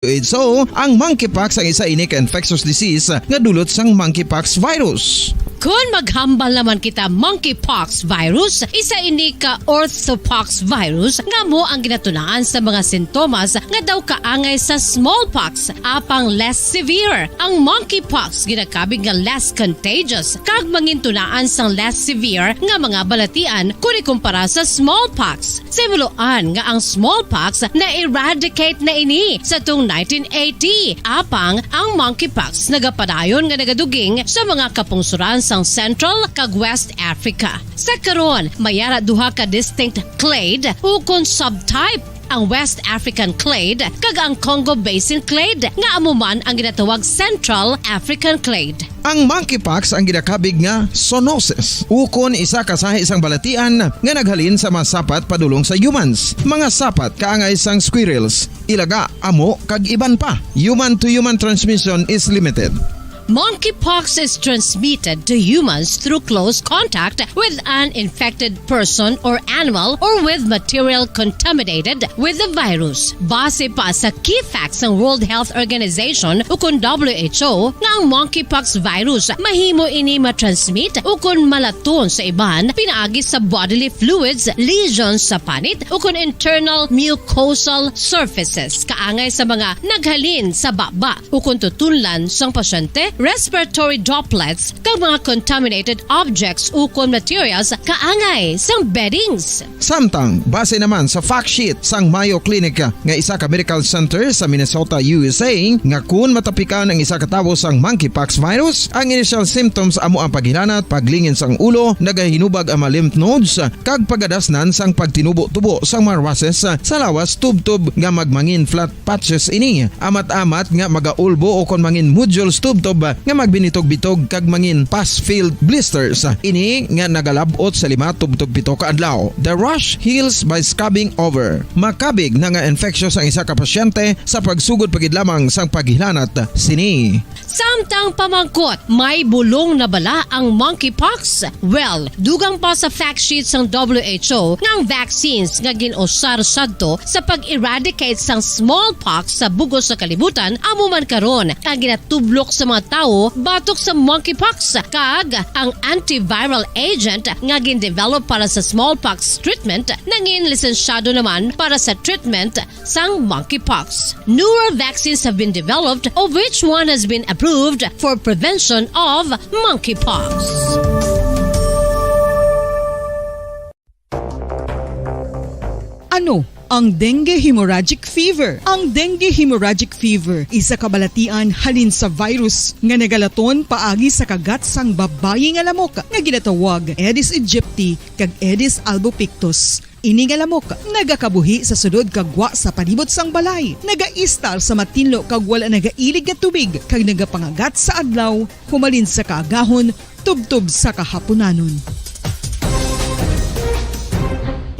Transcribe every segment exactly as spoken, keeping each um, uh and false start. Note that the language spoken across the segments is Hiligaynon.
So, ang monkeypox ang isa ini ka infectious disease nga dulot sang monkeypox virus. Kon maghambal naman kita monkeypox virus, isa ini ka orthopox virus nga amo ang ginatunaan sa mga sintomas nga daw kaangay sa smallpox, apang less severe. Ang monkeypox ginakabig nga less contagious kag mangintunaan sang less severe nga mga balatian kon ikumpara sa smallpox. Sa himuloan nga ang smallpox na-eradicate na ini sa tung nineteen eighty, apang ang monkeypox nagapadayon nga nagaduging sa mga kapungsoran sang Central kag West Africa. Sa karon, may ara duha ka distinct clade ukon subtype, ang West African clade kag ang Congo Basin clade, nga amo man ang ginatawag Central African clade. Ang monkeypox ang ginakabig nga zoonosis, ukon isa ka sahi sang balatian nga naghalin sa mga sapat padulong sa humans, mga sapat kaangay sang squirrels, ilaga, amo, kag iban pa. Human-to-human transmission is limited. Monkeypox is transmitted to humans through close contact with an infected person or animal or with material contaminated with the virus. Base pa sa key facts sang World Health Organization ukon W H O, nga ang monkeypox virus mahimo ini matransmit ukon malaton sa iban pinaagi sa bodily fluids, lesions sa panit, ukon internal mucosal surfaces, kaangay sa mga naghalin sa baba ukon tutunlan sang pasyente, respiratory droplets, kag mga contaminated objects ukon materials kaangay sang beddings. Samtang, base naman sa fact sheet sang Mayo Clinic nga isa ka medical center sa Minnesota, U S A, nga kun matapikan ang isa ka tawo sang monkeypox virus, ang initial symptoms amo ang paghilanat, paglingin sang ulo, nagahinubag ang mga lymph nodes, kag pagadasnan sang pagtinubo-tubo sang mga rushes sa lawas tubtob nga magmangin flat patches ini. Amat-amat nga magaulbo ukon mangin nodules tubtob nga magbinitog-bitog kag mangin pus-filled blisters. Ini nga nagalab-ot sa lima tubtob pito ka adlaw. The rash heals by scabbing over. Makabig na nga infectious ang isa ka pasyente sa pagsugod pa gid lamang sang paghilanat sini. Samtang pamangkot, may bulong na bala ang monkeypox? Well, dugang pa sa fact sheet sang W H O nga ang vaccines nga gin-usar sadto sa pag-eradicate sang smallpox sa bug-os nga kalibutan amo man karon ang ginatublok sa mga tawo batok sa monkeypox, kag ang antiviral agent nga gin-develop para sa smallpox treatment nangin lisensyado naman para sa treatment sang monkeypox. Newer vaccines have been developed, of which one has been approved for prevention of monkeypox. Ano ang dengue hemorrhagic fever? Ang dengue hemorrhagic fever isa ka balatian halin sa virus nga nagalaton paagi sa kagat sang babayi nga lamok nga ginatawag Aedes aegypti kag Aedes albopictus. Ini nga lamok nagakabuhi sa sulod kag gwa sa palibot sang balay, nagaistar sa matinlo kag wala nagailig nga tubig, kag nagapangagat sa adlaw humalin sa kaagahon tubtob sa kahapunanon.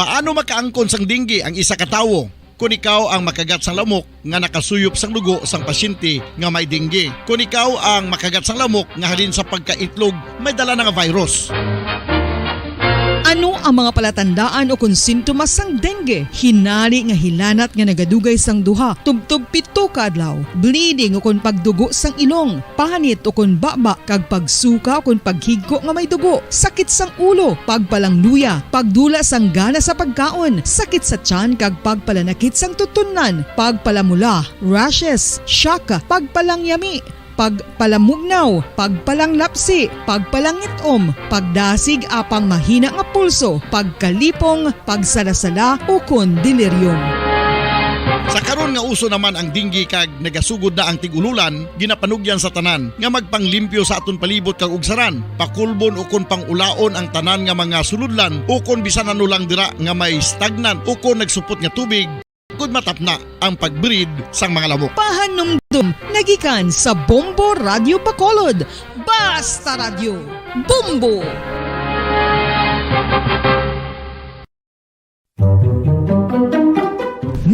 Paano makaangkon sang dengue ang isa ka tawo? Kon ikaw ang makagat sang lamok nga nakasuyop sang dugo sang pasyente nga may dengue, kon ikaw ang makagat sang lamok nga halin sa pagkaitlog may dala na nga virus. Ano ang mga palatandaan ukon sintomas sang dengue? Hinari nga hilanat nga nagadugay sang duha tubtob pito ka adlaw, bleeding ukon pagdugo sang ilong, panit ukon baba kag pagsuka ukon paghigko nga may dugo, sakit sang ulo, pagpalangluya, pagdula sang gana sa pagkaon, sakit sa tiyan kag pagpalanakit sang tutunlan, pagpalamula, rashes, shock, pagpalangyami, pagpalamugnaw, pagpalanglapsi, pagpalangit-om, pagdasig apang mahina nga pulso, pagkalipong, pagsala-sala, ukon delirium. Sa karon nga uso naman ang dengue kag nagasugod na ang tig-ululan, ginapanugyan sa tanan nga magpanglimpyo sa aton palibot kag ugsaran, pakulbon ukon pang-ulaon ang tanan nga mga sulodlan ukon bisan ano lang dira nga may stagnant ukon nagsupot nga tubig, agod matapna ang pag-breed sang mga lamok. Pahanumdom nagikan sa Bombo Radio Bacolod. Basta Radyo, Bombo!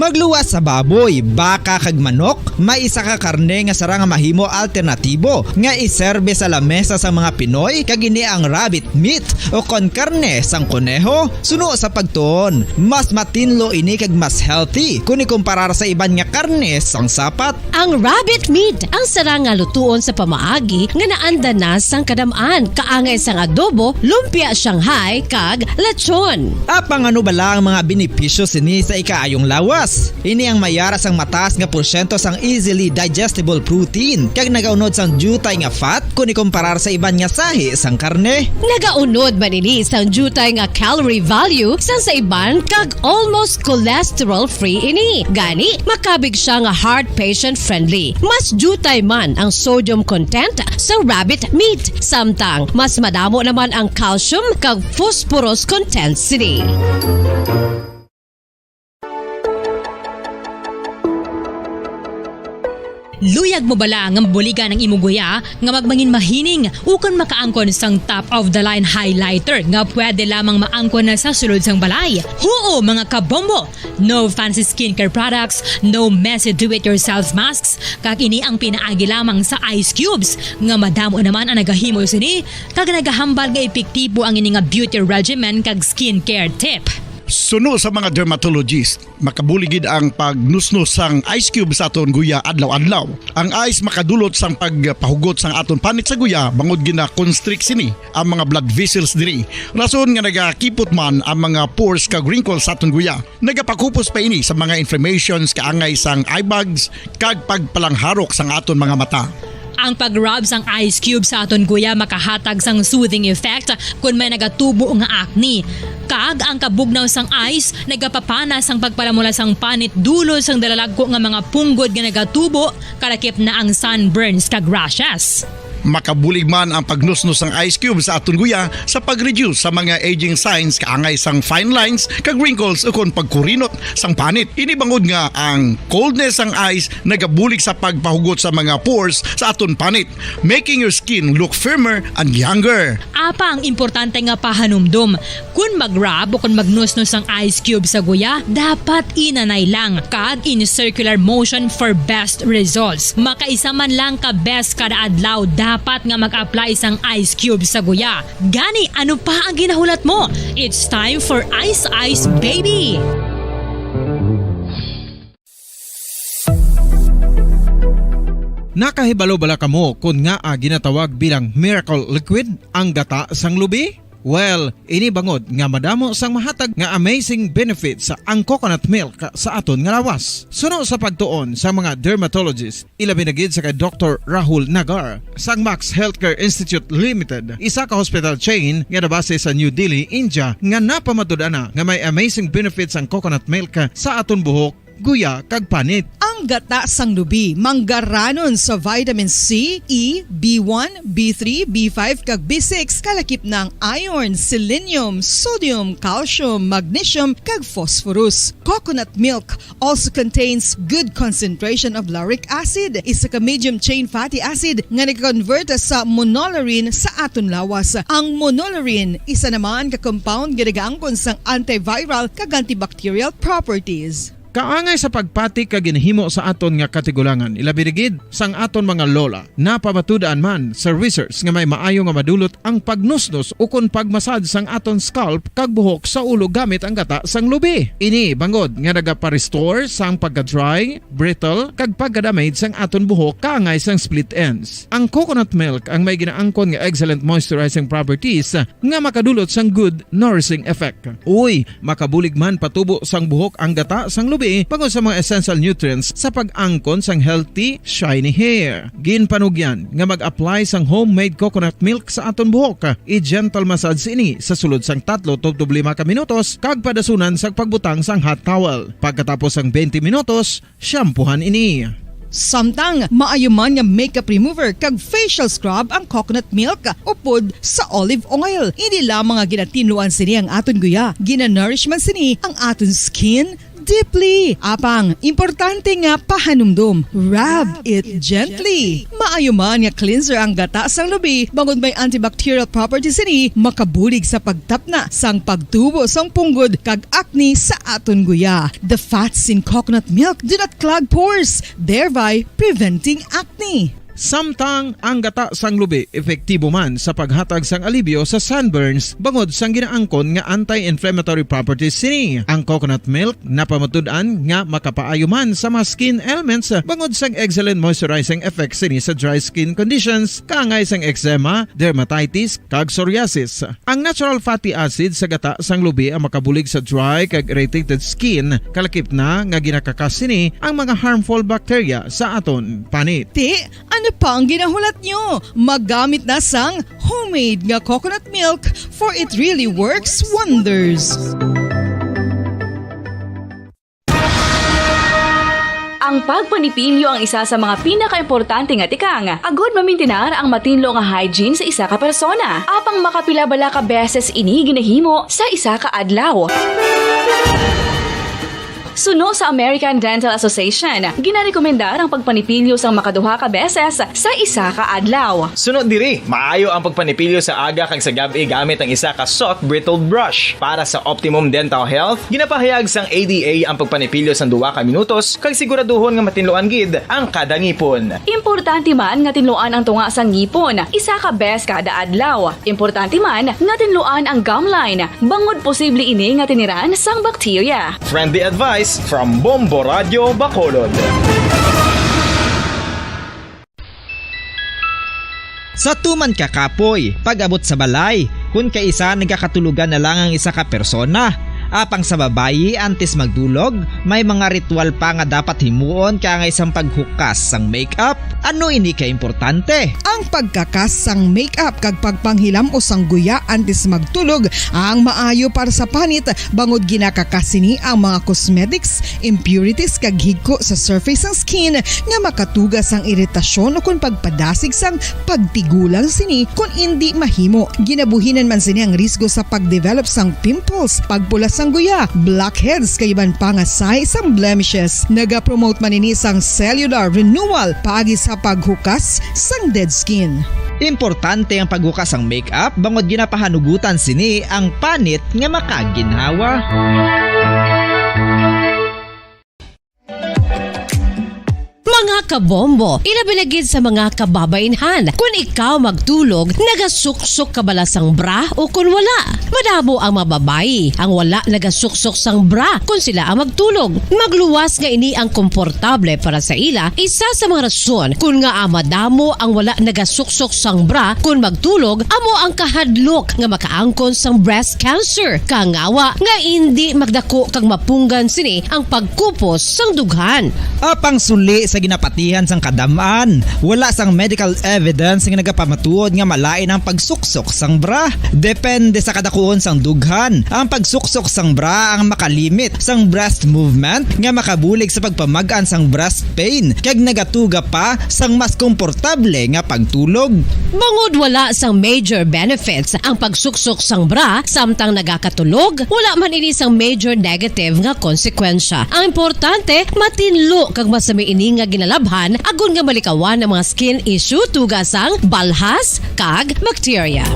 Pagluwas sa baboy, baka kag manok, may isa ka karne nga sarang nga mahimo alternatibo nga iserbe sa lamesa sa mga Pinoy, kag ini ang rabbit meat o kon karne sang koneho. Suno sa pagtuon, mas matinlo ini kag mas healthy kon ikumparar sa iban nga karne sang sapat. Ang rabbit meat ang sarang nga lutuon sa pamaagi nga naanda na sang kadam-an, kaangay sang adobo, lumpia Shanghai, kag lechon. Apang ano bala ang mga benepisyo sini sa ikaayong lawas? Ini ang may ara sang mataas nga porsyento sang easily digestible protein, kag nagaunod sang diutay nga fat kon ikumparar sa iban nga sahi sang karne. Nagaunod man ini sang diutay nga calorie value sang sa iban, kag almost cholesterol-free ini. Gani, makabig siya nga heart patient-friendly. Mas diutay man ang sodium content sa rabbit meat, samtang mas madamo naman ang calcium kag phosphorus content sini. Luyag mo bala nga mabuligan ang imo guya nga magmangin mahining ukon makaangkon sang top of the line highlighter nga pwede lamang maangkon na sa sulod sang balay? Huo, mga kabombo! No fancy skincare products, no messy do-it-yourself masks, kag ini ang pinaagi lamang sa ice cubes, nga madamo naman ang nagahimo sini, kag nagahambal nga epektibo ang ini nga beauty regimen kag skincare tip. Suno sa mga dermatologist, makabulig gid ang pagnusnos sang ice cube sa aton guya adlaw-adlaw. Ang ice makadulot sang pagpahugot sang aton panit sa guya, bangod gina-constrict sini ang mga blood vessels diri. Rason nga nagakipot man ang mga pores kag wrinkles sa aton guya. Nagapakupos pa ini sa mga inflammations kaangay sang eye bags kag pagpalangharok sang aton mga mata. Ang pag-rub sang ice cube sa aton guya makahatag sang soothing effect kon may nagatubo nga acne. Kag ang kabugnaw sang ice nagapapana sang pagpalamula sang panit dulot sang dalalagko nga mga punggod nga nagatubo, kalakip na ang sunburns kag rashes. Makabulig man ang pagnusnos sang ice cube sa aton guya sa pag-reduce sa mga aging signs kaangay sang fine lines kag wrinkles ukon pagkurinot sang panit. Ini bangod nga ang coldness sang ice nagabulig sa pagpahugot sa mga pores sa aton panit, making your skin look firmer and younger. Apang importante nga pahanumdom, kon mag-rub o kon magnusnos ang ice cube sa guya, dapat inanay lang kag in circular motion for best results. Makaisa man lang ka beses kada adlaw dapat nga mag-apply sang ice cube sa guya. Gani, ano pa ang ginahulat mo? It's time for Ice Ice Baby! Nakahibalo bala kamo kon ngaa ginatawag bilang miracle liquid ang gata sang lubi? Well, ini bangod nga madamo sang mahatag nga amazing benefits ang coconut milk sa aton nga lawas. Suno sa pagtuon sa mga dermatologist, ilabi na gid sa kay Doktor Rahul Nagar sang Max Healthcare Institute Limited, isa ka hospital chain nga nabase sa New Delhi, India, nga napamatud-an na nga may amazing benefits ang coconut milk sa aton buhok, guya, kag panit. Ang gata sang lubi manggaranon sa vitamin C, E, B one, B three, B five, kag B six, kalakip na ang iron, selenium, sodium, calcium, magnesium, kag phosphorus. Coconut milk also contains good concentration of lauric acid, isa ka medium chain fatty acid nga nag-convert sa monolaurin sa aton lawas. Ang monolaurin isa naman ka compound nga nagaangkon sang antiviral kag antibacterial properties. Kaangay sa pagpati kag ginhimo sa aton nga katigulangan, ilabi na gid sang aton mga lola, napamatud-an man sa research nga may maayo nga madulot ang pagnusnos ukon pag-massage sang aton scalp kag buhok sa ulo gamit ang gata sang lubi. Ini bangod nga nagapa-restore sang pagka-dry, brittle, kag pagka-damage sang aton buhok kaangay sang split ends. Ang coconut milk ang may ginaangkon nga excellent moisturizing properties nga makadulot sang good nourishing effect. Uy, makabulig man patubo sang buhok ang gata sang lubi bangod sa mga essential nutrients sa pag-angkon sang healthy, shiny hair. Ginpanugyan nga mag-apply sang homemade coconut milk sa aton buhok. I-gentle massage ini sa sulod sang tatlo tubtob lima ka minutos kag padasunan sang pagbutang sang hot towel. Pagkatapos sang twenty minutos, shampoohan ini. Samtang maayo man nga makeup remover kag facial scrub ang coconut milk upod sa olive oil. Ini lamang nga ginatinluan sini ang aton guya. Ginanourish man sini ang aton skin, deeply. Apang, importante nga pahanumdom, rub it gently. Maayo man nga cleanser ang gata sang lubi, bangod may antibacterial properties sini, makabulig sa pagtapna sang pagtubo sang punggod kag acne sa aton guya. The fats in coconut milk do not clog pores, thereby preventing acne. Samtang ang gata sang lubi epektibo man sa paghatag sang alibyo sa sunburns bangod sang ginaangkon nga anti-inflammatory properties sini. Ang coconut milk napamatud-an nga makapaayo man sa mga skin ailments bangod sang excellent moisturizing effect sini sa dry skin conditions, kaangay sang eczema, dermatitis, kag psoriasis. Ang natural fatty acid sa gata sang lubi ang makabulig sa dry kag irritated skin, kalakip na nga ginakakas sini ang mga harmful bacteria sa aton panit. Ti, ano pa ang ginahulat nyo? Maggamit na sang homemade nga coconut milk, for it really works wonders. Ang pagpanipilyo ang isa sa mga pinakaimportante nga tikang agud mamintinar ang matinlo nga hygiene sa isa ka persona. Apang makapila bala ka beses ini ginahimo sa isa ka adlaw? Suno sa American Dental Association, ginarekomendar ang pagpanipilyo sang makaduha ka beses sa isa ka adlaw. Suno diri, maayo ang pagpanipilyo sa aga kag sa gab-i gamit ang isa ka soft bristled brush. Para sa optimum dental health, ginapahayag sang A D A ang pagpanipilyo sang duha ka minutos kag siguraduhon nga matinluan gid ang kada ngipon. Importante man nga tinluan ang tunga sang ngipon isa ka beses kada adlaw. Importante man nga tinluan ang gum line, bangod posible ini nga tiniran sang bakterya. Friendly advice from Bombo Radio Bacolod. Sa tuman ka kapoy, pag-abot sa balay, kun kaisa nagakatulogan na lang ang isa ka persona. Apang sa babayi, antes magdulog, may mga ritual pa nga dapat himuon kaangay sang paghukas sang makeup. Ano ini ka importante? Ang pagkakas sang makeup kag pagpanghilam-os sang guya antes magtulog ang maayo para sa panit, bangod ginakakas sini ang mga cosmetics, impurities kag higko sa surface sang skin nga makatuga sang iritasyon ukon pagpadasig sang pagtigulang sini kon indi mahimo. Ginabuhinan man sini ang risgo sa pagdevelop sang pimples, pagpula sang guya, blackheads kag iban pa nga sahi sang blemishes. Nagapromote man ini sang cellular renewal paagi sa paghukas sang dead skin. Importante ang paghukas sang makeup bangod ginapahanugutan sini ang panit nga makaginhawa. Mga kabombo, ilabi na gid sa mga kababainhan, kun ikaw magtulog, nagasuksok ka bala sang bra o kun wala? Madamo ang mga babayi ang wala nagasuksok sang bra kun sila ang magtulog. Magluwas nga ini ang komportable para sa ila, isa sa mga rason kun ngaa madamo ang wala nagasuksok sang bra kun magtulog amo ang kahadlok nga makaangkon sang breast cancer, kangawa nga indi magdako kag mapunggan sini ang pagkupos sang dughan. Apang suli sa ginapatihan sang kadam-an, wala sang medical evidence nga nagapamatuod nga malain ang pagsuksok sang bra. Depende sa kadakuon sang dughan, ang pagsuksok sang bra ang makalimit sang breast movement nga makabulig sa pagpamag-an sang breast pain kag nagatuga pa sang mas komportable nga pagtulog. Bangod wala sang major benefits ang pagsuksok sang bra samtang nagakatulog, wala man ini sang major negative nga konsekwensya. Ang importante, matinlo kag masami ini nga ginalabhan agod nga malikawan ang mga skin issue tuga sang balhas kag bakterya.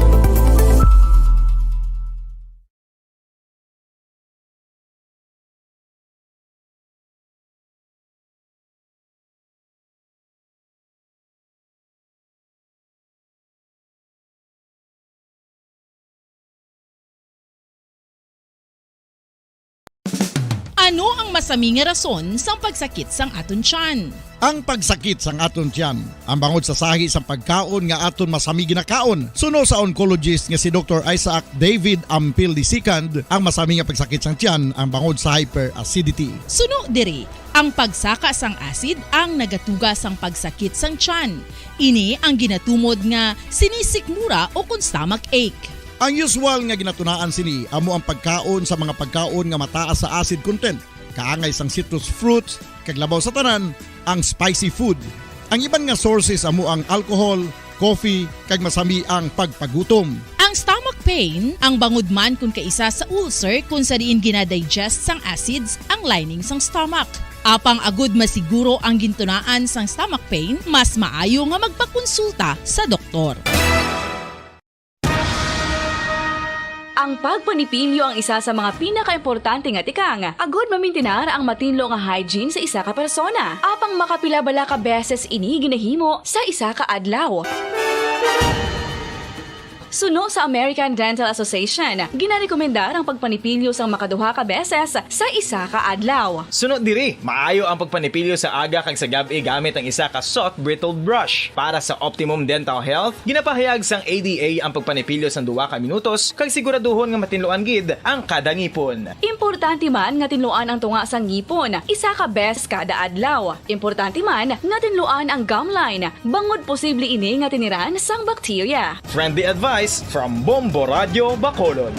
Ano ang masami nga rason sang pagsakit sang aton tiyan? Ang pagsakit sang aton tiyan, ang bangod sa sahi sang pagkaon nga aton masami ginakaon. Suno sa oncologist nga si Doktor Isaac David Ampil the second, ang masami nga pagsakit sang tiyan ang bangod sa hyperacidity. Suno diri, ang pagsaka sang acid ang nagatuga sang pagsakit sang tiyan. Ini ang ginatumod nga sinisikmura o kon stomach ache. Ang usual nga ginatunaan sini amo ang pagkaon sa mga pagkaon nga mataas sa acid content, kaangay sang citrus fruits, kag labaw sa tanan, ang spicy food. Ang iban nga sources amo ang alcohol, coffee, kag masami ang pagpagutom. Ang stomach pain ang bangod man kon kaisa sa ulcer, kon sa diin ginadigest sang acids ang lining sang stomach. Apang agud masiguro ang gintunaan sang stomach pain, mas maayo nga magpakonsulta sa doktor. Ang pagpanipilyo ang isa sa mga pinakaimportante nga tikang agud mamintinar ang matinlo nga hygiene sa isa ka persona. Apang makapila bala ka beses ini ginahimo sa isa ka adlaw? Suno sa American Dental Association, ginarekomendar ang pagpanipilyo sang makaduha ka beses sa isa ka adlaw. Suno diri, maayo ang pagpanipilyo sa aga kag sa gab-i gamit ang isa ka soft bristled brush. Para sa optimum dental health, ginapahayag sang A D A ang pagpanipilyo sang duha ka minutos kag siguraduhon nga matinluan gid ang kada ngipon. Importante man nga tinluan ang tunga sang ngipon isa ka beses kada adlaw. Importante man nga tinluan ang gum line, bangod posible ini nga tiniran sang bakterya. Friendly advice from Bombo Radyo Bacolod.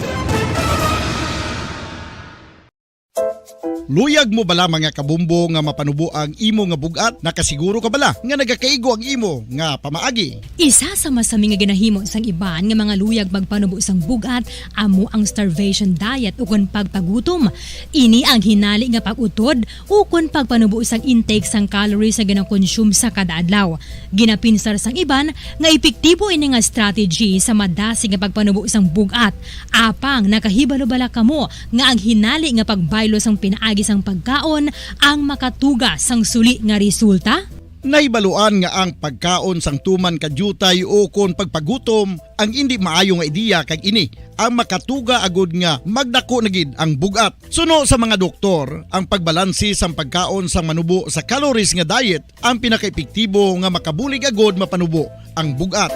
Luyag mo bala, mga kabombo, nga mapanubo ang imo nga bug-at? Nakasiguro ka bala nga nagakaigo ang imo nga pamaagi? Isa sa masami nga ginahimo sang iban nga mga luyag magpanubo sang bug-at amo ang starvation diet ukon pagpagutom. Ini ang hinali nga pag-utod ukon pagpanubo sang intake sang calories nga ginakonsume sa kada adlaw. Ginapinsar sang iban nga epektibo ini nga strategy sa madasig nga pagpanubo sang bug-at. Apang nakahibalo bala kamo nga ang hinali nga pagbaylo sang pinaagi sang pagkaon ang makatuga sang suli nga resulta? Nahibaluan nga ang pagkaon sang tuman ka diutay ukon pagpagutom ang indi maayo nga ideya, kag ini ang makatuga agud nga magdako na gid ang bug-at. Suno sa mga doktor, ang pagbalanse sang pagkaon sang manubo sa calories nga diet ang pinakaepektibo nga makabulig agud mapanubo ang bug-at.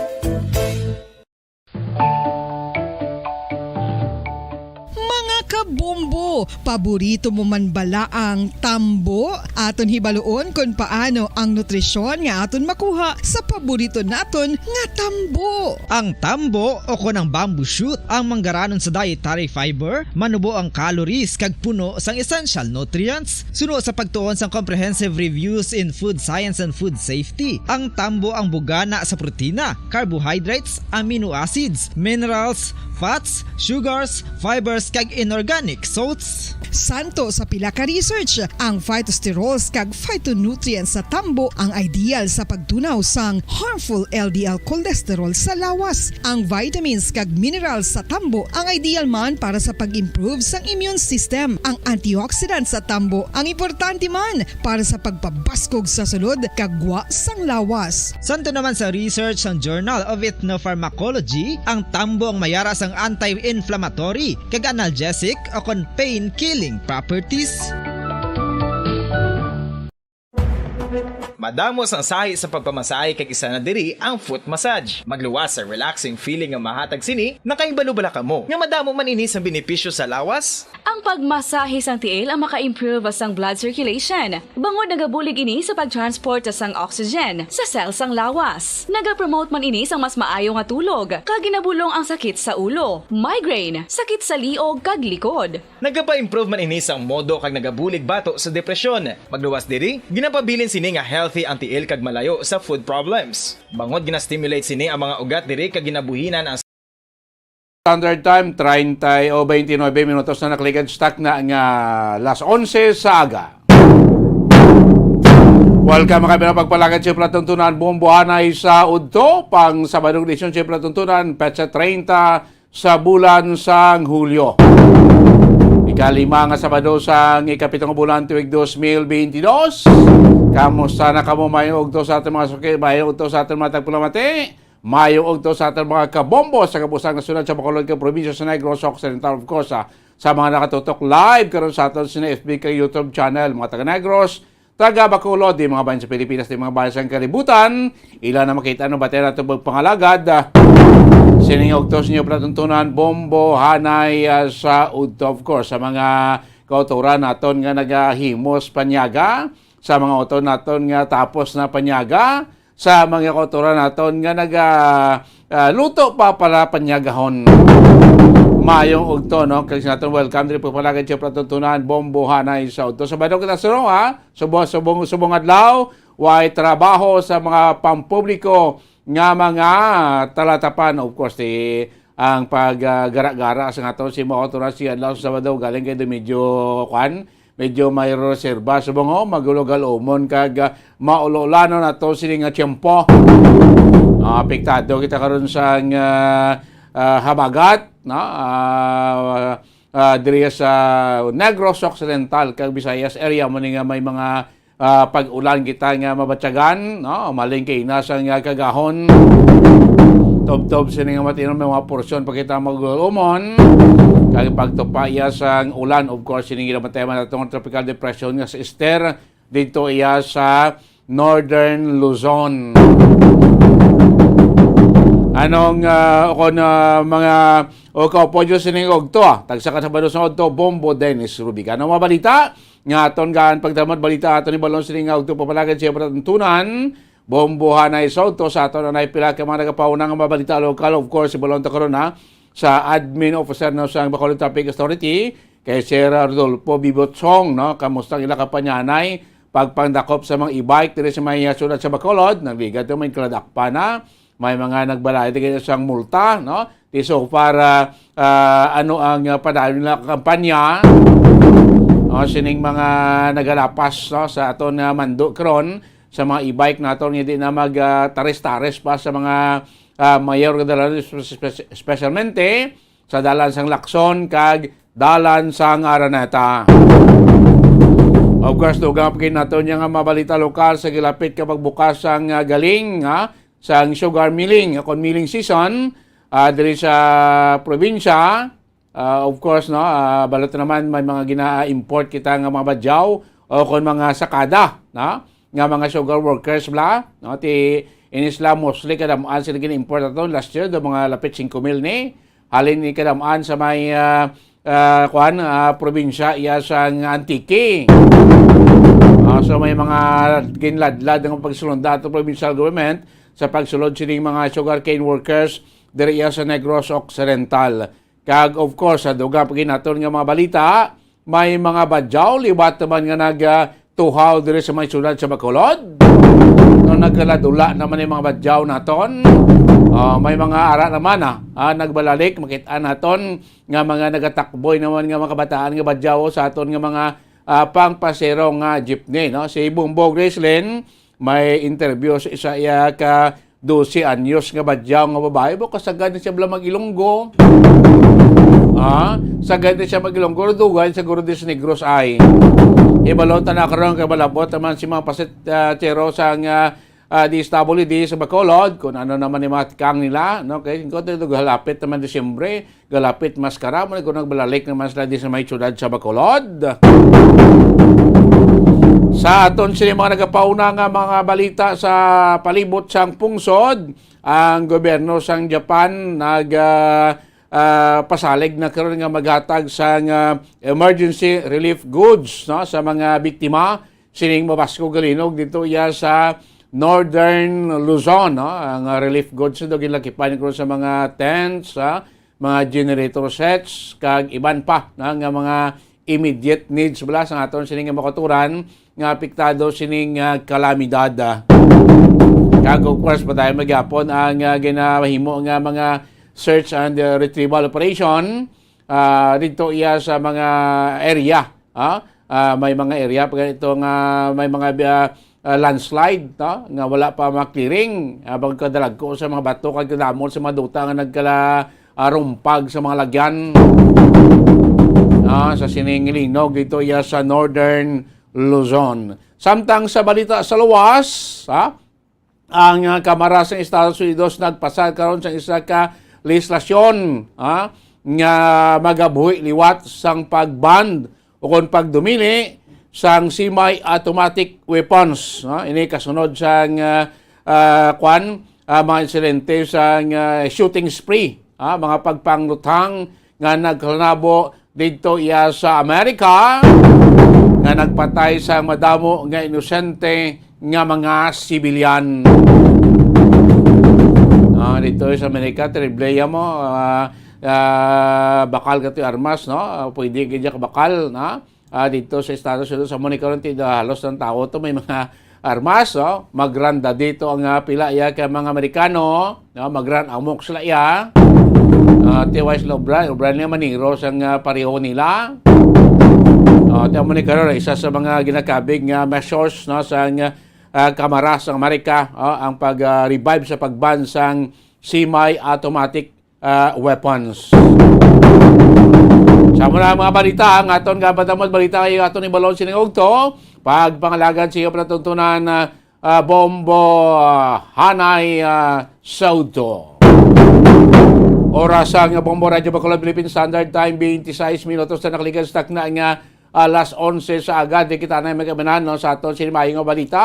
Mga kabombo, paborito mo man bala ang tambo? Aton hibaluon kon paano ang nutrisyon nga aton makuha sa paborito naton nga tambo. Ang tambo, o kon ang bamboo shoot, ang manggaranon sa dietary fiber, manubo ang calories kag puno sang essential nutrients. Suno sa pagtuon sang Comprehensive Reviews in Food Science and Food Safety, ang tambo ang bugana sa protina, carbohydrates, amino acids, minerals, fats, sugars, fibers, kag inorganic salts. Santo sa pila ka research, ang phytosterols kag phytonutrients sa tambo ang ideal sa pagtunaw sang harmful L D L cholesterol sa lawas. Ang vitamins kag minerals sa tambo ang ideal man para sa pag-improve sang immune system. Ang antioxidant sa tambo ang importante man para sa pagpabaskog sa sulod kag gwa sang lawas. Santo naman sa research sang Journal of Ethnopharmacology, ang tambo ang mayara sang anti-inflammatory kag analgesic o kon pain-killing properties. Madamo sang sahi sa pagpamasahe, kag isa na diri ang foot massage. Magluwas sa relaxing feeling nga mahatag sini. Nakahibalo bala kamo nga madamo man ini sang benepisyo sa lawas? Ang pagmasahe sang tiil ang maka-improve sang blood circulation, bangod nagabulig ini sa pag-transport sang oxygen sa cell sang lawas. Nagapromote man ini sang mas maayo nga tulog, kag ginabulong ang sakit sa ulo, migraine, sakit sa liog, kag likod. Nagapa-improve man ini sang modo kag nagabulig bato sa depresyon. Magluwas diri, ginapabilin sini nga healthy ang tiil kag malayo sa food problems. Bangod gina-stimulate sini ang mga ugat diri kag ginabuhinan ang Standard Time, treinta o veintinuebe minutos na nakalikan, stock na nga las onse sa aga. Welcome, mga pinapagpalagad, sa palatuntunan, bombohanay sa udto, pang Sabadong edisyon sa palatuntunan, petsa treinta sa bulan sang Hulyo. Ikalima nga Sabado sang ikapito nga bulan tuig dos mil beintidos. Kamusta na kamo? Mayong udto sa aton mga suki, mayong udto sa aton mga tagpalamati. Mayong udto sa aton mga kabombo sa kabuusan nga syudad sa Bacolod kag probinsya sa Negros Occidental, of course, ah, sa mga nakatutok live karon sa aton sa F B kag YouTube channel, mga taga Negros, taga Bacolod, di mga bayan sa Pilipinas, di mga bayan sa kalibutan, ila na makita, no, bati nato pagpangalagad, ah, sining udto sa inyo palatuntunan, bombohanay, ah, sa udto, of course, sa mga kautoran naton nga nagahimos panyaga, sa mga utod naton nga tapos na panyaga, sa mga kautoran naton nga naga, ah, luto pa para panyagahon. Mayong udto, no? Kag sa naton welcome diri pagpalagad sa palatuntunan, bombohanay sa udto. Sabado kita, sir, ha? Subong, subong, subong adlaw, way trabaho sa mga pampubliko nga mga talatapan. Of course, di ang pag, ah, gara-gara sa aton si mga otoridad sa adlaw sa Sabado, galing kay medyo, kwan, medyo may reserba sa bungo, magulo-galumon kag, ah, maulo-ulanon ato sini nga tiyempo. Ah, apektado kita karon sa, ah, ah, habagat, no? Ah, ah, diri sa Negros Occidental kag Visayas area mo ni nga may mga, ah, pag-ulan kita nga mabatyagan, no? Malingkay na sa nga kagahon. Tubtob sini nga matinom may mga porsyon pa kita mag-umon. Kag pagtupa iya sang ulan, of course, sini nga namatay man atong tropical depression nga si Esther dito iya sa Northern Luzon. Anong, ah, kung, ah, mga o kaupo dyan sining ugto, ah? Tagsa ka sa Bados nga ugto, Bombo Dennis Rubigan. Ang mga balita nga aton gaan pagdamot balita aton ni Balon sining nga ugto papalagad siya patatuntunan. Bombo Hanay Soto sa aton anay pila ka mga nagapauna nga mga balita lokal. Of course, si Balon ta karon, ha, sa admin officer na sa Bacolod Traffic Authority, kay Sir Rodolfo Bibotsong, no? Kamusta ang ila kapanyanay pagpangdakop sa mga e-bike diri sa may, ah, syudad sa Bacolod? Nagligad to, may kaladakpan na. May mga nagbalay tigil sang multa, no? Di so far, ah, ah, ano ang, ah, padayon nila kampanya? O, sining mga nagalapas, no, sa aton nga mando karon sa mga e-bike naton nga di na mag, ah, tares-tares pa sa mga, ah, mayor nga dalan, espe-, espe-, espesyalmente sa dalan sang Lacson kag dalan sang Araneta. Of course, dugang pa gid naton niya nga mabalita lokal sa gilapit ka pagbukas sang, ah, galing, ha, sang sugar milling, kon milling season, ah, diri sa probinsya. Ah, of course, no, ah, balot naman may mga gina-import kita nga mga badyaw o kon mga sakada, no, nga mga sugar workers bla, no, ti inis la mostly kadam-an sila gina-import ato last year, do mga lapit singko mil ni. Halin ni kadam-an sa may, ah, ah, kuan, ah, probinsya iya sang Antique. Ah, so may mga ginladlad nga pagsulonda ato provincial government sa pagsulod sining mga sugarcane workers diri iya sa Negros Occidental. Kag of course, sa dugang pa gid naton nga mga balita, may mga badyaw liwat naman nga nag, ah, tuhaw diri sa may syudad sa Bacolod. No, nagkaladula naman yung mga badyaw naton. Ah, may mga ara naman, ah, ah, nagbalalik, makita naton nga mga nagatakboy naman nga mga kabataan nga badyaw sa aton nga mga, ah, pangpasero nga jeepney, no? Si Bumbo Gracelyn, may interview sa isa iya ka dose anyos nga badyaw nga babae, bo, kasagad na siya bala mag-Ilonggo. Ah, sagad na siya mag-Ilonggo, dugay siguro di sa Negros ay. Ibalon ta na karon kay malabot naman si mga pasit, ah, chero sa nga, ah, D S W D sa Bacolod, kung ano naman yung mga tikang nila, no? Kay kung ito, halapit naman Disyembre, galapit maskara, mo ko nagbalalik naman sila di sa may syudad sa Bacolod. Sa aton sini mga nagapauna nga mga balita sa palibot sang pungsod, ang gobyerno sang Japan nag, ah, ah, pasalig na karon nga maghatag sang, ah, emergency relief goods, no, sa mga biktima sining mabaskog nga linog dito iya sa Northern Luzon, no? Ang, ah, relief goods nito ginlakipan ko sa mga tents, ah, mga generator sets, kag iban pa na nga mga immediate needs bala sa aton sining mga kauturan nga apektado sining, ah, kalamidad, ah. Kag of course, padayon magyapon ang, ah, ginahimo nga mga search and, ah, retrieval operation, ah, dito iya sa mga area, ah. Ah, may mga area pa ganito nga may mga, ah, ah, landslide, no? Nga wala pa ma-clearing, ah, bang kadalagko sa mga bato kag kadamo sa mga duta nga nagkala, ah, rumpag sa mga lagyan, ah, sa sining linog dito iya sa Northern Luzon. Samtang sa balita sa luwas, ah, ang, ah, Kamara sa Estados Unidos nagpasar karon sa isa ka legislasyon, ah, nga magabuhi liwat sang pag-ban ukon pagdumili sang semi-automatic weapons, no? Ini kasunod sang, ah, ah, kwan, ah, mga insidente sang, ah, shooting spree, ah, mga pagpangluthang nga nagkalanabo didto iya sa Amerika nga nagpatay sang madamo nga inosente nga mga sibilyan. Ah, dito sa Amerika, terrible mo, ah, ah, bakal ka to armas, no? Ah, pwede ka dyan bakal, no? Ah, dito sa Estados Unidos, sa Monica ron, ti-, halos ng tao to may mga armas, oh. Magranda dito ang, ah, pila iya kay mga Amerikano, no? Magran amok sila iya. Ah, tiwais la obra, obra niya maniro sang, ah, pareho nila. Ah, ti amo ni karon, isa sa mga ginakabig nga measures, no, sang, ah, Kamara sang Amerika, ah, ang pag, ah, revive sa pag-ban sang semi-automatic, ah, weapons. Sa muna ang mga balita, ang aton nga batamot balita, ay aton ibalon sining ugto. Pagpangalagan sa iyo palatuntunan, ah, ah, Bombo, ah, Hanay, ah, Saudo. Oras sa nga Bombo Radyo Bacolod Philippine Standard Time, twenty-six minutos na nakalikan sa takna nga alas onse sa aga. Di kita na magkamanan, no, sa aton sini maayo nga balita.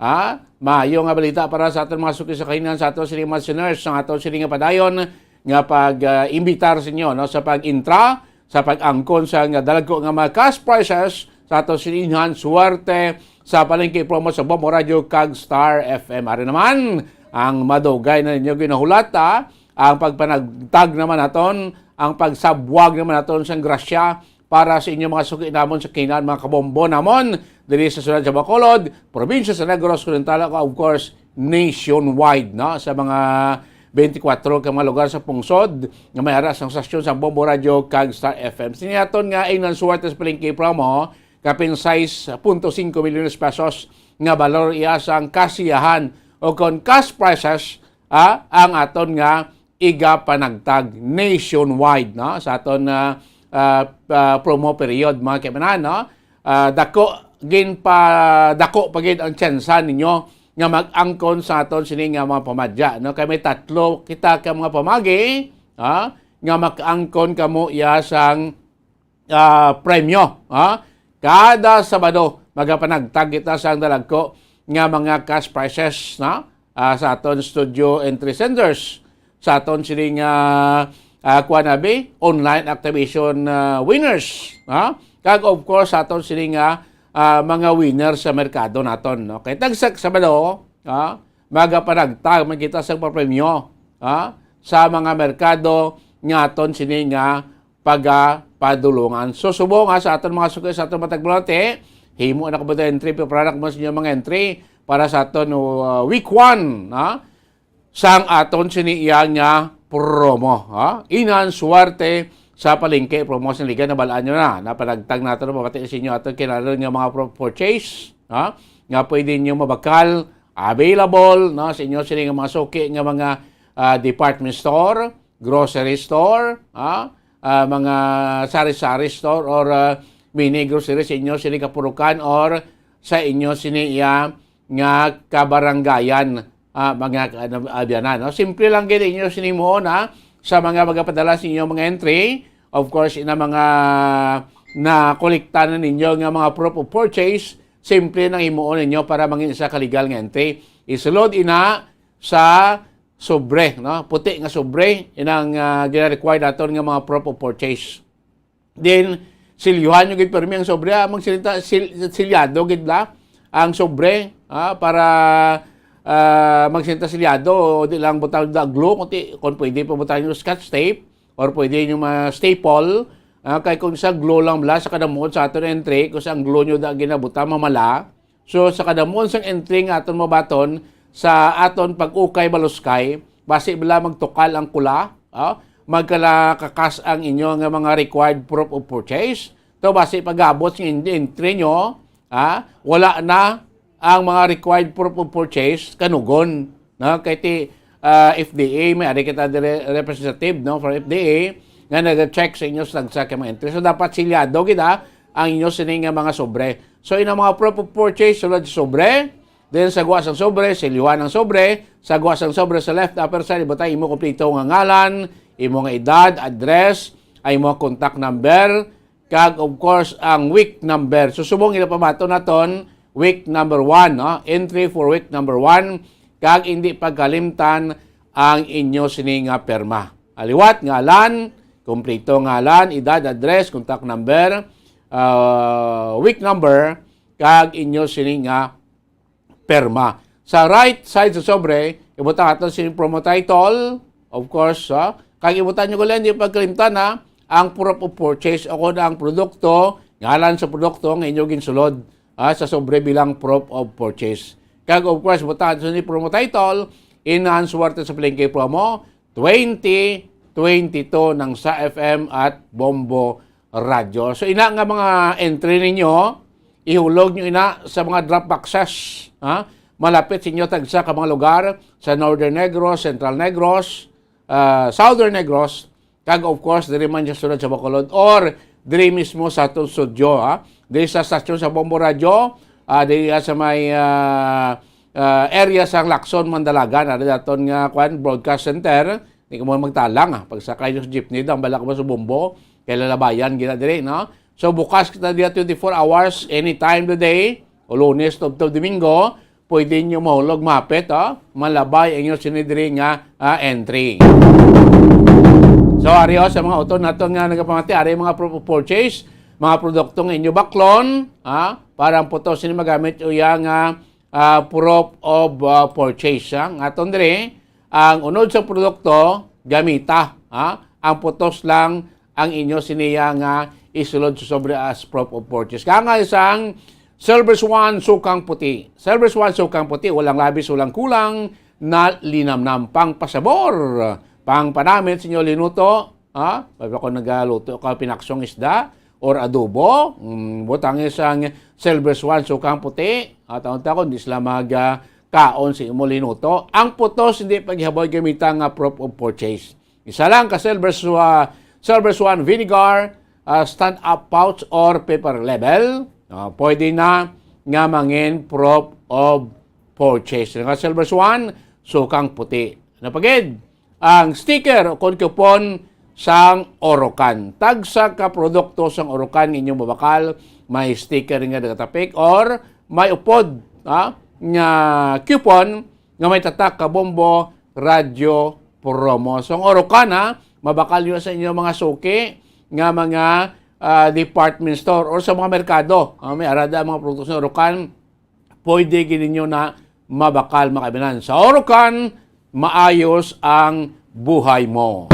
Ha? Maayo nga balita para sa aton mga suki sa kahinan, sa aton sini mga listeners, sa aton sini nga padayon nga pag, ah, imbitar sa inyo, no, sa pag-intra, sa pag-angkon sa nga dalagko nga mga cash prizes sa aton sini nga Swerte sa Palengke Promo sa Bombo Radyo kag Star F M. Ari naman ang madugay na ninyo ginahulata, ang pagpanagtag naman naton, ang pagsabwag naman naton sang grasya para sa inyo mga suki namon sa kahinan, mga kabombo namon, diri sa siyudad sa Bacolod, probinsya sa Negros Occidental, ug of course, nationwide, no? Sa mga twenty-four ka mga lugar sa pungsod nga may ara sang stasyon sa Bombo Radyo kag Star F M. Sini aton nga Inang Suwerte sa Palengke Promo, kapin sais punto singko milyones pesos nga balor iya sang kasiyahan o kon cash prizes, ah, ang aton nga igapanagtag nationwide, no? Sa aton, ah, ah, ah, promo period, mga kaibanan, no? Ah, dako, ginpadako pa gid ang tsansa ninyo nga mag-angkon sa aton sini nga mga pamadya, no? Kay may tatlo kita ka mga pamagi, ha, nga makaangkon kamo iya sang, ah, premyo, ha? Kada Sabado, magapanagtag kita sang dalagko nga mga cash prizes, no? Ah, sa aton studio entry senders, sa aton sini nga, ah, kuwan abi, online activation, ah, winners, ha? Kag of course, sa aton sini nga, ah, mga winner sa merkado naton, no? Kay tagsa ka Sabado, ha, magapanagtag man kita sang papremyo, ha, sa mga merkado nga aton sini nga pagapadulungan. So, subong, ha, sa aton mga suki, sa aton mga tagpulati, himo na kamo entry, prepare na kamo sa inyong mga entry para sa aton, uh, week one, ha, sang aton sini iya nga promo, ha? Inang Suwerte sa Palengke Promo sa Liga, nabalaan nyo na. Napanagtag nato na mabati sa inyo aton kinahanglan nga mga pro-, purchase, ha? Nga pwede nyo mabakal, available, no, sa inyo sini nga mga suki nga mga, ah, department store, grocery store, ha? Ah, mga sari-sari store or, ah, mini grocery sa inyo sini kapurukan or sa inyo sini iya nga kabarangayan, ah, mga ka-, ano, abyanan, no? Simple lang gid inyo sini himuon, ha, sa mga magapadala sa inyo mga entry. Of course, ina mga nakolekta na ninyo nga mga proof of purchase, simple nang himuon ninyo para mangin isa ka legal nga entry. Isulod ina sa sobre, no? Puti nga sobre, inang, ah, gina-require naton nga mga proof of purchase. Then, silyuhan nyo gid pirmi ang sobre, ah, magsinita, sil-, silyado gid la ang sobre, ah, para, ah, magsinita silyado, di lang butang da glue, kundi kung pwede pa butang nyo scotch tape, or pwede nyo ma-staple, ah, kay kung sa glue lang bala, sa kadamuon sa aton entry, kung sa ang glue nyo da ginabutang, mamala, So, sa kadamuon sang entry nga aton mabaton, sa aton pag-ukay baluskay, basi bala magtukal ang kula, ah, magkalakakas ang inyo nga mga required proof of purchase. To, basi pag-abot sa in-, entry nyo, ah, wala na ang mga required proof of purchase, kanugon. No? Kay ti, ah, F D A, may ari kita dire representative, no, from F D A, nga nag-check sa inyo sa tagsa ka mga entry. So, dapat silyado gid, ah, ang inyo sini nga mga sobre. So, inang mga proof of purchase, sulod sa sobre, then sa gwa sang sobre, silyuhan ang sobre, sa gwa sang sobre sa left upper side, ibutang imo kompleto nga ngalan, imo nga edad, address, ang imo contact number, kag of course ang week number. So, subong ila pamato naton week number one, no? Entry for week number one, kag hindi pagkalimtan ang inyo sini nga pirma. Aliwat, ngalan, kompleto ngalan, edad, address, contact number, ah, week number, kag inyo sini nga pirma. Sa right side sa sobre, ibutang ato si promo title, of course, ha? Kag ibutang nyo ko lang, di pagkalimtan, ha? Ang proof of purchase o kung ang produkto, ngalan sa produkto nga inyo ginsulod, ha, sa sobre bilang proof of purchase. Kag of course, butang ato ni promo title, Inang Suwerte sa Palengke Promo, twenty twenty-two ng Sa F M at Bombo Radyo. So, ina nga mga entry ninyo, ihulog nyo ina sa mga drop boxes, ha? Malapit sa inyo tagsa ka mga lugar sa Northern Negros, Central Negros, ah, Southern Negros, kag of course, diri man siya sulod sa Bacolod or diri mismo sa atong studio, ha? Diri sa stasyon sa Bombo Radyo, ah, diri sa may, ah, ah, area sa Lacson, Mandalagan, ari daton nga, kwan, broadcast center. Di ka mo magtalang, ah. Pagsakay nyo sa jeepney, daw, bala ka ba sa Bombo? Kay lalabayan, gina diri, no? So, bukas kita diya twenty-four hours, anytime today, o Lunes, tubtob Domingo, pwede nyo mahulog, mahapit, oh, malabay ang inyo sini diri nga, ah, entry. So, ari, oh, sa mga utod naton nga nagapamati, ari mga proof of purchase, mga produkto nga inyo baklon, ah, para ang putos sini magamit uya nga, ah, proof of, ah, purchase, ah. Ang aton diri, ang unod sa produkto, gamita, ah, ang putos lang ang inyo siniya nga isulod sa sobre as proof of purchase. Kangay sang Silver Swan Sukang Puti. Silver Swan Sukang Puti, walang labis, walang kulang, na linamnam. Pangpasabor, pangpanamit sa inyo linuto, ha? Pag ako nagaluto ka pinaksong isda or adobo, mm, butangi sang Silver Swan Sukang Puti, at ang taon, di sila mag, ah, kaon sa imo linuto. Ang putos hindi paghihaboy gamita nga proof of purchase. Isa lang ka Silver Swa-, Silver Swan vinegar, ah, stand-up pouch or paper label, ah, pwede na nga mangin proof of purchase. Nga Silver Swan, Sukang Puti. Napagid, ang sticker o kon coupon sang Orocan. Tagsa ka produkto sang Orocan nga inyong mabakal, may sticker nga nagatapik or may upod, ha, nga coupon nga may tatak ka Bombo Radyo Promo. So, ang Orocan, ha, mabakal nyo sa inyo mga suki nga mga, ah, department store or sa mga merkado. Ah, may arada ang mga produkto sa Orocan, pwede gid ninyo na mabakal, mga kaibigan. Sa Orocan, maayos ang buhay mo.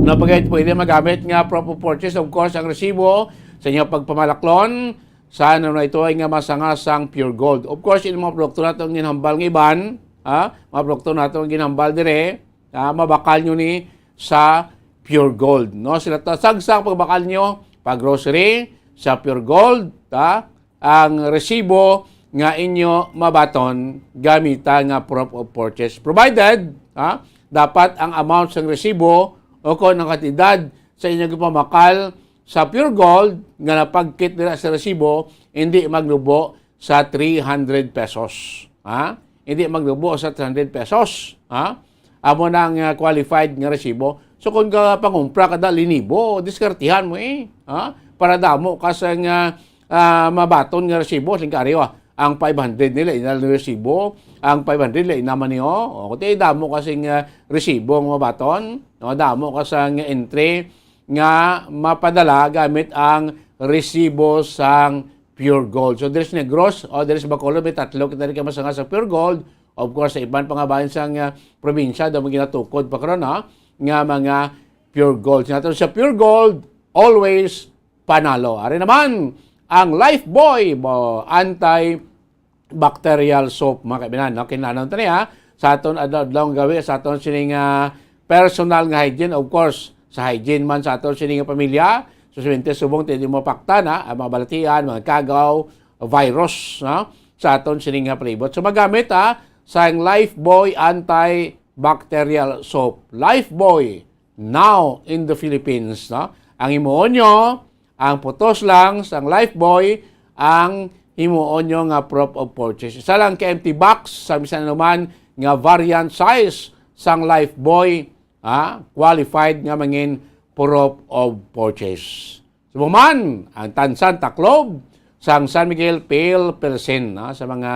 Napagay pwede magamit nga proof of purchase, of course, ang resibo sa inyo pagpamalaklon sa ano na ito ay nga masanga sang Pure Gold. Of course, yung mga produkto nato ang ginhambal nga iban, ha? Mga produkto nato ang ginhambal dire, ha? Mabakal nyo ni sa Pure Gold, no? Sila ta, sagsa pagbakal nyo pa grocery sa Pure Gold, ha? Ang resibo nga inyo mabaton gamita nga proof of purchase. Provided, ha, dapat ang amount sang resibo o kon ang kantidad sa inyo gipamakal sa Pure Gold nga napagkit dira sa resibo, hindi maglubo sa three hundred pesos. Ha? Hindi maglubo sa three hundred pesos. Ha? Amo na ang, ah, qualified nga resibo. So, kung ka pangumpra ka da linibo, diskartihan mo eh. Ha? Para damo ka sa nga, ah, mabaton nga resibo, sing kariwa, ang five hundred nila, ina lang resibo, ang five hundred nila, ina man niyo. O, kung damo ka sing, ah, resibo nga mabaton, no, damo ka sa nga entry nga mapadala gamit ang resibo sang Pure Gold. So, diri sa Negros, o diri sa Bacolod, may tatlo kita rin ka masanga sa Pure Gold. Of course, sa iban pa nga bahin sang, ah, probinsya, daw may ginatukod pa karon, ha, nga mga Pure Gold. Sa, sa Pure Gold, always panalo. Ari naman, ang Lifebuoy, bo, antibacterial soap, mga kaibigan, no? Kinahanglan ta niya sa aton adlaw-adlaw nga gawi, sa aton sining, ah, personal nga hygiene, of course, sa hygiene man sa aton sining nga pamilya, sa suwente subong, hindi mo paktan, ha, ang mga balatian, mga kagaw, virus, no? Sa aton sining nga palibot. So, magamit, ha, sa Lifebuoy antibacterial soap. Lifebuoy, now in the Philippines, no? Ang himuon nyo, ang putos lang sang Lifebuoy, ang himuon nyo nga proof of purchase. Isa lang ka empty box sa bisan anuman nga variant size sang Lifebuoy, ha, qualified nga mangin proof of purchase. Subong man, ang Tansan Taklob sang San Miguel Pale Pilsen, no? Sa mga,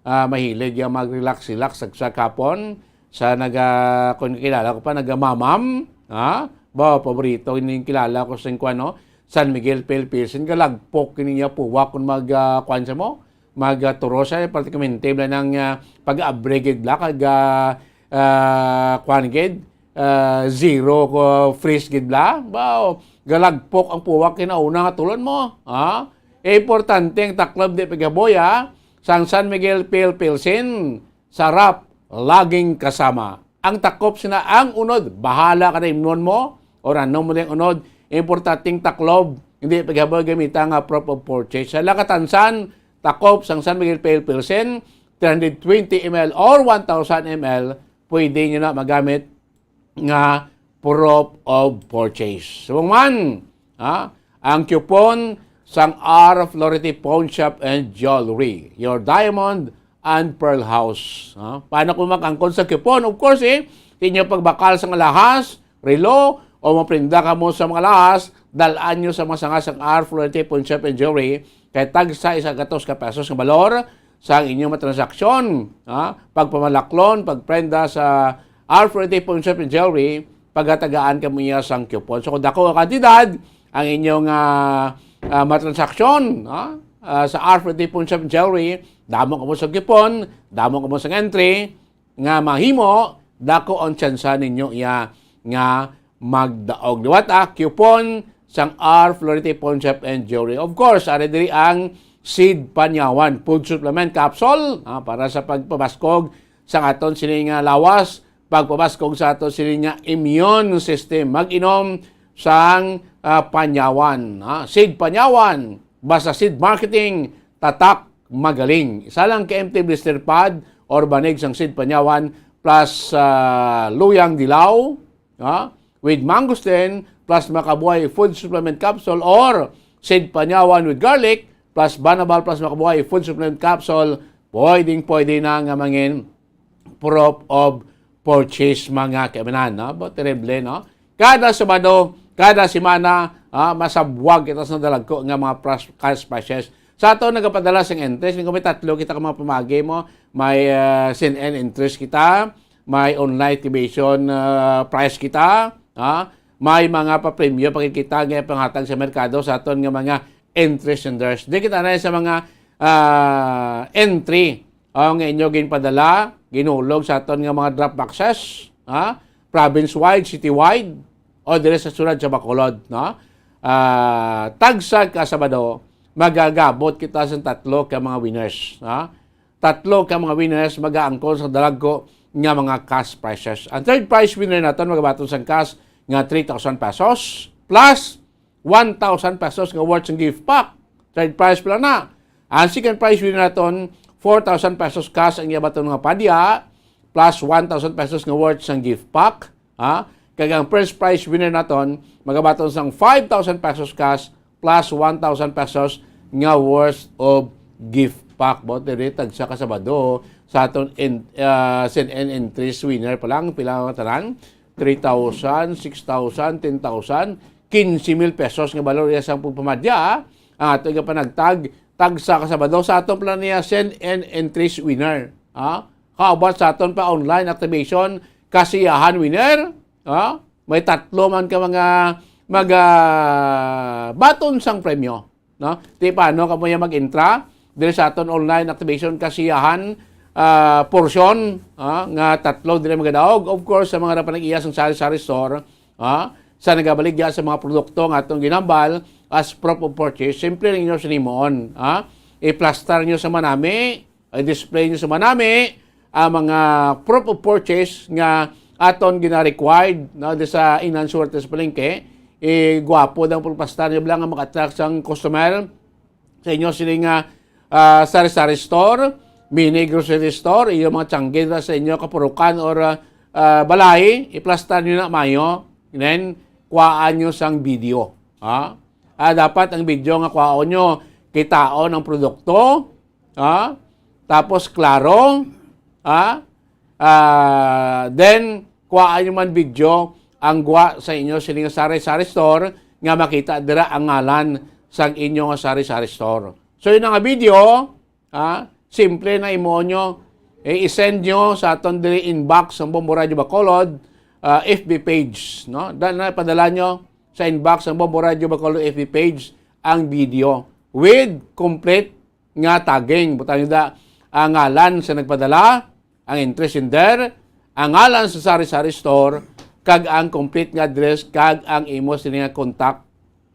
ah, mahilig nga mag-relax-relax sa, sa kapon, sa naga-, kung kilala ko pa, nagamamam, ha? Ba, paborito ini yung kilala ko sa kuwan, no? San Miguel Pale Pilsen, galagpok ini niya puwak kung mag, ah, kuwan sa mo, mag, ah, turo sa, praktikamente, bala nang, ah, pag-abre gid bala, kag, ah, ah, kuwan gid, ah, zero ko freeze gid bala. Ba, galagpok ang puwak kinauna nga tulon mo, ha? E, importante ang taklob di paghaboy, ha? Sang San Miguel Pale Pilsen, sarap, laging kasama. ang takop sina ang unod, bahala ka na imnon mo, or ano mo na yung unod, importanteng taklob, hindi paghaboy gamita nga proof of purchase. Sa Lakatansan, takop sang San Miguel Pale Pilsen, three hundred twenty M L or one thousand M L, pwede nyo na magamit nga proof of purchase. Subong man, ha, ang coupon sang R Flority Pawn Shop and Jewelry, your diamond and pearl house. Ha? Paano kung mag-angkon sa coupon? Of course, eh, sa inyo pagbakal sa alahas, relo, o maprenda kamo sa mga alahas, dalaan nyo sa mga sanga sang R Flority Pawn Shop and Jewelry, kay tagsa isa gatos ka pesos nga balor, sa inyong mga transaksyon, ha? Pagpamalaklon, pagprenda sa R Flority Pawn Shop and Jewelry, pagatagaan kamo niya sang coupon. So, kung dako ang kantidad, ang inyong, ah, ah, mga transaksyon, ha? Ah, sa R Flority Pawn Shop and Jewelry, damo kamo sa coupon, damo kamo sa entry, nga mahimo, dako ang tsansa ninyo iya nga magdaog. Liwat, ah, coupon sang R Flority Pawn Shop and Jewelry. Of course, ari diri ang Seed Panyawan Food Supplement Capsule, ah, para sa pagpabaskog sa aton sini nga lawas, pagpabaskog sa aton sini nga immune system. Mag-inom sang, ah, Panyawan, ah, Seed Panyawan, basta Seed Marketing, tatak, magaling. Isa lang ka empty blister pad or banig sang Seed Panyawan plus, ah, luyang dilaw, ha? With mangosteen plus Makabuhay Food Supplement Capsule or Seed Panyawan with garlic plus Banabal plus Makabuhay Food Supplement Capsule, pwedeng-pwede na nga mangin proof of purchase, mga kaibigan, no? But terrible, no? Kada Sabado, kada semana, ah, masabwag kita sa dalagko nga mga pras-, cash prizes. Sa ato nagapadala sing entries, kung may tatlo kita ka mga pamagi mo, may, ah, send-in entries kita, may online activation, ah, prize kita, ha? May mga papremyo pa kita nga pangatag sa merkado sa aton nga mga entry senders. Di kita na sa mga, ah, entry, ah, nga inyo ginpadala, ginulog sa aton nga mga drop boxes, ha? Province-wide, city-wide, o diri sa sulod sa Bacolod, no? Ah, tagsa ka Sabado, magagabot kita sa tatlo ka mga winners, ha? Tatlo ka mga winners magaangkon sa dalagko nga mga cash prizes. Ang third prize winner naton magabaton sang cash nga three thousand pesos plus one thousand pesos nga worth sang gift pack. Third prize pala na. Ang second prize winner naton, four thousand pesos cash ang iya baton nga padya plus one thousand pesos nga worth sang gift pack. Ha? Kag ang first prize winner naton, magabaton sang five thousand pesos cash plus one thousand pesos nga worth of gift pack. Buot diri, tagsa ka Sabado sa aton en-, ah, send-in entries winner pa lang, pila ang tanan? Three thousand, six thousand, ten thousand, quince mil pesos nga balor iya sang pagpamadya, ah, ang ato nga panagtag, tagsa ka Sabado sa aton pala niya send-in entries winner. Ha? Kauban sa aton pa online activation, kasiyahan winner, ha? May tatlo man ka mga mag, ah, baton sang premyo, no? Ti paano ka mo ya mag-intra diri sa aton online activation kasiyahan, ah, portion, ah, nga tatlo diri magadaog. Of course, sa mga napanag-iya sang sari-sari store, ah, sa nagabaligya sa mga produkto nga atong ginambal as proof of purchase, simple lang inyo sinimuon, ah. I-plastar nyo sa manami, i-display nyo sa manami ang mga proof of purchase nga aton gina-required, no, di sa Inland Suerte sa palengke. Eh, gwapo dang pagplastar nyo lang ang mag-attract sang customer sa inyo sini nga, ah, sari-sari store, mini grocery store, iyo mga tiyangge dira sa inyo kapurukan or, ah, ah, balay, iplastar nyo na mayo, then kuhaan nyo sang video, ha? Ah, dapat ang video nga kuhaon nyo, kitaon ang produkto, ha? Tapos klaro, ha? Ah, then, kuhaan nyo man video ang gwa sa inyo sini nga sari-sari store nga makita dira ang ngalan sang inyo nga sari-sari store. So, yun nga video, ha? Simple na imo nyo, eh, i-send nyo sa aton diri inbox sang Bombo Radio Bacolod, ah, F B page, no? Da-, na padala nyo sa inbox sang Bombo Radio Bacolod F B page ang video with complete nga tagging. Butang nyo da ang ngalan sa nagpadala, ang entry sender, ang ngalan sa sari-sari store, kag ang complete nga address, kag ang imo sini nga contact,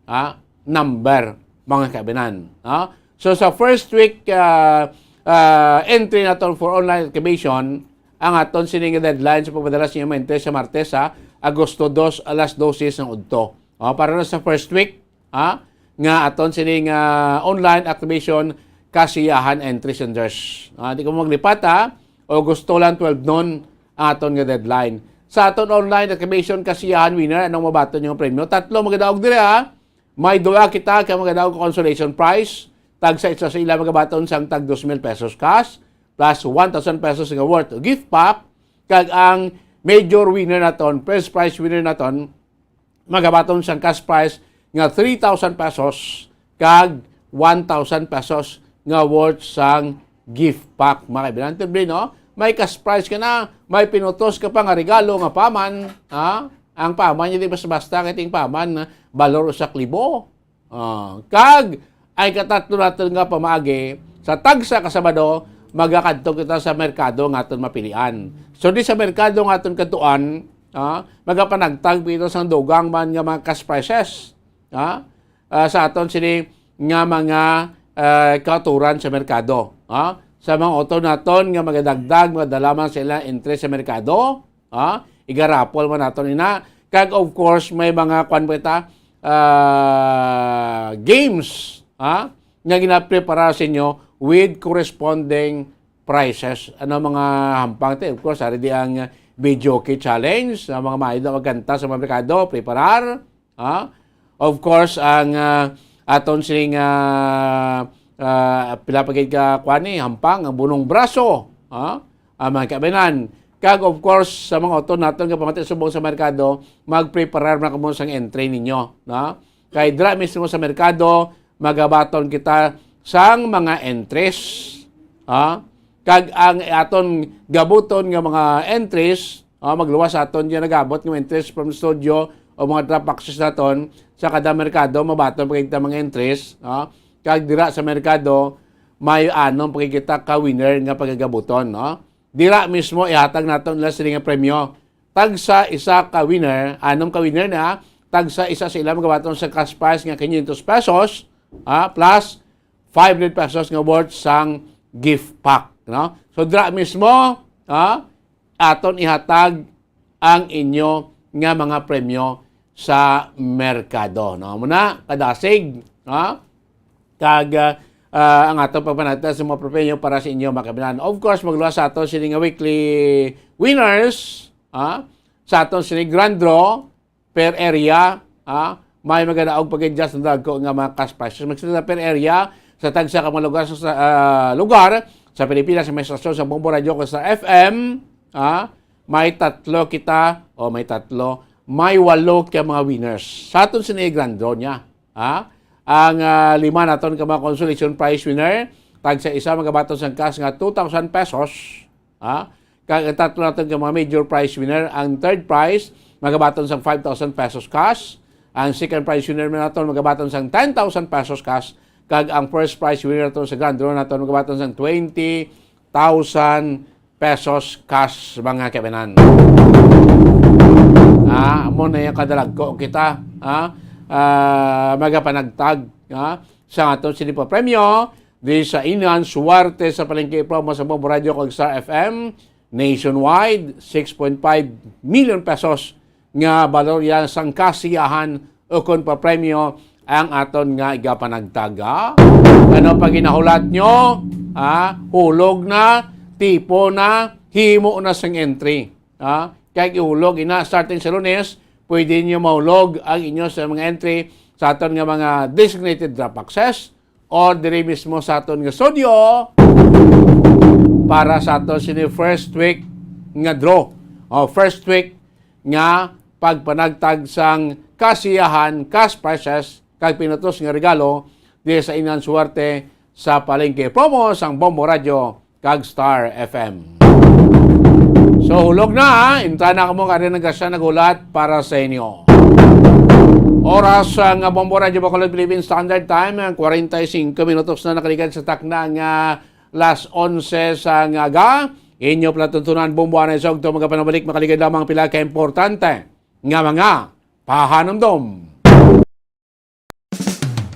ah, number, mga kaibinan, ah. So, sa first week, ah, ah, entry naton for online activation, ang aton sini nga deadline sa pagpadala sa inyong mga entry sa Martes, ha, Agosto dos, alas dose sang udto. O, para na sa first week, ha, nga aton sini nga online activation kasiyahan entry senders. Ah, di ko maglipat, ha. Agosto lang, twelve noon ang aton nga deadline. Sa aton online activation kasiyahan winner, anong mabaton yung premyo? Tatlo magadaog dire, ha. May duha kita ka magadaog consolation prize. Tagsa isa sa ila magabaton sang tag dos mil pesos cash plus one thousand pesos nga worth gift pack. Kag ang major winner naton, first prize winner naton, magabaton sang cash prize nga three thousand pesos kag one thousand pesos nga worth sang gift pack, mga kaibigan. Tibli, no? May cash prize ka na, may pinutos ka pa nga regalo nga paman, ha? Ang paman, hindi basta-basta kay ting paman, ha? Balor usa ka libo. Ah, kag ay katatlo naton nga pamaagi, sa tagsa ka Sabado, magakadto kita sa merkado nga aton mapilian. So, di sa merkado nga aton kadtuan, ah, magapanagtag kita sang dugang man nga mga cash prizes, ah, ah, sa aton sini nga mga, ah, kautoran sa merkado, ah, sa mga auto naton nga magadagdag, magadala man sa ilang entry sa merkado, ah, igarapol man naton ina. Kag of course, may mga kwan pa kita, ah, games, ah, nga ginaprepara sa inyo with corresponding prizes. Ano mga hampang, te? Of course, ari di ang video key challenge, ang mga maayos na magkanta sa mga merkado, preparar. Ha? Of course, ang, ah, aton sining, ah, ah, pila pa gid ka, kuan ni, hampang, ang bunong braso, ha? Ang mga kaabanan. Kag, of course, sa mga auto naton nga pamati subong sa merkado, magpreparar na kamo sang entry ninyo, no? Kay dira mismo sa merkado, magabaton kita sang mga entries, ha? Kag ang aton gabuton nga mga entries, ah, magluwas sa aton nga nagabot nga mga entries from studio o mga drop boxes naton sa kada merkado, mabaton pa kita mga entries, ah, kag dira sa merkado may anom pa kita ka winner nga pagagabuton, no? Dira mismo ihatag naton nila sini nga premyo. Tagsa isa ka winner, anom ka winner na, tagsa isa sa ila magabaton sa cash prize nga quinientos pesos, ah, plus five hundred pesos nga worth sang gift pack, no? So, dira mismo, ah, aton ihatag ang inyo nga mga premyo sa merkado, no? Muna, kadasig, ha? Kag, ah, ah, ang aton pagpanagtag sa mga premyo para sa inyo, mga kaibigan. Of course, magluwas sa aton sini nga weekly winners, ha? Sa aton sini grand draw per area, ha? May magadaog pa gid dyan sa dagko nga mga cash prizes. Magsalita per area sa tagsa ka mga lugar sa, ah, lugar sa Pilipinas, sa may estasyon sa Bombo Radio o Star F M, ha? May tatlo kita, o may tatlo, may walo ka mga winners. Sa aton sini grand draw niya, ha? Ang, ah, lima naton ka mga consolation prize winner, tagsa isa magabaton sang cash nga two thousand pesos, ha? Kag ang tatlo naton ka mga major prize winner, ang third prize magabaton sang five thousand pesos cash, ang second prize winner man naton magabaton sang ten thousand pesos cash, kag ang first prize winner naton sa grand draw naton magabaton sang twenty thousand pesos cash, mga kaibanan. Ah, amo na yung kadalagko kita, ah, ah, magapanagtag, ah, sa aton sini pa premyo di sa Inan Suwerte sa Palengke Promo sa Bombo Radio kag Star F M nationwide, six point five million pesos nga balor yan sang kasiyahan ukon pa premyo ang aton nga igapanagtaga. Ano pa ginahulat nyo? Ha? Hulog na, tipo na, himo na sing entry. Ha? Kay ihulog ina starting sa Lunes, pwede nyo mahulog ang inyo sa mga entry sa aton nga mga designated drop boxes or diri mismo sa aton nga studio para sa aton sini first week nga draw o first week nga pagpanagtag sang kasiyahan, cash prizes, kag pinutos nga regalo diri sa Inan Suwerte sa Palengke Promo sang Bombo Radio kag Star F M. So, hulog na, ha? Intra na kamo, kari ng grasya naghulat para sa inyo. Oras, ah, nga Bombo Radio Bacolod Philippine Standard Time, ang forty-five minutos na nakaligad sa takna nga las onse sa nga aga. Inyo palatuntunan, Bombo Anay Sogto, magapanabalik, makaligad lamang pila ka importante nga mga pahanumdom.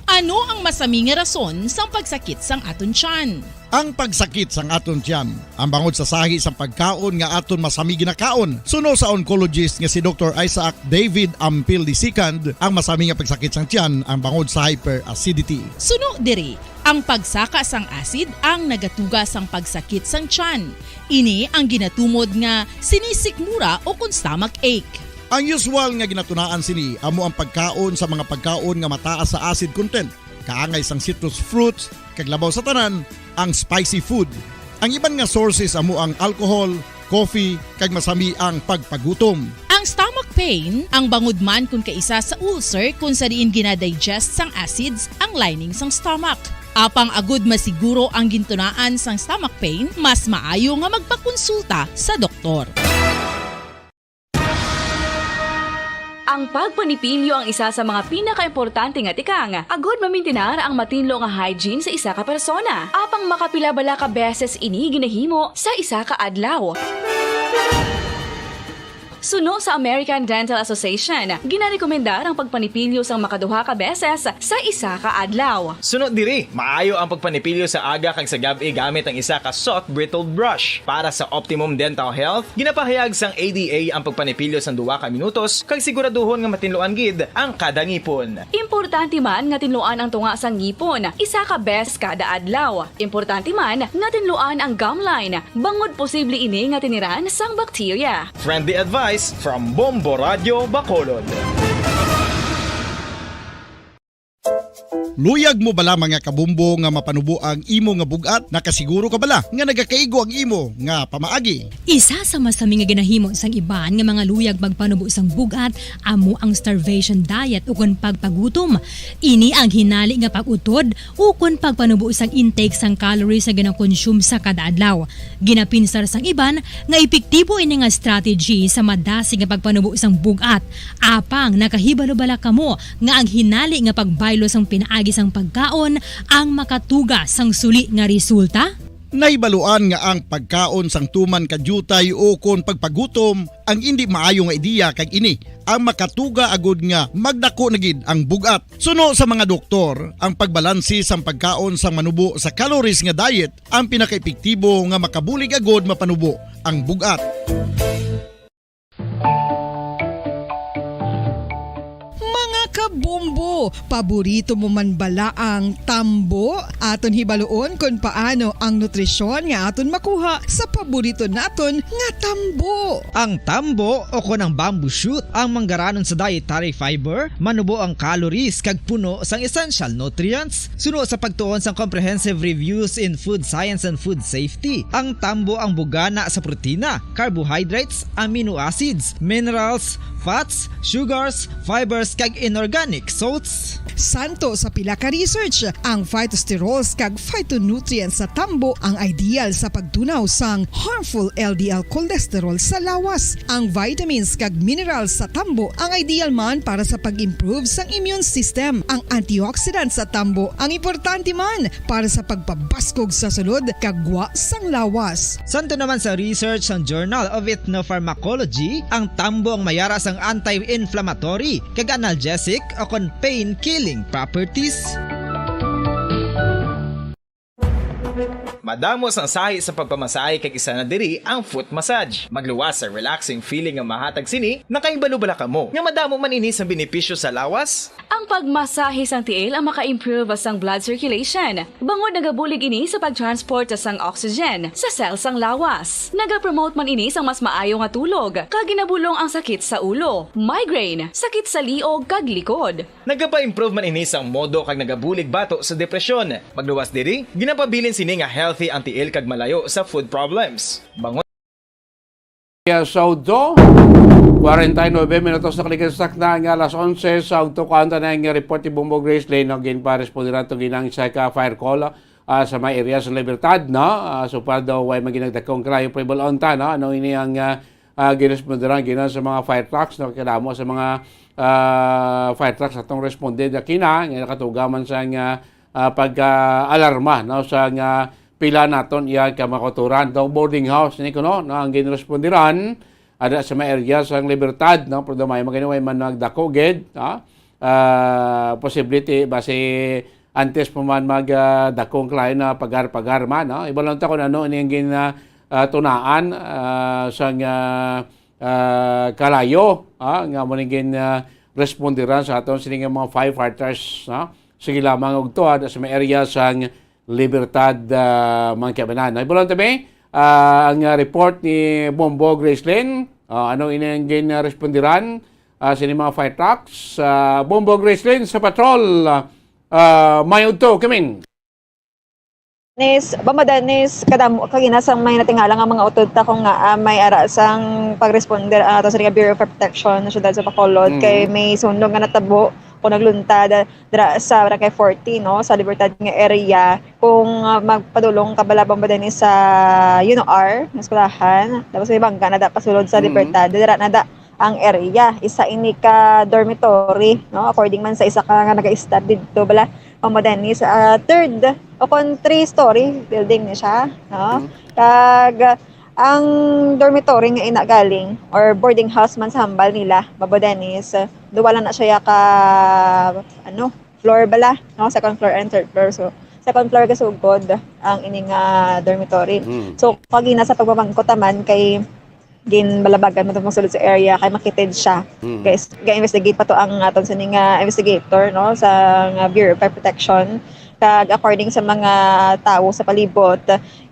Ano ang Masami nga rason sang pagsakit sang aton tiyan. Ang pagsakit sang aton tiyan, ang bangod sa sahi sang pagkaon nga aton masami ginakaon. Suno sa oncologist nga si Doktor Isaac David Ampil the second, ang masami nga pagsakit sang tiyan ang bangod sa hyperacidity. Suno diri, ang pagsaka sang acid ang nagatuga sang pagsakit sang tiyan. Ini ang ginatumod nga sinisikmura o kon stomach ache. Ang usual nga ginatunaan sini amo ang pagkaon sa mga pagkaon nga mataas sa acid content, kaangay sang citrus fruits, kag labaw sa tanan, ang spicy food. Ang iban nga sources amo ang alcohol, coffee, kag masami ang pagpagutom. Ang stomach pain ang bangod man kon kaisa sa ulcer, kon sa diin ginadigest sang acids ang lining sang stomach. Apang agud masiguro ang gintunaan sang stomach pain, mas maayo nga magpakonsulta sa doktor. Ang pagpanipilyo ang isa sa mga pinakaimportante nga tikang agud mamintinar ang matinlo nga hygiene sa isa ka persona. Apang makapila bala ka beses ini ginahimo sa isa ka adlaw? Suno sa American Dental Association, ginarekomendar ang pagpanipilyo sang makaduha ka beses sa isa ka adlaw. Suno diri, maayo ang pagpanipilyo sa aga kag sa gab-i gamit ang isa ka soft bristled brush. Para sa optimum dental health, ginapahayag sang A D A ang pagpanipilyo sang duha ka minutos kag siguraduhon nga matinluan gid ang kada ngipon. Importante man nga tinluan ang tunga sang ngipon isa ka bes kada adlaw. Importante man nga tinluan ang gum line, bangod posible ini nga tiniran sang bakterya. Friendly advice from Bombo Radio Bacolod. Luyag mo bala, mga kabombo, nga mapanubo ang imo nga bug-at? Nakasiguro ka bala nga nagakaigo ang imo nga pamaagi? Isa sa masami nga ginahimo sang iban nga mga luyag magpanubo sang bug-at amo ang starvation diet, ukon pagpagutom. Ini ang hinali nga pag-utod ukon pagpanubo sang intake sang calories nga ginakonsume sa kada adlaw. Ginapinsar sang iban nga epektibo ini nga strategy sa madasig nga pagpanubo sang bug-at. Apang nakahibalo bala kamo nga ang hinali nga pagbaylo sang pinaagi sang pagkaon ang makatuga sang suli nga resulta? Nahibaluan nga ang pagkaon sang tuman ka diutay ukon pagpagutom ang indi maayo nga ideya, kag ini ang makatuga agud nga magdako na gid ang bug-at. Suno sa mga doktor, ang pagbalanse sang pagkaon sang manubo sa calories nga diet ang pinakaepektibo nga makabulig agud mapanubo ang bug-at. Mga kabombo, paborito mo man bala ang tambo? Aton hibaluon kon paano ang nutrisyon nga aton makuha sa paborito naton nga tambo. Ang tambo, o kon ang bamboo shoot, ang manggaranon sa dietary fiber, manubo ang calories kag puno sang essential nutrients. Suno sa pagtuon sang Comprehensive Reviews in Food Science and Food Safety, ang tambo ang bugana sa protina, carbohydrates, amino acids, minerals, fats, sugars, fibers, kag inorganic salts. Suno sa pila ka research, ang phytosterols kag phytonutrients sa tambo ang ideal sa pagtunaw sang harmful L D L cholesterol sa lawas. Ang vitamins kag minerals sa tambo ang ideal man para sa pag-improve sang immune system. Ang antioxidants sa tambo ang importante man para sa pagpabaskog sa sulod kag gwa sang lawas. Suno naman sa research sang Journal of Ethnopharmacology, ang tambo ang mayara sang anti-inflammatory kag analgesic o kon pain-killing properties. Madamo sang sahi sa pagpamasahe, kag isa na diri ang foot massage. Magluwas sa relaxing feeling nga mahatag sini. Nakahibalo bala kamo nga madamo man ini sang benepisyo sa lawas? Ang pagmasahe sang tiil ang maka-improve sang blood circulation, bangod nagabulig ini sa pag-transport sang oxygen sa cell sang lawas. Nagapromote man ini sang mas maayo nga tulog, kag ginabulong ang sakit sa ulo, migraine, sakit sa liog kag likod. Nagapa-improve man ini sang modo kag nagabulig bato sa depresyon. Magluwas diri, ginapabilin sini nga healthy ang tiil kag malayo sa food problems. Bangon. Sa udto, kwarenta y nuebe minutos na kaligid sa takna nga alas onse sa udto, kaon ta na ang report ni Bombo Grace Lane, no, ginparesponde nato ginang isa ka fire call, ah, sa may area sa Libertad, no? Ah, so far daw, way man ginagdakong kalayo pa ibalon ta, no? Ano ini ang, ah, ah, giresponderan ginan sa mga fire trucks, no? Kadamo sa mga, ah, fire trucks atong responded na kina, nga nakatuga man sa nga, ah, pag, ah, alarma, no? Sa nga pila naton iya ka makuturan. Daw boarding house ni kuno, no? Ang ginresponderan, ada sa may area sa Libertad, no? Pero may magani way man nagdako gid, no? Ah, posible ti basi antes pa man mag, ah, dakong kalayo na pagar-pagar man, no? Ibalon ta kung ano ini ang gin, ah, ah, tunaan, ah, sang, ah, ah, kalayo, ah, nga mo ning gin, ah, respondiran sa aton sini nga mga firefighters, no? Sige lamang og tuwa sa may area sang Libertad, ah, mga kabanan. Ibalon ta mi, ah, ang, ah, report ni Bombo Gracelyn. Ah, ano ini ang gin, ah, respondiran, ah, sini mga fire trucks? Ah, Bombo Gracelyn sa patrol, ah, ah, may udto, kamin. Nis, Bamba Dennis, kadamo, kagina sang may natingala nga mga utod ta kung nga, ah, may ara sang pag-responder, ah, ato sa Bureau of Protection sa siyudad sa Bacolod, Mm. kay may sunog nga natabo kung nagluntad dira sa Barangay forty, no, sa Libertad nga area. Kung, ah, magpadulong ka bala, Bamba Dennis, sa U N R, nga eskwelahan, tapos may bangga na da pasulod sa Mm. Libertad, dira na da ang area. Isa ini ka dormitory, no? According man sa isa ka nga nag-stay didto bala, Bamba Dennis, ah, third o kon three-story building ni siya, no? Mm. Kag, ah, ang dormitory nga ina galing or boarding house man sa hambal nila, Bamba Dennis, ah, duwa lang na siya ka, ano, floor bala, no? Second floor and third floor. So, second floor kasugod ang ining, ah, dormitory. Mm. So, kagina sa pagpamangkot naman kay ginbalabagan man itong sulod sa area kay makitid siya. Mm. Guys, ga-investigate pa to ang aton sini nga investigator, no, sa nga Bureau of Fire Protection. Kag according sa mga tawo sa palibot,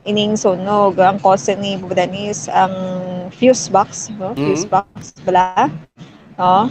ining sunog, ang cause ni Bamba Dennis, ang fuse box, no? Mm. Fuse box bala. No?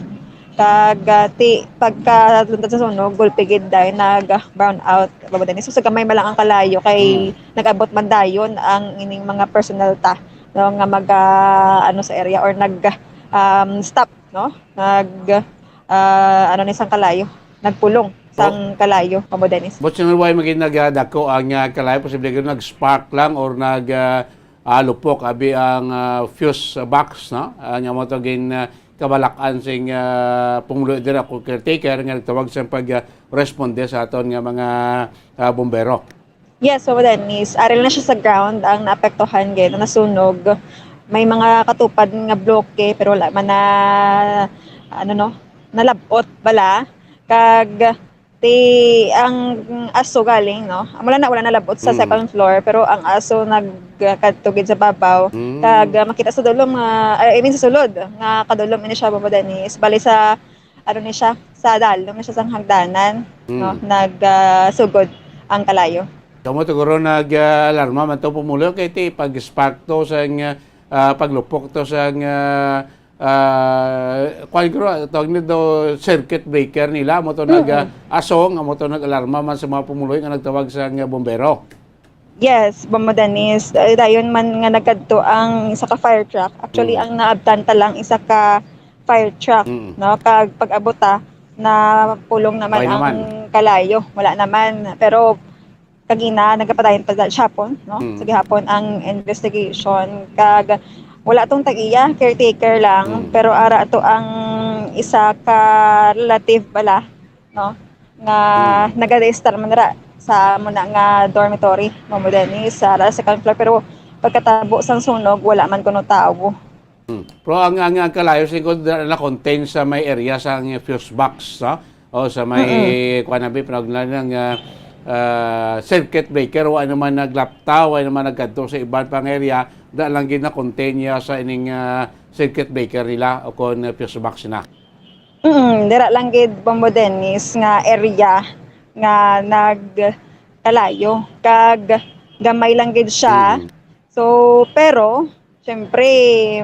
Kag, ah, ti, pagkaluntad sa sunog, gulpi gid dayon nag-brown out, Bamba Dennis. So, sa gamay man lang ang kalayo kay Mm. nag-abot man dayon ang ining mga personnel ta, no, nga mag, ah, ano sa area or nag, um, stop, no? Nag, ah, ano ni sang kalayo, nagpulong sang kalayo, Bamba Dennis. But sino why maging nagdako ang, ah, kalayo? Posible gid nag-spark lang or nag, ah, ah, lupok abi ang, ah, fuse box, no? Ah, nga mo to gin, ah, kabalak-an sing, ah, pumulo dira ko caretaker nga nagtawag sa pag, ah, responde sa aton nga mga, ah, bombero. Yes, so then is aril na siya sa ground ang naapektuhan kay nasunog. May mga katupad nga bloke pero wala man na, ano, no, nalabot bala. Kag ti ang aso galing, no? Wala na, wala nalabot sa Mm. second floor, pero ang aso nagkadto gid sa babaw. Mm. Kag, ah, makita sa dulom nga, ay, I mean, sa sulod nga kadulom ini siya, Bamba Dennis. Bali sa, ano ni siya, sa dalom ni siya sang hagdanan, no? Mm. Nag, ah, sugod ang kalayo. Kamo siguro nag, ah, alarma man to pumulo kay ti pag-spark to sang, ah, paglupok to sang, ah, ah, kuwan, guro, tawag nito, circuit breaker nila, amo to nag, Mm-mm. ah, asong, amo to nag-alarma man sa mga pumuloy nga nagtawag sa nga bombero. Yes, Bamba Dennis. Eh, dayon man nga nagkadto ang isa ka fire truck. Actually, Mm. ang naabtan ta lang isa ka fire truck, Mm. no? Kag pag-abot ta, napulong naman Why ang naman? kalayo. Wala naman. Pero kagina, nagapadayon pa sa gihapon, no? Mm. Sa gihapon ang investigation. Kag wala tong tag-iya, caretaker lang, Mm. pero ara to ang isa ka relative bala, no? Nga Mm. naga-stay man ra sa amo na nga dormitory, Bamba Dennis, sa second floor, pero pagkatabo sang sunog, wala man kuno tawo. Hmm. Pero ang, ang, ang kalayo, siguro, na, na-contain sa may area sa ang fuse box, no? O sa may, Mm-mm. kuwan na, bi, panawag nila ng, ah, ah, circuit breaker, wa naman naglapta, wa naman nagkadto sa iban pang area, da lang gid na-contain niya sa ining, ah, circuit breaker nila o kon fuse box na. Mm, dira lang gid, Bamba Dennis, nga area nga nagkalayo, kag gamay lang gid siya. Mm. So, pero, Siyempre,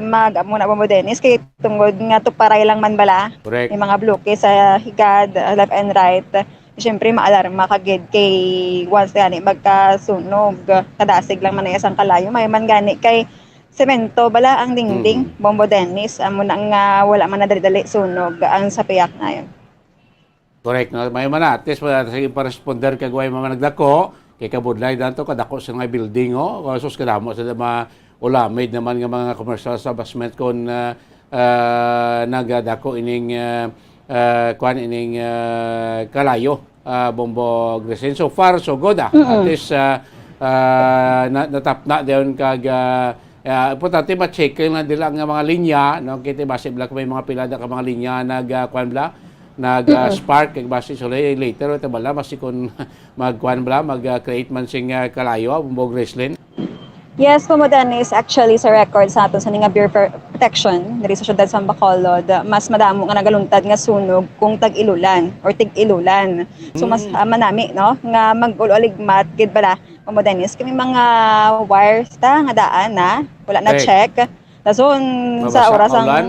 mag-, amo na, Bamba Dennis, kay tungod nga tuparay lang man bala, Correct. may mga bloke sa higad, uh, left and right. Siyempre, maalarma ka gid kay once gani magkasunog, kadasig lang man na sang kalayo. May man gani kay semento bala ang dingding, Mm. Bamba Dennis, amo na nga wala man na dali-dali sunog ang sa piyak na yun. Correct, no? May man, at least, wala, sige, pa-responder kag way mga nagdako, kay kabudlay na to, kadako sa mga building, oh. Kasus, kadamo sa mga ulamid naman nga mga commercial establishment kung, ah, ah, nagdako ining, ah, ah, kuwan, ining, ah, kalayo, ah, Bombo Grecin. So far, so good, ah. Mm-mm. At least, ah, ah, na-, natapna dayon kag, ah, ah, importante ma-check lang nila ang mga linya, no? Kay basi bala may mga pila na ka mga linya nag, ah, kuwan bala, nag, ah, Mm-mm. spark, kag basi sa later, wala, basi kung magkuan bala, mag, ah, create man sing, ah, kalayo, Bombo Gracelyn. Yes, Bombo Dennis, actually sa record sa aton sa nga Bureau of Protection diri sa siyudad sa Bacolod, mas madamo nga nagaluntad nga sunog kung tag-ilulan or tig-ilulan. So, mas, Mm. ah, manami, no, nga mag-ulo-aligmat gid bala, Bombo Dennis, kami mga wires ta nga daan na wala na Correct. check. Dason sa Mabasa oras ang maulan.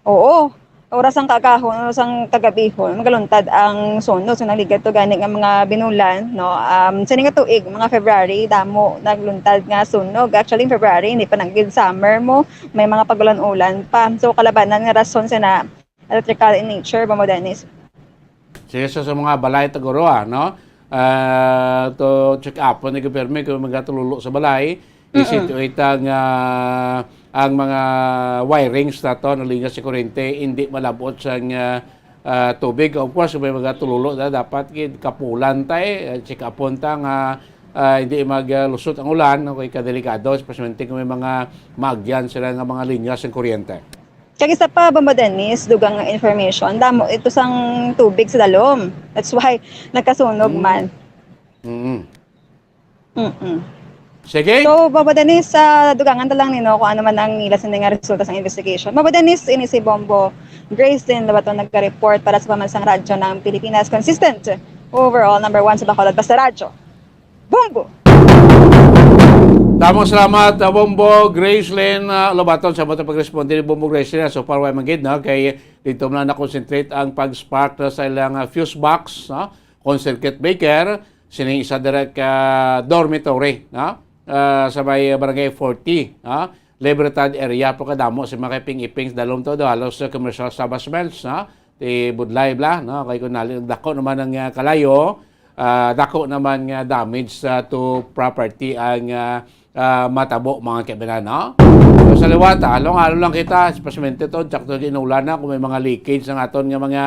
Oo. Oras ang kaagahon, oras ang kagabihon, magaluntad ang sunog. So, nagligad to gani nga mga binulan, no? Um, sini nga tuig, mga February, damo nagluntad nga sunog. Actually, in February, hindi pa nagid summer mo, may mga pagulan-ulan pa. So, kalabanan nga rason sina electrical in nature, Bombo Dennis. Sige, so sa mga balay, Tagoro, ah, no? Ah, to check up ni Gobyerno kung magatululo sa balay, Mm-mm. isituit ang, ah, ang mga wirings nato, ang linya sa kuryente, hindi malabot sang, ah, ah, tubig. Of course, may mga tululo na dapat gid kapulan ta, eh, check upon ta nga, ah, hindi maglusot ang ulan, okay, kadelikado, especially kung may mga maagyan sila nga mga linya sa kuryente. Kag isa pa, Bombo Dennis, dugang nga information, damo ito sang tubig sa dalom. That's why nagkasunog Mm. man. Mm. Mm-mm. Sige. So, Bombo Dennis, ah, dugangan ta lang nino kung ano man ang nila sini nga resulta sang investigation. Bombo Dennis, ini si Bombo Grace din, Labaton, nagka-report para sa Pambansang Radyo ng Pilipinas. Consistent, overall, number one sa Bacolod. Basta Radyo. Bombo! Tamang salamat, ah, Bombo Gracelyn, ah, Lobaton, sa mga pagresponde ni Bombo Gracelyn, ah, so far, way man gid, no? Kay dito na na-concentrate ang pag-spark na sa ilang, ah, fuse box, no? Kung circuit breaker, sining isa dira ka dormitory, no? Ah, sa may Barangay forty, no? Libertad area, po kadamo sa mga iping-iping sa dalom to, do, halos sa commercial establishments, no? Ti budlay bala, no? Kay kung nali-, dako naman ang, ah, kalayo, ah, dako naman nga damage sa to property ang, ah, ah, matabo, mga kaibigan, no? So, sa liwat, ah, along-along lang kita, especially to, tsaka to ginulan na, kung may mga leakage ang aton nga mga,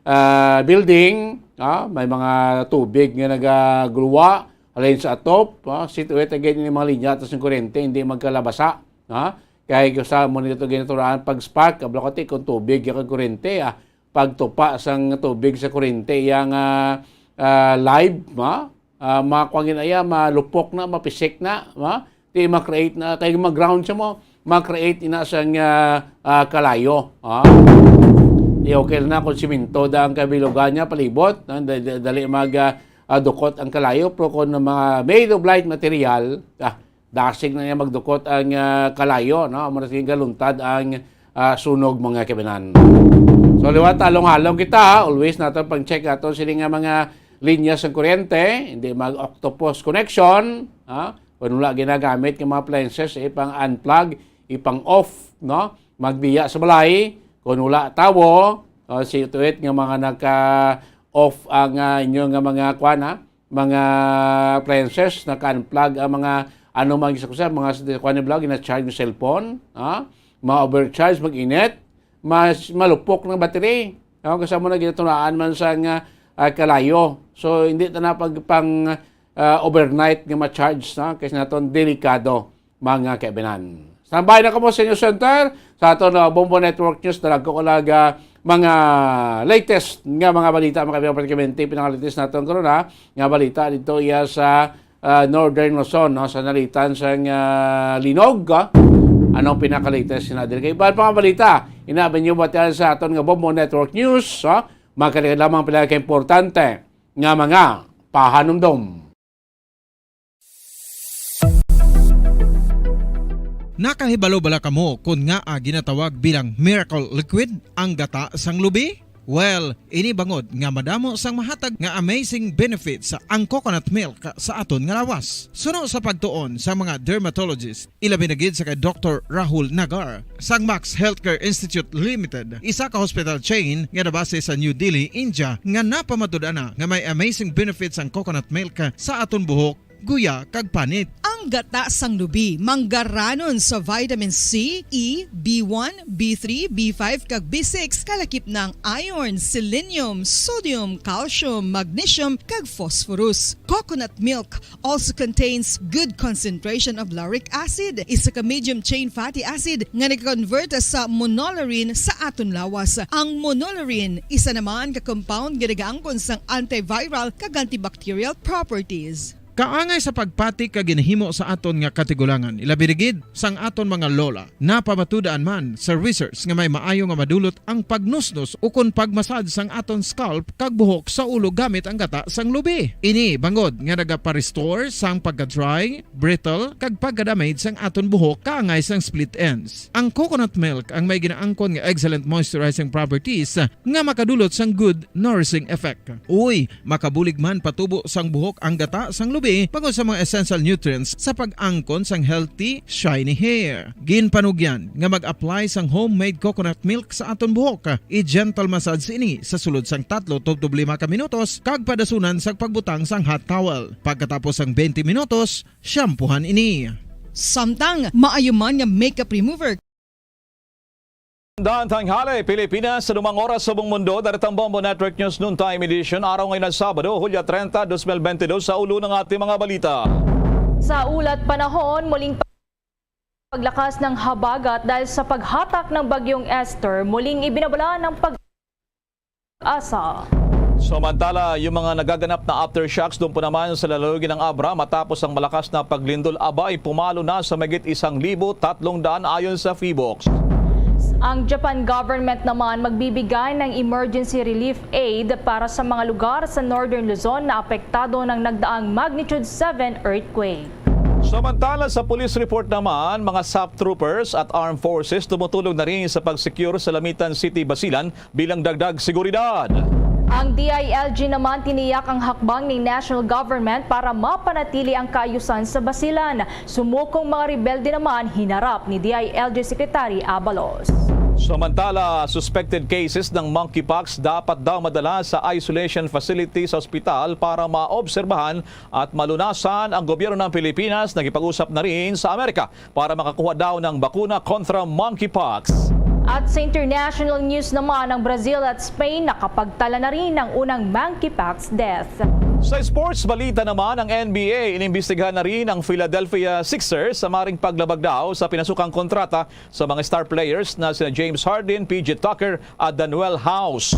ah, building, ah, may mga tubig nga nagaguluwa, halin sa atop, ah, situate again yung mga linya, tas yung kurente, hindi magkalabasa, ah. Kaya sa mo nito ginaturaan pag spark, kablakati kung tubig, yung kurente, ah, pagtupa sang tubig sa kurente, yang, ah, ah, live, ma? Ah, makuha gid iya, malupok na, mapisik na, ma? Di ma-create na, kay mag-ground siya mo, ma-create ina sang, ah, ah, kalayo, ah. Di okay na kung siminto da ang kabilugan niya, palibot, ah, da-, da-, dali mag, ah, ah, dukot ang kalayo, pero kung mga made of light material, ah, dasig na niya magdukot ang, ah, kalayo, no? Amo na sige galuntad ang, ah, sunog, mga kaibigan. So, liwat, halong-halong kita, always nato pag-check ato sini nga mga linya sa kuryente, hindi mag-octopus connection, ha? Kung wala ginagamit nga mga appliances, ipang-unplug, ipang-off, no? Magbiya sa balay, kung wala tawo, o si tuwit nga mga naka-off ang, ah, inyo nga mga, kuwan, ha? Mga appliances, naka-unplug ang mga, ano man, sa kusa, mga sa kuwan ni vlog, gina-charge ng cellphone, ha? Ma-overcharge, mag-init, mas malupok ng battery. Ang kasama na ginatunaan man sa nga, ah, kalayo. So, hindi ta na pag pang, ah, overnight nga ma-charge, no? Kasi naton delikado, mga kaibinan. Standby na kamo sa inyo center. Sa aton, ah, Bombo Network News, dalagko ko lang, ah, mga latest nga mga balita, mga kaibigan, pratikamente, pinaka-latest naton karon, ha, nga balita dito iya sa, ah, Northern Luzon, no, sa nalitan sang, ah, Linog, ah. Anong pinaka-latest na diri? Kay iban pa nga balita, inaabot nyo ba sa aton nga Bombo Network News, ha? Magkalikan lamang pila ka importante nga mga pahanumdom. Nakahibalo bala kamo kon ngaa ginatawag bilang miracle liquid ang gata sang lubi? Well, ini bangod nga madamo sang mahatag nga amazing benefits ang coconut milk sa aton nga lawas. Suno sa pagtuon sa mga dermatologist, ilabi na gid sa kay Doktor Rahul Nagar sang Max Healthcare Institute Limited, isa ka hospital chain nga nabase sa New Delhi, India, nga napamatud-an na nga may amazing benefits ang coconut milk sa aton buhok, guya, kag panit. Ang Gata sang lubi, manggaranon sa vitamin C, E, B one, B three, B five, kag B six, kalakip na ang iron, selenium, sodium, calcium, magnesium, kag phosphorus. Coconut milk also contains good concentration of lauric acid, isa ka medium chain fatty acid nga nag-convert sa monolaurin sa aton lawas. Ang monolaurin, isa naman ka compound nga nagaangkon sang antiviral kag antibacterial properties. Kaangay sa pagpati ka ginahimo sa aton nga katigulangan, ilabi na gid sang aton mga lola. Napamatud-an man sa research nga may maayo nga madulot ang pagnusnos ukon pagmasad sang aton scalp kag buhok sa ulo gamit ang gata sang lubi. Ini bangod nga nagapa-restore sang pagka-dry, brittle, kag pagka-damage sang aton buhok kaangay sang split ends. Ang coconut milk ang may ginaangkon nga excellent moisturizing properties nga makadulot sang good nourishing effect. Uy, makabulig man patubo sang buhok ang gata sang lubi bangod sa mga essential nutrients sa pag-angkon sang healthy, shiny hair. Ginpanugyan nga mag-apply sang homemade coconut milk sa aton buhok. I-gentle massage ini sa sulod sang tatlo tubtob lima ka minutos kag padasunan sang pagbutang sang hot towel. Pagkatapos sang twenty minutos, shampoohan ini. Samtang maayo man nga makeup remover. Magandang tanghali, Pilipinas, sa lumang oras sa buong mundo. Dari ang Bombo Network News Noontime Edition, araw ngayon na Sabado, Hulyo treinta, dos mil bentidus, sa ulo ng ating mga balita. Sa ulat panahon, muling paglakas ng habagat dahil sa paghatak ng Bagyong Esther, muling ibinabala ng pag-asa. Samantala, yung mga nagaganap na aftershocks doon po naman sa lalawigan ng Abra matapos ang malakas na paglindol, abay, pumalo na sa mahigit isang libo tatlong daan ayon sa PHIVOLCS. Ang Japan government naman magbibigay ng emergency relief aid para sa mga lugar sa Northern Luzon na apektado ng nagdaang magnitude seven earthquake. Samantala, sa police report naman, mga SAF troopers at armed forces tumutulong na rin sa pag-secure sa Lamitan City, Basilan bilang dagdag seguridad. Ang D I L G naman tiniyak ang hakbang ni national government para mapanatili ang kaayusan sa Basilan. Sumukong mga rebelde naman hinarap ni D I L G Secretary Abalos. Samantala, suspected cases ng monkeypox dapat daw madala sa isolation facility sa ospital para maobserbahan at malunasan. Ang gobyerno ng Pilipinas nakipag-usap na rin sa Amerika para makakuha daw ng bakuna kontra monkeypox. At sa international news naman, ang Brazil at Spain nakapagtala na rin ng unang monkeypox death. Sa sports balita naman, ang N B A inimbestigahan na rin ang Philadelphia Sixers sa maring paglabag daw sa pinasukang kontrata sa mga star players na sina James Harden, P J Tucker, at Danuel House.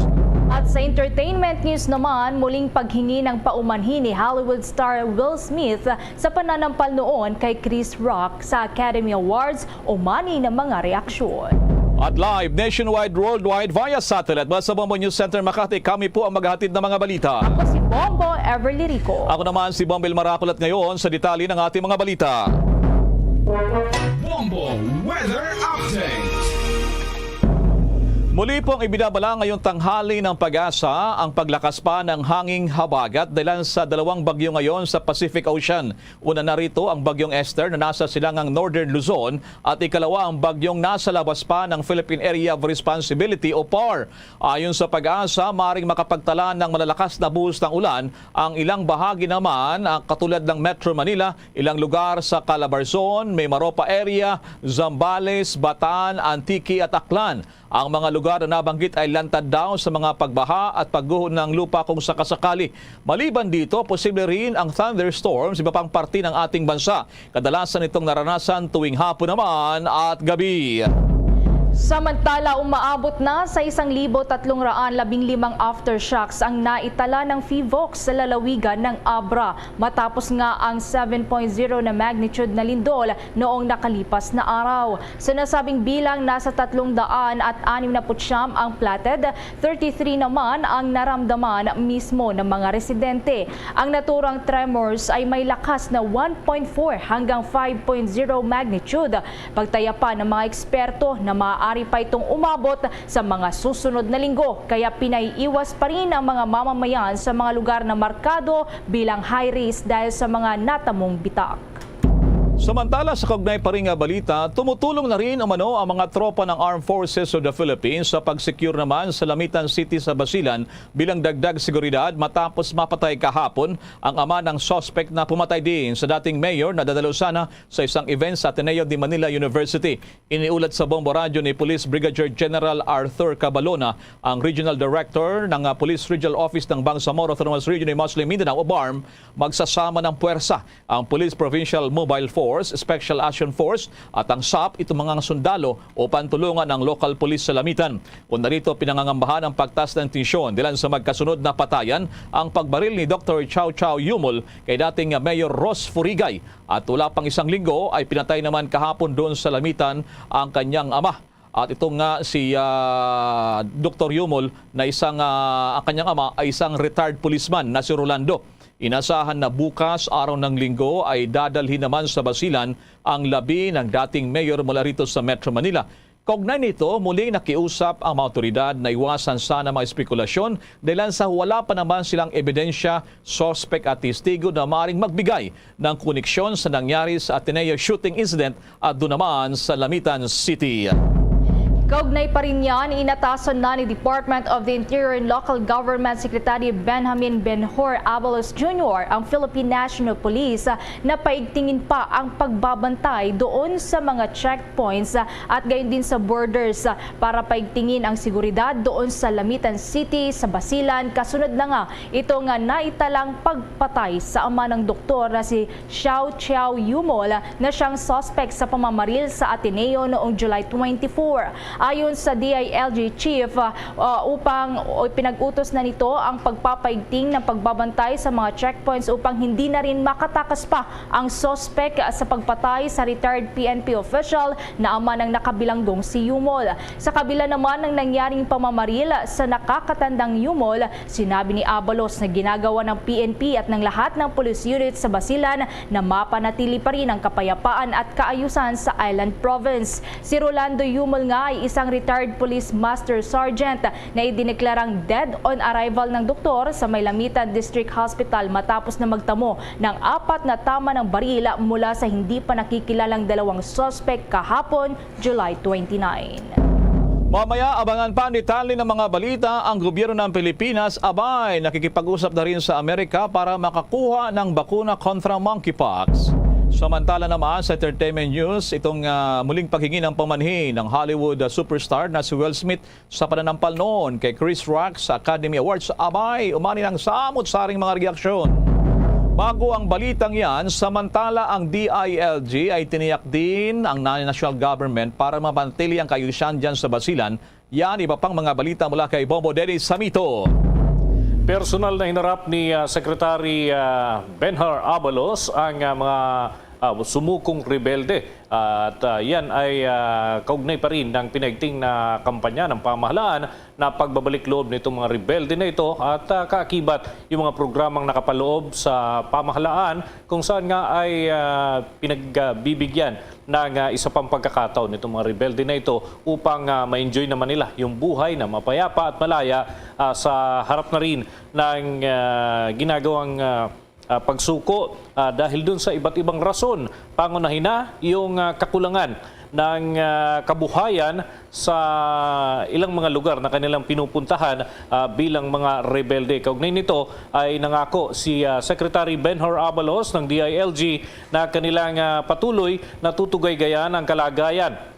At sa entertainment news naman, muling paghingi ng paumanhin ni Hollywood star Will Smith sa pananampal noon kay Chris Rock sa Academy Awards, umani na mga reaksyon. At live nationwide, worldwide, via satellite, mula sa Bombo News Center Makati, kami po ang maghahatid ng mga balita. Ako si Bombo Everly Rico. Ako naman si Bombo Ilmaraculat ngayon sa detalye ng ating mga balita. Bombo Weather Update. Muli pong ibinabala ngayong tanghali ng PAGASA ang paglakas pa ng hanging habagat dahilan sa dalawang bagyo ngayon sa Pacific Ocean. Una na rito ang Bagyong Esther na nasa silangang Northern Luzon at ikalawa ang bagyong nasa labas pa ng Philippine Area of Responsibility o PAR. Ayon sa PAGASA, maring makapagtala ng malalakas na buhos ng ulan ang ilang bahagi naman, ah, katulad ng Metro Manila, ilang lugar sa Calabarzon, Mimaropa area, Zambales, Bataan, Antique at Aklan. Ang mga lugar na nabanggit ay lantad daw sa mga pagbaha at pagguho ng lupa kung sakasakali. Maliban dito, posible rin ang thunderstorm sa iba pang parte ng ating bansa. Kadalasan itong naranasan tuwing hapon naman at gabi. Samantala, umaabot na sa isang libo tatlong raan labing limang aftershocks ang naitala ng PHIVOLCS sa lalawigan ng Abra, matapos nga ang seven point zero na magnitude na lindol noong nakalipas na araw. Sa nasabing bilang, nasa tatlong daan at anim na putsyam ang platted, thirty-three naman ang naramdaman mismo ng mga residente. Ang naturang tremors ay may lakas na one point four hanggang five point zero magnitude. Pagtayapan ng mga eksperto na maaari pa itong umabot sa mga susunod na linggo, kaya pinaiiwas pa rin ang mga mamamayan sa mga lugar na markado bilang high risk dahil sa mga natamong bitak. Samantala, sa kaugnay pa rin nga balita, tumutulong na rin umano ang mga tropa ng Armed Forces of the Philippines sa pag-secure naman sa Lamitan City sa Basilan bilang dagdag seguridad matapos mapatay kahapon ang ama ng suspect na pumatay din sa dating mayor na dadalo sana sa isang event sa Ateneo de Manila University. Iniulat sa Bombo Radyo ni Police Brigadier General Arthur Cabalona, ang Regional Director ng, ah, Police Regional Office ng Bangsamoro Autonomous Region ni Muslim Mindanao o BARMM, magsasama ng puwersa ang Police Provincial Mobile Force, Special Action Force at ang SAP, itong mga sundalo upang tulungan ang local police sa Lamitan. Kung narito, pinangangambahan ang pagtas ng tensyon dilan sa magkasunod na patayan ang pagbaril ni Doctor Chow Chow Yumol kay dating Mayor Ros Furigay. At wala pang isang linggo ay pinatay naman kahapon doon sa Lamitan ang kanyang ama. At ito nga si, ah, Doktor Yumol na isang, ah, ang kanyang ama ay isang retired policeman na si Rolando. Inasahan na bukas, araw ng linggo, ay dadalhin naman sa Basilan ang labi ng dating mayor mula rito sa Metro Manila. Kaugnay nito, muling nakiusap ang mga awtoridad na iwasan sana mga espekulasyon dahil sa wala pa naman silang ebidensya, suspek at testigo na maaaring magbigay ng koneksyon sa nangyari sa Ateneo shooting incident at doon naman sa Lamitan City. Kaugnay pa rin yan, inatasan na ni Department of the Interior and Local Government Secretary Benjamin Benhur Abalos Junior ang Philippine National Police na paigtingin pa ang pagbabantay doon sa mga checkpoints at gayon din sa borders para paigtingin ang seguridad doon sa Lamitan City, sa Basilan, kasunod na nga ito nga naitalang pagpatay sa ama ng doktor na si Xiao Chiao Yumol na siyang suspect sa pamamaril sa Ateneo noong July twenty-four. Ayon sa D I L G chief, uh, upang o pinag-utos na nito ang pagpapaigting ng pagbabantay sa mga checkpoints upang hindi na rin makatakas pa ang suspect sa pagpatay sa retired P N P official na ama ng nakabilanggong si Yumol. Sa kabila naman ng nangyaring pamamaril sa nakakatandang Yumol, sinabi ni Abalos na ginagawa ng P N P at ng lahat ng police unit sa Basilan na mapanatili pa rin ang kapayapaan at kaayusan sa Island Province. Si Rolando Yumol nga ay isang retired police master sergeant na idineklarang dead on arrival ng doktor sa may Lamitan District Hospital matapos na magtamo ng apat na tama ng baril mula sa hindi pa nakikilalang dalawang suspek kahapon, July twenty-nine. Mamaya, abangan pa ang detalye ng mga balita. Ang gobyerno ng Pilipinas, abay, nakikipag-usap na rin sa Amerika para makakuha ng bakuna kontra monkeypox. Samantala naman sa entertainment news, itong, ah, muling paghingi ng pamanhin ng Hollywood, ah, superstar na si Will Smith sa pananampal noon kay Chris Rock sa Academy Awards, abay, umani ng samot-saring mga reaksyon. Bago ang balitang yan, samantala ang D I L G ay tiniyak din ang national government para mapanatili ang kaayusan dyan sa Basilan. Yan, iba pang mga balita mula kay Bombo Dennis Samito. Personal na hinarap ni, ah, Secretary, ah, Benhur Abalos ang, ah, mga, ah, sumukong rebelde. At, ah, yan ay, ah, kaugnay pa rin ng pinaigting na kampanya ng pamahalaan na pagbabalik loob nitong mga rebelde na ito at, ah, kaakibat yung mga programang nakapaloob sa pamahalaan kung saan nga ay, ah, pinagbibigyan ng, ah, isa pang pagkakataon nitong mga rebelde na ito upang, ah, ma-enjoy naman nila yung buhay na mapayapa at malaya, ah, sa harap na rin ng, ah, ginagawang, ah, ah, pagsuko, ah, dahil dun sa iba't ibang rason. Pangunahin na yung, ah, kakulangan ng, ah, kabuhayan sa ilang mga lugar na kanilang pinupuntahan, ah, bilang mga rebelde. Kaugnay nito ay nangako si, ah, Secretary Benhur Abalos ng D I L G na kanilang, ah, patuloy na tutugaygayan ang kalagayan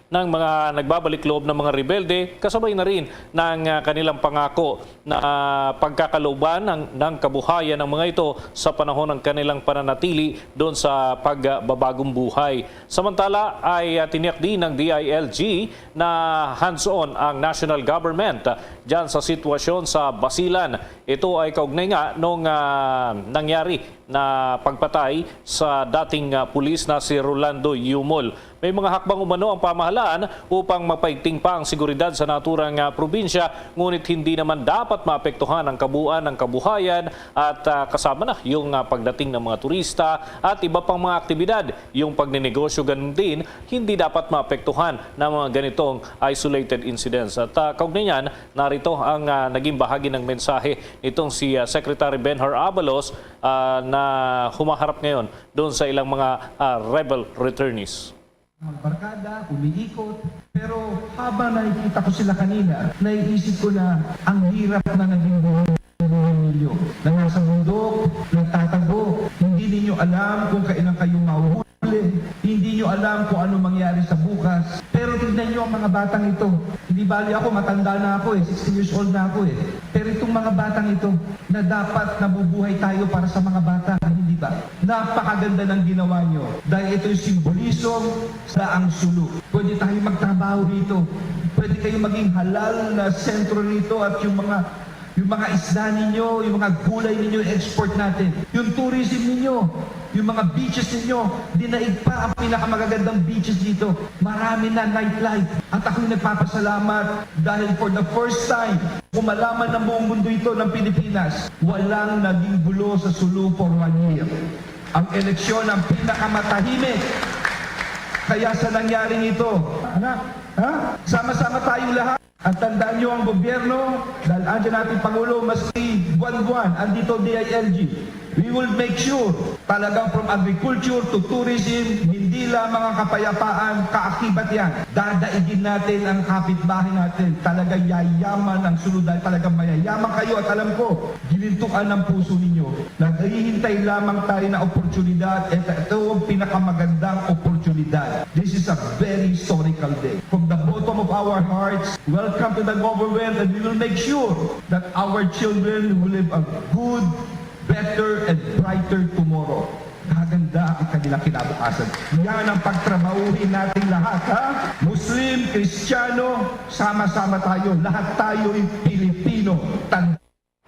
ng mga nagbabalik loob ng mga rebelde, kasabay na rin ng, ah, kanilang pangako na, ah, pagkakalooban ng, ng kabuhayan ng mga ito sa panahon ng kanilang pananatili doon sa pagbabagong buhay. Samantala ay, ah, tiniyak din ng D I L G na hands-on ang national government, ah, dyan sa sitwasyon sa Basilan. Ito ay kaugnay nga nung, ah, nangyari na pagpatay sa dating, ah, pulis na si Rolando Yumol. May mga hakbang umano ang pamahalaan upang mapaigting pa ang seguridad sa naturang, ah, probinsya, ngunit hindi naman dapat maapektuhan ang kabuuan ng kabuhayan at, ah, kasama na yung, ah, pagdating ng mga turista at iba pang mga aktibidad. Yung pagninegosyo ganun din, hindi dapat maapektuhan ng mga ganitong isolated incidents. At, ah, kaugnay niyan, narito ang, ah, naging bahagi ng mensahe nitong si, ah, Secretary Benhur Abalos ah, na humaharap ngayon doon sa ilang mga, ah, rebel returnees. Magbarkada, umiikot. Pero habang nakikita ko sila kanina, naiisip ko na ang hirap na naging buhay ninyo. Na nasa bundok, nagtatago. Hindi ninyo alam kung kailan kayo mahuhuli. Hindi nyo alam kung ano mangyari sa bukas. Pero tignan nyo ang mga batang ito. Hindi bali ako, matanda na ako eh. Sixteen years old na ako eh. Pero itong mga batang ito, na dapat nabubuhay tayo para sa mga bata, hindi ba? Napakaganda ng ginawa nyo. Dahil ito'y simbolism sa ang Sulu. Pwede tayo magtrabaho dito. Pwede kayo maging halal na sentro nito at yung mga, yung mga isda ninyo, yung mga gulay ninyo, export natin. Yung tourism ninyo, yung mga beaches ninyo, dinaig pa ang pinakamagagandang beaches dito. Marami na nightlife. At ako'y nagpapasalamat dahil for the first time, kung malaman ng buong mundo ito ng Pilipinas, walang naging gulo sa Sulu for one year. Ang eleksyon ang pinakamatahimik. Kaya sa nangyaring ito, anak, ha? Sama-sama tayong lahat. At tandaan niyo ang gobyerno, dahil andyan ating Pangulo, maski buwan-buwan, andito D I L G. We will make sure, talagang from agriculture to tourism, hindi lamang ang kapayapaan, kaakibat yan. Dadaigin natin ang kapitbahay natin. Talagang yayaman ang Sulu dahil talagang mayayaman kayo at alam ko, ginintuan ng puso ninyo. Naghihintay lamang tayo ng oportunidad. Ito, ito ang pinakamagandang oportunidad. This is a very historical day. From the bottom of our hearts, welcome to the government, and we will make sure that our children will live a good, better, and brighter tomorrow. Kaganda ang kanilang kinabukasan. Yan ang pagtrabahuhin nating lahat, ha? Muslim, Kristiyano, sama-sama tayo. Lahat tayo'y Pilipino. Tanda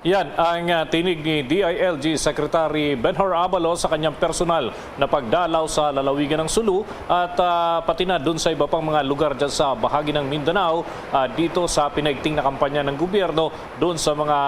Yan ang, ah, tinig ni D I L G Secretary Benhur Abalos sa kanyang personal na pagdalaw sa lalawigan ng Sulu at, ah, pati na dun sa iba pang mga lugar dyan sa bahagi ng Mindanao, ah, dito sa pinaigting na kampanya ng gobyerno dun sa mga,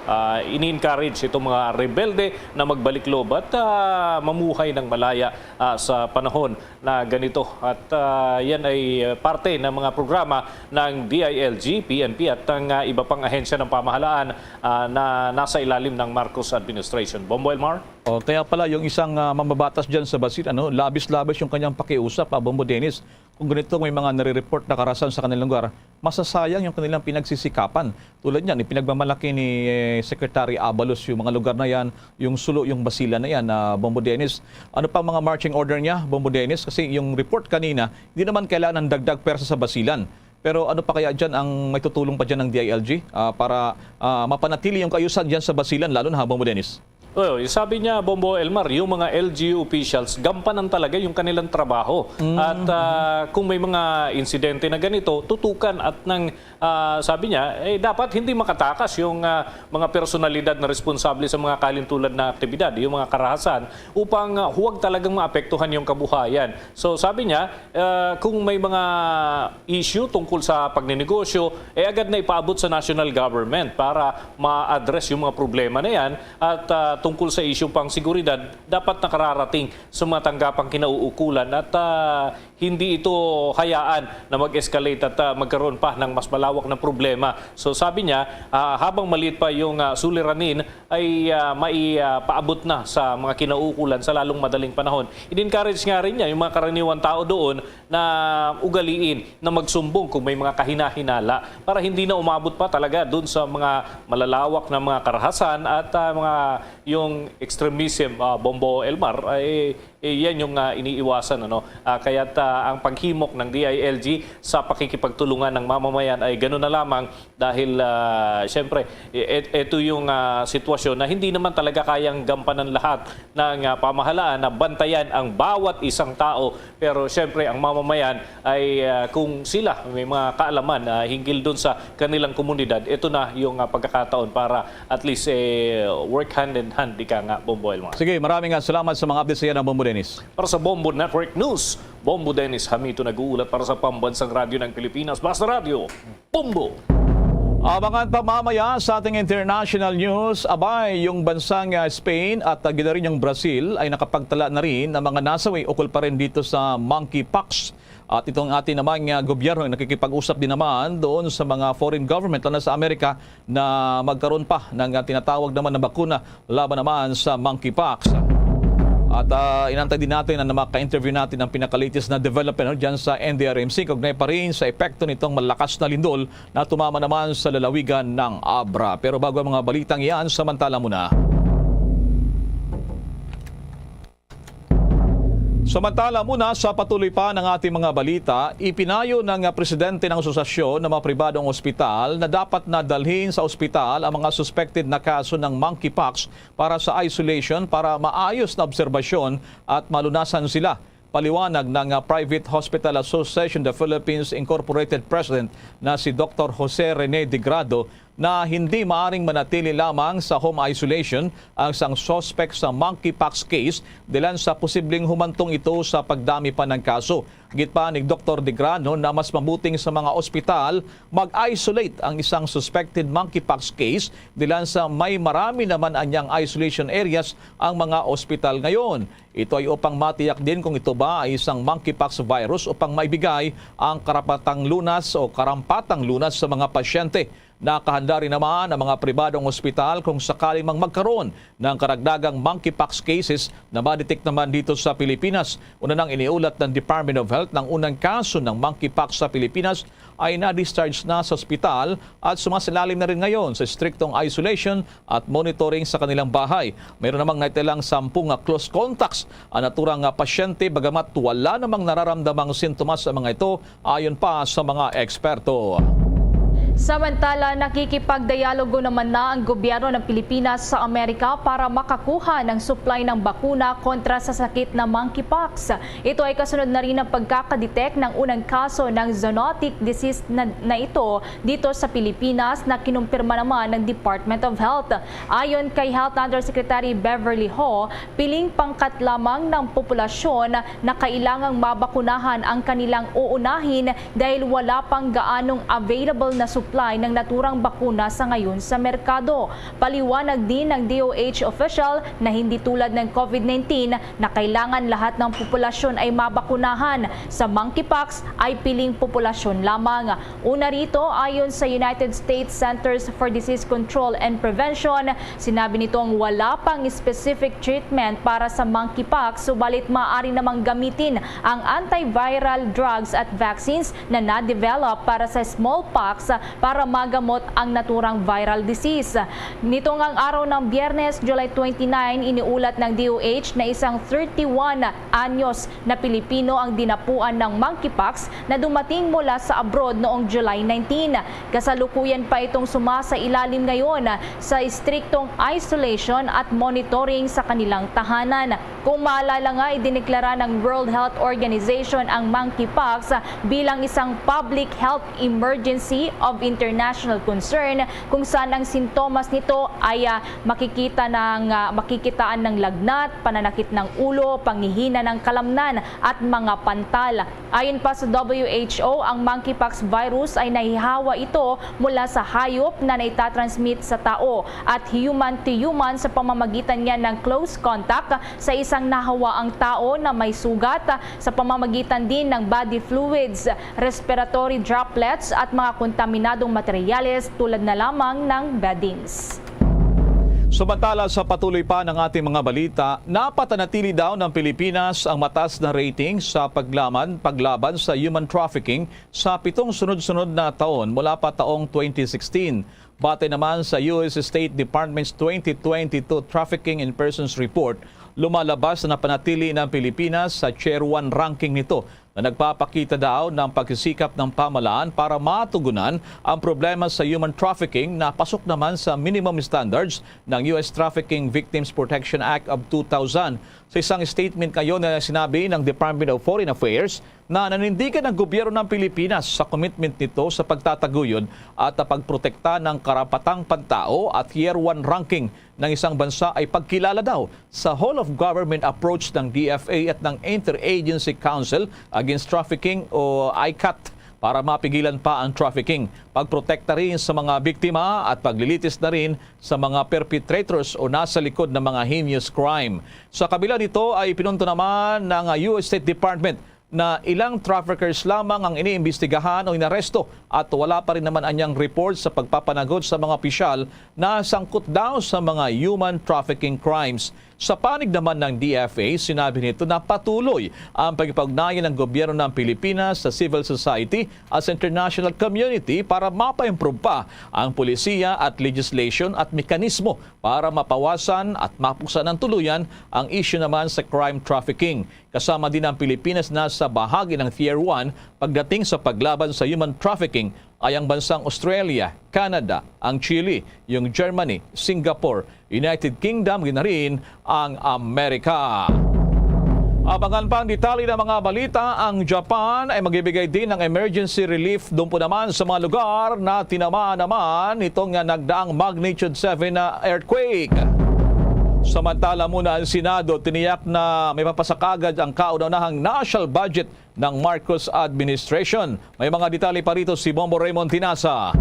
ah, ini-encourage itong mga rebelde na magbalik loob at, ah, mamuhay ng malaya, ah, sa panahon na ganito. At, ah, yan ay, ah, parte ng mga programa ng D I L G, P N P at ng, ah, iba pang ahensya ng pamahalaan, ah, na nasa ilalim ng Marcos administration. Bombo Elmar? O, kaya pala yung isang, ah, mambabatas dyan sa Basilan, ano, labis-labis yung kanyang pakiusap, ah, Bombo Dennis. Kung ganito, may mga nare-report na karahasan sa kanilang lugar, masasayang yung kanilang pinagsisikapan. Tulad niyan, ipinagmamalaki ni, eh, Secretary Abalos yung mga lugar na yan, yung Sulu, yung Basilan na yan, ah, Bombo Dennis. Ano pang mga marching order niya, Bombo Dennis? Kasi yung report kanina, hindi naman kailangan ng dagdag pwersa sa Basilan. Pero ano pa kaya dyan ang may tutulong pa dyan ng D I L G, ah, para, ah, mapanatili yung kaayusan dyan sa Basilan, lalo na, ha, Bombo Dennis? Oo, sabi niya, Bombo Elmar, yung mga L G U officials, gampanan talaga yung kanilang trabaho. Mm. At, ah, kung may mga insidente na ganito, tutukan at nang, ah, sabi niya, eh, dapat hindi makatakas yung, ah, mga personalidad na responsable sa mga kalintulan na aktibidad, yung mga karahasan, upang, ah, huwag talagang maapektuhan yung kabuhayan. So, sabi niya, ah, kung may mga issue tungkol sa pagninegosyo, eh, agad na ipaabot sa national government para ma-address yung mga problema na yan. At, ah, tungkol sa isyung pangseguridad, dapat nakararating sa mga tanggapang kinauukulan at, ah, hindi ito hayaan na mag-escalate at, ah, magkaroon pa ng mas malawak na problema. So, sabi niya, ah, habang maliit pa yung, ah, suliranin, ay, ah, mai, ah, paabot na sa mga kinauukulan sa lalong madaling panahon. In-encourage nga rin niya yung mga karaniwang tao doon na ugaliin na magsumbong kung may mga kahinahinala para hindi na umabot pa talaga doon sa mga malalawak na mga karahasan at, ah, mga yung extremism, ah, Bombo Elmar, ay, eh, yan yung, ah, iniiwasan, ano. Ah, kaya't, ah, ang paghimok ng D I L G sa pakikipagtulungan ng mamamayan ay gano'n na lamang dahil, ah, siyempre, i-, et-, ito yung, ah, sitwasyon na hindi naman talaga kayang gampanan lahat ng, ah, pamahalaan na bantayan ang bawat isang tao. Pero siyempre, ang mamamayan ay, ah, kung sila may mga kaalaman, ah, hinggil dun sa kanilang komunidad, ito na yung, ah, pagkakataon para at least, eh, work hand in hand, ika nga, Bombo Elmar. Sige, maraming, ah, salamat sa mga updates sa yan, Bombo Dennis. Para sa Bombo Network News, Bombo Dennis Hamito nag-uulat para sa Pambansang Radyo ng Pilipinas, Basta Radyo, Bombo! Abangan pa mamaya sa ating international news, abay, yung bansang, ah, Spain at, ah, gina rin yung Brazil ay nakapagtala na rin ng mga nasawi ukol pa rin dito sa monkeypox. At itong ating naman nga gobyerno ay nakikipag-usap din naman doon sa mga foreign government, lalo na sa Amerika, na magkaroon pa ng, ah, tinatawag naman na bakuna laban naman sa monkeypox. At, ah, inantay din natin na maka-interview natin ang pinaka-latest na development, no, dyan sa N D R M C, kaugnay pa rin sa epekto nitong malakas na lindol na tumama naman sa lalawigan ng Abra. Pero bago ang mga balitang iyan, samantala muna. Samantala muna, sa patuloy pa ng ating mga balita, ipinayo ng presidente ng asosasyon ng mga pribadong ospital na dapat na dalhin sa ospital ang mga suspected na kaso ng monkeypox para sa isolation para maayos na obserbasyon at malunasan sila. Paliwanag ng, ah, Private Hospital Association of the Philippines Incorporated President na si Doktor Jose Rene Degrado na hindi maaring manatili lamang sa home isolation ang isang suspect sa monkeypox case dahilan sa posibleng humantong ito sa pagdami pa ng kaso. Git pa ni Doktor Degrado na mas mabuting sa mga ospital mag-isolate ang isang suspected monkeypox case dahilan sa may marami naman anyang isolation areas ang mga ospital ngayon. Ito ay upang matiyak din kung ito ba ay isang monkeypox virus upang maibigay ang karapatang lunas o karampatang lunas sa mga pasyente. Nakahanda rin naman ang mga pribadong ospital kung sakali mang magkaroon ng karagdagang monkeypox cases na ma-detect naman dito sa Pilipinas. Una nang iniulat ng Department of Health ng unang kaso ng monkeypox sa Pilipinas ay na-discharge na sa ospital at sumasailalim na rin ngayon sa striktong isolation at monitoring sa kanilang bahay. Mayroon namang natilang sampu nga close contacts ang naturang nga pasyente, bagamat wala namang nararamdamang sintomas sa mga ito, ayon pa sa mga eksperto. Samantala, nakikipagdialogo naman na ang gobyerno ng Pilipinas sa Amerika para makakuha ng supply ng bakuna kontra sa sakit na monkeypox. Ito ay kasunod na rin ng pagkakadetect ng unang kaso ng zoonotic disease na, na ito dito sa Pilipinas na kinumpirma naman ng Department of Health. Ayon kay Health Undersecretary Beverly Ho, piling pangkat lamang ng populasyon na kailangang mabakunahan ang kanilang uunahin dahil wala pang gaanong available na supply ng naturang bakuna sa ngayon sa merkado. Paliwanag din ng D O H official na hindi tulad ng COVID nineteen na kailangan lahat ng populasyon ay mabakunahan. Sa monkeypox ay piling populasyon lamang. Una rito, ayon sa United States Centers for Disease Control and Prevention, sinabi nitong wala pang specific treatment para sa monkeypox, subalit maaari namang gamitin ang antiviral drugs at vaccines na na-develop para sa smallpox para magamot ang naturang viral disease. Nitong ang araw ng Biyernes, July twenty-nine, iniulat ng D O H na isang thirty-one anyos na Pilipino ang dinapuan ng monkeypox na dumating mula sa abroad noong July nineteen. Kasalukuyan pa itong sumasailalim ngayon sa istriktong isolation at monitoring sa kanilang tahanan. Kung maalala nga, idineklara ng World Health Organization ang monkeypox bilang isang public health emergency of international concern, kung saan ang sintomas nito ay, ah, makikita ng, ah, makikitaan ng lagnat, pananakit ng ulo, panghihina ng kalamnan, at mga pantal. Ayon pa sa W H O, ang monkeypox virus ay nahihawa ito mula sa hayop na naitatransmit sa tao at human to human sa pamamagitan niya ng close contact sa isang nahawaang tao na may sugat, sa pamamagitan din ng body fluids, respiratory droplets at mga kontaminadong materyales tulad na lamang ng beddings. Samantala, sa patuloy pa ng ating mga balita, napatanatili daw ng Pilipinas ang mataas na rating sa paglaman, paglaban sa human trafficking sa pitong sunod-sunod na taon mula pa taong twenty sixteen. Batay naman sa U S State Department's twenty twenty-two Trafficking in Persons Report, lumalabas na napanatili ng Pilipinas sa Tier one ranking nito na nagpapakita daw ng pagsisikap ng pamahalaan para matugunan ang problema sa human trafficking na pasok naman sa minimum standards ng U S Trafficking Victims Protection Act of two thousand. Sa isang statement ngayon na sinabi ng Department of Foreign Affairs na nanindigan ang gobyerno ng Pilipinas sa commitment nito sa pagtataguyod at pagprotekta ng karapatang pantao at Tier one ranking ng isang bansa ay pagkilala daw sa whole of government approach ng D F A at ng Interagency Council Against Trafficking o ICAT para mapigilan pa ang trafficking, pagprotekta rin sa mga biktima at paglilitis na rin sa mga perpetrators o nasa likod ng mga heinous crime. Sa kabila nito ay pinunto naman ng U S State Department na ilang traffickers lamang ang iniimbestigahan o inaresto at wala pa rin naman anyang report sa pagpapanagot sa mga opisyal na sangkot daw sa mga human trafficking crimes. Sa panig naman ng D F A, sinabi nito na patuloy ang pagkipag-ugnayan ng gobyerno ng Pilipinas sa civil society at sa international community para mapa-improve pa ang polisiya at legislation at mekanismo para mapawasan at mapuksan ng tuluyan ang isyu naman sa crime trafficking. Kasama din ang Pilipinas na sa bahagi ng Tier one pagdating sa paglaban sa human trafficking ay ang bansang Australia, Canada, ang Chile, yung Germany, Singapore, United Kingdom, gina rin ang Amerika. Abangan pa ang detalye ng mga balita. Ang Japan ay magbibigay din ng emergency relief doon po naman sa mga lugar na tinamaan naman itong, ah, nagdaang magnitude seven na earthquake. Samantala muna ang Senado, tiniyak na may papasa kaagad ang kauna-unahang national budget ng Marcos administration. May mga detalye pa rito si Bombo Raymond Tinasa.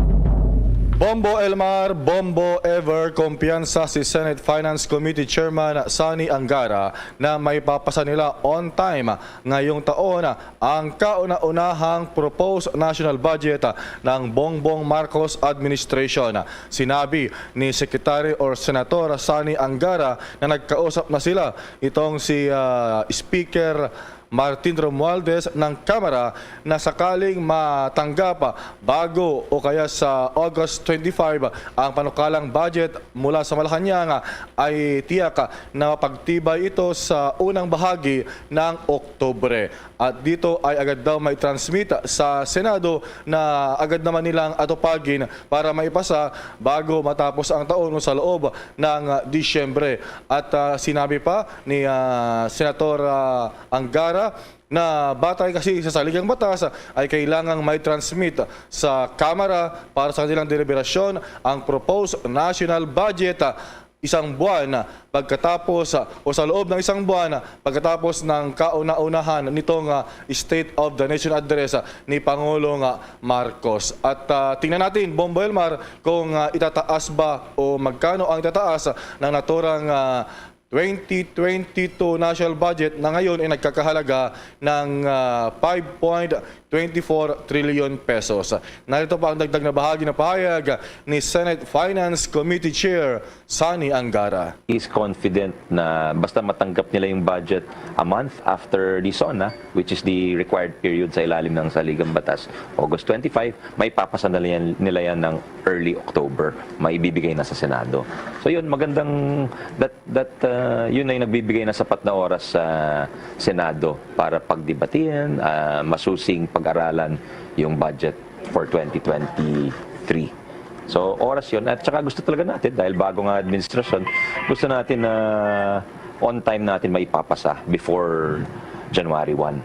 Bombo Elmar, Bombo Ever, kumpiyansa si Senate Finance Committee Chairman Sonny Angara na may papasa nila on time ngayong taon ang kauna-unahang proposed national budget ng Bongbong Marcos administration. Sinabi ni Secretary or Senator Sonny Angara na nagkausap na sila itong si, ah, Speaker Martin Romualdez ng Kamara na sakaling matanggap bago o kaya sa August twenty-five ang panukalang budget mula sa Malacañang, ay tiyak na mapagtibay ito sa unang bahagi ng Oktubre. At dito ay agad daw may transmit sa Senado na agad naman nilang atupagin para maipasa bago matapos ang taon o sa loob ng, ah, Disyembre. At, ah, sinabi pa ni, ah, Senator, ah, Angara na batay kasi sa saligang batas ay kailangang may transmit sa Kamara para sa kanilang deliberasyon ang proposed national budget, ah, isang buwan pagkatapos, ah, o sa loob ng isang buwan pagkatapos ng kauna-unahan nitong, ah, State of the Nation Address, ah, ni Pangulong, ah, Marcos. At, ah, tingnan natin, Bombo Elmar, kung, ah, itataas ba o magkano ang itataas ng naturang, ah, twenty twenty-two national budget na ngayon ay nagkakahalaga ng, ah, five point twenty-four trillion pesos. Narito pa ang dagdag na bahagi na pahayag ni Senate Finance Committee Chair Sonny Angara. Is confident na basta matanggap nila yung budget a month after the SONA, which is the required period sa ilalim ng saligang batas, August twenty-five, may papasa na nila yan, nila yan ng early October. Maibibigay na sa Senado. So yun, magandang that, that, uh, yun ay nagbibigay na sapat na oras sa Senado para pagdebatin, uh, masusing pag-aralan yung budget for twenty twenty-three. So, oras yun. At saka gusto talaga natin, dahil bago nga administrasyon, gusto natin na on time natin maipapasa before January one.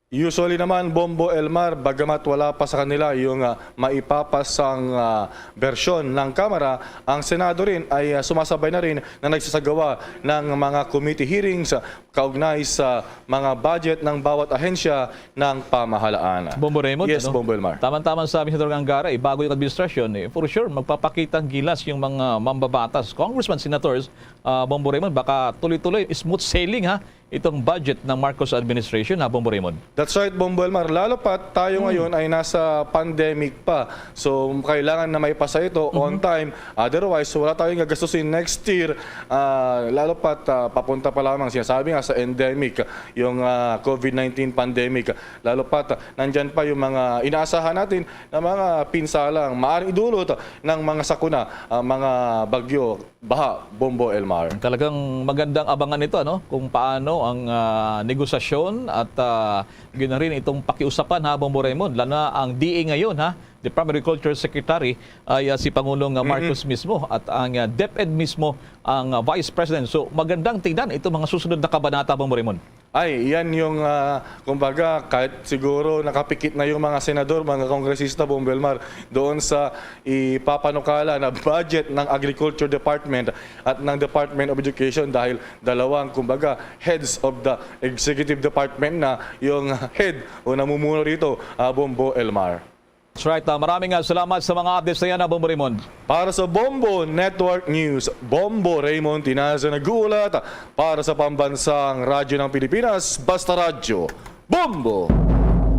Usually naman, Bombo Elmar, bagamat wala pa sa kanila yung, ah, maipapasang, ah, bersyon ng Kamara, ang Senado rin ay, ah, sumasabay na rin na nagsasagawa ng mga committee hearings, ah, kaugnay sa mga budget ng bawat ahensya ng pamahalaan. Bombo Raymond, yes, ano? Bombo Elmar. Tama-tama sa Senator Angara, eh, bago yung administrasyon, eh, for sure, magpapakitang gilas yung mga mambabatas, congressman, senators, ah, Bombo Raymond, baka tuloy-tuloy, smooth sailing, ha, itong budget ng Marcos administration, ha, Bombo Raymond? That's right, Bombo Elmar. Lalo pa tayo ngayon ay nasa pandemic pa. So, kailangan na maipasa ito on time. Otherwise, wala tayong gagastusin next year. Ah, lalo pa, ah, papunta pa lamang, sinasabi nga, sa endemic, yung, ah, COVID nineteen pandemic. Lalo pa, nandyan pa yung mga inaasahan natin na mga pinsalang maaring idulot ng mga sakuna, ah, mga bagyo, baha, Bombo Elmar. Talagang magandang abangan ito, ano, kung paano ang, ah, negosasyon at, ah, ganoon rin itong pakiusapan, ha, Bombo Raymond, lalo na ang D A ngayon, ha, Department of Agriculture Secretary, ay, ah, si Pangulong, ah, Marcos mismo at ang, ah, DepEd mismo ang, ah, Vice President. So, magandang tingnan itong mga susunod na kabanata, Bombo Raymond. Ay, yan yung, ah, kumbaga, kahit siguro nakapikit na yung mga senador, mga kongresista, Bombo Elmar, doon sa ipapanukala na budget ng Agriculture Department at ng Department of Education, dahil dalawang, kumbaga, heads of the executive department na yung head o namumuno dito, ah, Bombo Elmar. That's right. Ah, maraming, ah, salamat sa mga updates na yan, ah, Bombo Raymond. Para sa Bombo Network News, Bombo Raymond Tinaza nag-uulat para sa Pambansang Radyo ng Pilipinas, Basta Radyo. Bombo!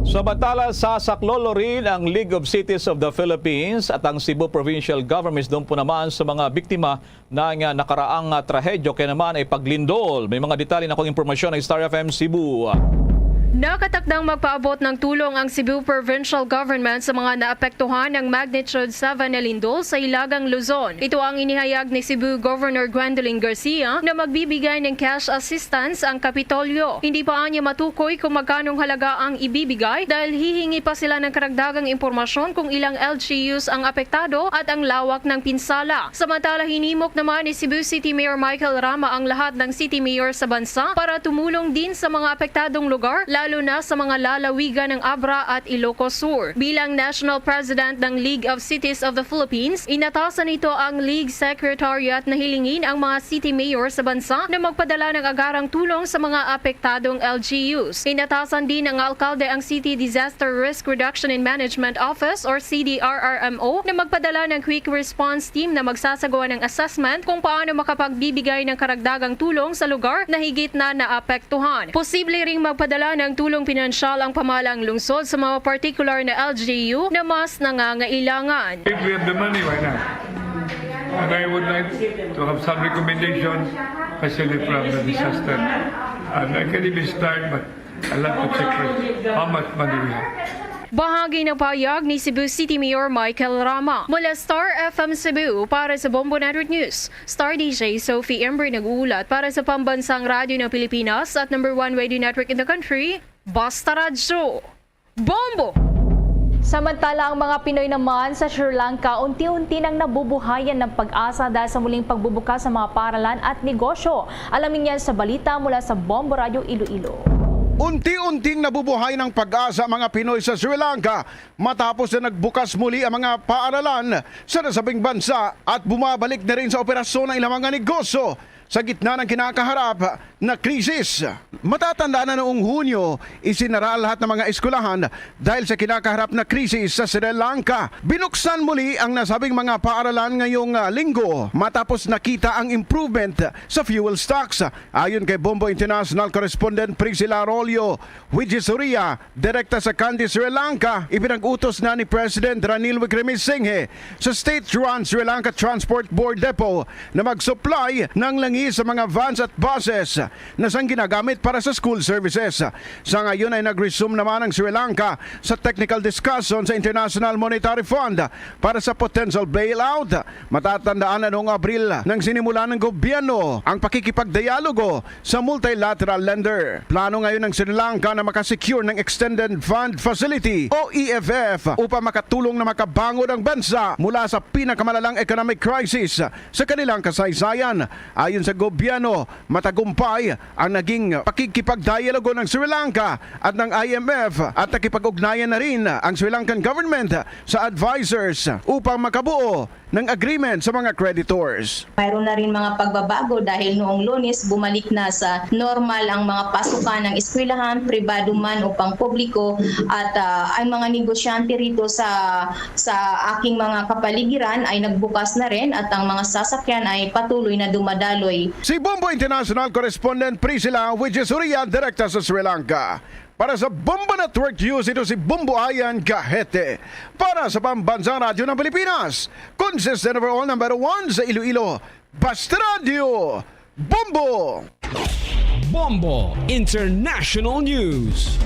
Samantala, sasaklolo rin ang League of Cities of the Philippines at ang Cebu Provincial Government doon po naman sa mga biktima ng, ah, nakaraang, ah, trahedyo, kaya naman ay paglindol. May mga detalye na akong impormasyon ng Star F M Cebu. Nakatakdang magpaabot ng tulong ang Cebu Provincial Government sa mga naapektuhan ng magnitude seven na lindol sa Hilagang Luzon. Ito ang inihayag ni Cebu Governor Gwendolyn Garcia na magbibigay ng cash assistance ang Kapitolyo. Hindi pa anya matukoy kung magkanong halaga ang ibibigay dahil hihingi pa sila ng karagdagang impormasyon kung ilang L G Us ang apektado at ang lawak ng pinsala. Samantala, hinimok naman ni Cebu City Mayor Michael Rama ang lahat ng city mayor sa bansa para tumulong din sa mga apektadong lugar, lalo na sa mga lalawigan ng Abra at Ilocos Sur. Bilang National President ng League of Cities of the Philippines, inatasan nito ang League Secretariat na hilingin ang mga city mayor sa bansa na magpadala ng agarang tulong sa mga apektadong L G Us. Inatasan din ng alkalde ang City Disaster Risk Reduction and Management Office or C D R R M O na magpadala ng quick response team na magsasagawa ng assessment kung paano makapagbibigay ng karagdagang tulong sa lugar na higit na naapektuhan. Posible ring magpadala ng tulong pinansyal ang pamahalang lungsod sa mga partikular na L G U na mas nangangailangan. If we have the money, why not? And I would like to have some recommendation, especially from the disaster. And I can even start, but I'll have to check first how much money we have. Bahagi ng pahayag ni Cebu City Mayor Michael Rama. Mula Star F M Cebu, para sa Bombo Network News, Star D J Sophie Embry nag-uulat para sa Pambansang Radyo ng Pilipinas at number one radio network in the country, Basta Radyo. Bombo! Samantala, ang mga Pinoy naman sa Sri Lanka unti-unti nang nabubuhayan ng pag-asa dahil sa muling pagbubukas sa mga paaralan at negosyo. Alamin yan sa balita mula sa Bombo Radyo Iloilo. Unti-unting nabubuhay ng pag-asa ang mga Pinoy sa Sri Lanka matapos na nagbukas muli ang mga paaralan sa nasabing bansa at bumabalik na rin sa operasyon ang ilang mga negosyo sa gitna ng kinakaharap na krisis. Matatandaan na noong Hunyo, isinara ang lahat ng mga eskwelahan dahil sa kinakaharap na krisis sa Sri Lanka. Binuksan muli ang nasabing mga paaralan ngayong, ah, Linggo matapos nakita ang improvement sa fuel stocks. Ayon kay Bombo International Correspondent Priscilla Arroyo, Wijesuria, direkta sa Kandy, Sri Lanka, ipinag-utos na ni President Ranil Wickremesinghe sa state-run Sri Lanka Transport Board Depot na mag-supply ng langis sa mga vans at buses na sang ginagamit para sa school services. Sa ngayon ay nag-resume naman ang Sri Lanka sa technical discussion sa International Monetary Fund para sa potential bailout. Matatandaan na noong Abril nang sinimulan ng gobyerno ang pakikipagdialogo sa multilateral lender. Plano ngayon ng Sri Lanka na makasecure ng Extended Fund Facility o E F F upang makatulong na makabangon ang bansa mula sa pinakamalalang economic crisis sa kanilang kasaysayan. Ayon sa gobyerno, matagumpay ang naging pakikipagdialogo ng Sri Lanka at ng I M F at nakipag-ugnayan na rin ang Sri Lankan government sa advisors upang makabuo ng agreement sa mga creditors. Mayroon na rin mga pagbabago dahil noong Lunes bumalik na sa normal ang mga pasukan ng eskwelahan, pribado man o pampubliko, at, ah, ang mga negosyante rito sa, sa aking mga kapaligiran ay nagbukas na rin at ang mga sasakyan ay patuloy na dumadaloy. Si Bombo International Correspondent Priscilla Wijesuria, direkta sa Sri Lanka. Para sa Bombo Network News, ito si Bombo Ayan Gahete. Para sa Pambansang Radyo ng Pilipinas, consistent overall number one sa Iloilo. Basta Radyo, Bombo! Bombo International News.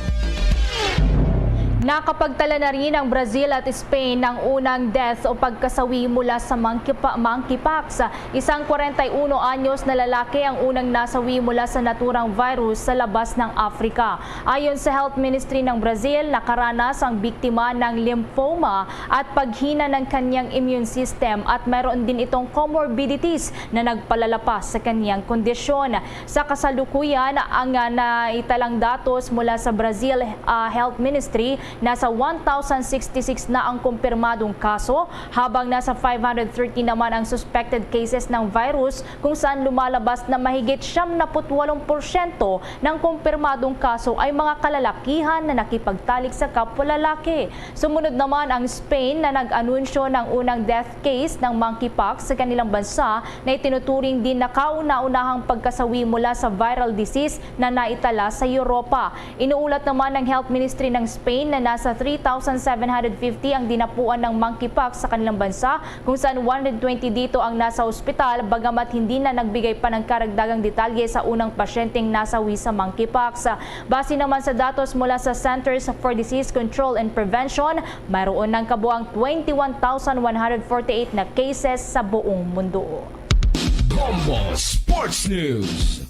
Nakapagtala na rin ang Brazil at Spain ng unang death o pagkasawi mula sa monkeypo-, monkeypox. Isang kwarenta y uno anyos na lalaki ang unang nasawi mula sa naturang virus sa labas ng Africa. Ayon sa Health Ministry ng Brazil, nakaranas ang biktima ng lymphoma at paghina ng kanyang immune system at mayroon din itong comorbidities na nagpalala pa sa kanyang kondisyon. Sa kasalukuyan, ang, ah, naitalang datos mula sa Brazil, ah, Health Ministry Nasa one thousand sixty-six na ang kumpirmadong kaso, habang nasa five hundred thirty naman ang suspected cases ng virus, kung saan lumalabas na mahigit siyam na put walong porsyento ng kumpirmadong kaso ay mga kalalakihan na nakipagtalik sa kapwa lalaki. Sumunod naman ang Spain, na nag-anunsyo ng unang death case ng monkeypox sa kanilang bansa, na itinuturing din na kauna-unahang pagkasawi mula sa viral disease na naitala sa Europa. Inuulat naman ng Health Ministry ng Spain na nasa three thousand seven hundred fifty ang dinapuan ng monkeypox sa kanilang bansa, kung saan one hundred twenty dito ang nasa ospital, bagamat hindi na nagbigay pa ng karagdagang detalye sa unang pasyenteng nasawi sa monkeypox. Base naman sa datos mula sa Centers for Disease Control and Prevention, mayroon ng kabuang twenty-one thousand one hundred forty-eight na cases sa buong mundo. Bombo Sports News.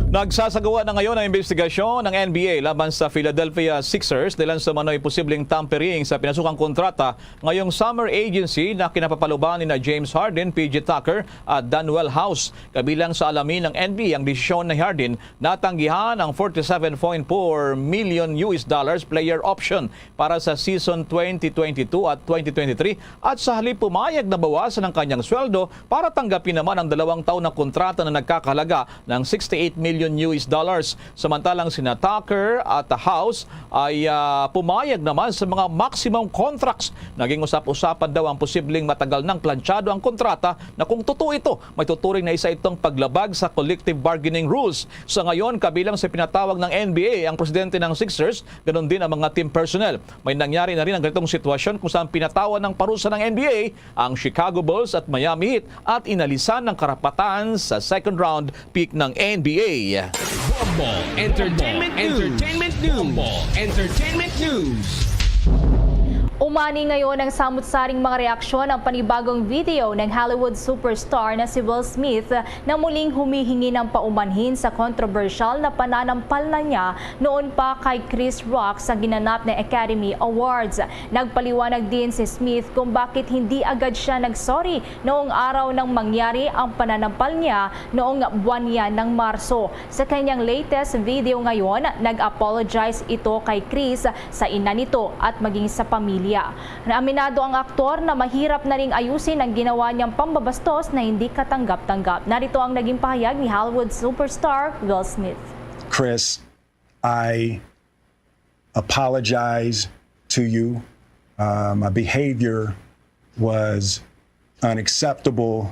Nagsasagawa na ngayon ang investigasyon ng N B A laban sa Philadelphia Sixers dahilan sa umano'y posibleng tampering sa pinasukang kontrata ngayong summer agency na kinapapaluban ni na James Harden, P J Tucker at Danuel House. Kabilang sa alamin ng N B A ang desisyon ni Harden, natanggihan ang forty-seven point four million U S dollars player option para sa season twenty twenty-two at twenty twenty-three at sa halip pumayag na bawasan ang kanyang sweldo para tanggapin naman ang dalawang taon na kontrata na nagkakahalaga ng sixty-eight million U S dollars. Samantalang sina Tucker at House ay ah, pumayag naman sa mga maximum contracts. Naging usap-usapan daw ang posibleng matagal nang plantsado ang kontrata na kung totoo ito, may tuturing na isa itong paglabag sa collective bargaining rules. Sa ngayon, kabilang sa pinatawag ng N B A ang presidente ng Sixers, ganun din ang mga team personnel. May nangyari na rin ang ganitong sitwasyon kung saan pinatawan ng parusa ng N B A ang Chicago Bulls at Miami Heat at inalisan ng karapatan sa second round pick ng N B A. Bombo Entertainment News. Entertainment News. Bombo Entertainment News. Umani ngayon ang samot-saring mga reaksyon ng panibagong video ng Hollywood superstar na si Will Smith, na muling humihingi ng paumanhin sa kontrobersyal na pananampal na niya noon pa kay Chris Rock sa ginanap na Academy Awards. Nagpaliwanag din si Smith kung bakit hindi agad siya nag-sorry noong araw nang mangyari ang pananampal niya noong buwan niya ng Marso. Sa kanyang latest video ngayon, nag-apologize ito kay Chris, sa ina nito at maging sa pamilya. Naaminado ang aktor na mahirap na ring ayusin ang ginawa niyang pambabastos na hindi katanggap-tanggap. Narito ang naging pahayag ni Hollywood superstar Will Smith. Chris, I apologize to you. Uh, my behavior was unacceptable,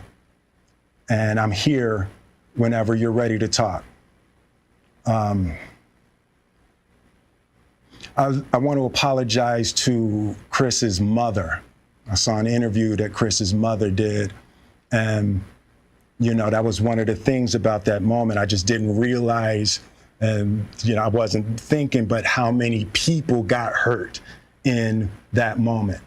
and I'm here whenever you're ready to talk. Um, I, I want to apologize to Chris's mother. I saw an interview that Chris's mother did, and you know, that was one of the things about that moment. I just didn't realize, and you know, I wasn't thinking, but how many people got hurt in that moment.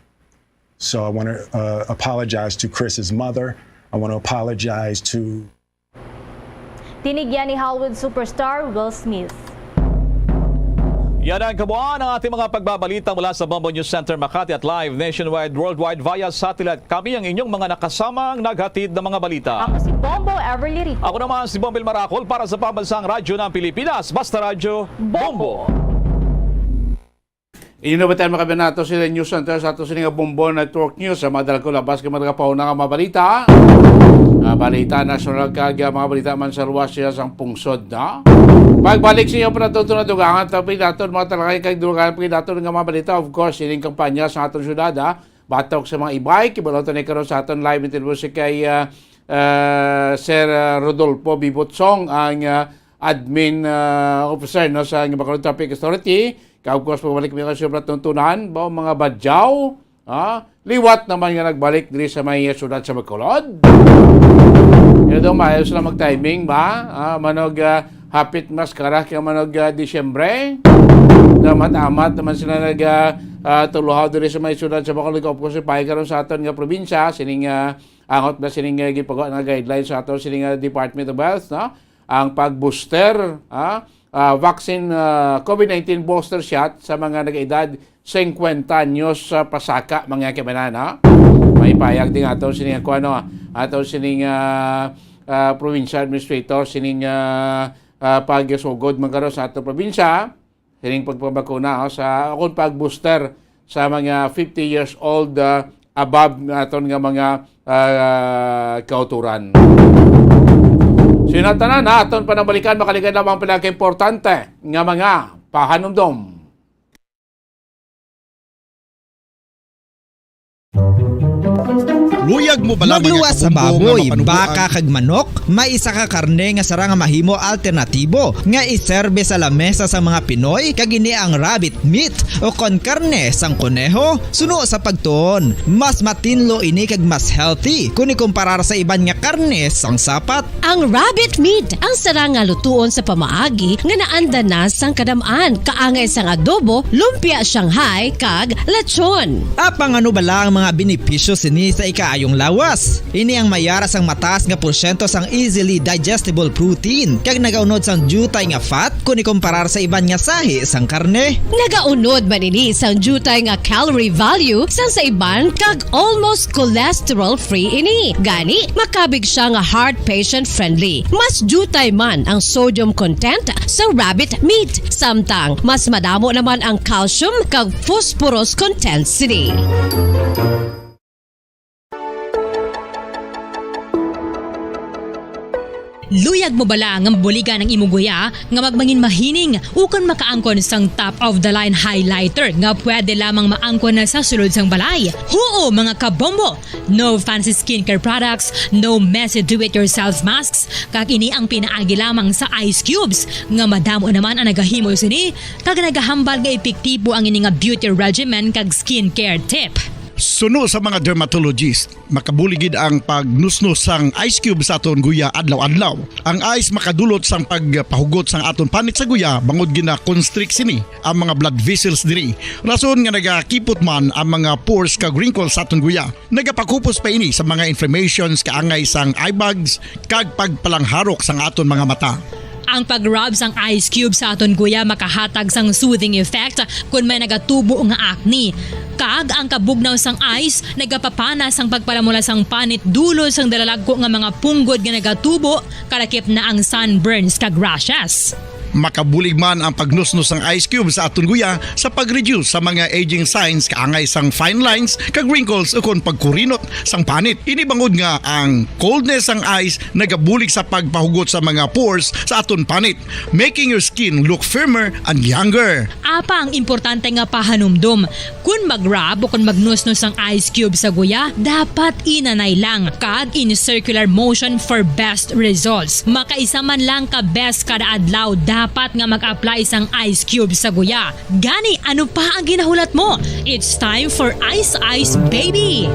So I want to uh, apologize to Chris's mother. I want to apologize to Tinigyan ni Hollywood superstar Will Smith. Yan ang kabuuan ng ating mga pagbabalita mula sa Bombo News Center Makati at live nationwide, worldwide via satellite. Kami ang inyong mga nakasamang naghatid ng mga balita. Ako si Bombo Everly Rico. Ako naman si Bombil Marakol para sa Pambansang Radyo ng Pilipinas. Basta Radyo, Bombo. Inyo na ba tayo makabi nato sila News Center sa ato sini nga Bombo Network News sa mga dala ko labas kay mga pahuna nga mga balita. Ah, balita nasyonal kag ah, mga balita man sa luwas siya sang pungsod na. Pagbalik sa inyo para tuto na dugangan tapi daton mga talakay kag dugangan pa daton nga mga balita, of course, ining kampanya sa aton syudad, ah, batok sa mga e-bike. Ibalon ni karon sa aton live interview si kay ah, ah, Sir ah, Rodolfo Bibutsong, ang ah, admin ah, officer, no, sa Bacolod Traffic Authority. Kag of course, pagbalik mi kasi sa tuntunan, ba, mga badyaw, ah, liwat naman nga nagbalik diri sa may syudad sa Bacolod. Kaya daw maayo sila mag-timing ba? Ah, manog ah, hapit maskara kay manog ah, Disyembre. Damat-amat naman sila nag ah, ah, tuluhaw diri sa may syudad sa Bacolod. Of course, pahay karon sa aton nga probinsya, sining ah, angot na sining ah, gipagawa nga guidelines sa aton sining ah, Department of Health, no? Ang pag-booster, ah, ah, vaccine, ah, COVID nineteen booster shot sa mga nag-edad fifty anyos sa pasaka, mga kaibanan, ha? May payag din ato sining, kuan, no, ato sining ah, ah, provincial administrator sining ah, ah, pagsugod man karon sa ato probinsya. sining pagpabakuna, oh, sa, akon pag-booster sa mga fifty years old, ah, above naton nga mga, ah, kauturan. Sa inyo tanan, ha, aton panabalikan, makaligad lamang pila ka importante nga mga pahanumdom. Luyag mo bala, mga Magluwas sa kabombo, nga baboy, mapanuboan? Baka kag manok, may isa ka karne nga sarang nga mahimo alternatibo nga iserbe sa lamesa sa mga Pinoy, kag ini ang rabbit meat o kon karne sang koneho. Suno sa pagtuon, mas matinlo ini kag mas healthy kun ikumparar sa iban nga karne sang sapat. Ang rabbit meat ang sarang nga lutuon sa pamaagi nga naanda na sang kadam-an, kaangay sang adobo, lumpia Shanghai, kag lechon. Apang ano bala ang mga benepisyo sini sa ikaayong lawas? Ini ang may ara sang mataas nga porsyento sang easily digestible protein, kag nagaunod sang diutay nga fat kun ikumparar sa iban nga sahi sang karne. Nagaunod man ini sang diutay nga calorie value sang sa iban, kag almost cholesterol-free ini. Gani, makabig siya nga heart patient-friendly. Mas diutay man ang sodium content sa rabbit meat, samtang mas madamo naman ang calcium kag phosphorus content sini. Luyag mo bala nga mabuligan ang imo guya nga magmangin mahining ukon makaangkon sang top of the line highlighter nga pwede lamang maangkon na sa sulod sang balay? Huo, mga kabombo! No fancy skincare products, no messy do-it-yourself masks, kag ini ang pinaagi lamang sa ice cubes, nga madamo naman ang nagahimo sini, kag nagahambal nga epektibo ang ini nga beauty regimen kag skincare tip. Suno sa mga dermatologist, makabulig gid ang pagnusnos sang ice cube sa aton guya adlaw-adlaw. Ang ice makadulot sang pagpahugot sang aton panit sa guya, bangod gina-constrict sini ang mga blood vessels diri, rason nga nagakipot man ang mga pores kag wrinkles sa aton guya. Nagapakupos pa ini sa mga inflammations kaangay sang eye bags kag pagpalangharok sang aton mga mata. Ang pag-rub sang ice cube sa aton guya makahatag sang soothing effect kon may nagatubo nga acne. Kag ang kabugnaw sang ice nagapapana sang pagpalamula sang panit dulot sang dalalagko nga mga punggod nga nagatubo, kalakip na ang sunburns kag rashes. Makabulig man ang pagnusnos sang ice cube sa aton guya sa pag-reduce sa mga aging signs kaangay sang fine lines kag wrinkles ukon pagkurinot sang panit. Ini bangod nga ang coldness sang ice nagabulig sa pagpahugot sa mga pores sa aton panit, making your skin look firmer and younger. Apang importante nga pahanumdom, kon mag-rub o kon magnusnos ang ice cube sa guya, dapat inanay lang kag in circular motion for best results. Makaisa man lang ka beses kada adlaw dapat nga mag-apply sang ice cube sa guya. Gani, ano pa ang ginahulat mo? It's time for Ice Ice Baby!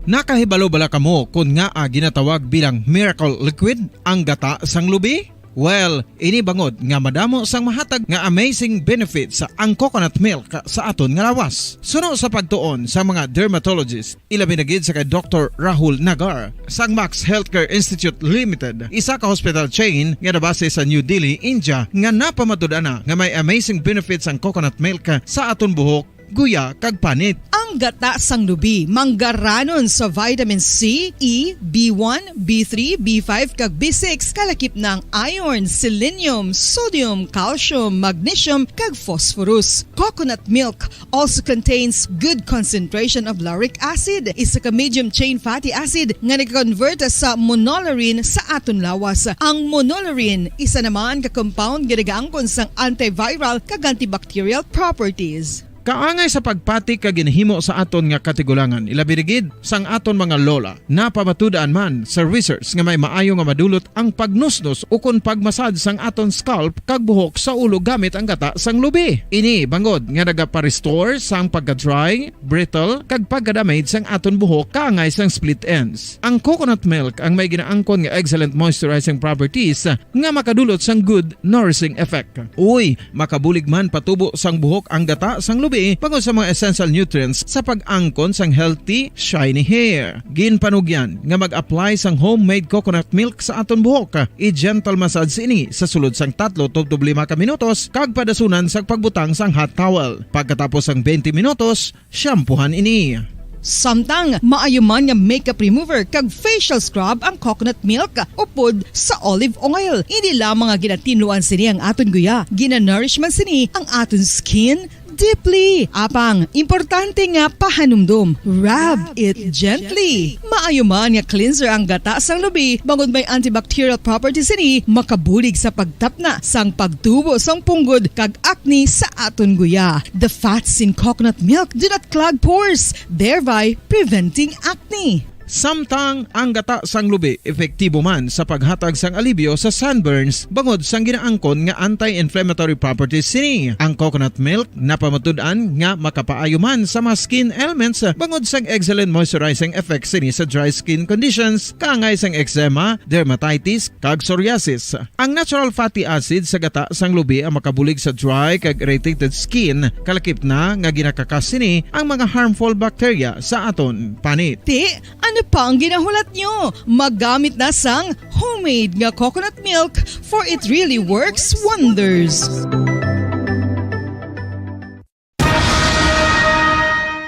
Nakahibalo bala kamo kon ngaa ginatawag bilang miracle liquid ang gata sang lubi? Well, ini bangod nga madamo sang mahatag nga amazing benefits ang coconut milk sa aton nga lawas. Suno sa pagtuon sa mga dermatologist, ilabi na gid sa kay Doktor Rahul Nagar sang Max Healthcare Institute Limited, isa ka hospital chain nga nabase sa New Delhi, India, nga napamatud-an na nga may amazing benefits ang coconut milk sa aton buhok, guya, kag panit. Ang gata sang lubi manggaranon sa vitamin C, E, B one, B three, B five, kag B six, kalakip na ang iron, selenium, sodium, calcium, magnesium, kag phosphorus. Coconut milk also contains good concentration of lauric acid, isa ka medium chain fatty acid nga nag-convert sa monolaurin sa aton lawas. Ang monolaurin, isa naman ka compound nga nagaangkon sang antiviral kag antibacterial properties. Kaangay sa pagpati kag ginhimo sa aton nga katigulangan, ilabi na gid sang aton mga lola, napamatud-an man sa research nga may maayo nga madulot ang pagnusnos ukon pagmasad sang aton scalp kag buhok sa ulo gamit ang gata sang lubi. Ini bangod nga nagapa-restore sang pagka-dry, brittle, kag pagka-damage sang aton buhok kaangay sang split ends. Ang coconut milk ang may ginaangkon nga excellent moisturizing properties nga makadulot sang good nourishing effect. Uy, makabulig man patubo sang buhok ang gata sang lubi bangod sa mga essential nutrients sa pag-angkon sang healthy, shiny hair. Ginpanugyan nga mag-apply sang homemade coconut milk sa aton buhok. I-gentle massage ini sa sulod sang tatlo tubtob lima ka minutos kag padasunan sang pagbutang sang hot towel. Pagkatapos sang twenty minutos, shampoohan ini. Samtang maayo man nga makeup remover kag facial scrub ang coconut milk upod sa olive oil. Hindi lamang nga ginatinluan sini ang aton guya, ginanourish man sini ang aton skin deeply. Apang, importante nga pahanumdom, rub it gently. Maayo man nga cleanser ang gata sang lubi bangod may antibacterial properties sini, makabulig sa pagtapna sang pagtubo sang punggod kag acne sa aton guya. The fats in coconut milk do not clog pores, thereby preventing acne. Samtang ang gata sang lubi epektibo man sa paghatag sang alibyo sa sunburns bangod sang ginaangkon nga anti-inflammatory properties sini. Ang coconut milk napamatud-an nga makapaayo man sa mga skin ailments bangod sang excellent moisturizing effects sini sa dry skin conditions, kaangay sang eczema, dermatitis, kag psoriasis. Ang natural fatty acid sa gata sang lubi ang makabulig sa dry kag irritated skin, kalakip na nga ginakakas sini ang mga harmful bacteria sa aton panit. Ti, ano pa ang ginahulat nyo? Magamit na sang homemade nga coconut milk, for it really works wonders.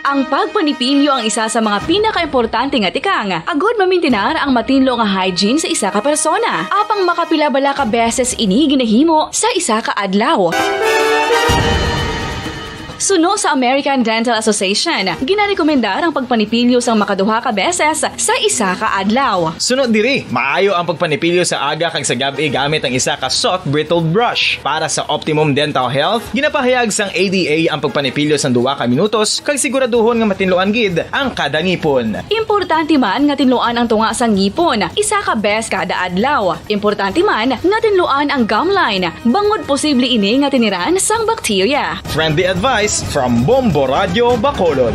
Ang pagpanipilyo ang isa sa mga pinakaimportante nga tikang agud mamintinar ang matinlo nga hygiene sa isa ka persona. Apang makapila bala ka beses ini ginahimo sa isa ka adlaw? Suno sa American Dental Association, ginarekomendar ang pagpanipilyo sang makaduha ka beses sa isa ka adlaw. Suno diri, maayo ang pagpanipilyo sa aga kag sa gab-i gamit ang isa ka soft bristled brush. Para sa optimum dental health, ginapahayag sang A D A ang pagpanipilyo sang duha ka minutos kag siguraduhon nga matinluan gid ang kada ngipon. Importante man nga tinluan ang tunga sang ngipon isa ka bes kada adlaw. Importante man nga tinluan ang gum line, bangod posible ini nga tiniran sang bakterya. Friendly advice from Bombo Radio Bacolod.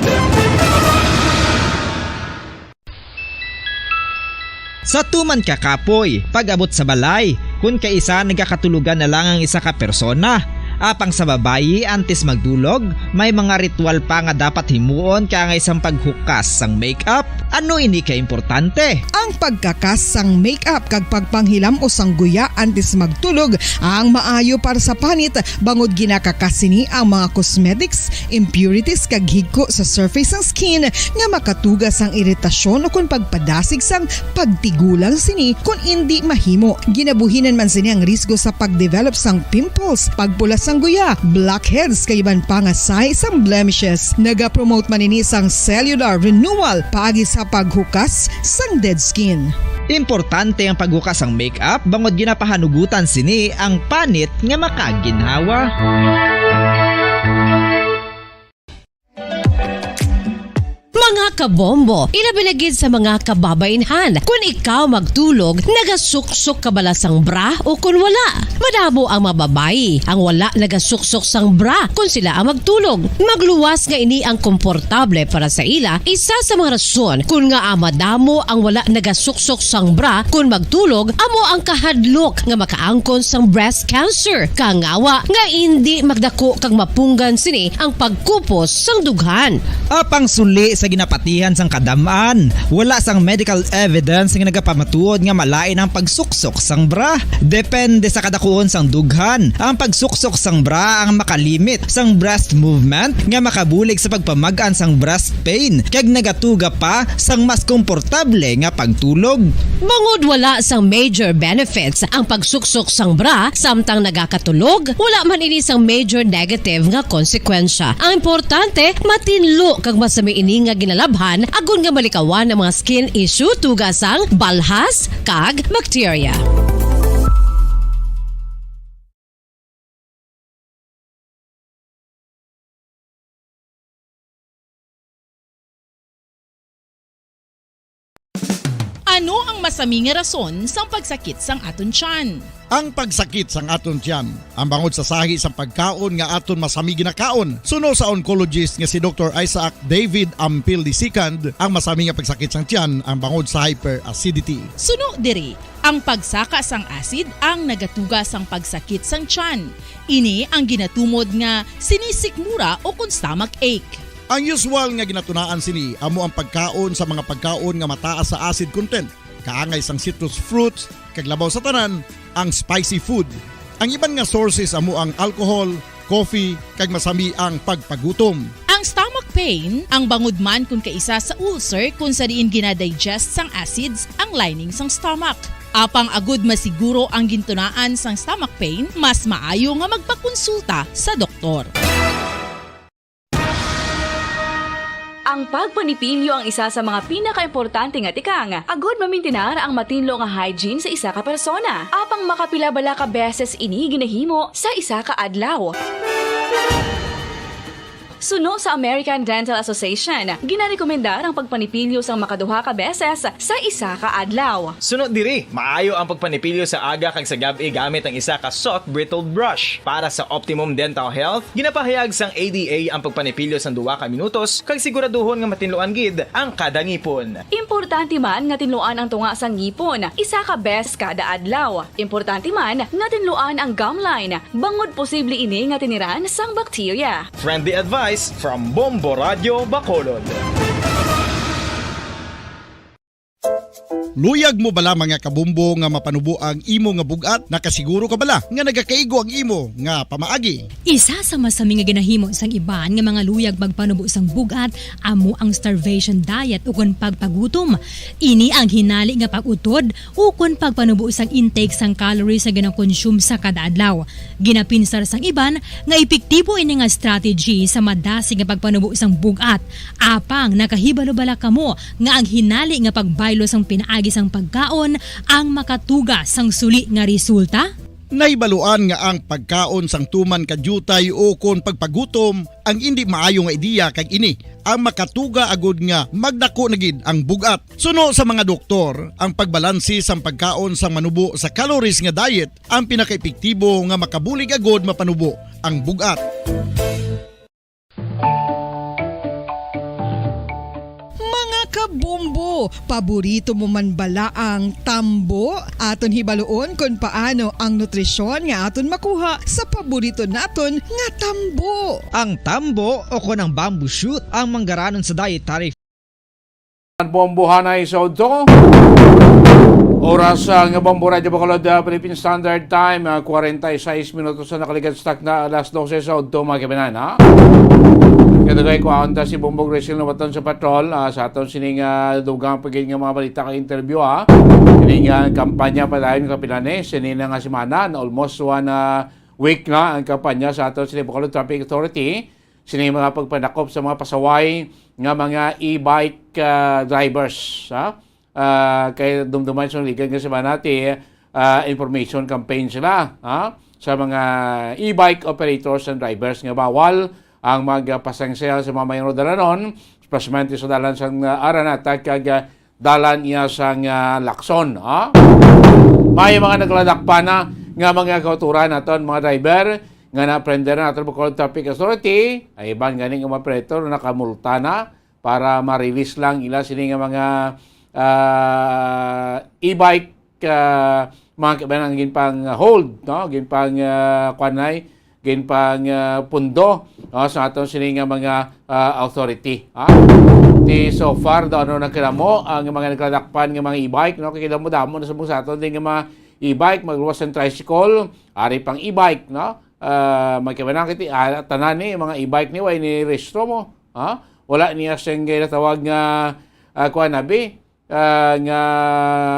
Sa tuman ka kapoy, pag-abot sa balay, kun kaisa nagakatulogan na lang ang isa ka persona. Apang sa babayi, antes magdulog, may mga ritual pa nga dapat himuon kaangay sang paghukas sang makeup. Ano ini ka importante? Ang pagkakas sang makeup kag pagpanghilam-os sang guya antes magtulog ang maayo para sa panit, bangod ginakakas sini ang mga cosmetics, impurities kag higko sa surface sang skin nga makatuga sang iritasyon ukon pagpadasig sang pagtigulang sini kon indi mahimo. Ginabuhinan man sini ang risgo sa pagdevelop sang pimples, pagpula sang guya, blackheads kag iban pa nga sahi sang blemishes. Nagapromote man ini sang cellular renewal paagi sa paghukas sang dead skin. Importante ang paghukas sang makeup bangod ginapahanugutan sini ang panit nga makaginhawa. Mga kabombo, ilabi na gid sa mga kababaynhan, kun ikaw magtulog, nagasuksok ka bala sang bra o kun wala? Madamo ang mga babayi ang wala nagasuksok sang bra kun sila ang magtulog. Magluwas nga ini ang komportable para sa ila, isa sa mga rason kun ngaa madamo ang wala nagasuksok sang bra kun magtulog, amo ang kahadlok nga makaangkon sang breast cancer. Kangawa nga indi magdako kag mapunggan sini ang pagkupos sang dughan. Apang suli sa ginapatihan sang kadam-an, wala sang medical evidence nga nagapamatuod nga malain ang pagsuksok sang bra. Depende sa kadakuon sang dughan, ang pagsuksok sang bra ang makalimit sang breast movement nga makabulig sa pagpamag-an sang breast pain kag nagatuga pa sang mas komportable nga pagtulog. Bangod wala sang major benefits ang pagsuksok sang bra samtang nagakatulog, wala man ini sang major negative nga konsekwensya. Ang importante, matinlo kag masami ini nga ginalabhan agod nga malikawan ang mga skin issue tuga sang balhas kag bakterya. Ano ang masami nga rason sang pagsakit sang aton tiyan? Ang pagsakit sang aton tiyan, ang bangod sa sahi sang pagkaon nga aton masami ginakaon. Suno sa oncologist nga si Doktor Isaac David Ampil the second, ang masami nga pagsakit sang tiyan ang bangod sa hyperacidity. Suno diri, ang pagsaka sang acid ang nagatuga sang pagsakit sang tiyan. Ini ang ginatumod nga sinisikmura o kon stomach ache. Ang usual nga ginatunaan sini amo ang pagkaon sa mga pagkaon nga mataas sa acid content, kaangay sang citrus fruits, kag labaw sa tanan, ang spicy food. Ang iban nga sources amo ang alcohol, coffee, kag masami ang pagpagutom. Ang stomach pain ang bangod man kon kaisa sa ulcer kon sa diin ginadigest sang acids ang lining sang stomach. Apang agud masiguro ang gintunaan sang stomach pain, mas maayo nga magpakonsulta sa doktor. Ang pagpanipilyo ang isa sa mga pinakaimportante nga tikang agud mamintinar ang matinlo nga hygiene sa isa ka persona. Apang makapila bala ka beses ini ginahimo sa isa ka adlaw? Suno sa American Dental Association, ginarekomendar ang pagpanipilyo sang makaduha ka beses sa isa ka adlaw. Suno diri, maayo ang pagpanipilyo sa aga kag sa gab-i gamit ang isa ka soft bristled brush. Para sa optimum dental health, ginapahayag sang A D A ang pagpanipilyo sang duha ka minutos kag siguraduhon nga matinluan gid ang kada ngipon. Importante man nga tinluan ang tunga sang ngipon isa ka beses kada adlaw. Importante man nga tinluan ang gum line, bangod posible ini nga tiniran sang bakterya. Friendly advice from Bombo Radio Bacolod. Luyag mo bala, mga kabombo, nga mapanubo ang imo nga bug-at? Nakasiguro ka bala nga nagakaigo ang imo nga pamaagi? Isa sa masami nga ginahimo sang iban nga mga luyag magpanubo sang bug-at amo ang starvation diet ukon pagpagutom. Ini ang hinali nga pag-utod ukon pagpanubo sang intake sang calories nga ginakonsume sa kada adlaw. Ginapinsar sang iban nga epektibo ini nga strategy sa madasig nga pagpanubo sang bug-at. Apang nakahibalo bala kamo nga ang hinali nga pagbaylo sang pinaagi sang pagkaon ang makatuga sang suli nga resulta? Nahibaluan nga ang pagkaon sang tuman ka diutay ukon pagpagutom ang indi maayo nga ideya, kag ini ang makatuga agud nga magdako na gid ang bug-at. Suno sa mga doktor, ang pagbalanse sang pagkaon sang manubo sa calories nga diet ang pinakaepektibo nga makabulig agud mapanubo ang bug-at. Mga kabombo, paborito mo man bala ang tambo? Aton hibaluon kon paano ang nutrisyon nga aton makuha sa paborito naton nga tambo. Ang tambo o kon ang bamboo shoot ang manggaranon sa dietary Bombohanay sa udto. Oras, ah, nga Bombo Radyo Bacolod, ah, Philippine Standard Time, ah, kwarenta y seis minutos na nakaligad sa takna alas dose sa udto, mga kababayan, ha? Kadugay ko, ah, unta si Bombo Gracie Lumaton sa patrol, ah, sa aton sining, ah, dugang pa gid nga mga balita kag interview, ha? Sining, ah, kampanya pa dayon, kapila ni, sini na nga semana, na almost one, ah, week na ang kampanya sa aton sining Bacolod Traffic Authority. Sini mga pagpanakop sa mga pasaway nga mga e-bike, ah, drivers, ha? Ah, kay dumduman sa ligad nga semana ti, ah, information campaign sila, ha? Sa mga e-bike operators and drivers nga bawal ang magpasangil sa mga mayro dalanon, espeshyalmente sa dalan sang, ah, Araneta kag, ah, dalan iya sang, ah, Lacson, ha? May mga nagladakpan na nga mga kautoran naton, mga driver, nga na-prender na naton Bacolod Traffic Authority, ay iban gani nga mga operator nakamulta na para ma-release lang ila sini nga mga, ah, e-bike, ah, mga kabayan ang ginpang-hold, no? Ginpang, ah, kuanay, ginpang, ah, pundo, no? Sa aton sini nga mga, ah, authority, ha? Ti so far, daw ano na kinamo ang mga nagladakpan nga mga e-bike, no? Kay damo-damo na sa mga sa aton din nga mga e-bike, magluwas ang tricycle, ari pang e-bike, no? Ah, magkabanang kiti, ah, tanan ni mga e-bike ni, way ni rehistro mo, ha? Wala niya sing ginatawag nga, ah, kuan, abi, ah, nga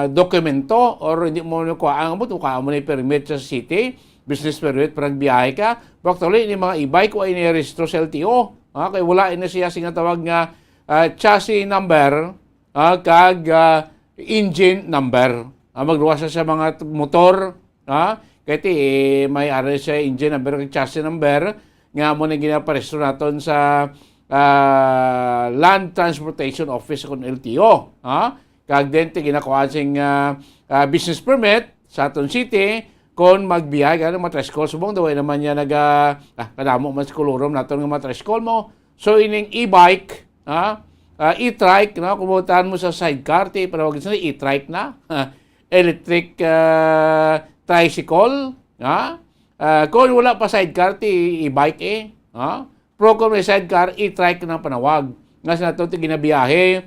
dokumento or hindi mo nakuha ang abot, kuha mo na yung permit sa city, business permit para nagbiyahe ka. But actually, ni mga e-bike, way ni rehistro sa L T O, ha? Kay wala na siya sing tawag nga, ah, chassis number, ah, kag, ah, engine number. Ah, magluwas sa mga t-, motor, ha? Kay ti, eh, may ari siya engine number kag chassis number nga amo na ginaparehistro naton sa, ah, Land Transportation Office kon L T O, ha? Kag then ti ginakuhaan sing, ah, ah, business permit sa aton city kon magbiyahe ka ng mga tricycle. Subong daw, way naman niya naga, ah, kadamo man sa kulurom naton nga mga tricycle mo. So, ining e-bike, ha? Ah, e-trike, no? Kung butangan mo sa sidecar, ti panawag sa e-trike na. Electric, ah, tricycle, ha? Ah, kung wala pa sidecar, ti e-bike, eh, ha? Pero kung may sidecar, e-trike na panawag. Nga sa nato, ti ginabiyahe,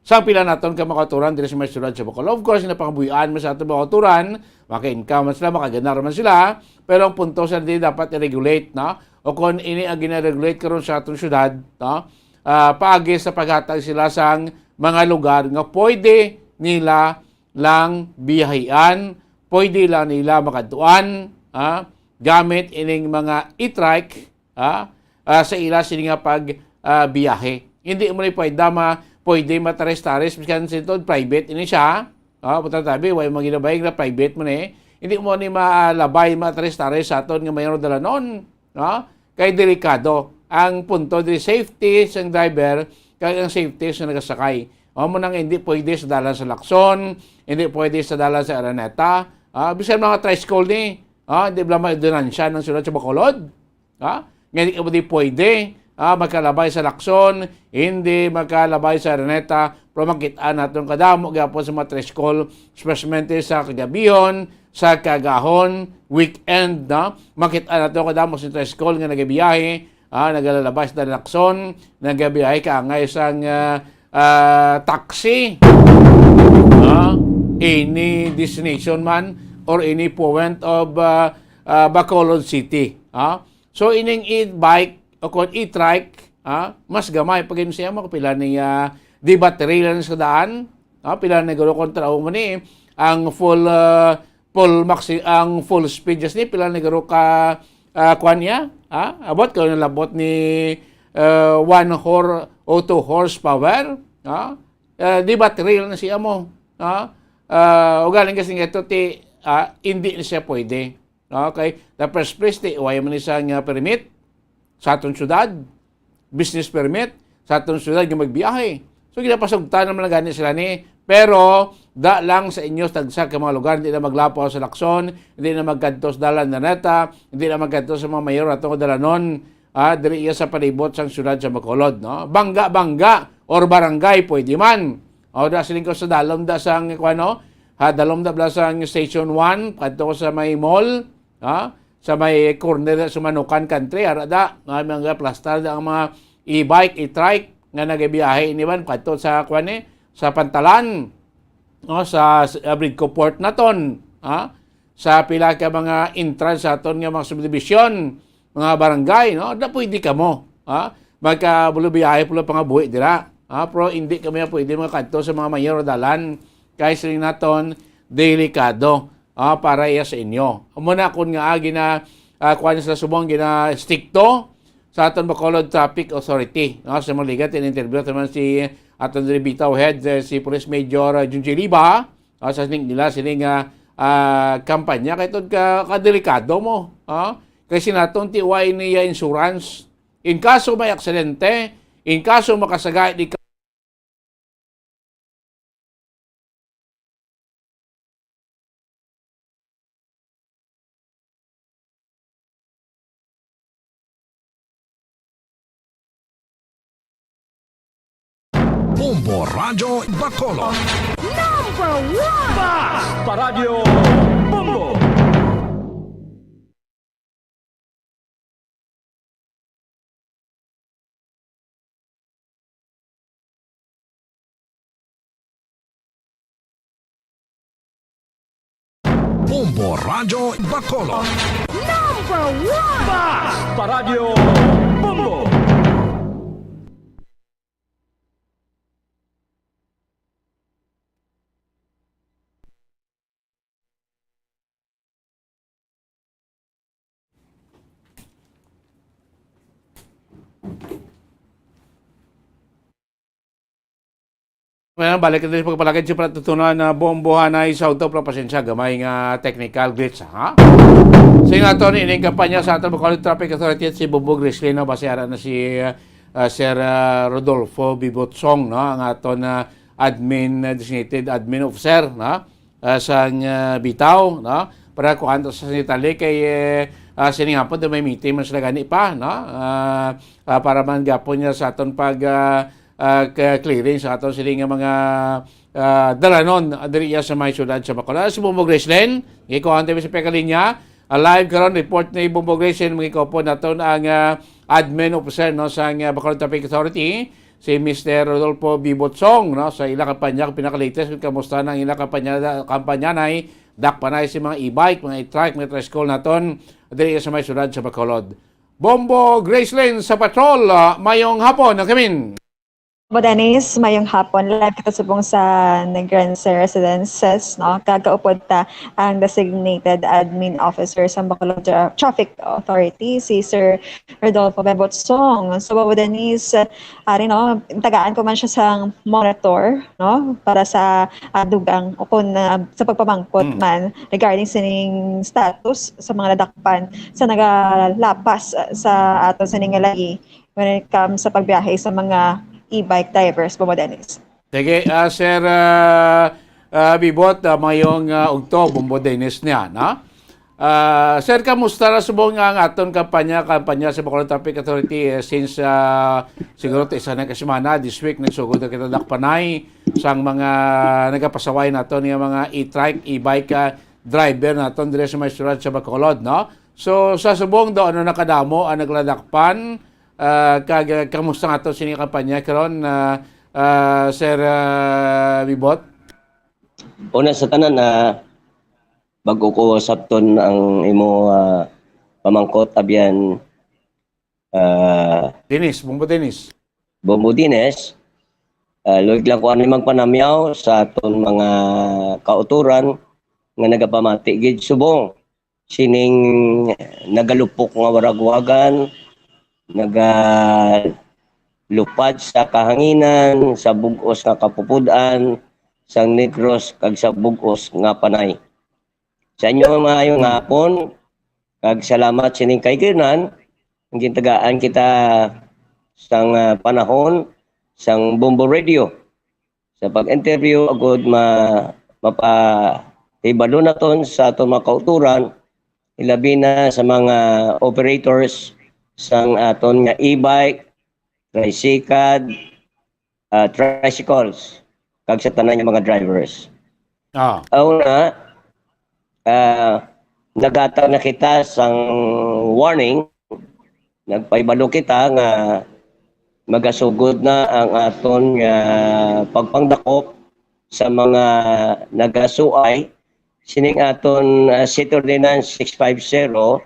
sa pila naton ka mga kauturan diri sa may siyudad sa Bacolod. Of course, napangabuhian man sa aton mga kauturan, maka-income man sila, makaganar man sila, pero ang punto sa di dapat i-regulate, no? O kung ini ang gina-regulate karon sa aton siyudad, no? Ah, paagi sa paghatag sila sang mga lugar nga pwede nila lang biyahian, pwede lang nila makadtuan, ah, gamit ining mga e-trike, ah, ah, sa ila sini nga pag, ah, biyahe. Hindi mo ni pwede ma-, pwede mataris-taris, bisan sa ito, private ini siya. Ah, puta tabi, way mo ginabay nga private mo ni. Hindi mo ni malabay, mataris-taris sa aton nga mayroon dalanon, no? Kay delikado ang punto diri, safety sang driver kag ang safety sa nagasakay. Amo nang hindi pwede sa dalan sa Lacson, hindi pwede sa dalan sa Araneta. Ah, bisan mga tricycle ni, ah, di ba may ordinansya ng siyudad sa Bacolod? Ha? Nga hindi ka di pwede, ah, magkalabay sa Lacson, hindi magkalabay sa Araneta, pero makita naton kadamo gyapon sa mga tricycle, especially sa kagabihon, sa kagahon, weekend, no? Makita naton kadamo sa tricycle nga nagabiyahe, ah, nagalalabay sa Lacson, nagabiyahe kaangay sang, ah, ah, taxi, ah, any destination man or any point of, ah, ah, Bacolod City, ah. So, ining e-bike o kon e-trike, ah, mas gamay pa gid siya mo, pila ni, ah, di battery lang sa daan, ah, pila ni guro kontra mo ni ang full, ah, full maxi-, ang full speed just ni pila ni guro ka, ah, kuan niya, ah, abot ka nalabot ni, ah, one hor-, o two horsepower, ah, ah, di battery lang siya mo, ah, ah, ugaling kasi nga ito ti, ah, hindi na siya pwede. Okay? The first place, ti, way man ni sa nga permit sa aton syudad, business permit sa aton syudad nga magbiyahe. So, ginapasugtan naman na gani sila ni, pero da lang sa inyo tagsa ka mga lugar, hindi na maglapaw sa Lacson, hindi na magkadto sa dalan na neta, hindi na magkadto sa mga mayor ato nga dalanon, ah, diri iya sa palibot sang syudad sa Bacolod, no? Bangga-bangga or barangay, pwede man. O, da siling ko sa dalom da sang, kuano, ha, dalom da bala sang Station one, kadto ko sa may mall, ha, sa may corner sa Manukan Country, ara da, nga mga plastar da ang mga e-bike, e-trike nga nagabiyahe ini man kadto sa, kuan, eh, sa Pantalan, no, sa, sa Abridco Port naton, ha, sa pila ka mga entrance sa aton nga mga subdivision, mga barangay, no, da pwede kamo, ha, magkabulubiyahe pula pangabuhi dira, ha, pero hindi kami pwede makadto sa mga mayor dalan, kay siling naton, delikado, ah, para iya sa inyo. Amo na kun nga, ah, gina, ah, kuwan sa subong gina-strikto sa aton Bacolod Traffic Authority, no? Sa mga ligat, in-interview naman si aton diri bitaw head, eh, si Police Major, ah, Junji Liba, ah, sa sining nila, sining, ah, ah, kampanya, kay tod ka, kadelikado mo, ah? Kay sinaton ti wa ini, ah, insurance. In kaso may aksidente, in kaso makasagay di Bombo Radyo Bacolod. Number one! Bas Paradyo Bombo! Bombo Radyo Bacolod. Number one! Bas Paradyo Bombo! Well, balik natin sa pagpalakad sa patutunan na bombohanay sa auto, pero pasensya, gamay nga technical glitch, ha? Sa nga to, ining kampanya sa aton Bacolod Traffic Authority at si Bombo Grislin, no? Base ara na si, uh, Sir, uh, Rodolfo Bibotsong, no? Ang aton, uh, admin, uh, designated admin officer, no? Ah, sang, ah, bitaw, no? Para kuan to sa Italy kay, eh, ah, sining hapon may meeting man sila gani pa, no? Ah, ah, para man gapon niya sa aton pag, ah, ah, ka-, clearing sa aton sini nga mga, ah, dalanon, ah, diri iya sa may syudad sa Bacolod. Si Bombo Graceland, gikuhaan tayo sa pagkalinya. Ah, live karon, report ni Bombo Graceland, mga kaupod naton ang, ah, admin officer, no, sa, ah, Bacolod Traffic Authority, si Mister Rodolfo Bibotsong, no, sa ila kampanya, kung pinaka-latest, kung kamusta na ang ila kampanya, kampanyanay, dakpanay si mga e-bike, mga e-trike, mga tricycle naton, diri sa may syudad sa Bacolod. Bombo Gracelyn sa Patrol, ah, mayong hapon, ang kamin. Bo Dennis, mayong hapon. Live kita subong sa Negrense Residences, no? Kagaupod ta ang designated admin officer sa Bacolod Tra-, Traffic Authority, si Sir Rodolfo Bebotsong. So, Bo Dennis, ari, no, tagaan ko man siya sang monitor, no, para sa, ah, dugang o kung, ah, sa pagpamangkot Mm. man regarding sining status sa mga nadakpan sa nagalapas, ah, sa aton sining nga lagi when it comes sa pagbiyahe sa mga e-bike drivers, Bombo Dennis. Sige, ah, Sir, ah, ah, Bibot, ah, mayong, ah, ugto, Bombo Dennis niya, no? Ah, sir, kamusta na subong nga ang aton kampanya, kampanya sa Bacolod Traffic Authority, eh, since, ah, siguro ta isa na ka semana, this week, nagsugod na kita dakpanay sang mga nagapasaway naton nga mga e-trike, e-bike, ah, driver naton diri sa may syudad sa Bacolod, no? So, sa subong do, ano nakadamo ang nagladakpan? Ah, kag, ah, kamusta nga to sini kampanya karon, ah, ah, Sir, ah, Bibot? Una sa tanan, ah, bago ko sabton ang imo, ah, pamangkot, abyan, ah, Dennis, Bombo Dennis. Bombo Dennis, ah, luig lang ko ani magpanamyaw sa aton mga kauturan nga nagapamati gid subong sining nagalupok nga waragwagan, nagalupad sa kahanginan, sa bug-os nga kapupud-an, sang Negros, kag sa bug-os nga panay. Sa inyo, maayong hapon, kag salamat sining kaiginan, ang gintagaan kita sang, ah, panahon sang Bombo Radio. Sa pag-interview, agud ma-, mapahibalo naton sa aton mga kauturan, ilabi na sa mga operators sang aton nga e-bike, tricycad, ah, tricycles, kag sa tanan nga mga drivers. Ah. Una, ah, naghatag na kita sang warning, nagpahibalo kita nga magasugod na ang aton nga pagpangdakop sa mga nagasuay sining aton, ah, City Ordinance six five zero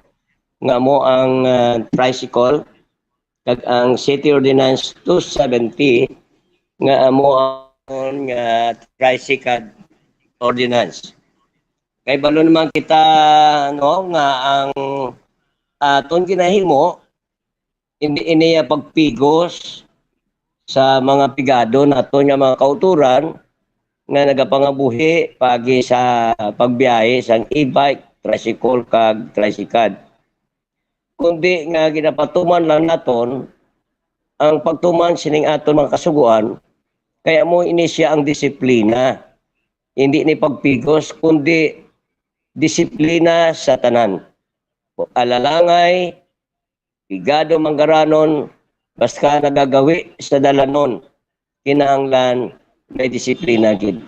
nga amo ang, ah, tricycle kag ang City Ordinance two seventy nga amo ang nga tricycle ordinance. Kay balo naman kita, no, nga ang aton ginahimo, hindi ini pagpigos sa mga pigado naton nga mga kauturan nga nagapangabuhi pagi sa pagbiyahe sang e-bike, tricycle, kag tricycad. Kundi nga ginapatuman lang naton ang pagtuman sining aton mga kasugoan, kay amo ini sia ang disiplina. Hindi ni pagpigos, kundi disiplina sa tanan. Alalangay, pigado manggaranon, basta nagagawi sa dalanon, kinahanglan may disiplina gid.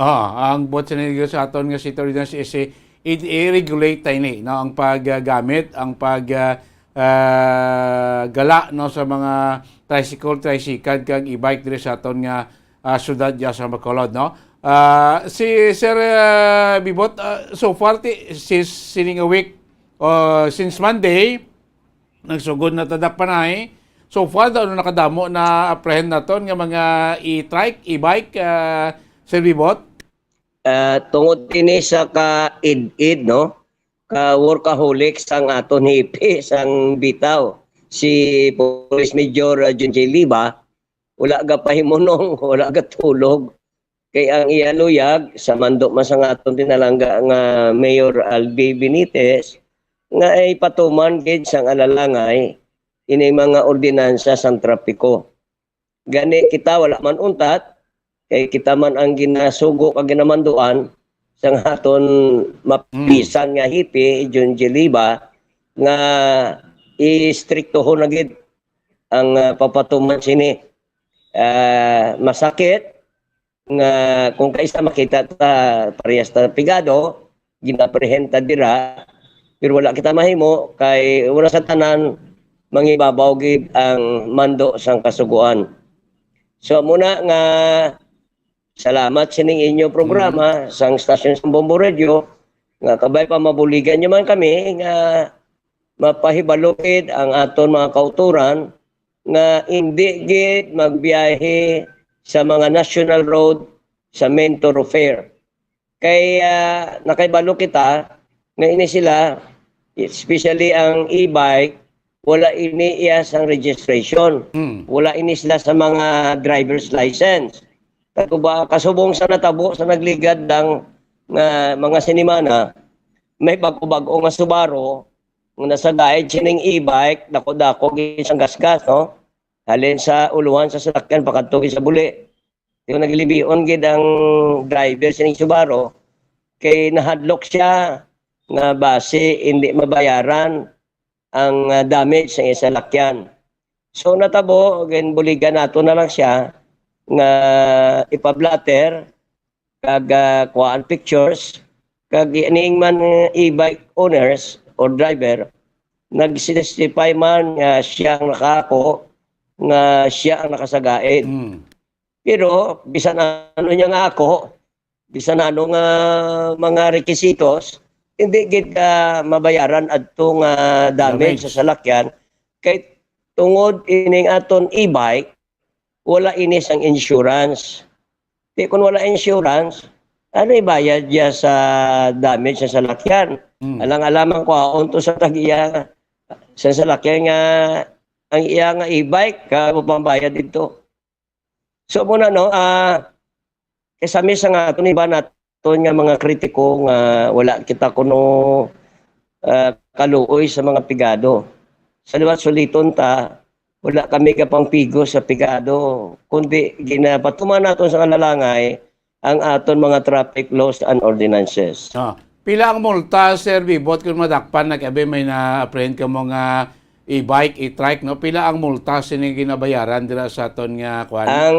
Ah, ang buot sa nilinggo sa aton nga City Ordinance is i-, i-, i-regulate ta ini, no, ang paggamit, ang pag, ah, ah, gala, no, sa mga tricycle, tricycad, kag e-bike diri sa aton nga, ah, syudad diya sa Bacolod, no. Ah, si Sir, ah, Bibot, ah, so far, ti-, since sining week, ah, since Monday, nagsugod na ta dakpanay. So far daw, ano nakadamo na apprehend naton nga mga e-trike, e-bike, ah, Sir Bibot? Ah, tungod ini sa ka-id-id, no? Ka-workaholic sang aton hipi, sang bitaw, si Police Major, ah, Junjay Liba, wala gapahimunong, wala gatulog. Kay ang iya luyag, sa mando man sang aton tinalangga nga Mayor Albi Benitez, nga ipatuman gid sang alalangay ini mga ordinansa sang trapiko. Gani kita wala man untat, kay kita man ang ginasugo kag ginamanduan sang aton mapisan nga hipi, Junjay Liba, nga istriktohon na gid ang, ah, pagpatuman sini. Ah, masakit nga kung kaisa makita ta parehas ta pigado, ginaprehend ta dira, pero wala kita mahimo kay una sa tanan mangibabaw gid ang mando sang Kasugoan. So, amo na nga salamat sining inyo programa, sang stasyon sang Bombo Radio, nga kabay pa mabuligan nyo man kami nga mapahibalo gid ang aton mga kautoran nga indi gid magbiyahe sa mga national road sa main thoroughfare. Kay, ah, nakahibalo kita nga ini sila, especially ang e-bike, wala ini iya sang registration. Hmm. Wala ini sila sa mga driver's license. Kag ba, kasubong sa natabo sa nagligad lang nga mga sinimana, may bag-o-bag-o nga Subaru nga nasagaid sining e-bike, dako-dako gid sang gasgas, no? Halin sa uluhan sa salakyan pakadto gid sa buli. Di ko naglibihon gid ang driver sining Subaru kay nahadlok siya nga basi hindi mabayaran ang, ah, damage sa iya salakyan. So, natabo, ginbuligan nato na lang siya nga ipa-blotter kag, ah, kuhaan pictures, kag ining man, eh, e-bike owners or driver, nag-testify man nga siya ang nakaako, nga siya ang nakasagaid. Mm. Pero bisan ano niya nga ako, bisan ano nga mga rekisitos, hindi gid ka mabayaran adto nga damage Damage. sa salakyan. Kay tungod ining aton e-bike, wala ini sang insurance. Di kun wala insurance, ano ibayad niya sa damage sa salakyan? Mm. Alang-alang man kuhaon to sa tag-iya sa salakyan nga ang iya nga e-bike ka mo pambayad dito. So, muna, no, ah, kay sami sa nga aton iba naton nga mga kritiko nga wala kita kuno, ah, kaluoy sa mga pigado. Sa liwat suliton ta, wala kami kapangpigo sa pigado, kundi ginapatuman naton sa kalalangay ang aton mga traffic laws and ordinances. Ah, pila ang multa, Sir Bibot, kung madakpan na kay may na-apprehend ka mo nga e-bike, e-trike, no? Pila ang multa sini ginabayaran dira sa aton nga kuan? Ang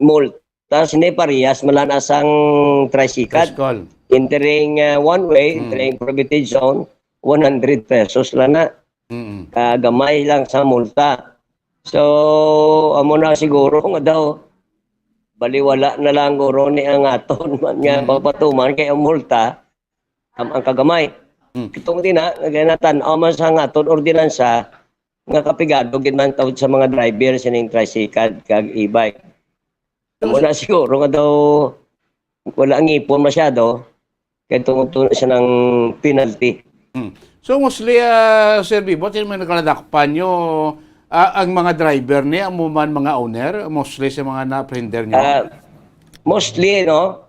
multa sini parehas man lang sang tricycle. Tricycle. Entering, uh, one way, Hmm. entering prohibited zone, one hundred pesos lang na. Mm. Kagamay lang sa multa. So, amo na siguro nga daw, baliwala na lang guro ni ang aton man nga Mm. pagpatuman kay ang multa, am-, ang kagamay. Mm. Itong din na, naginatan-aw man sa nga aton ordinansa, nga kapigado gid man tawd sa mga driver sining tricycle kag e-bike. Amo na siguro nga daw wala ang ipon masyado, kay tungod to siya ng penalty. Hmm. So, mostly, ah, Sir Bibot, sino may nakaladakpan nyo, ah, ang mga driver ni, amo man mga owner, mostly sa mga na-apprehender nyo? Ah, mostly, no?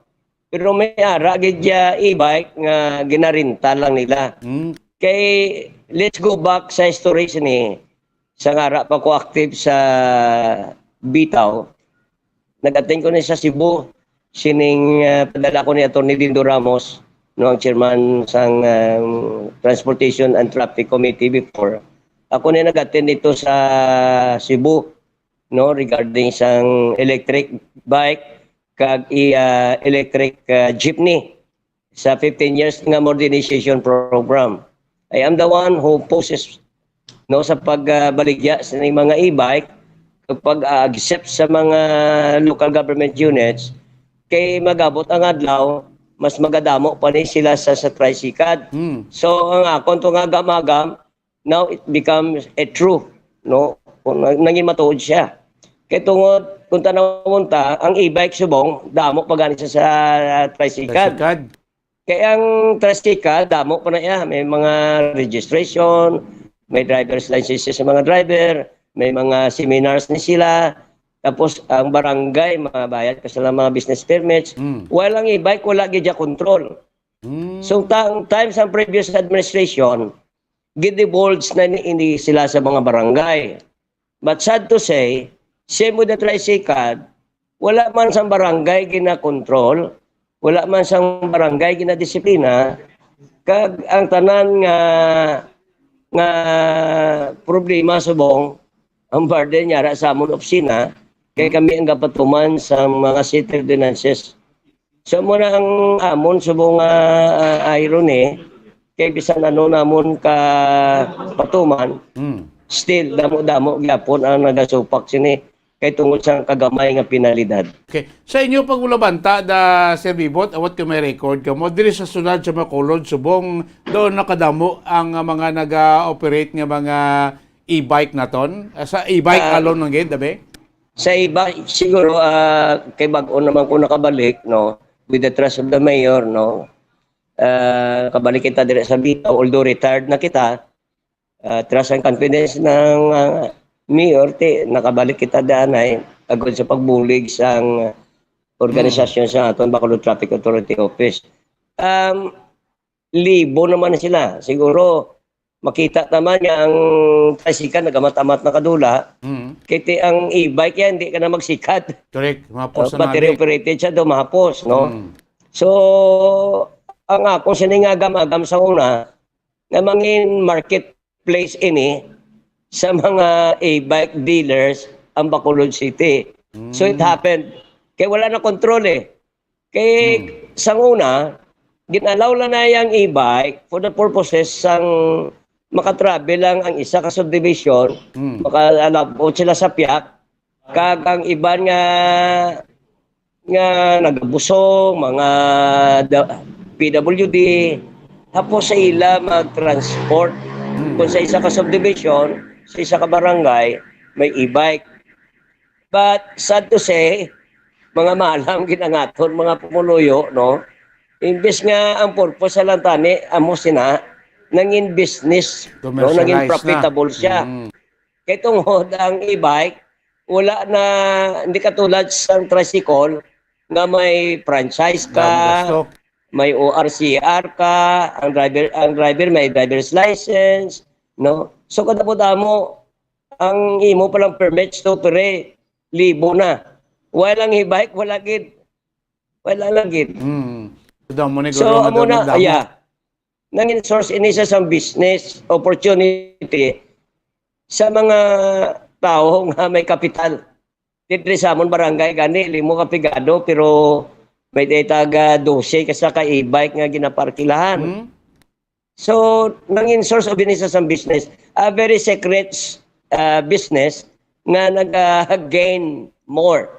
Pero may ara gid ya e-bike nga ginarinta lang nila. Hmm. Kay, let's go back sa history sini. Sa nga ara pa ko active sa Bitaw, nag-attend ko ni sa Cebu. Sining, ah, padala ko ni Attorney Dindo Ramos, no, ang chairman sang, ah, Transportation and Traffic Committee before. Ako ni nag-attend dito sa Cebu, no, regarding sang electric bike kag i-, ah, electric, ah, jeepney sa fifteen years nga modernization program. I am the one who pushes, no, sa pagbaligya sa mga e-bike, pag-accept sa mga local government units, kay magabot ang adlaw, mas magadamo pa ni sila sa, sa tricycle. Hmm. So, ang akon to nga agam-agam, now it becomes a true, no? Kung nang-, nangin matuod siya. Kay tungod, kung tanawon ta, ang e-bike subong, damo pa gani sa, sa tricycle. Tricycle. Kay ang tricycle, damo pa na iya. May mga registration, may driver's license sa mga driver, may mga seminars ni sila. Tapos, ang barangay, mabayad pa sila mga business permits. Mm. While ang e-bike, wala gid siya control. Mm. So, ta-, ang time sa previous administration, gidivulge na ni ini sila sa mga barangay. But sad to say, same with the tricycle, wala man sang barangay ginakontrol, wala man sang barangay ginadisiplina, kag ang tanan nga, nga problema subong, ang burden niya ra sa amon opisina, kay kami ang gapatuman sa mga city ordinances. So, mo na ang amon subong nga, ah, irony, kay bisan ano namon ka patuman, Mm. still, damo-damo gyapon ang nagasupak sini kay tungod sa kagamay nga penalidad. Okay. Sa inyo pagulabanta, da, Sir Bibot, awat ko may record kamo, diri sa siyudad sa Bacolod, subong, doon nakadamo ang, ah, mga naga-operate nga mga e-bike naton? Ah, sa e-bike Ah, alone lang gid, abi? Sa iba, siguro, ah, kay bag-o naman ko nakabalik, no, with the trust of the mayor, no, ah, kabalik kita diri sa Bitaw, although retired na kita, ah, trust and confidence ng, ah, mayor, ti, nakabalik kita danay agud sa pagbulig sang organisasyon sa aton Bacolod Traffic Authority Office. Um, libo naman sila. Siguro, makita naman nga ang tricycle nagamat-amat na kadula. Mm. Kay ti ang e-bike yan, di ka na magsikat. Correct. Mahapos Uh, na battery nabi. Operated siya, do mahapos, no? Mm. So, ang akong sining agam-agam sa una, nga mangin marketplace ini sa mga e-bike dealers ang Bacolod City. So, it Mm. happened. Kay wala na control eh. Kay Hmm. sang una, gin-allow lang na yang e-bike for the purposes sang makatravel lang ang isa ka subdivision, Hmm. makalabot sila sa piyak, kag ang iban nga, nga nagabusong, mga da-, P W D, hapos sa ila mag-transport. Hmm. Kung sa isa ka subdivision, sa isa ka barangay, may e-bike. But sad to say, mga malam gid ang aton mga pumuluyo, no? Imbes nga ang purpose sa lang tani, amo sina, nangin business, no? Nangin Commercialized na. Profitable siya. Mm. Kay tungod ang e-bike, wala na, hindi katulad sa tricycle nga may franchise ka, Damo gasto. May O R C R ka, ang driver, ang driver may driver's license, no? So, kadamo-damo, ang imo palang permits to operate, libo na. While ang e-bike, wala gid. Wala lang gid. Mm. So, damo ni So, guro nga amo na, damo-damo. Yeah. Nangin source ini sa sang business opportunity sa mga tawo nga may kapital. Diri sa amon barangay gani, limo ka pigado, pero may taga dose ka sa ka e-bike nga ginaparkilahan. Hmm? So, nangin source of business ang business. A very secret, uh, business nga nag-gain more.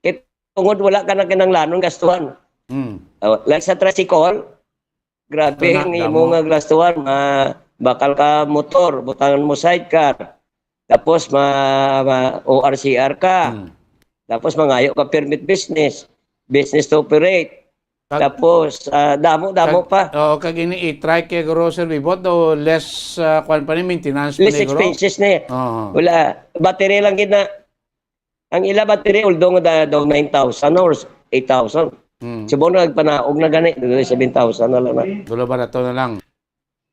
Kay tungod wala ka na kinahanglanon gastuhan. Hmm. Oh, like sa tricycle, grabe Ito na, ang imo damo. Nga gastuhan, ma-, bakal ka motor, butangan mo sidecar. Tapos ma-, ma-, O R C R ka. Hmm. Tapos mangayo ka permit business, business to operate. Kag-, Tapos, ah, damo, damo kag-, pa. Oo, kag ini i-trike kay guro, Sir Bibot, o less, ah, kwan pa ni, maintenance pa Less ni, guro? Expenses ni. Oo. Wala, battery lang gid na. Ang ila battery, although nga da-, daw nine thousand or eight thousand. Hmm. Subong na nagpanaog na gani, seven thousand na lang na. Dulo barato na lang.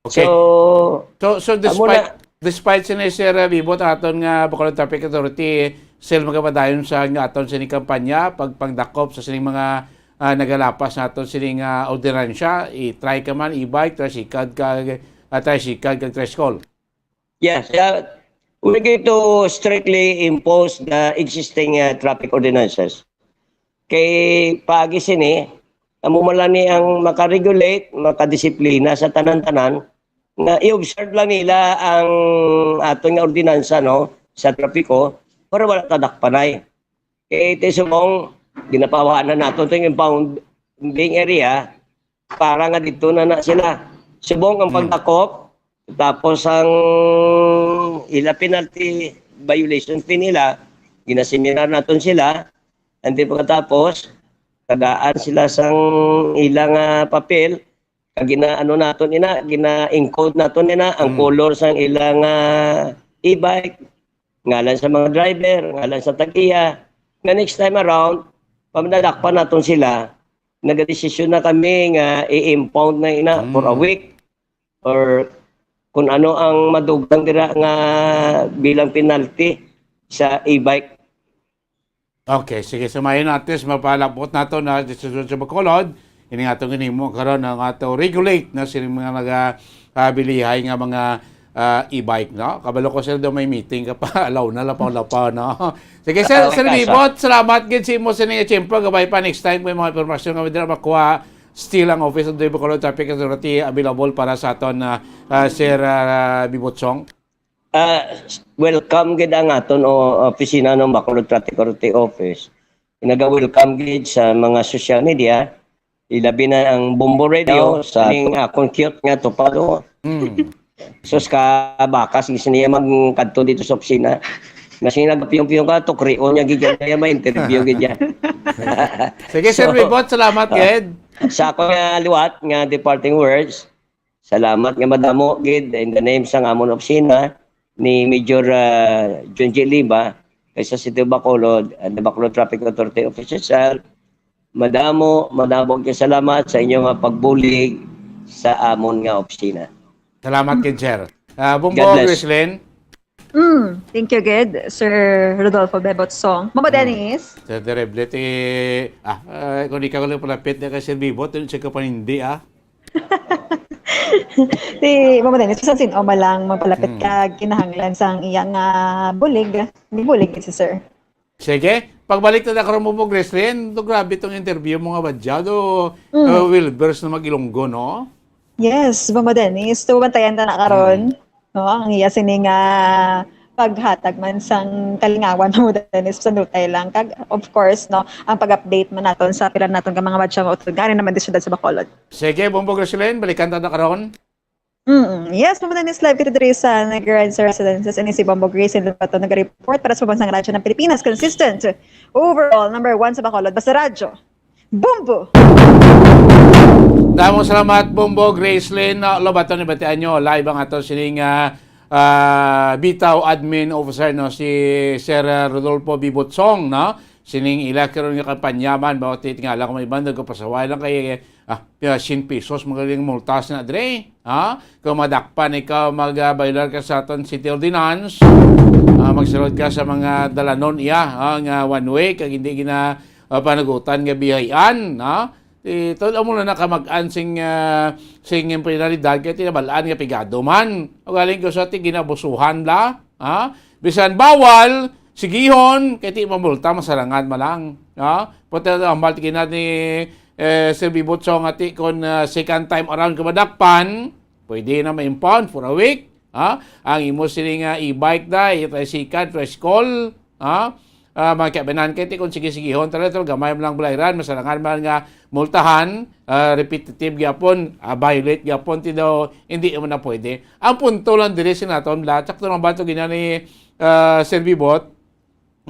Okay. So, So, so amo despite, na. Despite sini, Sir, uh, Bibot, aton nga Bacolod Traffic Authority, still magapadayon sa nga aton sini kampanya, pagpangdakop sa sining mga, ah, nagalapas naton sini nga ordinansya, i-trike ka man, e-bike, tricycle ka, ah, tricycle kag tricycle. Yes, uh, we're going to strictly impose the existing, uh, traffic ordinances. Kay paagi sini, amo man lang ni ang makaregulate, makadisiplina sa tanan-tanan, nga i-observe lang nila ang aton nga ordinansa, no, sa trapiko, para wala ta dakpanay. Kay ti subong, ginapawanan nato to yung impounding area, para nga dito na na sila. Subong ang Hmm. pagdakop, tapos ang ila penalty violation fee nila, ginasiminar naton sila, and then pagkatapos, tagaan sila sang ila nga papel, kag gina-, ano naton ina, gina-encode naton ina, ang Hmm. color sang ila nga e-bike, ngalan sa mga driver, ngalan sa tag-iya, nga next time around, pag nadakpan naton sila, nagadesisyon na kami nga i-impound na ina for a Hmm. week or kung ano ang madugang dira nga bilang penalty sa e-bike. Okay, sige. So, mayon, at least mapalabot nato na desisyon sa Bacolod. Ini nga atong ginhimo karon, ang ato regulate na sila mga naga, ah, bilihay nga mga, ah, e-bike, no? Kabalo ko, sir, daw may meeting ka pa. Alaw na, lapaw-lapaw, no? Sige, sir, Okay, Sir Kasa. Bibot, salamat gid sa imo sa inyong tiyempo. Gabay pa next time kung may mga impormasyon kami dira makuha. Still ang Office of the Bacolod Traffic Authority available para sa aton, ah, ah, Sir, ah, Bibot Song. Ah, welcome gid ang aton o opisina ng Bacolod Traffic Authority Office. Naga-welcome gid sa mga social media, ilabi na ang Bombo Radio, sa ning akong cute nga tupad, oh. Mm. Sus, ka bakas gid niya magkadto dito sa opisina. Kasi nagpiyong-piyong ka, tukrion niya gid niya, may interview gid niya. Sige, Sir Bibot, salamat gid. Sa ako nga liwat nga departing words, salamat nga madamo gid in the name sang amon opisina ni Major, ah, Junji Lima, kay sa City of Bacolod, and the Bacolod Traffic Authority Officer, sir. Madamo, madamo kay salamat sa inyo nga pagbulig sa amon nga opisina. Salamat gid, sir. Ah, Bumbo, Gracelyn. Mm, thank you gid, Sir Rodolfo Bebot Song. Mama Dennis? Sir Dereble, ti, ah, ah, kung di ka lang palapit na kay Sir Bibot, yun siya ka panindi, ah. Ti, Mama Dennis, bisan sin-o man lang mapalapit ka, kinahanglan sang iya nga bulig, bulig si Sir. Sige, pagbalik na karon mo po, Gracelyn, do grabe tong interview mo nga badyado, uh, Wilbers na mag-Ilonggo, no? Yes, Mama Dennis, tubantayan ta na karon. No, ang iya sini nga paghatag man sang kalingawan mo, Dennis, sa nutay lang. Kag, of course, no, ang pag-update man naton sa pila naton ka mga madya nga utod nga naman di siyudad sa Bacolod. Sige, Bumbo Gracelyn, balikan ta na karon. Mm. Yes, Mama Dennis, live kita diri sa Negrin sa Residences. Ini si Bombo Grace and Lupato nag-report para sa Pambansang Radyo ng Pilipinas. Consistent. Overall, number one sa Bacolod. Basta Radyo. Bombo! Damong salamat, Bombo Gracelyn. Uh, Lobato, ni batian nyo, live ang ato sining uh, uh, Bitaw Admin Officer, no, si Sir uh, Rodolfo Bibotsong, no? Sining ila karon nga kampanya man, bawat tingala ko may iban, nagkapasaway lang kay ah, pila sin pesos, magaling multas na, dre. Ha? Kung madakpan ikaw, mag-violar ka sa aton city ordinance, ah, magsulod ka sa mga dalanon iya, ha, nga one way, kag hindi gina ah, panagutan nga biyahian, ha? Ito, amo na nakamag-an sing, ah, sing penalidad, kay tinabalaan nga pigado man. Ugaling ko sa ti ginabusuhan la, ha? Bisan bawal, sigihon, kay ti mamulta, masarangan man lang, ha? Pati ang hambal ti gina ni eh, Sir Bibotso nga ti kon ah, second time around ka madakpan, pwede na ma-impound for a week. Ha? Ang imo sini nga e-bike da, e-tricycle, tricycle, ha? Ah, mga kabanan kay ti kon sige-sigihon talaga, gamay man lang balayran, masarangan man nga multahan, ah, repetitive gyapon, ah, violate gyapon, ti daw hindi mo na pwede. Ang punto lang diri sa naton, lahat sakto lang ba ito gina ni ah, Sir Bibot?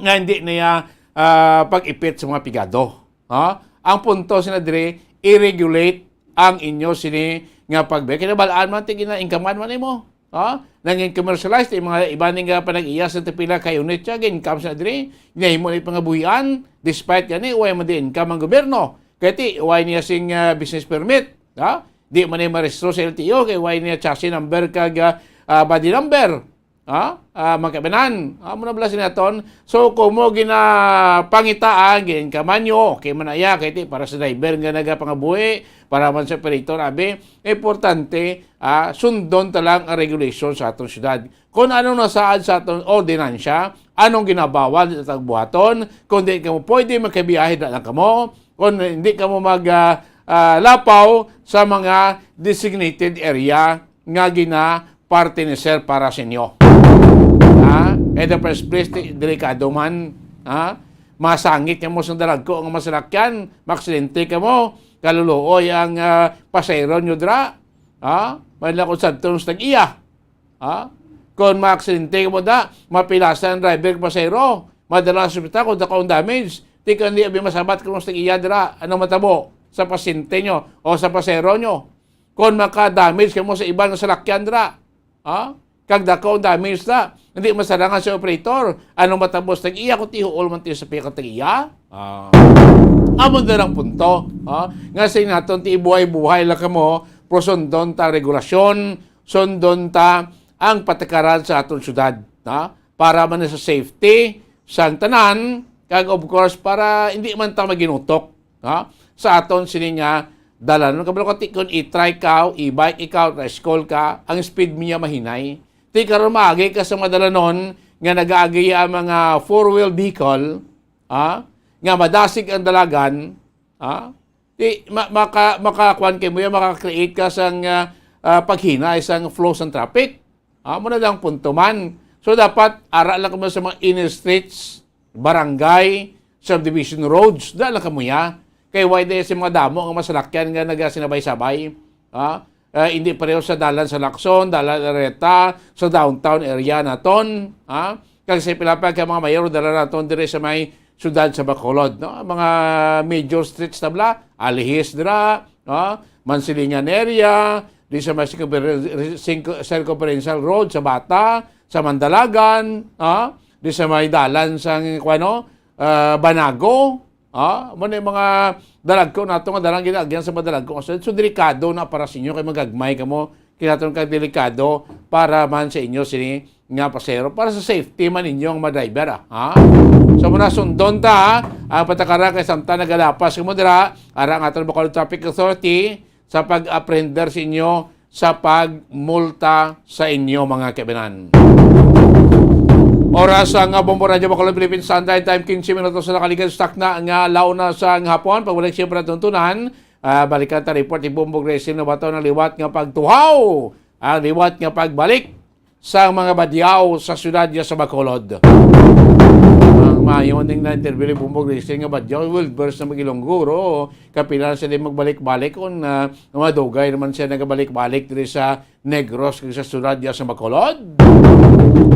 Nga hindi niya ah, pag-ipit sa mga pigado. Ha? Ang punto sina diri, i-regulate ang inyo sini nga pagbe. Kinabalaan man ti gina-income man imo. Ha? Nangin commercialize ti mga iba ni nga panag-iya sa tapila kay unit siya, gin-income sa diri, nahimo ni pangabuhian, despite gani, way man di income ang gobyerno. Kaya ti, way niya sing ah, business permit. Ha? Di man niya marehistro sa L T O, kay way niya chassis number kag ah, ah, body number. Ha? Ah, mga kabanan, amo na bala sinaton. So, kung mo ginapangitaan, gin kamanyo, okay man aya, kay ti para sa driver nga nagapangabuhi, para man sa operator, abi, importante, ah, sundon ta lang ang regulation sa aton syudad. Kung ano nasaad sa aton ordinansya, anong ginabawal, di ta buhaton, kung di kamo pwede magkabiyahe, da lang kamo, kung hindi kamo mag, ah, ah, lapaw sa mga designated area nga gina parte ni Sir para sa inyo. Ha? In the first place, ti-, delikado man. Ha? Masangit kamo sa dalagko nga masalakyan, maaksidente kamo, kaluluoy ang ah, pasahero nyo dira. Ha? May lakot sa tag-iya. Ha? Kung maaksidente kamo da, mapilasan ang driver kag pasahero, madala sa ospital kung dako ang damage. Ti kon di abi masabat kamo sa tag-iya dira, ano matabo sa pasyente nyo o sa pasahero nyo? Kung maka-damage kamo sa iban nga salakyan dira, ha? Kag dako ang damage na, hindi masarangan sa operator. Anong matabo sa tag-iya kung tihuol man tiyo sa pika tag-iya? Ah. Amo na lang punto, ha? Nga sa naton ti ibuhay-buhay lang kamo, pero sundon ta regulasyon, sundon ta ang patakaran sa aton syudad, ha? Para man sa safety sang tanan, kag of course para hindi man ta maginutok, ha? Sa aton sini nga dalan. Kabalo ka ti kon i-trike ka, e-bike ikaw, tricycle ka, ang speed niya mahinay. Ti karon maagi ka sa mga dalanon nga nagaagi ang mga four-wheel vehicle, ha? Nga madasig ang dalagan, ha? Ti ma- maka makakuan kay mo yan, maka-create ka sang ah, ah, paghinay sang flow sang traffic. Ah, mo na lang punto man. So, dapat ara lang kamo sa mga inner streets, barangay, subdivision roads, da lang kamo ya. Kay why day sa mga damo nga masalakyan nga nagasinabay-sabay. Ah, ah, hindi pareho sa dalan sa Lacson, dalan Areta, sa downtown area naton. Ah, kag sa pila pa ka mga mayor, dala naton diri sa may siyudad sa Bacolod, no? Ang mga major streets na bala, Alihis dira, no? Mansilingan area, di sa may circumfer-, circum-, circumferential road sa Bata, sa Mandalagan, ah, di sa may dalan sang, kuwano, ah, Banago, ah, mo na yung mga dalagko nato nga dalan ginaagyan sa mga dalagko. So, so delikado na para sa inyo kay magagmay kamo, kinaton ka delikado para man sa inyo sini nga pasero, para sa safety man ninyo ang mga driver, ah, ha? So, muna sundon ta, ha? Ang patakara kay samtang nagalapas kamo dira, ara ang aton Bacolod Traffic Authority sa pag-aprehender sa inyo sa pagmulta sa inyo mga kabinan. Oras sa nga Bombo Radyo Bacolod Philippines Standard Time, quince minutos na nakaligad sa takna nga launa sa hapon. Pagbalik siyempre tuntunan, ah, balikan ta report ni Bombo Gracie Nobato ng liwat nga pagtuhaw, ang liwat nga pagbalik sa mga badyaw sa siyudad niya sa Bacolod. Ang maayo man ding na-interview ni Bombo Gracie nga badyaw, Wilbers na mag-Ilonggo, ro, kapila na sila magbalik-balik kung, ah, madugay naman siya nagabalik-balik diri sa Negros kag sa siyudad niya sa Bacolod.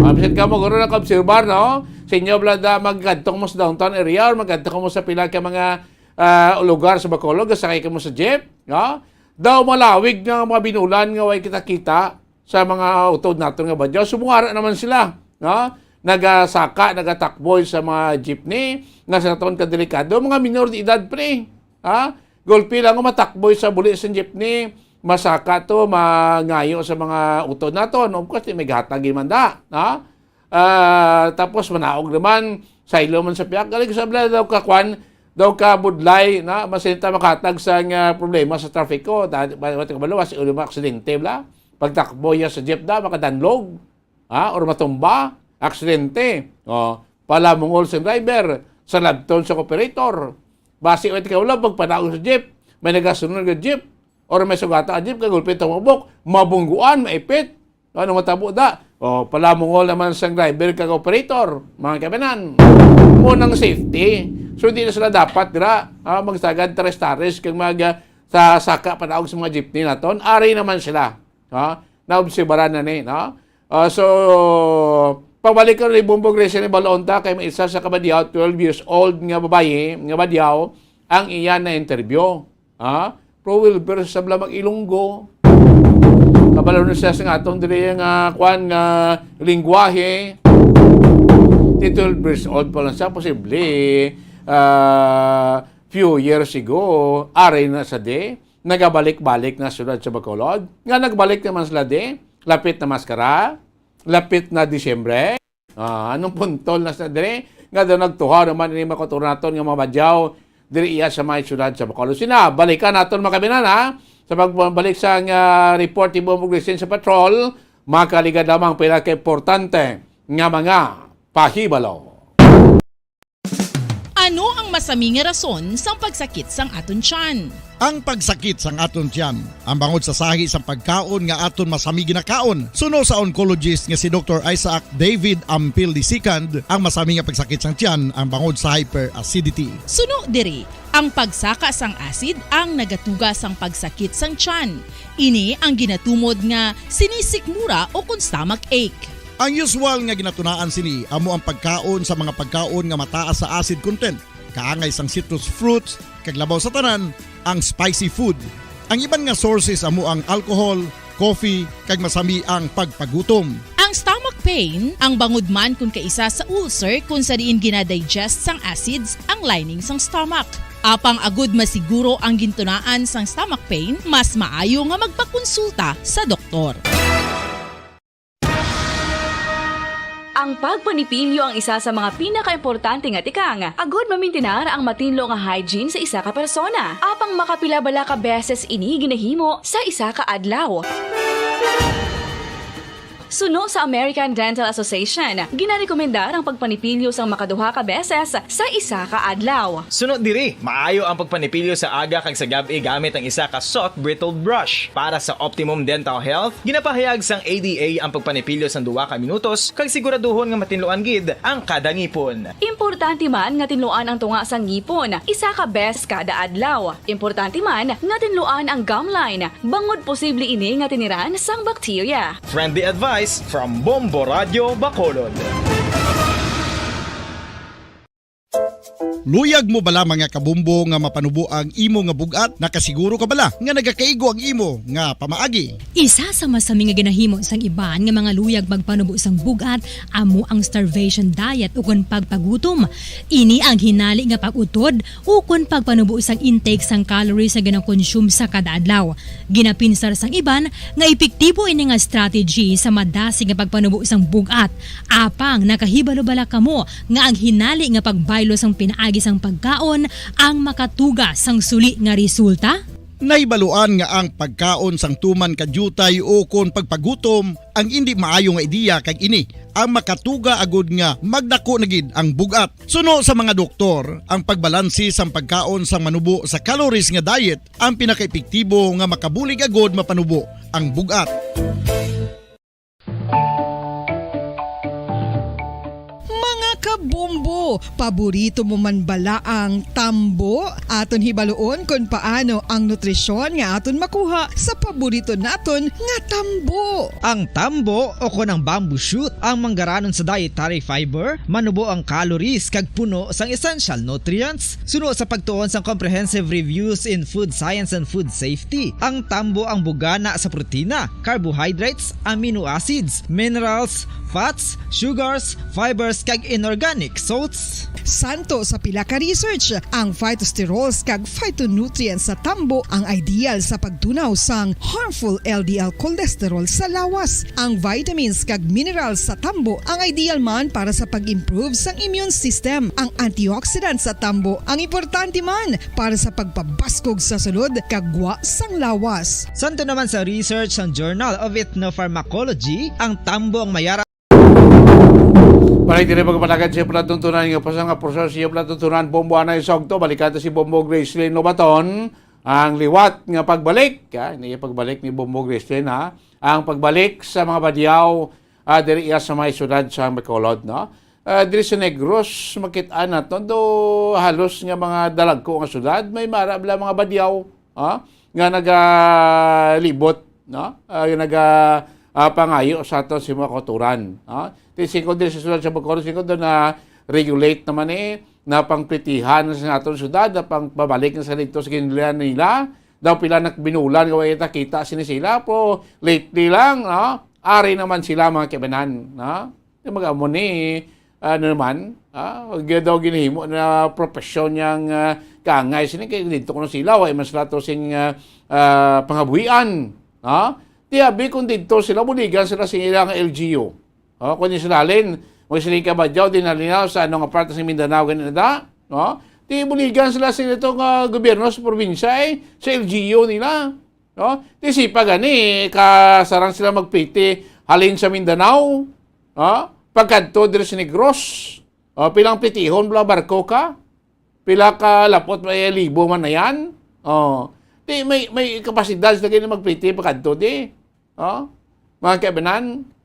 Ah, bisan ka mo, guro, nakaobserbar, no? Sa inyo, blada, magkadto mo sa downtown area or magkadto mo sa pila ka mga, ah, lugar sa Bacolod, gasakay ka mo sa jeep, no? Daw malawig nga mga binulan nga way kita-kita sa mga utod naton nga badyaw. Sumungara naman sila, no? Nagasaka, nagatakboy sa mga jeepney, nga sa naton kadelikado, mga minor de edad, pre. Ha? Gulpi lang nga matakboy sa buli sa jeepney, masaka to, mangayo sa mga utod naton. Of course, di may gatag man da, ha? Ah, tapos manaog naman, saylo man sa piyak. Galing sa bala daw ka kwan, daw ka budlay, na masinta makatag sa nga problema sa trafiko. Dati, ba, ba, kabalo, mas ulo mo aksidente, bla? Pagtakbo niya sa jeep da, makadanlog, ha? Or matumba, aksidente. O, palamungol sa driver, sa labton sa operator. Basi, wait ka wala, pagpanaog sa jeep, may nagasunod nga jeep, or may sugata ang jeep, kagulpi tumubok, mabungguan, maipit. Ano matabo da? O, palamungol naman sang driver kag operator, mga kabanan. Mo nang safety. So, di na sila dapat dira, ah, magsagad tares-tares kag mag, ah, sa saka panaog sa mga jeepney naton. Ari naman sila. Ha? Naobserbaran na ni, no? Ah, so, pagbalik ko ni Bombo Gracie ni Balonta kay may isa sa kabadyaw, twelve years old nga babayi, nga badyaw, ang iya na interview. Ha? Pro Wilber sa bala mag-Ilonggo. Kabalo na siya sa nga atong diri nga, kwan, nga lingwahe. Ti twelve years old pa lang siya, posible, ah, few years ago, ari na sa di, nagabalik-balik na sila sa Bacolod. Nga nagbalik naman sila di, lapit na Maskara, lapit na Disyembre. Ah, anong puntol na sa diri? Nga daw nagtuhaw naman ini mga kauturan naton nga mga badyaw diri iya sa may siyudad sa Bacolod. Sina, balikan naton mga kabinan, ha? Sa pagbalik sa nga report ni Bombo Gristin sa patrol, makaligad lamang pila ka importante nga mga pahibalo. Ano ang masami nga rason sang pagsakit sang aton tiyan? Ang pagsakit sang aton tiyan, ang bangod sa sahi sang pagkaon nga aton masami ginakaon. Suno sa oncologist nga si Doktor Isaac David Ampil the second, ang masami nga pagsakit sang tiyan ang bangod sa hyperacidity. Suno diri, ang pagsaka sang acid ang nagatuga sang pagsakit sang tiyan. Ini ang ginatumod nga sinisikmura o kon stomach ache. Ang usual nga ginatunaan sini amo ang pagkaon sa mga pagkaon nga mataas sa acid content, kaangay sang citrus fruits, kag labaw sa tanan, ang spicy food. Ang iban nga sources amo ang alcohol, coffee, kag masami ang pagpagutom. Ang stomach pain, ang bangod man kon kaisa sa ulcer kon sa diin ginadigest sang acids ang lining sang stomach. Apang agud masiguro ang gintunaan sang stomach pain, mas maayo nga magpakonsulta sa doktor. Ang pagpanipilyo ang isa sa mga pinakaimportante nga tikang agud mamintinar ang matinlo nga hygiene sa isa ka persona. Apang makapila bala ka beses ini ginahimo sa isa ka adlaw? Suno sa American Dental Association, ginarekomendar ang pagpanipilyo sang makaduha ka beses sa isa ka adlaw. Suno diri, maayo ang pagpanipilyo sa aga kag sa gab-i gamit ang isa ka soft bristled brush. Para sa optimum dental health, ginapahayag sang A D A ang pagpanipilyo sang duha ka minutos kag siguraduhon nga matinluan gid ang kada ngipon. Importante man nga tinluan ang tunga sang ngipon isa ka beses kada adlaw. Importante man nga tinluan ang gum line, bangod posible ini nga tiniran sang bakterya. Friendly advice from Bombo Radio Bacolod. Luyag mo bala, mga kabombo, nga mapanubo ang imo nga bug-at? Nakasiguro ka bala nga nagakaigo ang imo nga pamaagi? Isa sa masami nga ginahimo sang iban nga mga luyag magpanubo sang bug-at amo ang starvation diet ukon pagpagutom. Ini ang hinali nga pag-utod ukon pagpanubo sang intake sang calories nga ginakonsume sa kada adlaw. Ginapinsar sang iban nga epektibo ini nga strategy sa madasig nga pagpanubo sang bug-at. Apang nakahibalo bala kamo nga ang hinali nga pagbaylo sang pinaagi sang pagkaon ang makatuga sang suli nga resulta? Nahibaluan nga ang pagkaon sang tuman ka diutay ukon pagpagutom ang indi maayo nga ideya, kag ini ang makatuga agud nga magdako na gid ang bug-at. Suno sa mga doktor, ang pagbalanse sang pagkaon sang manubo sa calories nga diet ang pinakaepektibo nga makabulig agud mapanubo ang bug-at. Mga kabombo, paborito mo man bala ang tambo? Aton hibaluon kon paano ang nutrisyon nga aton makuha sa paborito naton nga tambo. Ang tambo, o kon ang bamboo shoot, ang manggaranon sa dietary fiber, manubo ang calories kag puno sang essential nutrients. Suno sa pagtuon sang Comprehensive Reviews in Food Science and Food Safety, ang tambo ang bugana sa protina, carbohydrates, amino acids, minerals, fats, sugars, fibers, kag inorganic salts. Santo sa pila ka research, ang phytosterols kag phytonutrients sa tambo ang ideal sa pagtunaw sang harmful L D L cholesterol sa lawas. Ang vitamins kag minerals sa tambo ang ideal man para sa pag-improve sang immune system. Ang antioxidants sa tambo ang importante man para sa pagpabaskog sa sulod kag gwa sang lawas. Santo naman sa research sang Journal of Ethnopharmacology, ang tambo ang mayara. Para diri magpalagad sa palatuntunan nga pasang nga proseso sa palatuntunan, Bombo Anay Sogto, balikan ta si Bombo Gracelyn Lobaton, ang liwat nga pagbalik, ha, hindi pagbalik ni Bombo Gracelyn, ha, ang pagbalik sa mga badyaw, ah, diri iya sa may siyudad sa Bacolod, no? Ah, diri sa Negros, makit-an naton do halos nga mga dalagko nga siyudad, may mara bala mga badyaw, ah, nga nagalibot, no? Ah, naga, ah, pangayo sa aton sa mga kauturan, no? Ti singko diri sa siyudad sa Bacolod, singko do na regulate naman ni, na pangplitihan na sa aton siyudad, na pang pabalik na sa dito sa ginilian nila. Daw pila nagbinulan nga way kita sini sila, pero lately lang, no? Ari naman sila, mga kaibanan, no? Yung mag-amo ni, ano naman, ah, gyud daw ginahimo na profesyon yang, ah, kaangay sini kay dito kuno sila, way man sila to sing, ah, ah, pangabuhian, no? Ti abi kung dito sila, buligan sila sing ilang L G U. Oh, kung sila halin, kung sila kabadyaw, di nalinaw sa ano nga parte sa Mindanao, ganun na da, no? Ti buligan sila sing ito nga gobyerno sa probinsya, eh, sa L G U nila. No? Ti sipa gani, kasarang sila magpliti halin sa Mindanao. No? Pagkadto diri sa Negros. O, pilang plitihon, pila barko ka? Pila ka lapot, may libo man na yan? O, ti may, may kapasidad sila gani magpliti pagkadto, di? O, mga kaibanan,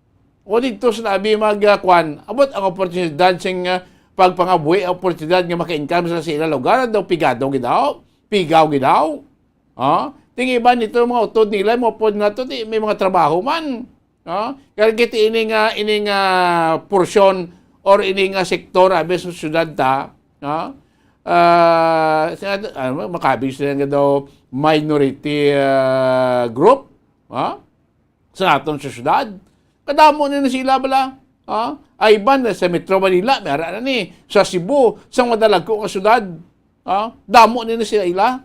o dito sa labi mag, ah, kwan, abot ang oportunidad sing, ah, pagpangabuhi, oportunidad nga maka-income sila sa ilang lugar, daw pigado gid daw, pigaw gid daw. Ha? Ting iban dito mga utod nila, mga pod na to, di, may mga trabaho man. Ha? Kaya kita ini nga, ini nga porsyon or ini nga sektor, abi sa syudad ta, ha? Ah, sa, ano, makabig sila nga daw minority, ah, group, ha? Sa aton sa syudad. Kadamo na na sila bala. Ha? Ay, iban na sa Metro Manila, may ara na ni. Sa Cebu, sa madalagko nga syudad. Ha? Damo na na sila ila.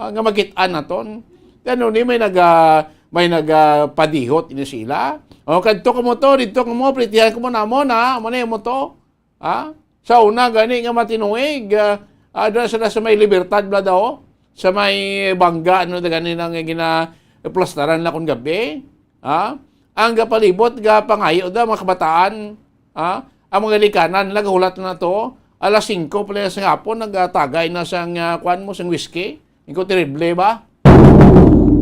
Ha? Nga makit-an naton. Ano ni may naga, may nagapadihot ini sila. O, kadto ka mo to, dito ka mo, plitihan ka mo namon, ha? Amo na mo to. Ha? Sa una gani nga matinuig, ah, ah, doon sila sa may Libertad bala daw, sa may Bangga, ano na gani nang ginaplastaran na kung gabi. Ha? Ang gapalibot, gapangayo da mga kabataan, ha? Ang mga likanan, nagahulat na to, alas singko pa lang sa hapon, nagatagay na sang, ah, kuwan mo, sang whisky. Ikaw, terrible ba?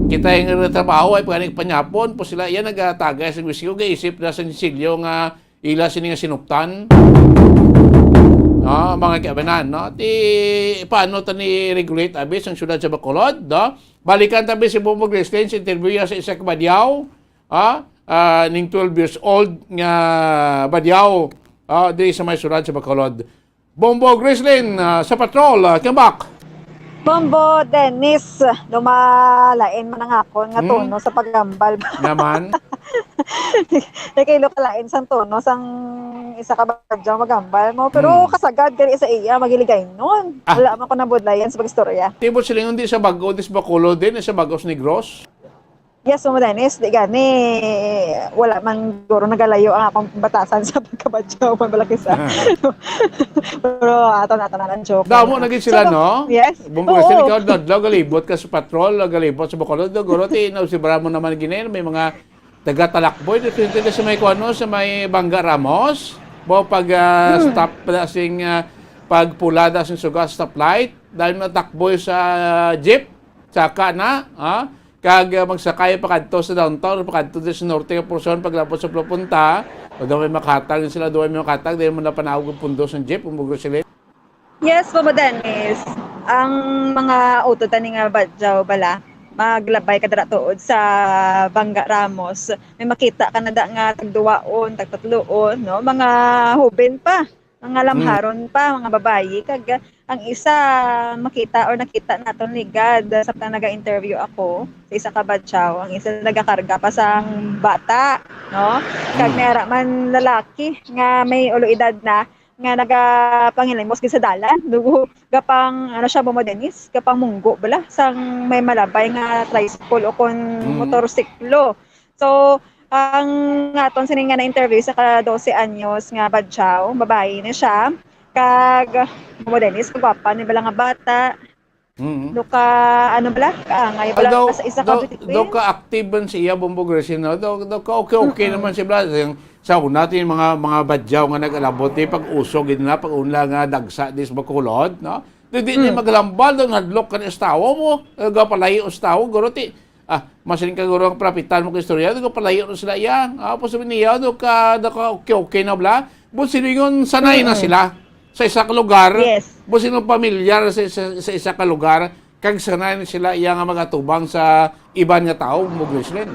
Kita yung trabaho ay pagani panyapon, po sila, yan, nagatagay sang whisky. Kung gaisip na sa silyo nga ila sini nga sinuptan. No, mga kabanan, no? Ti, paano ta ni regulate, abi, sang syudad sa Bacolod, no? Balikan tabi si Bongbong Grisling sa interview niya sa isa ka badyaw, ah, ah, ning twelve years old nga badyaw, ah, diri sa may syudad sa Bacolod. Bongbong Grisling, ah, sa patrol, ah, come back. Bombo Dennis, lumalain man ang akon nga Hmm? tono sa paghambal. Naman? Kay kilo ka lain sang tono sang isa ka badyaw maghambal mo, pero Hmm. kasagad gani sa iya, magiligay nun. Ah. Wala man ko nabudlayan sa pag-istorya. Tibot silingon, di sa Bago, di sa Bacolod din, sa Bagos Negros. Yes, Mama Dennis, di gani, wala man guro nagalayo ang akong batasan sa pagkabadyaw, man balaki sa. Pero ato na, ato na lang joke. Damo na gid sila, So, no? yes. Bumbo Oo. Sila, ikaw, adlaw, galibot ka sa patrol, galibot sa Bacolod, guro, ti, no, si Bramo naman gini, may mga taga-Talakboy, dito, dito sa may kuano, sa may Bangga Ramos. Bo, pag, ah, Hmm. stop na sing, ah, pagpula na sing suga sa stoplight, dahil natakboy sa jeep, saka na, ha? Kag, ah, magsakay pakadto sa downtown, pakadto dito sa norte nga porsyon, paglabot sa Pulo Punta, o daw may makahatag sila, daw may makahatag, dahil mo napanawag ang pundo sa jeep, umugro sila. Yes, Mama Dennis. Ang mga utod tani nga badyaw bala, maglabay ka dira tuod sa Bangga Ramos. May makita ka na da nga tagduwaon, tagtatluon, no? Mga hoben pa, mga Hmm. lamharon pa, mga babayi. Kag ang isa makita or nakita naton ligad samtang naga-interview ako sa isa ka badyaw. Ang isa nagakarga pa sang bata, no? Kag Hmm. may ara man lalaki nga may ulo edad na, nga nagapangilimos gid sa dalan. Dugo, gapang, ano siya, Mama Dennis, gapang munggo bala, sang may malabay nga tricycle o kon Mm. motorsiklo. So, ang aton sini nga na-interview sa ka dose anyos nga badyaw, babayi ni siya, kag, Mama Dennis, kagwapa ni bala nga bata. Mm. Do ka, ano bala, kaangay bala Daw, sa isa ka daw, bituin. Daw ka active man siya, Bombo Gracie, no? Daw, daw ka okay-okay Mm-mm. naman siya, bala. Yung, sa una, tin, mga, mga badyaw nga nag-alabot, eh, pag usog, yun na, pag unla nga dagsa, dis Bacolod, no? Di, di, di Mm. maglambal, daw, nadlok ka na istawa mo. Eh, gapalayo istawa, guro, ti, ah, masiling ka, guro, ang prapitan mo ka istorya, daw, gapalayo na sila, yan. Ah, po sabi niya, daw ka, daw ka okay-okay na, bala. But silingon, sanay na Mm-mm. sila sa isa ka lugar. Yes. But sino pamilyar sa, sa, sa isa ka lugar, kag sanay na sila iya nga mag-atubang sa iban nga tawo, Muglislen.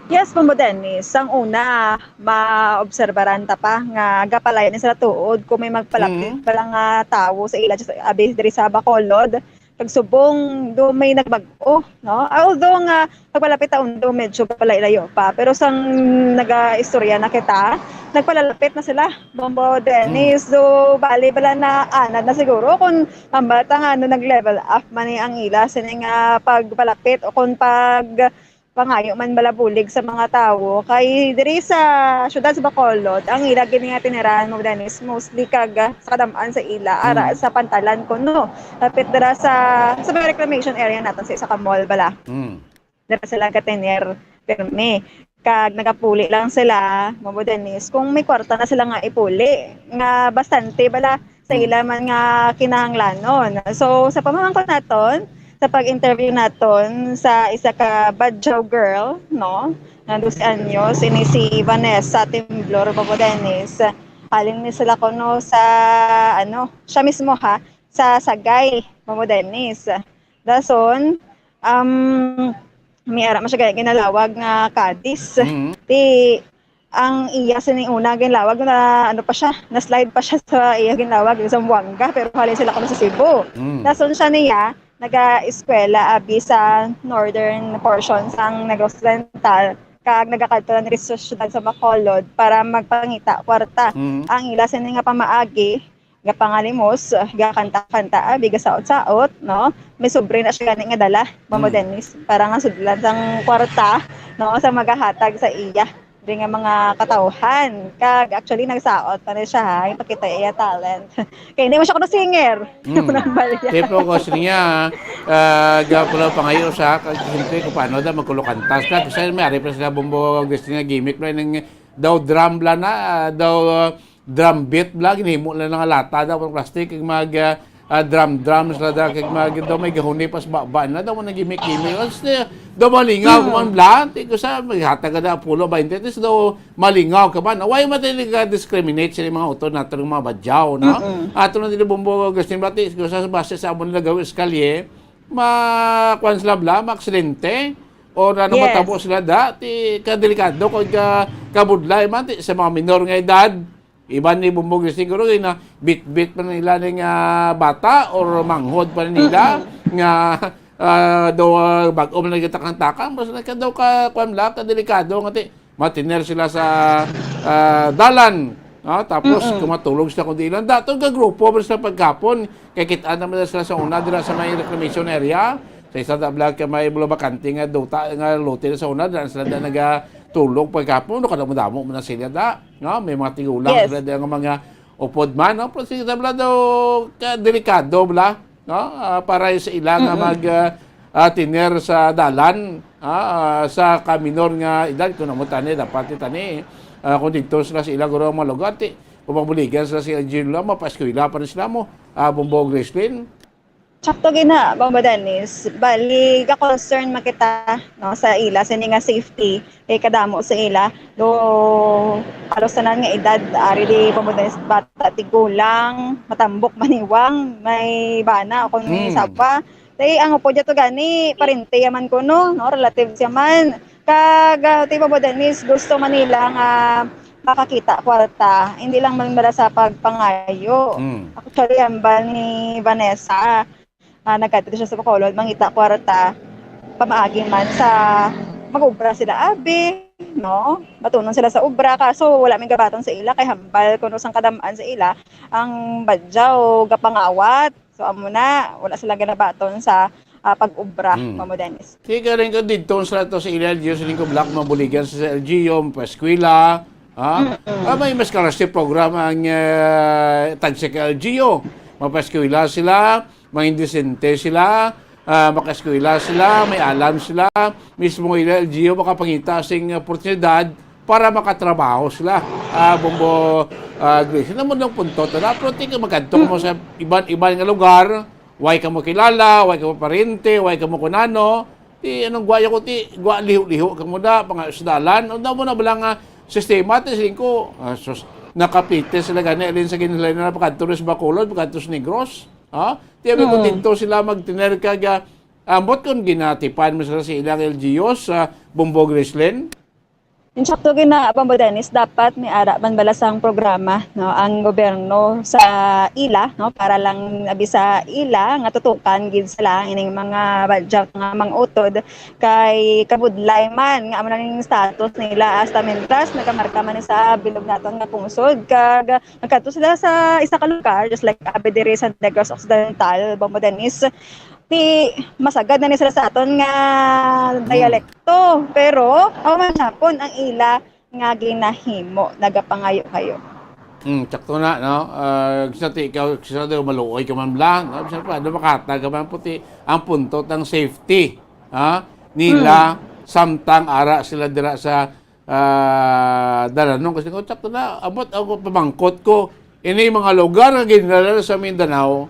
Yes, Bombo Dennis. Ang una, maobserbaran ta pa nga gapalayo ni sila tuod kung may magpalapit Mm. pa lang nga tawo sa ila, just, abi, diri sa Bacolod. Kag subong, do may nagbag-o, no? Although nga, pagpalapit ta undo, medyo palayo-layo pa. Pero sang naga-istorya na kita, nagpalalapit na sila, Bombo Dennis. Hmm. So, bali bala na anad na siguro kung ang bata nga, ano, nag-level up man ni ang ila sini nga pagpalapit o kung pag pangayo man bala bulig sa mga tawo. Kay diri sa siyudad sa Bacolod, ang ila gini nga tiniran, Bombo Dennis, mostly kag, ah, sa kadam-an sa ila, ara Hmm. sa pantalan kuno. Lapit dira sa, sa mga reclamation area naton sa isa ka mall bala. Hmm. Dira sila gatener pirmi. Kag nagapuli lang sila, Bombo Dennis, kung may kwarta na sila nga ipuli, nga bastante bala sa Hmm. ila man nga kinahanglanon. So, sa pamamangkot naton, sa pag-interview naton sa isa ka Badjao girl, no, nga dose anyos, ini si Vanessa Timblor, Bombo Dennis. Halin ni sila kuno sa, ano, siya mismo ha, sa Sagay, Bombo Dennis. Dason, um, may ara man siya gani ginalawag nga Cadiz. Mhm. Ti, ang iya sini una ginlawag na, ano pa siya, na-slide pa siya sa iya ginlawag sa Zamboanga, pero halin sila kuno sa Cebu. Mm. Dason siya niya, naga-eskwela abi sa northern portion sang Negros Oriental, kag nagakadto na diri sa siyudad sa Bacolod para magpangita kwarta. Mm. Ang ila sini nga pamaagi, gapangalimos, gakanta-kanta, abi, gasaot-saot, no? May sobre na siya gani nga dala, Bombo Mm. Dennis, para nga sudlan sang kwarta, no, sa magahatag sa iya. nga mga katawhan. Kag actually, nagsaot pa na siya, ha? Ipakita iya talent. Kaya hindi mo siya kuno singer. Mm. Unang balya. Pero ko siya, ah, gapula pangayo sa, kag siyempre, kung paano daw magkulokantas na. Kasi may ari pa sila Bombo Agustin nga gimmick, bla, ning daw drum, bla, na, ah, daw, ah, drum beat, bla, ginhimo lang nga lata daw, plastic, kag mag, ah, ah, drum, drum sila daw, kag mag, daw may gahuni pas baba na, daw mo nag-gimmick-gimmick. Tapos, eh, daw malingaw, mm, kuman, bla, ti ko sa, maghatag ka na pulo, bainte, tapos daw malingaw ka ba? Na, why man tayo nag-discriminate sa mga utod nato nga mga badyaw, no? Mm-mm. Ato lang dili Bombo Agustin, bati, ko sa base sa amo nila gawin sa kalye, ma-, kuwan sila, bla, maaksidente, o na Yes. matabo sila, da, ti kadelikado, kag ka-, kabudlay man, ti, sa mga minor nga edad, iban ni Bombo Agustin, siguro, na bit-bit pa nila ning, ah, bata, or manghod pa nila, Mm-mm. nga, ah, daw, ah, bag-o man nagtakang-takang, mas nagka-, daw ka, kuwan, bla, kadelikado, nga, ti, matiner sila sa, ah, dalan, no? Tapos Mm-mm. kumatulog sila kundi ilang daton ka grupo man sila pagkapon. Kay kit-an naman sila sa una dira sa may reclamation area. Sa isa na vlog ka may mga bakante nga duta nga lote na sa una, dira sila na nagatulog pagkapon. No, kadamo-damo man na sila da, no? May mga tigulang Yes. sila da nga mga upod man, no? Pero sige, tabla daw ka delikado, bla, no? Ah, para sa ila nga Mm-mm. mag, ah, ah, tiner sa dalan, ah, ah, sa kaminor nga edad, kung amo tani, dapat ti tani, ah, kung dito sila sa ila guro ang mga lugar, ti, kung magbuligan sila sa L G U lang, mapaeskwela pa rin sila mo, ah, Bombo Gracelyn. Sakto gina, Bombo Dennis. Bali, ga-concern man kita, no, sa ila, sa ini nga safety, kay kadamo sa ila. Do, halos tanan nga edad, ari di, Bombo Dennis, bata, tigulang, matambok, maniwang, may bana, o kung may Hmm. asawa. Tay, ang upod niya to gani, parente yaman kuno, no? Relatives yaman. Kag, ah, ti Bobo Dennis, gusto man nila nga makakita kwarta, hindi lang man bala sa pagpangayo. Mm. Actually, hambal ni Vanessa, ah, nagkadto siya sa Bacolod, mangita kwarta, pamaagi man sa mag-obra sila, abi, no? Batunon sila sa obra, kaso wala may gabaton sa ila, kay hambal kuno sang kadam-an sa ila, ang badyaw gapangawat. So, amo na, wala sila ginabaton sa, ah, pag-obra, Mm. Mamo Dennis. Sige, rin ko dito sa to sa ila, Diyos, rin ko black, mabuligan sa L G U, paeskwela, ha? Mm-mm. Ah, may mas kalasi program ang, eh, tagsa ka L G U. Mapaskwela sila, mangindisente sila, ah, makaeskwela sila, may alam sila, mismo ila L G U makapangita sing oportunidad para makatrabaho sila. Ah, Bombo, ah, Grace. Ano mo nang punto? Tara, pero tika magkadto mo sa iban-iban nga lugar, way ka mo kilala, way ka mo parente, way ka mo kunano, ti anong gwayo ko, ti gwa liho-liho ka mo da, pang sa dalan. Ano mo na bala nga sistema, ti siling ko, ah, sus, nakapite sila gani, alin sa ginhilay na pagkadto sa Bacolod, pagkadto sa Negros. Ha? Ti abi ko Mm. tinto sila magtiner ka ga, ambot kung ginatipan mo sila sa ilang L G U sa Bombo Gracelyn? Insakto gina, Bombo Dennis, dapat may ara man bala sang programa, no, ang gobyerno sa ila, no, para lang abi sa ila nga tutukan gid sila ining mga badyaw nga mangutod kay kabudlay man nga amo na ning status nila hasta mintras nagamarka man sa bilog naton nga pungsod kag nagkadto sila sa isa ka lugar, just like abi diri sa Negros Occidental, Bombo Dennis, ti masagad na ni sila sa aton nga Mm. dialekto, pero amo man gihapon ang ila nga ginahimo, nagapangayo-ngayo. Mm, sakto na, no? Ah, gusto ti ikaw, gusto daw maluoy ka man lang, no? Bisan pa, ano, makatag ka man puti, ang punto ng safety, ha? Nila, Mm. samtang ara sila dira sa ah, dalanon. Kasi ko, sakto na, ambot ako, pamangkot ko, ini mga lugar nga ginadala sa Mindanao,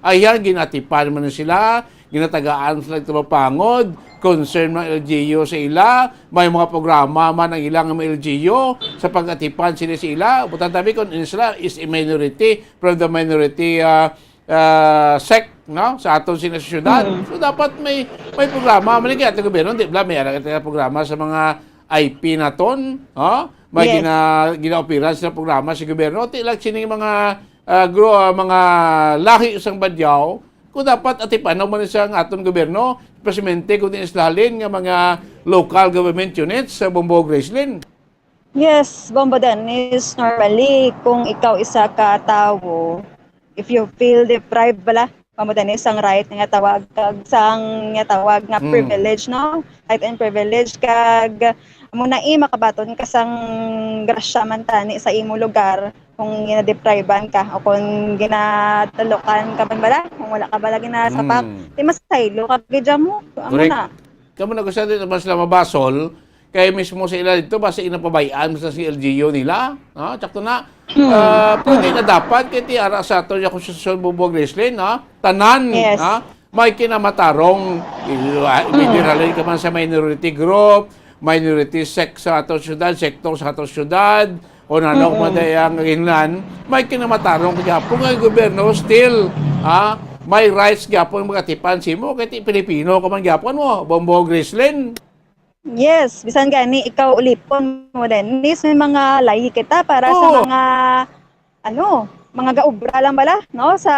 ayan, ginatipan man sila, ginatagaan sila tulopangod, concern man L G U sa ila, may mga programa man ang ilang mga L G U sa pag-atipan sila sa ila. Butan tabi kung ini sila is a minority from the minority, ah, ah, sect, no, sa aton sini sa syudad. Mm. So, dapat may, may programa. Mali kaya ating gobyerno, di ba? May ara ka programa sa mga I P naton, no? May Yes. gina-, ginaoperan sa programa sa gobyerno. Ti lang sining mga, ah, gro-, ah, mga lahi sang Badyaw, kung dapat atipanon man sa aton gobyerno, espesyalte kung din sa halin nga mga local government units sa Bombo Gracelyn. Yes, Bombo Dennis, normally, kung ikaw isa ka tawo, if you feel deprived bala, Bombo Dennis, sang right nga tawag, kag sang nga tawag nga Mm. privilege, no? Right and privilege, kag Amo na, eh, makabaton ka sang grasya man tani sa imo lugar kung ginadepriban ka o kung ginatalukan ka man bala, kung wala ka bala ginasapak, mm, di masaylo ka gid mo. Amo, correct, na. Kamo na gusto dito mas sila mabasol, kay mismo sa ila dito, basta inapabay-an sa si L G U nila. No? Tsakto na, mm, ah, pwede na dapat kay tiara sa ato yung konstitusyon, Bumbog Wrestling, no? Tanan, yes, no? May kinamatarong, i-, i-, mm, idiralin ka man sa minority group, minority sect sa ato syudad, sektor sa ato syudad, o ano, mm-mm, man dayang ginlan, may kinamatarong gyapon nga ang gobyerno still, ha, may rights gyapon magatipan simo kay ti Pilipino ka man gyapon mo, Bumbog Wrestling. Yes, bisan gani ikaw ulipon mo din. At least may mga lahi kita para sa, oo, mga, ano, mga gaobra lang bala, no? Sa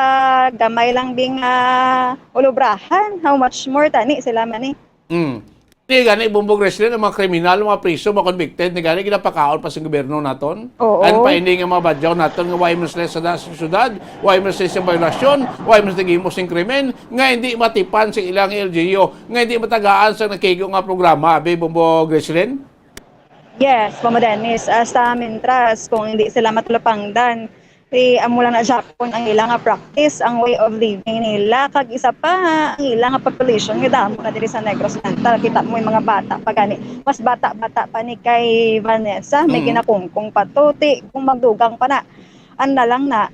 gamay lang bing, ah, ulubrahan. How much more tani sila man, eh. Mm. Di gani, Bumbog Wrestling, ang mga kriminal, mga priso, mga convicted, ni gani, ginapakaon pa sa gobyerno naton. Oo. Ano pa ini nga mga badyaw naton nga why mas less sa, sa syudad, why mas less sa violasyon, why mas naghimo sing krimen, nga hindi matipan sa ilang L G U, nga hindi matagaan sa nakigo nga programa, abi, Bumbog Wrestling? Yes, Mama Dennis, hasta mintras kung hindi sila matulapangdan, eh, amo lang na Japon ang ila nga practice, ang way of living nila, kag isa pa, ang ila nga population nga damo na diri sa Negros Oriental. Kita mo yung mga bata pa gani, mas bata-bata pa ni kay Vanessa, may, mm, ginakungkong pa to, ti, kung magdugang pa na, ano na lang na.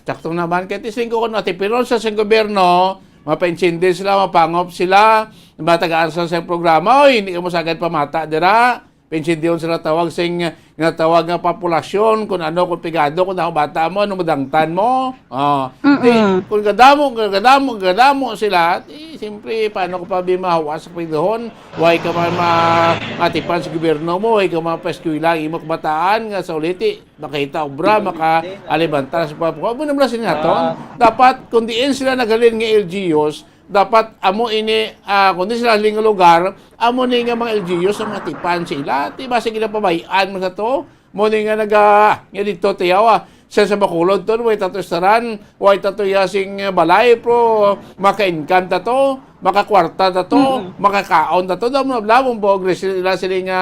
Sakto naman, kay ti singko ko na, ti, pero sa sing gobyerno, mapaintindi sila, mapangop sila, matagaan sa, sa programa, oy, hindi ka mo sagad pamata dira. Pinsindiyon sila tawag sing, nga tawag nga populasyon, kung ano, kung pigado, kung ano bata mo, ano madangtan mo. Oh. Mm-mm. Di, kung kadamo, kung kadamo, kung kadamo sila, di, siyempre, paano ko pa bimahawa sa pagdahon? Why ka man ma-, matipan sa gobyerno mo? Why ka mapeskwila ang imo kabataan nga sa uliti? Makita obra, maka-, alibanta sa pagkakuha. Ano naman sila naton? Ah. Dapat, kung diin sila nagalin nga L G Us, dapat amo ini, ah, kung di sila halin nga lugar, amo ni nga mga L G Us ang matipan sila. Di ba, sige na pabayaan mo sa to? Mo ni nga naga, nga dito, tiyaw, ah, sa, sa Bacolod to, way tato restaurant, way tato yasing balay, pero maka-income tato, makakwarta tato, mm, makakaon tato, damo na bla, Bumbog Wrestling, ila sila nga,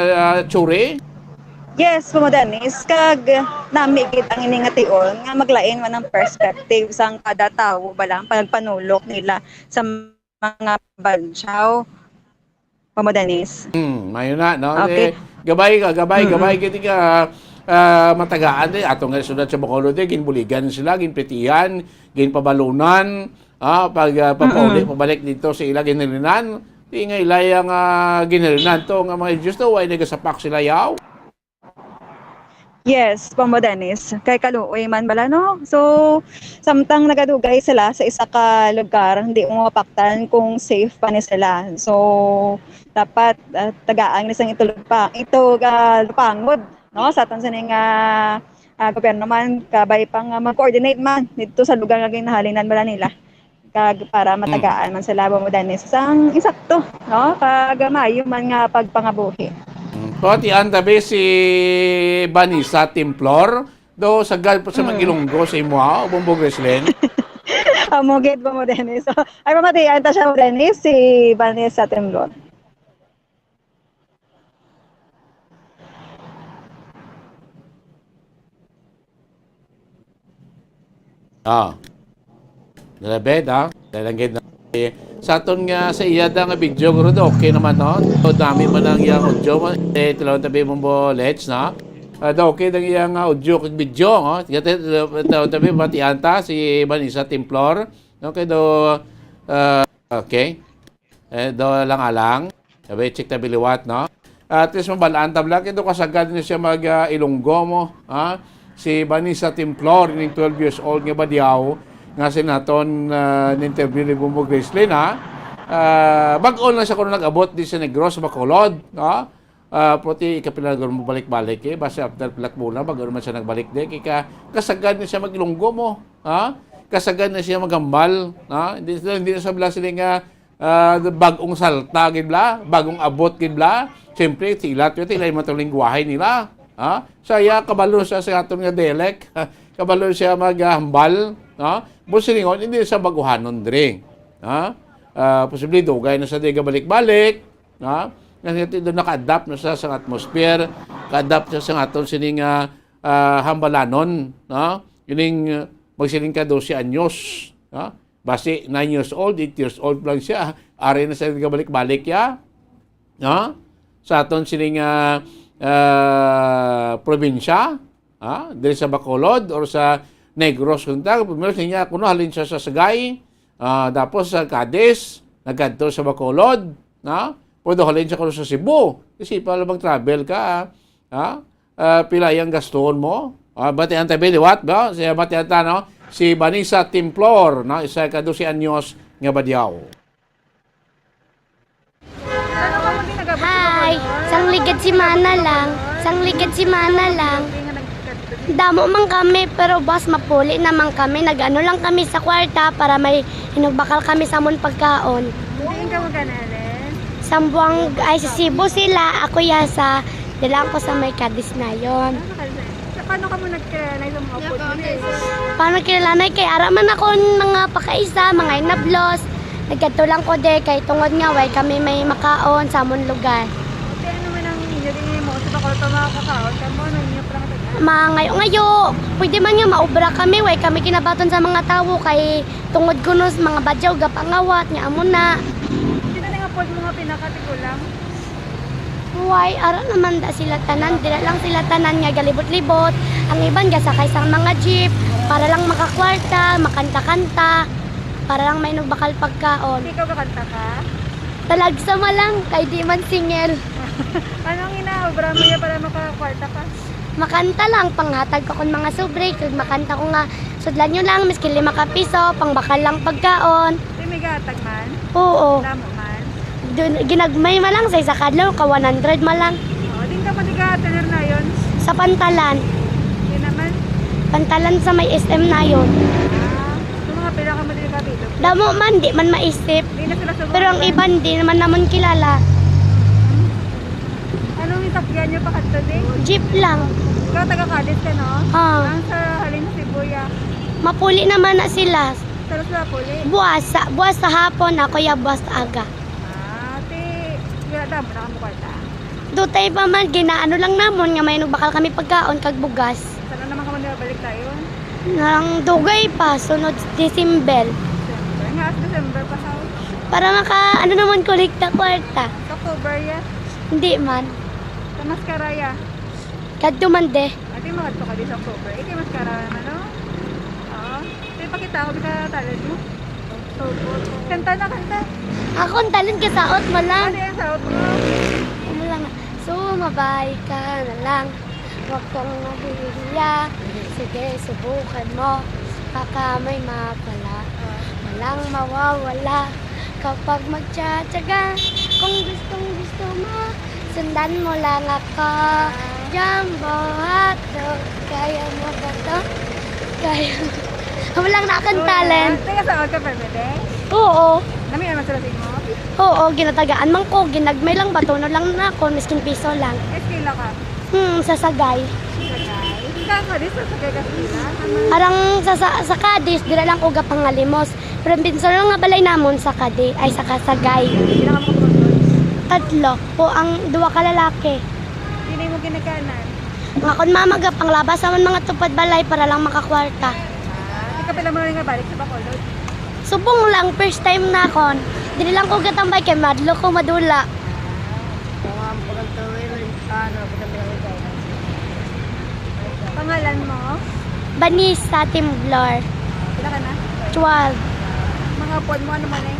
ah, tsuri. Yes, Kuya Dennis, kag nami gid ang ini nga tion nga maglain man ang perspective sang kada tawo bala ang pagpanulok nila sa mga badyaw. Kuya Dennis. Hmm, mayo na, no? Okay. Eh, gabay ka, gabay, mm-mm, gabay gid ka, ah, matagaan, eh. Ato nga syudad sa Bacolod, eh, ginbuligan sila, ginpitihan, ginpabalunan, ah, pag, ah, papauli, mm-mm, pabalik dito sa ila ginhalinan. Di nga ila yang, ah, ginhalinan to, nga mga Diyos to, way nagasapak sila, yaw. Yes, Kuya Dennis. Kay kaluoy man bala, no? So, samtang nagadugay sila sa isa ka lugar, hindi mo mapaktan kung safe pa ni sila. So, dapat, ah, tagaan ni sang itulog pa, ito, ah, lupangod, no? Sa aton sini nga, ah, gobyerno man, kabay pa nga mag-coordinate man dito sa lugar nga ginahalinan bala nila. Kag para, mm, matagaan man sila, Kuya Dennis, sang insakto, no? Kag maayo man nga pagpangabuhi. Mm. Pati ang tabi si Vanessa Templor, do sagad pa sa, mm, mag-Ilonggo sa imo, ha, Bumbog Wrestling. Amo gid, Kuya Dennis. Ay, pamatian ta siya, Kuya Dennis, si Vanessa Templor. Ah. Nalabed, ah. Nalanggit na. Sa aton nga, sa iya da nga video, guro, okay naman, no? So, dami man ang iyang audio, eh, tilawan tabi mo mo, Lets, no? Ah, da okay ang iyang audio kag video, no? Tiga-, tilawan tabi, matian ta, si Vanessa Templor. Okay, do, ah, okay. Eh, do lang alang. Sabi, check tabi liwat, no? At least, mabalaan tabla, kaya do kasagad niya siya mag, ah, Ilonggo mo, ha? Si Vanessa Templor, ning twelve years old nga badyaw, nga sa naton, ah, ni-interview ni Bumbog Wrestling, ha? Ah, bag-o lang siya kuno nag-abot di sa Negros, Bacolod, no? Ah, pati ikapila na guro mabalik-balik, eh. Basta after pila ka bulan, bago naman siya nagbalik, di. Kaya ka-, kasagad na siya mag-Ilonggo mo, ha? Kasagad na siya maghambal, ha? Hindi, hindi na sa bala sila nga, ah, bagong salta, gid bala, bagong abot, gid bala. Siyempre, sila, ito, sila yung matong lingwahe nila, ha? Sa iya, kabalo siya sa aton nga dialect, kabalo siya maghambal, ha? Busilingon, hindi sa baguhanon, dre. Ha? Ah, posible, dugay na sa di ka balik-balik, ha? Nga ito, naka-adapt na siya sa atmosphere, ka-adapt siya sa aton sining, ah, ah, hambalanon, no? Ining, ah, magsiling ka dose anyos, no? Basi nine years old, eight years old pa lang siya, ari na siya gabalik-balik ya, no? Sa aton sining, ah, ah, probinsya, ah, diri sa Bacolod or sa Negros, kung ta, primero siya, kuno halin siya sa Sagay, ah, tapos sa Cadiz, nagkadto sa Bacolod, no? Pwede halin siya kuno sa Cebu. Kasi pa lang mag-travel ka, ah. Ah, pila ang gaston mo? Ah, batian ta, be, liwat, no? Siya batian ta, no? Si Vanessa Templor, no? Isa ka dose anyos nga badyaw. Hi! Sang ligad si Mana lang. Sang ligad si Mana lang. Damo man kami, pero boss, mapuli naman kami. Nag-ano lang kami sa kwarta para may hinugbakal kami sa amon pagkaon. Diin ka maganalan? Sambuang, ay, sa Cebu sila. Ako ya sa, dila ko sa may Cadiz na yon. Sa, paano ka mo nagkilala sa mga food dito? Paano kilala na kay ara man akon mga pakaisa, mga inablos. Nagkadto lang ko de kay tungod nga way kami may makaon sa amon lugar. Ate, ano man ang inyo din mo sa bakal pa makakaon ka mo, ano inyo pa lang ito? Mangayo-ngayo, pwede man nga maubra kami, way kami kinabaton sa mga tawo kay tungod kuno sa mga badyaw gapangawat nga amo na. Sino na nga po mga pinakatigulang? Why? Ara naman da sila tanan. Dira lang sila tanan nga galibot-libot. Ang iban gasakay sang mga jeep para lang makakwarta, makanta-kanta, para lang may nugbakal pagkaon. Ikaw kakanta ka? Talagsa man lang, kay di man singil. Anong inaobra mo niya para makakwarta ka? Makanta lang, panghatag ko kung mga sobre, kag makanta ko nga, "Sudlan nyo lang, miskin lima ka piso, pangbakal lang pagkaon." May migatag man? Oo. Damo man? Dun, ginagmay man lang sa isa ka adlaw, ka one hundred man lang. Oo, din ka pa di ka tener na yun? Sa Pantalan. Yun naman? Pantalan sa may S M na yun. Ah, yung mga pila ka mo din ka bilog? Damo man, di man maisip. Di na sila sumusunod? Pero ang iban, di naman naman kilala. Anong sakyan niyo pa kadto, te? Jeep lang. Ikaw, taga Cadiz ka, no? Ah. Ang sa halin sa Cebu, ya. Mapuli naman na sila. Sa Los Mapuli? Buwas, sa, buwas sa hapon, ako ya buwas sa aga. Ah, te, wala damo na kamo kwarta? Dutay pa man, ginaano lang namon nga may nagbakal kami pagkaon kag bugas. Sana naman ka man balik tayo? Nang dugay pa, sunod December. December? Nga, as December pa, how? Para maka, ano naman, kolekta kwarta. Sa October, ya? Hindi man. Sa Mascaraya? Kadto man de. Ate, makadto ka di sa October. Ikaw, Mascaraya naman, no? Oo. Ate, pakita ako sa talent mo. Kanta na, kanta. Ako ang talent ka sa out mo lang. Ano yung sa out mo? Ano lang na, sumabay ka na lang. Huwag kang mahihiya. Sige, subukan mo. Baka may mapala. Walang mawawala kapag magtsatsaga. Kung gustong gusto mo, sundan mo lang ako. Jumbo hotdog, kaya mo ba to? Kaya mo. Wala lang na akong talent. Taga sa out ka, Permede? Oo. Nami naman sila sa imo? Oo, ginatagaan man ko. Ginagmay lang, batunon lang na ako, miskin piso lang. Eskwela ka? Hmm, sa Sagay. Sagay? Ikaw ka di sa Sagay ka sila? Ano? Parang sa, sa, sa Cadiz, dira lang ko gapangalimos. Pero ang pinsan lang nga balay namon sa Cadiz, ay sa Kasagay. Pila ka mga pagod? Tatlo po, ang duwa ka lalaki. Sino mo ginagkanan? Ang akon mama gapanglaba sa amon mga tupad balay para lang makakwarta. Ah, di ka pila mo nga balik sa Bacolod? Subong lang, first time na akon. Dili lang ko gatambay kay madlo ko madula. Pangalan mo? Vanessa Timblor. Pila ka na? Twelve. Mga upod mo, ano man eh?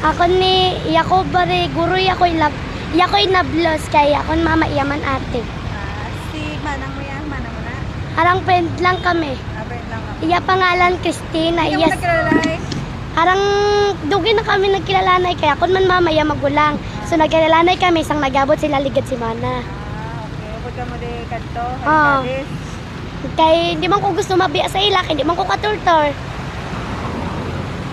Ako ni, iya ko bari, guro iya ko ilab, iya ko inablos kay akon mama iya man ate. Ah, si manang mo yan, manang mo na? Arang friend lang kami. Ah, friend lang kami. Iya pangalan Christina, Hindi ka iya mo nagkilala eh? Arang dugay na kami nagkilalanay kay akon man mama iya magulang. So nagkilalanay kami sang nagabot sila ligad semana. Ah, okay. Upod ka mo di kadto, Ah. Halicales. Kay di man ko gusto mabiya sa ila, kay di man ko katurtor.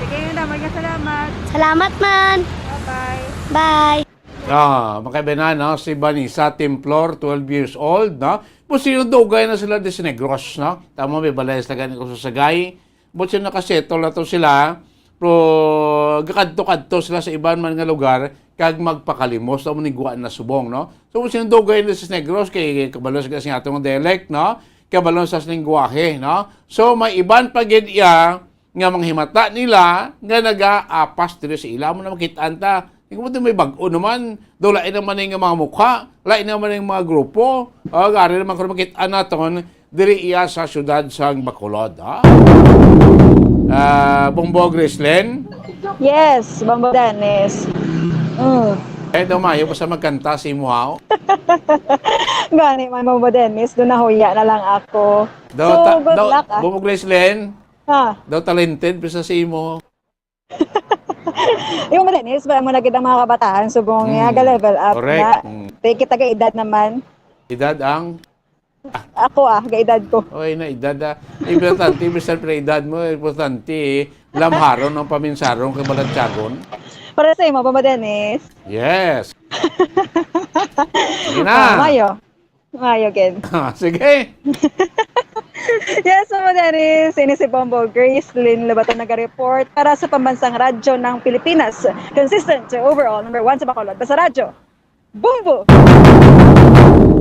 Sige, damo nga salamat. Salamat man. Bye-bye. Bye. Ah, makaibanan, no? Si Vanessa Templor, twelve years old, no? Busino dugay na sila di sa Negros, no? Tama, may balay sila gani ko sa Sagay. Busino nakasettle na to sila, pero gakadto-kadto sila sa iban man nga lugar, kag magpakalimos, amo ni gwa na subong, no? So, kung sinugod na sa Negros, kay kabalo sa, sa atong dialect, no? Kabalo sa lengguwahe, no? So, may iban pa gid iya nga mga himata nila nga nagaapas diri sa ila. Amo na makit-an ta. Di ko mo may bag-o naman. Do lain naman nga mga mukha, lain naman nga mga grupo. O, gari naman ko makit-an naton diri iya sa siyudad sang Bacolod, ha? Ah, Bombo Gracelyn? Yes, Bombo Dennis. Mm. Eh, daw mayo pa sa magkanta si Muhaw. Gani man, Bombo Dennis, doon nahuya na lang ako. Daw So, ta-, good daw, luck, ah. Bombo Gracelyn, Ha? daw talented pa sa si imo. Yung Dennis, wala mo na gid ang mga kabataan, subong nga, Mm. ga-level up Correct. na. Mm. Di kita ga-edad naman. Edad ang? Ako, ah, ga-edad ko. Oy, na edad, ah. Importante, Mister Pre, edad mo, importante, eh. Lamharon ang paminsarong kay Balatyagon. Para sa imo, Bombo Dennis. Yes. Sige na. Ah, mayo. Mayo gid. Ah, sige. Yes, Bombo Dennis. Ini si Bombo Gracelyn Lobaton nag-report para sa Pambansang Radyo ng Pilipinas. Consistent to overall number one sa Bacolod. Basta Radyo. Bombo!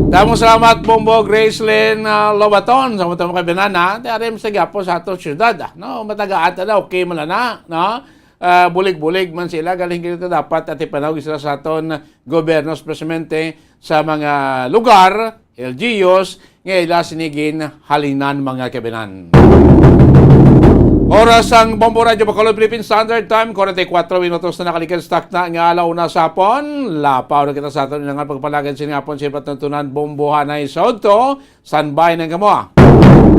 Damo salamat, Bombo Gracelyn, ah, Lobaton. Sa mga kabataan, ha? Ti arim sa gihapon sa ato syudad, ah, no? Matagaan ta na, okay man na, no? Ah, bulig-bulig man sila. Galing kita dapat at ipanawag sila sa aton gobyerno, especialmente sa mga lugar, L G Us, nga ila sini ginhalinan, mga kabataan. Oras sang Bombo Radyo Bacolod Philippine Standard Time, forty-four minutos na nakalikan sa takna nga ala una sa hapon. Lapaw na kita sa aton inangan pagpalagad sini hapon sa patuntunan Bombo Hanay sa Udto. Standby na kamo, ah.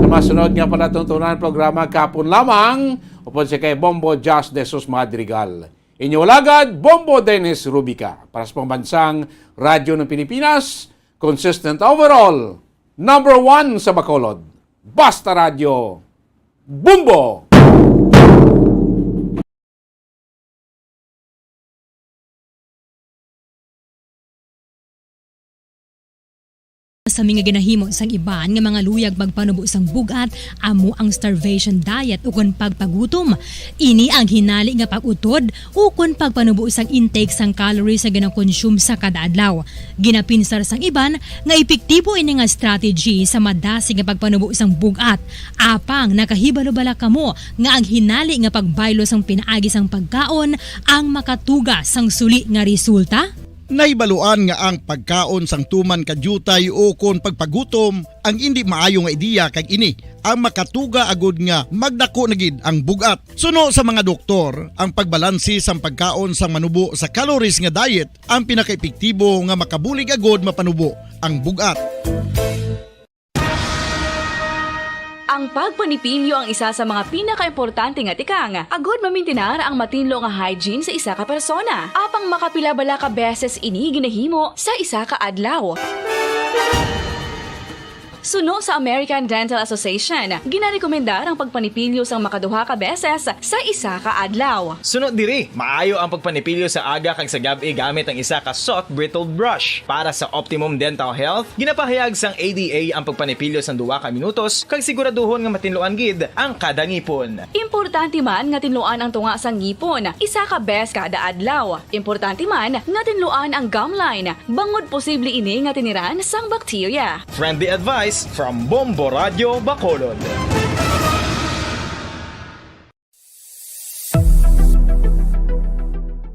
Sa masunod nga palatuntunan programa kapon lamang, upod si kay Bombo Jazz de Sus Madrigal. Inyo alagad, Bombo Dennis Rubica. Para sa Pambansang Radyo ng Pilipinas, consistent overall, number one sa Bacolod. Basta Radyo, Bombo! Sa mga ginahimo sang iban nga mga luyag magpanubo sang bug-at, amo ang starvation diet ukon pagpagutom. Ini ang hinali nga pag-utod ukon pagpanubo sang intake sang calories nga ginakonsume sa kada adlaw. Ginapinsar sang iban nga epektibo ini nga strategy sa madasig nga pagpanubo sang bug-at. Apang nakahibalo bala kamo nga ang hinali nga pagbaylo sang pinaagi sang pagkaon ang makatuga sang suli nga resulta? Nahibaluan nga ang pagkaon sang tuman ka diutay ukon pagpagutom ang indi maayo nga ideya, kag ini ang makatuga agud nga magdako na gid ang bug-at. Suno sa mga doktor, ang pagbalanse sang pagkaon sang manubo sa calories nga diet ang pinakaepektibo nga makabulig agud mapanubo ang bug-at. Ang pagpanipilyo ang isa sa mga pinakaimportante nga tikang agud mamintinar ang matinlo nga hygiene sa isa ka persona. Apang makapila bala ka beses ini ginahimo sa isa ka adlaw? Suno sa American Dental Association, ginarekomendar ang pagpanipilyo sang makaduha ka beses sa isa ka adlaw. Suno diri, maayo ang pagpanipilyo sa aga kag sa gab-i gamit ang isa ka soft bristled brush. Para sa optimum dental health, ginapahayag sang A D A ang pagpanipilyo sang duha ka minutos kag siguraduhon nga matinluan gid ang kada ngipon. Importante man nga tinluan ang tunga sang ngipon isa ka bes kada adlaw. Importante man nga tinluan ang gum line, bangod posible ini nga tiniran sang bakterya. Friendly advice from Bombo Radyo Bacolod.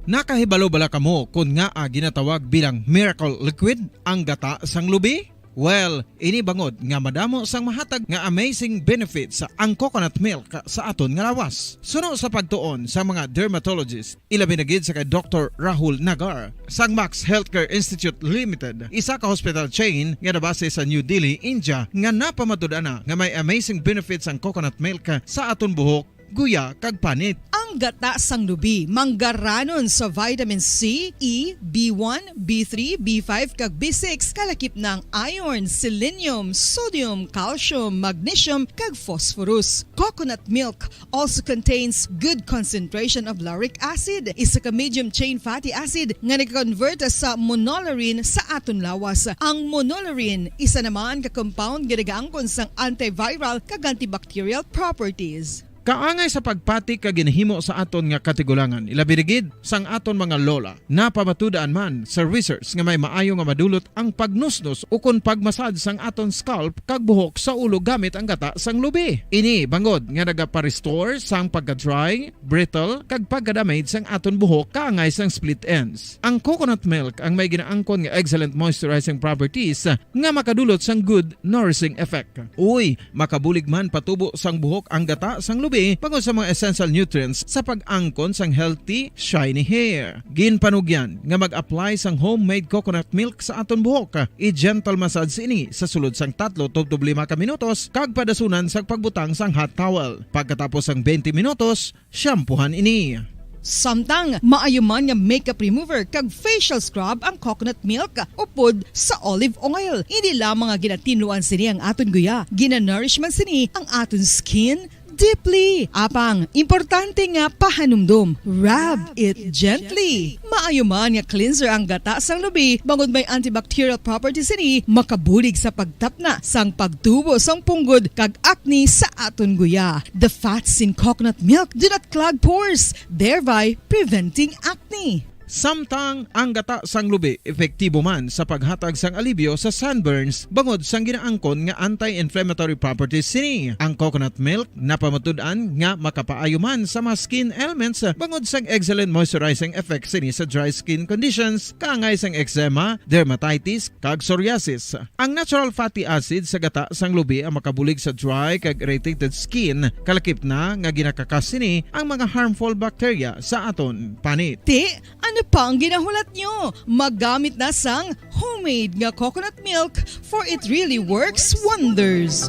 Nakahibalo bala kamo kon ngaa ginatawag bilang miracle liquid ang gata sang lubi? Well, ini bangod nga madamo sang mahatag nga amazing benefits ang coconut milk sa aton nga lawas. Suno sa pagtuon sa mga dermatologist, ilabi na gid sa kay Doktor Rahul Nagar sang Max Healthcare Institute Limited, isa ka hospital chain nga nabase sa New Delhi, India, nga napamatud-an na nga may amazing benefits ang coconut milk sa aton buhok, guya, kag panit. Ang gata sang lubi manggaranon sa vitamin C, E, B one, B three, B five, kag B six, kalakip na ang iron, selenium, sodium, calcium, magnesium, kag phosphorus. Coconut milk also contains good concentration of lauric acid, isa ka medium chain fatty acid nga nag-convert sa monolaurin sa aton lawas. Ang monolaurin, isa naman ka compound nga nagaangkon sang antiviral kag antibacterial properties. Kaangay sa pagpati kag ginahimo sa aton nga katigulangan, ilabi na gid sang aton mga lola. Napamatud-an man sa research nga may maayo nga madulot ang pagnusnos ukon pagmasad sang aton scalp kag buhok sa ulo gamit ang gata sang lubi. Ini bangod nga nagapa-restore sang pagka-dry, brittle, kag pagka-damage sang aton buhok kaangay sang split ends. Ang coconut milk ang may ginaangkon nga excellent moisturizing properties nga makadulot sang good nourishing effect. Uy, makabulig man patubo sang buhok ang gata sang lubi bangod sa mga essential nutrients sa pag-angkon sang healthy, shiny hair. Ginpanugyan nga mag-apply sang homemade coconut milk sa aton buhok. I-gentle massage ini sa sulod sang tatlo tubtob lima ka minutos kag padasunan sang pagbutang sang hot towel. Pagkatapos sang twenty minutos, shampoohan ini. Samtang maayo man nga makeup remover kag facial scrub ang coconut milk upod sa olive oil. Hindi lamang nga ginatinluan sini ang aton guya, ginanourish man sini ang aton skin deeply. Apang, importante nga pahanumdom, rub it gently. Maayo man nga cleanser ang gata sang lubi, bangod may antibacterial properties sini, makabulig sa pagtapna sang pagtubo sang punggod kag acne sa aton guya. The fats in coconut milk do not clog pores, thereby preventing acne. Samtang ang gata sang lubi epektibo man sa paghatag sang alibyo sa sunburns bangod sang ginaangkon nga anti-inflammatory properties sini. Ang coconut milk napamatud-an nga makapaayo man sa mga skin ailments bangod sang excellent moisturizing effect sini sa dry skin conditions kaangay sang eczema, dermatitis, kag psoriasis. Ang natural fatty acid sa gata sang lubi ang makabulig sa dry kag irritated skin, kalakip na nga ginakakas sini ang mga harmful bacteria sa aton panit. Ti, ano pa ang ginahulat nyo? Maggamit na sang homemade nga coconut milk, for it really works wonders.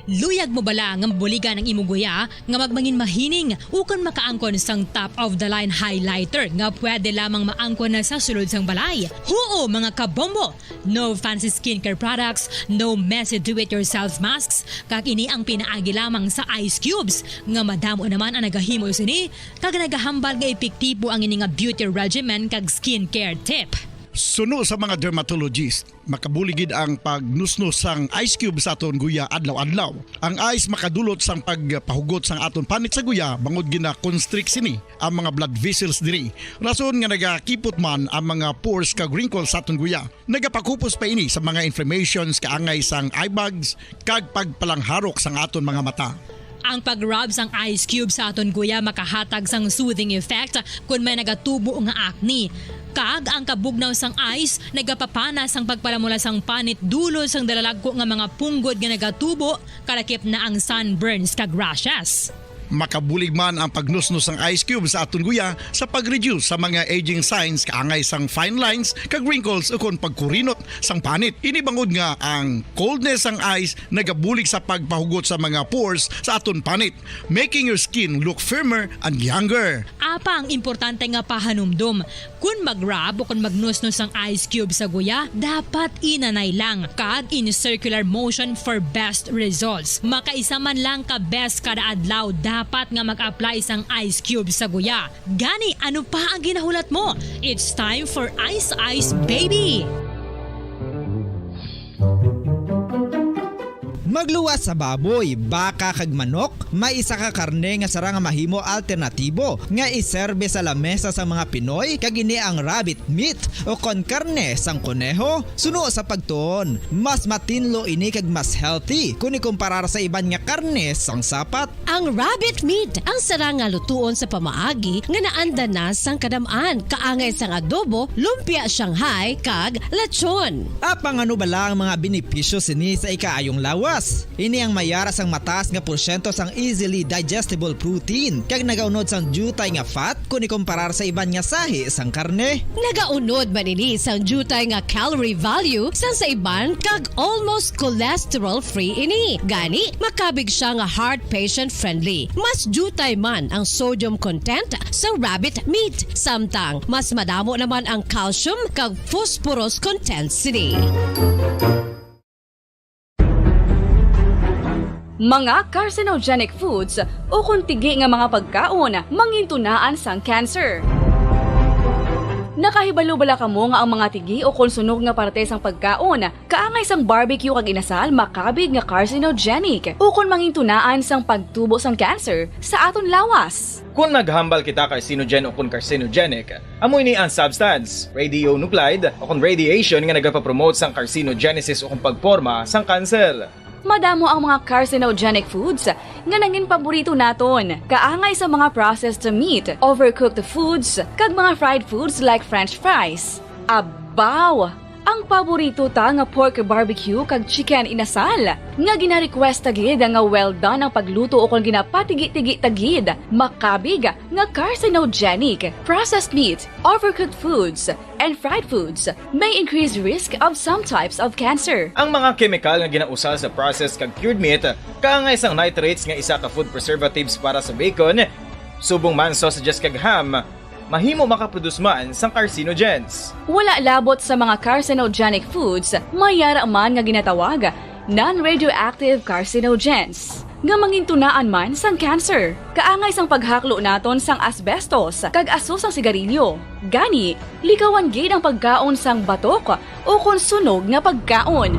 Luyag mo bala nga mabuligan ang imo guya nga magmangin mahining ukon makaangkon sang top of the line highlighter nga pwede lamang maangkon na sa sulod sang balay? Huo, mga kabombo! No fancy skincare products, no messy do-it-yourself masks, kag ini ang pinaagi lamang sa ice cubes, nga madamo naman ang nagahimo sini, kag nagahambal nga epektibo ang ini nga beauty regimen kag skincare tip. Suno sa mga dermatologist, makabulig gid ang pagnusnos sang ice cube sa aton guya adlaw-adlaw. Ang ice makadulot sang pagpahugot sang aton panit sa guya, bangod gina-constrict sini ang mga blood vessels diri, rason nga nagakipot man ang mga pores kag wrinkles sa aton guya. Nagapakupos pa ini sa mga inflammations kaangay sang eye bags kag pagpalangharok sang aton mga mata. Ang pag-rub sang ice cube sa aton guya makahatag sang soothing effect kon may nagatubo nga acne. Kag ang kabugnaw sang ice nagapapana sang pagpalamula sang panit dulod sang dalalagko nga mga punggod nga nagatubo, kalakip na ang sunburns kag rashes. Makabulig man ang pagnusnos sang ice cube sa aton guya sa pag-reduce sa mga aging signs kaangay sang fine lines kag wrinkles ukon pagkurinot sang panit. Ini bangod nga ang coldness sang ice nagabulig sa pagpahugot sa mga pores sa aton panit, making your skin look firmer and younger. Apang importante nga pahanumdom, kon mag-rub o kon magnusnos ang ice cube sa guya, dapat inanay lang kag in circular motion for best results. Makaisa man lang ka beses kada adlaw dapat nga mag-apply sang ice cube sa guya. Gani, ano pa ang ginahulat mo? It's time for Ice Ice Baby! Magluwas sa baboy, baka, kag manok, may isa ka karne nga sarang nga mahimo alternatibo nga iserbe sa lamesa sang mga Pinoy, kag ini ang rabbit meat, o kon karne sang koneho. Suno sa pagtuon, mas matinlo ini kag mas healthy kon ikumparar sa iban nga karne sang sapat. Ang rabbit meat ang sarang nga lutuon sa pamaagi nga naanda na sang kadam-an, kaangay sang adobo, lumpia Shanghai, kag lechon. Apang ano bala ang mga benepisyo sini sa ikaayong lawas? Ini ang mayara sang mataas nga porsyento sang easily digestible protein, kag nagaunod sang diutay nga fat kon ikumparar sa iban nga sahi sang karne. Nagaunod man ini sang diutay nga calorie value sang sa iban, kag almost cholesterol-free ini. Gani, makabig sia nga heart patient-friendly. Mas diutay man ang sodium content sang rabbit meat, samtang mas madamo naman ang calcium kag phosphorus content sini. Mga carcinogenic foods ukon tigi nga mga pagkaon mangintunaan sang cancer. Nakahibalo bala kamo nga ang mga tigi o kon sunog nga parte sang pagkaon, kaangay sang barbecue kag inasal, makabig nga carcinogenic o kon mangintunaan sang pagtubo sang cancer sa aton lawas? Kon naghambal kita carcinogen o kon carcinogenic, amo ini ang substance, radionuclide o kon radiation nga nagapapromote sang carcinogenesis o kon pagporma sang kanser. Madamo ang mga carcinogenic foods nga nangin paborito naton, kaangay sa mga processed meat, overcooked foods, kag mga fried foods like French fries. Abaw! Ang paborito ta nga pork barbecue kag chicken inasal, nga gina-request ta gid nga well done ang pagluto o kon ginapatigi-tigi ta gid, makabig nga carcinogenic. Processed meat, overcooked foods, and fried foods may increase risk of some types of cancer. Ang mga kemikal nga ginausal sa processed kag cured meat, kaangay sang nitrates nga isa ka food preservatives para sa bacon, subong man sausages kag ham, mahimo makaproduce man sang carcinogens. Wala labot sa mga carcinogenic foods, may yara man nga ginatawag non-radioactive carcinogens, nga mangintunaan man sang cancer, kaangay sang paghaklo naton sang asbestos kag aso sang sigarilyo. Gani, likawan gid ang pagkaon sang batok o kon sunog nga pagkaon.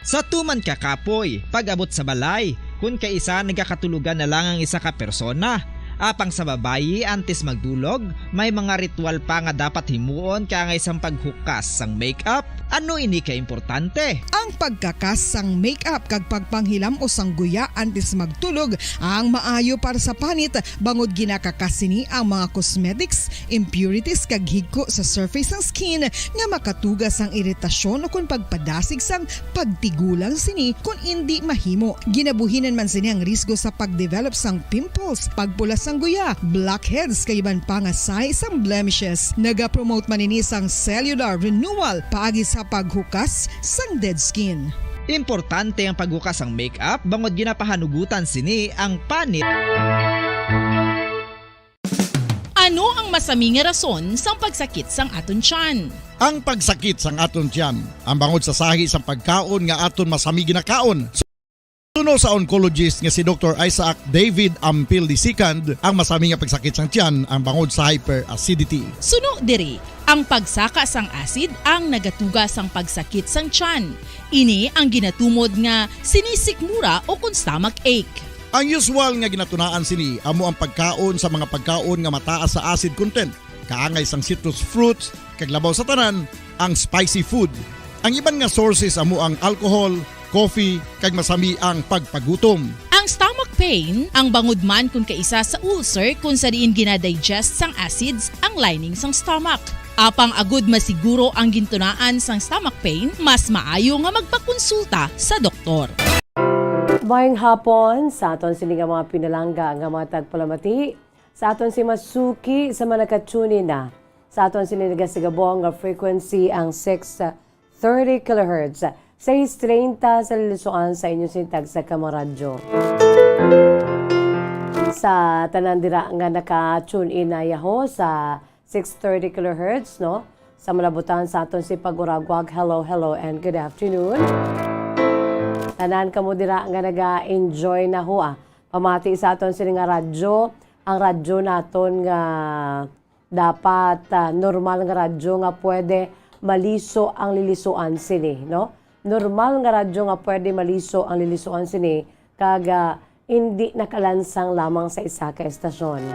Sa tuman ka kapoy, pag-abot sa balay, kun kaisa nagakatulogan na lang ang isa ka persona. Apang sa babayi, antes magdulog, may mga ritual pa nga dapat himuon kaangay sang paghukas sang makeup. Ano ini ka importante? Ang pagkakas sang makeup kag pagpanghilam-os sang guya antes magtulog ang maayo para sa panit, bangod ginakakas sini ang mga cosmetics, impurities kag higko sa surface sang skin nga makatuga sang iritasyon ukon pagpadasig sang pagtigulang sini kon indi mahimo. Ginabuhinan man sini ang risgo sa pag-develop sang pimples, pagpula sang guya, blackheads, kag iban pa nga sahi sang blemishes. Nagapromote man ini sang cellular renewal paagi sa paghukas sang dead skin. Importante ang paghukas sang makeup bangod ginapahanugutan sini ang panit. Ano ang masami nga rason sang pagsakit sang aton tiyan? Ang pagsakit sang aton tiyan, ang bangod sa sahi sang pagkaon nga aton masami ginakaon. Suno sa oncologist nga si Doktor Isaac David Ampil the second, ang masami nga pagsakit sang tiyan ang bangod sa hyperacidity. Suno diri, ang pagsaka sang acid ang nagatuga sang pagsakit sang tiyan. Ini ang ginatumod nga sinisikmura o kon stomach ache. Ang usual nga ginatunaan sini amo ang pagkaon sa mga pagkaon nga mataas sa acid content, kaangay sang citrus fruits, kag labaw sa tanan, ang spicy food. Ang iban nga sources amo ang alcohol, coffee, kag masami ang pagpagutom. Ang stomach pain, ang bangod man kon kaisa sa ulcer kon sa diin ginadigest sang acids ang lining sang stomach. Apang agud masiguro ang gintunaan sang stomach pain, mas maayo nga magpakonsulta sa doktor. Maayong hapon sa aton sini nga mga pinalangga nga mga tagpalamati, sa aton si masuki sa mga naka-tune in na sa aton sini nagasigabong nga frequency ang six thirty kilohertz, sais treinta sa lilisuan sa inyo sini tagsa ka mga radyo. Sa tanan dira nga naka-tune in na yaho sa six thirty kilohertz, no? Sa malabutan sa aton si pag-uragwag, hello, hello, and good afternoon. Tanan kamo dira nga naga-enjoy na ho, ah. Pamati sa aton sini nga radyo, ang radyo naton nga dapat, ah, normal nga radyo nga pwede maliso ang lilisuan sini, no? Normal nga radyo nga pwede maliso ang lilisuan sini, kag, ah, indi nakalansang lamang sa isa ka estasyon.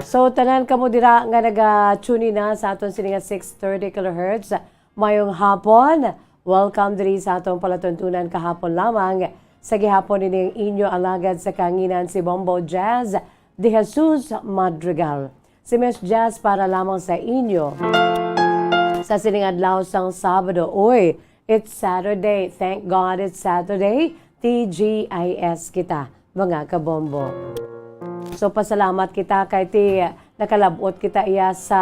So, tanan kamo dira nga naga-tune in na sa aton sini nga six thirty kilohertz, mayong hapon. Welcome diri sa aton palatuntunan kahapon lamang. Sa gihapon, ini ang inyo alagad sa kahanginan, si Bombo Jazz de Jesus Madrigal. Si Miss Jazz para lamang sa inyo sa sining adlaw sang Sabado. Uy, it's Saturday. Thank God it's Saturday. T G I S kita, mga kabombo. So, pasalamat kita kay ti nakalab-ot kita iya sa,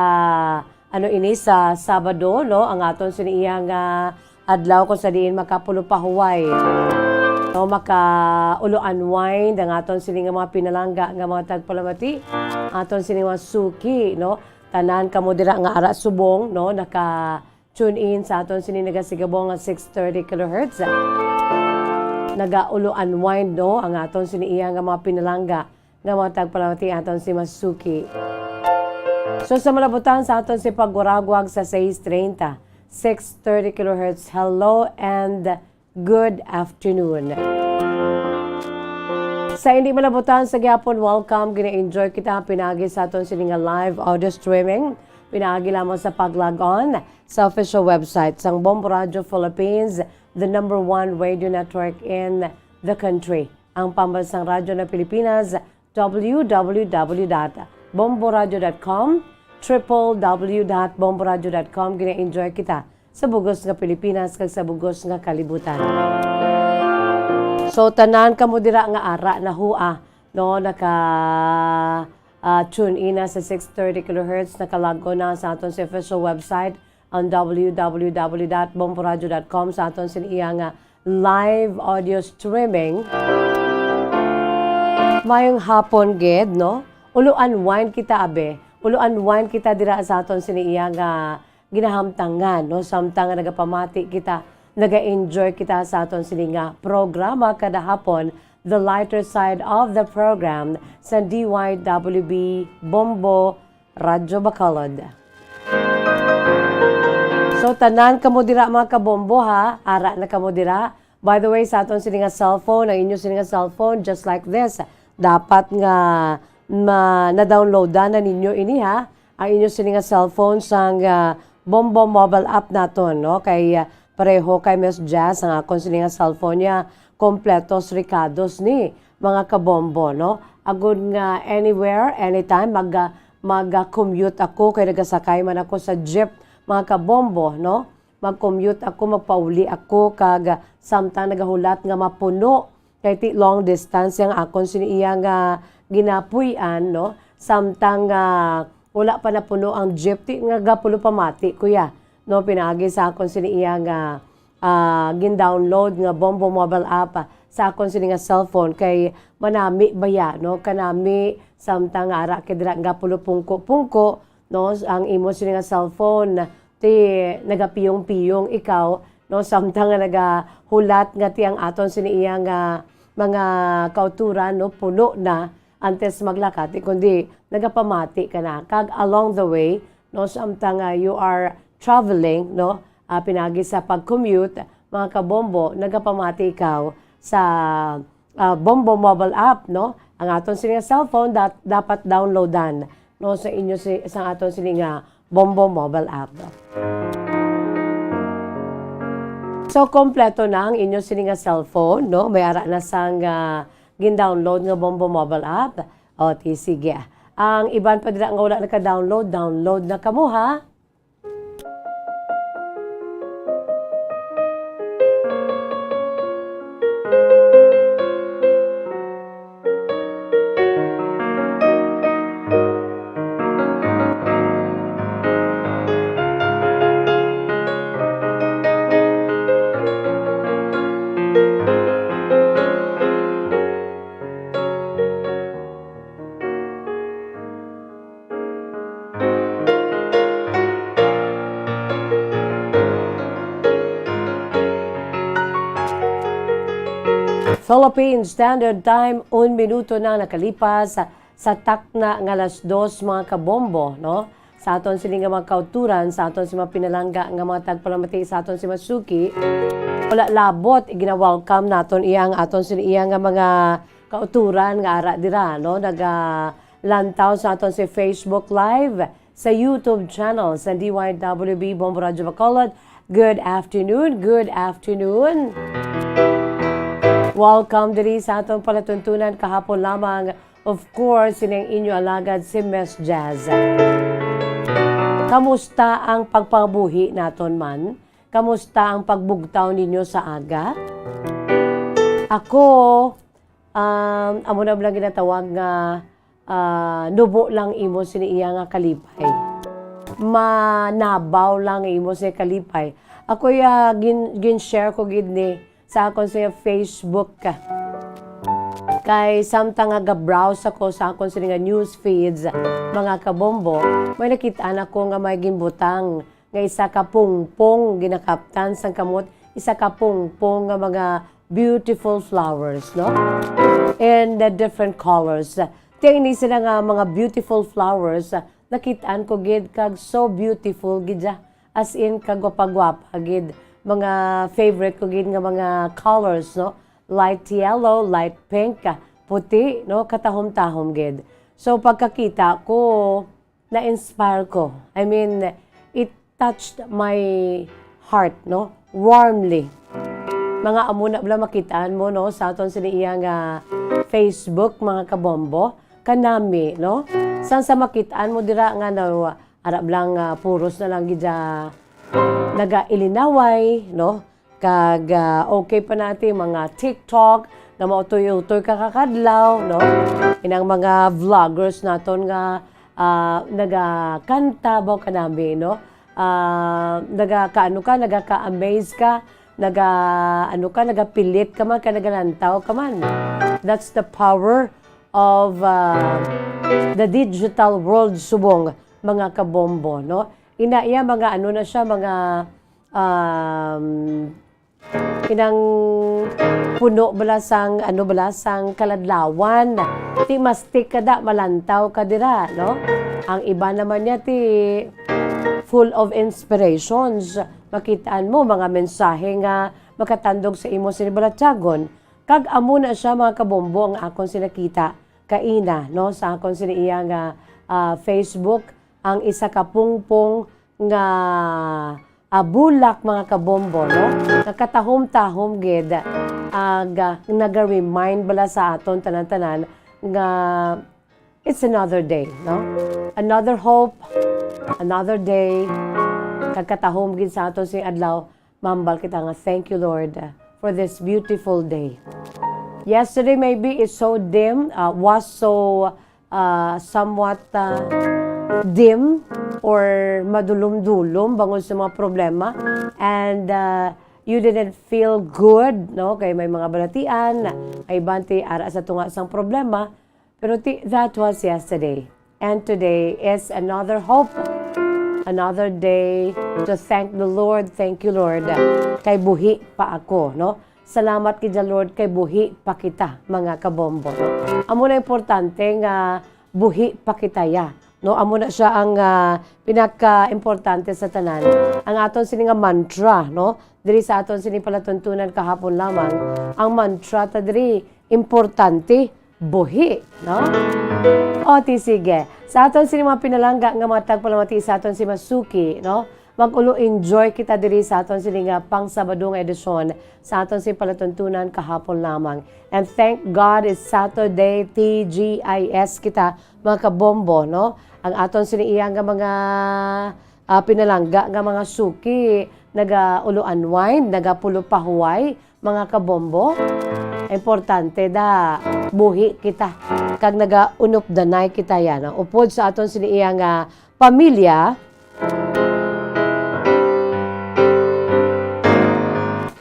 ano ini, sa Sabado, no? Ang aton sini iya nga adlaw kung sa diin makapulo pahuway. No, maka-ulo unwind ang aton sini nga mga pinalangga nga mga tagpalamati, aton sini mga suki, no? Tanan kamo dira nga ara subong, no, naka-tune in sa aton sini nagasigabong nga six thirty kilohertz. Naga-ulo unwind, no, ang aton sini iya nga mga pinalangga. nga mga tagpalamati aton si Masuki. So, sa malabutan sa aton si pagwaragwag sa sais treinta, six thirty kilohertz, hello and good afternoon. Sa hindi malabutan sa gihapon, welcome. Gina-enjoy kita pinagi sa aton sini nga live audio streaming. Pinagi lamang sa pag-log on sa official website sang Bombo Radio Philippines, the number one radio network in the country. Ang pambansang radyo ng Pilipinas, w w w dot bomboradio dot com, triple w dot bomboradio dot com. Gina-enjoy kita sa bugos nga Pilipinas kag sa bugos nga kalibutan. So, tanan kamo dira nga ara na hua, no, naka, ah, tune in na sa six thirty kilohertz, naka-log on na sa aton sa official website, ang w w w dot bomboradio dot com, sa aton sin iya nga live audio streaming. Mayong hapon gid, no? Ulo unwind kita, abe. Ulo unwind kita dira sa aton sin iya nga ginahamtangan, no? Samtang nga nagapamati kita, naga-enjoy kita sa aton sini nga programa kada hapon, The Lighter Side of the Program, sa D Y W B Bombo Radyo Bacolod. So, tanan kamo dira, mga kabombo, ha? Ara na kamo dira. By the way, sa aton sini nga cellphone, ang inyo sini nga cellphone, just like this, dapat nga ma-, na-downloadan na ninyo ini, ha? Ang inyo sini nga cellphone sang, ah, Bombo mobile app naton, no? Kay, ah, pareho kay Miss Jazz, ang akon sini nga cellphone niya, kompletos rekados ni, mga kabombo, no? Agud nga anywhere, anytime, mag, ah, mag, ah, commute ako, kay nagasakay man ako sa jeep, mga kabombo, no? Mag-commute ako, magpauli ako, kag, ah, samtang nagahulat nga mapuno, kay ti long distance ang akon sini iya nga ginapuy-an, no? Samtang, ah, wala pa napuno ang jeep, ti nga gapulo pamati, kuya, no? Pinaagi sa akon sini iya nga, ah, gin-download nga Bombo mobile app, ah, sa akon sini nga cellphone, kay manami baya, no? Kanami, samtang ara kay dira gapulo pungko-pungko, no? Ang imo sini nga cellphone, ti nagapiyong-piyong ikaw, no? Samtang nga nagahulat nga ti ang aton sini iya nga mga kauturan, no? Puno na antes maglakat, ti kundi nagapamati ka na. Kag along the way, no? Samtang nga you are traveling, no? Ah, pinagi sa pag-commute, mga kabombo, nagapamati ikaw sa ah, Bombo mobile app, no? Ang aton sini nga cellphone dat-, dapat downloadan, no, sa inyo si-, sa aton sini nga Bombo mobile app. So, kompleto na ang inyo sini nga cellphone, no? May ara na sang, ah, gin-download nga Bombo mobile app. O, ti, sige. Ang iban pa dira nga wala naka-download, download na kamo, ha? Philippine Standard Time, un minuto na nakalipas sa takna nga alas dos, mga kabombo, no? Sa aton sini nga mga kauturan, sa aton si mga pinalangga nga mga tagpalamati, sa aton si Masuki, wala labot, gina-welcome naton iya ang aton sini iya nga mga kauturan nga ara dira, no? Naga lantaw sa aton si Facebook Live, sa YouTube channel sa D Y W B Bombo Radyo Bacolod. Good afternoon, good afternoon. Welcome diri sa aton palatuntunan kahapon lamang. Of course, sining inyo alagad si Miss Jazz. Kamusta ang pagpangabuhi naton man? Kamusta ang pagbugtaw ninyo sa aga? Ako, um, amo na lang ginatawag nga ah, nubo lang imo sini iya nga kalipay. Manabaw lang imo sini kalipay. Ako ya gin-, gin-share ko gid ni sa akon sa Facebook. Kay samtang nga ga-browse ako sa akon sini nga news feeds, mga kabombo, may nakit-an ako nga may ginbutang nga isa ka pungpong ginakaptan sang kamot, isa ka pungpong nga mga beautiful flowers, no? In the different colors. Ti ini sila nga mga beautiful flowers, ah, nakit-an ko gid kag so beautiful gid siya. As in, kagwapa-gwapa gid. Mga favorite ko gid nga mga colors, no? Light yellow, light pink, ah, puti, no? Katahom-tahom gid. So, pagkakita ko, na-inspire ko. I mean, it touched my heart, no? Warmly. Mga amo na bala makit-an mo, no? Sa aton sini iya nga Facebook, mga kabombo. Kanami, no? Sang sa makit-an mo dira nga, no, ara bala nga puros na lang gid siya nagailinaway, no? Kag, ah, okay pa nati mga TikTok nga mautoy-utoy ka kakadlaw, no? Inang mga vloggers naton nga, ah, nagakanta ba kanami, no? Ah, nagakaano ka, nagaka-amaze ka, naga, ano ka, nagapilit ka man, kag nagalantaw ka man. That's the power of, ah, the digital world subong, mga kabombo, no? Ina iya, mga ano na siya, mga, um, kinang puno bala sang, ano bala, sang kaladlawan. Ti mastik ka da, malantaw ka dira, no? Ang iba naman niya ti full of inspirations. Makitaan mo mga mensahe nga makatandog sa imo sini balatyagon. Kag amo na siya, mga kabombo, ang akon sinakita kaina, no, sa akon sini iya nga, ah, Facebook, ang isa ka pungpong nga, ah, bulak, mga kabombo, no, nga katahom-tahom gid, ah, ga-, naga-remind bala sa aton tanan-tanan nga it's another day, no? Another hope, another day. Kag katahom gid sa aton sini adlaw, mambal kita nga, "Thank you, Lord, uh, for this beautiful day." Yesterday maybe is so dim, uh, was so, uh, somewhat, uh, dim or madulom-dulom bangod sa mga problema. And, uh, you didn't feel good, no? Kay may mga balatian, ay banti ara sa tunga sang problema. Pero ti-, that was yesterday. And today is another hope, another day to thank the Lord. Thank you, Lord, kay buhi pa ako, no? Salamat gid, Lord, kay buhi pa kita, mga kabombo, no? Amo na importante nga buhi pa kita ya, no? Amo na siya ang, ah, pinaka-importante sa tanan. Ang aton sini nga mantra, no? Diri sa aton sini palatuntunan kahapon lamang, ang mantra ta diri, importante, buhi, no? O, ti sige. Sa aton sini mga pinalangga nga mga tagpalamati sa aton si Masuki, no? Mag-ulo enjoy kita diri sa aton sini nga pang Sabado nga edisyon sa aton sini palatuntunan kahapon lamang. And thank God it's Saturday, T G I S kita, mga kabombo, no? Ang aton sini iya nga mga, ah, pinalangga nga mga suki, naga-ulo unwind, nagapulo pahuway, mga kabombo. Importante da, buhi kita. Kag nagaunop danay kita yan. Ang upod sa aton sini iya nga pamilya,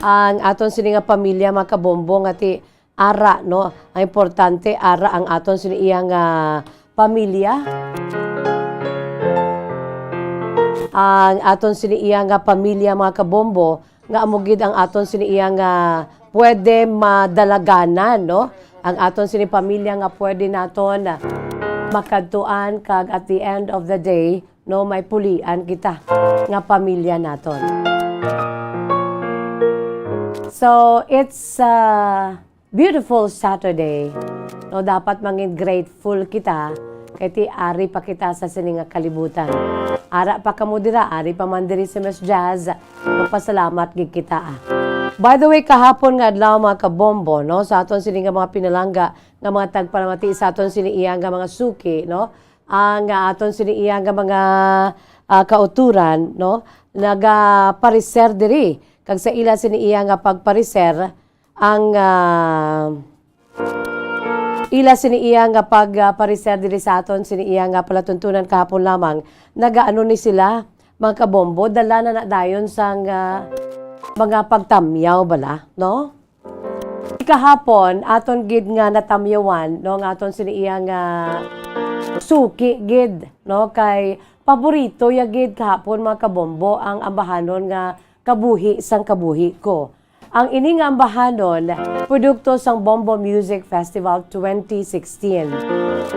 ang aton sini nga pamilya, mga kabombo, nga ti ara, no? Ang importante, ara ang aton sini iya nga pamilya. Ang aton sini iya nga pamilya, mga kabombo, nga amo gid ang aton sini iya nga pwede madalaganan, no? Ang aton sini pamilya nga pwede naton makadtuan, kag at the end of the day, no, may pulian kita nga pamilya naton. So, it's, uh, beautiful Saturday. No, dapat mangin grateful kita kay ti ari pa kita sa sini nga kalibutan. Ara pa kamo dira, ari pa man diri si Miss Jazz. Magpasalamat gid kita, ah. By the way, kahapon nga adlaw, mga kabombo, no, sa aton sini nga mga pinalangga nga mga tagpalamati sa aton sini iya nga mga suki, no, ang, ah, aton sini iya nga mga, ah, kauturan, no, nagapareser diri. Kag sa ila sini iya nga pagpareser, ang, ah, ila sini iya nga pag, ah, pareser diri sa aton sini iya nga palatuntunan kahapon lamang, nagaano ni sila, mga kabombo, dala na na dayon sang, ah, mga pagtamyaw bala, no? Kahapon, aton gid nga natamyawan, no, nga aton sini iya nga suki gid, no, kay paborito ya gid kahapon, mga kabombo, ang ambahanon nga Kabuhi sang Kabuhi Ko. Ang ini nga ambahanon, produkto sang Bombo Music Festival twenty sixteen.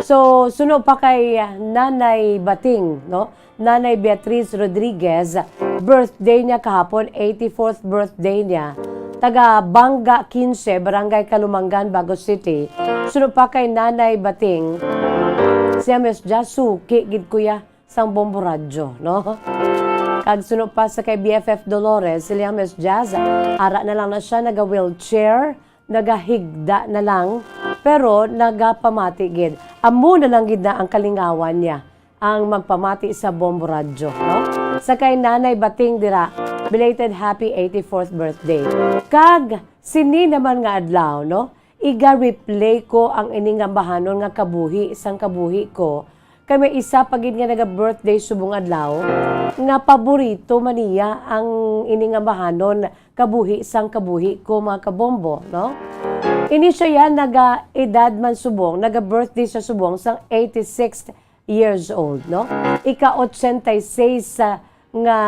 So, suno pa kay Nanay Bating, no? Nanay Beatriz Rodriguez, birthday niya kahapon, eighty-fourth birthday niya. Taga Banga quince, Barangay Kalumangan, Bago City. Suno pa kay Nanay Bating, siya, Miss Jazz, suki gid, kuya, sang Bombo Radyo, no? Kag suno pa sa kay B F F Dolores, sila, Miss Jazz, ara na lang na siya, naga-wheelchair, nagahigda na lang, pero nagapamati gid. Amo na lang gid na ang kalingawan niya, ang magpamati sa Bombo Radyo, no? Sa kay Nanay Bating dira, belated happy eighty-fourth birthday. Kag sini naman nga adlaw, no? Iga-replay ko ang ini nga bahanon nga kabuhi sang kabuhi ko, kay may isa pa gid nga naga-birthday subong adlaw nga paborito man niya ang ini nga bahanon, kabuhi sang kabuhi ko, mga kabombo, no? Ini siya yan, naga-edad man subong, naga-birthday siya subong sang eighty-six years old, no? Ika-ochenta y seis sa nga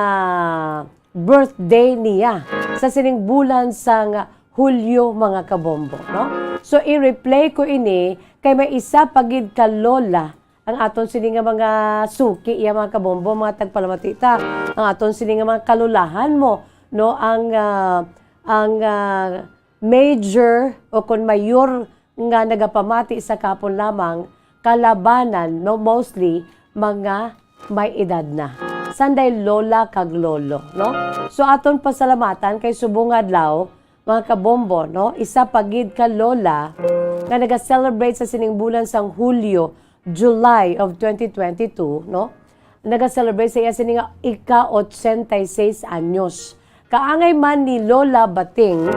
birthday niya sa sining bulan sang Hulyo, mga kabombo, no? So, i-replay ko ini kay may isa pa gid ka lola ang aton sini nga mga suki, iya, mga kabombo, mga tagpalamati ta. Ang aton sini nga mga kalolahan mo, no? Ang, ah, ang, ah, major o kon mayor nga nagapamati sa kahapon lamang, kalabanan, no, mostly mga may edad na. Sanday lola kag lolo, no? So, aton pasalamatan kay subong nga adlaw, mga kabombo, no? Isa pa gid ka lola nga naga-celebrate sa sining bulan sang Hulyo, July of twenty twenty-two, no? Naga-celebrate sa iya sini nga ika-ochenta y seis anyos. Kaangay man ni Lola Bating,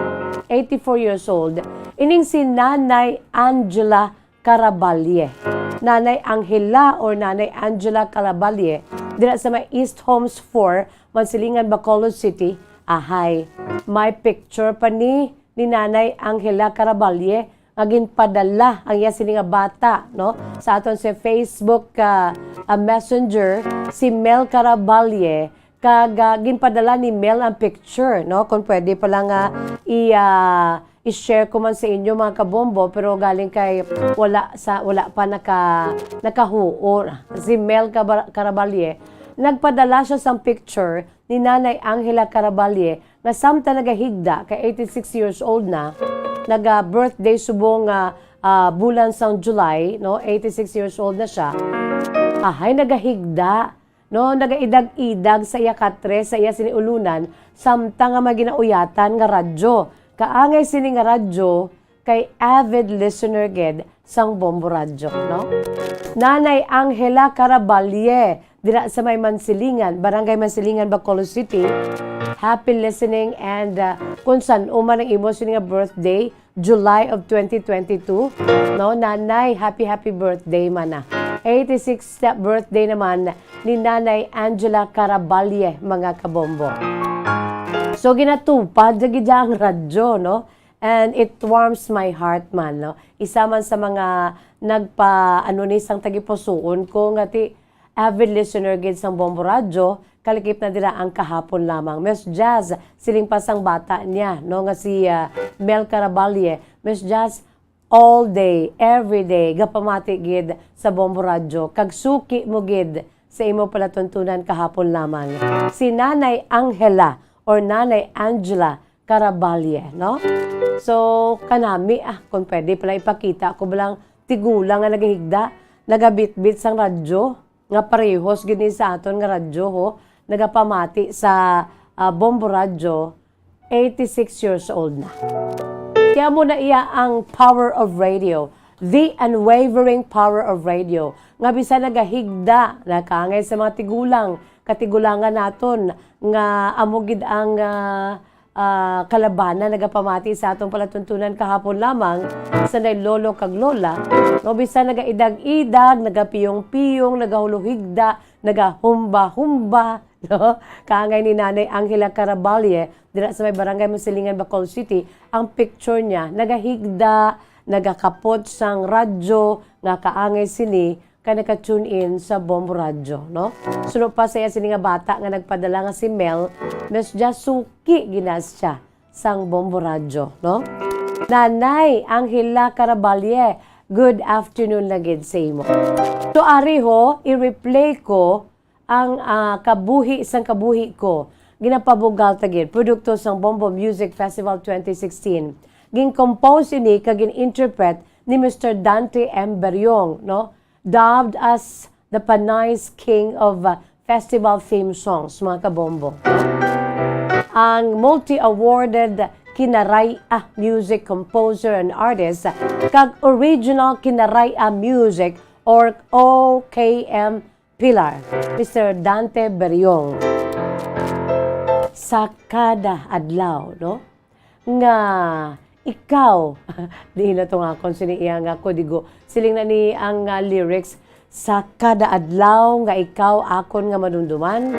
eighty-four years old, ining si Nanay Angela Caraballe. Nanay Angela or Nanay Angela Caraballe, dira sa may East Homes four, Mansilingan, Bacolod City. Ahay, may picture pa ni, ni Nanay Angela Caraballe nga ginpadala ang iya sini nga bata, no? Sa aton sa Facebook, ah, ah, Messenger, si Mel Caraballe, kag, ah, ginpadala ni Mel ang picture, no? Kung pwede pala nga i-, ah, i-share ko man sa inyo, mga kabombo, pero galing kay wala sa, wala pa naka-, nakahuo. Si Mel Caba-, Caraballe, nagpadala siya sang picture ni Nanay Angela Caraballe nga samtang nagahigda, kay eighty-six years old na, naga-birthday subong nga, ah, bulan sang July, no? Eighty-six years old na siya. Ahay, nagahigda, no? Nagaidag-idag sa iya katre, sa iya siniulunan, samtang nga may ginauyatan nga radyo. Kaangay sini nga radyo, kay avid listener gid sang Bombo Radyo, no? Nanay Angela Caraballe, dira sa may Mansilingan, Barangay Mansilingan, Bacolod City. Happy listening and, uh, kung san-o man ang imo sini nga birthday, July of twenty twenty-two, no? Nanay, happy, happy birthday man na. Eighty-sixth birthday naman ni Nanay Angela Caraballe, mga kabombo. So, ginatupad sa gid ang radyo, no? And it warms my heart man, no? Isa man sa mga nagpa-, ano ni, sang tagipusuon ko, nga ti avid listener gid sang Bombo Radyo, kalikip na dira ang kahapon lamang. Miss Jazz, siling pa sang bata niya, no, nga si, ah, Mel Caraballe. Miss Jazz, all day, every day, gapamati gid sa Bombo Radyo. Kag suki mo gid sa imo palatuntunan kahapon lamang. Si Nanay Angela or Nanay Angela Caraballe, no? So, kanami, ah, kung pwede pala ipakita ko ba lang tigulang nga nagahigda, nagabitbit sang radyo, nga parehos gid ni sa aton nga radyo, ho, nagapamati sa, ah, Bombo Radyo, eighty-six years old na. Kaya mo na iya ang power of radio, the unwavering power of radio, nga bisan nagahigda, nakaangay sa mga tigulang, katigulangan naton, nga amo gid ang, ah, ah, kalabanan nagapamati sa atong palatuntunan kahapon lamang, sanday lolo kag lola, no, bisan nagaidag-idag, nagapiyong-piyong, nagahuluhigda, nagahumba-humba, no? Kaangay ni Nanay Angela Caraballe, dira sa may Barangay Masilingan, Bacol City, ang picture niya, nagahigda, nagakapot sang radyo, nga kaangay sini, kay naka-tune in sa Bombo Radyo, no? Suno pa sa iya sini nga bata nga nagpadala nga si Mel, Miss Jazz, suki gid na siya sang Bombo Radyo, no? Nanay Angela Caraballe, good afternoon na gid sa imo. So, ari ho, i-replay ko ang, ah, Kabuhi sang Kabuhi Ko. Ginapabugal ta gid, produkto sang Bombo Music Festival twenty sixteen. Gin-compose ini kag gin-interpret ni Mister Dante M. Beriong, no? Dubbed as the Panay's King of, uh, Festival Theme Songs, mga kabombo. Ang multi-awarded Kinaray-a music composer and artist kag original Kinaray-a music or O K M pillar, Mister Dante Beriong. Sa kada adlaw, no? Nga ikaw, di na to nga akon sini iya nga kodigo. Siling na ni ang, ah, lyrics, "Sa kada adlaw nga ikaw akon nga madumduman,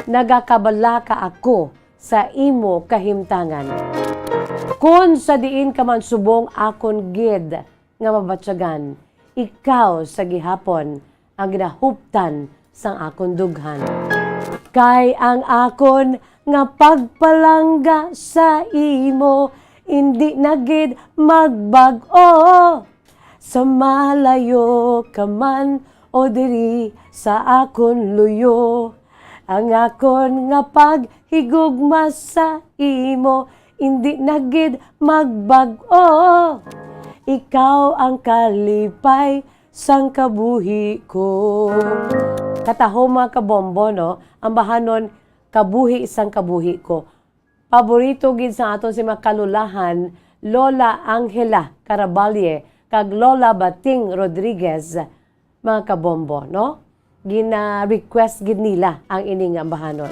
nagakabalaka ako sa imo kahimtangan. Kon sa diin ka man subong akon gid nga mabatyagan, ikaw sa gihapon ang ginahuptan sang akon dughan. Kay ang akon nga pagpalangga sa imo indi na gid magbag-o. Sa malayo ka man o diri sa akon luyo, ang akon nga paghigugma sa imo indi na gid magbag-o. Ikaw ang kalipay sang kabuhi ko." Kataho, mga kabombo, no? Ambahanon, "Kabuhi sang kabuhi ko." Paborito gid sa aton si mga kalulahan, Lola Angela Caraballe kag Lola Bating Rodriguez, mga kabombo, no? Gina-request gid nila ang ining ambahanon.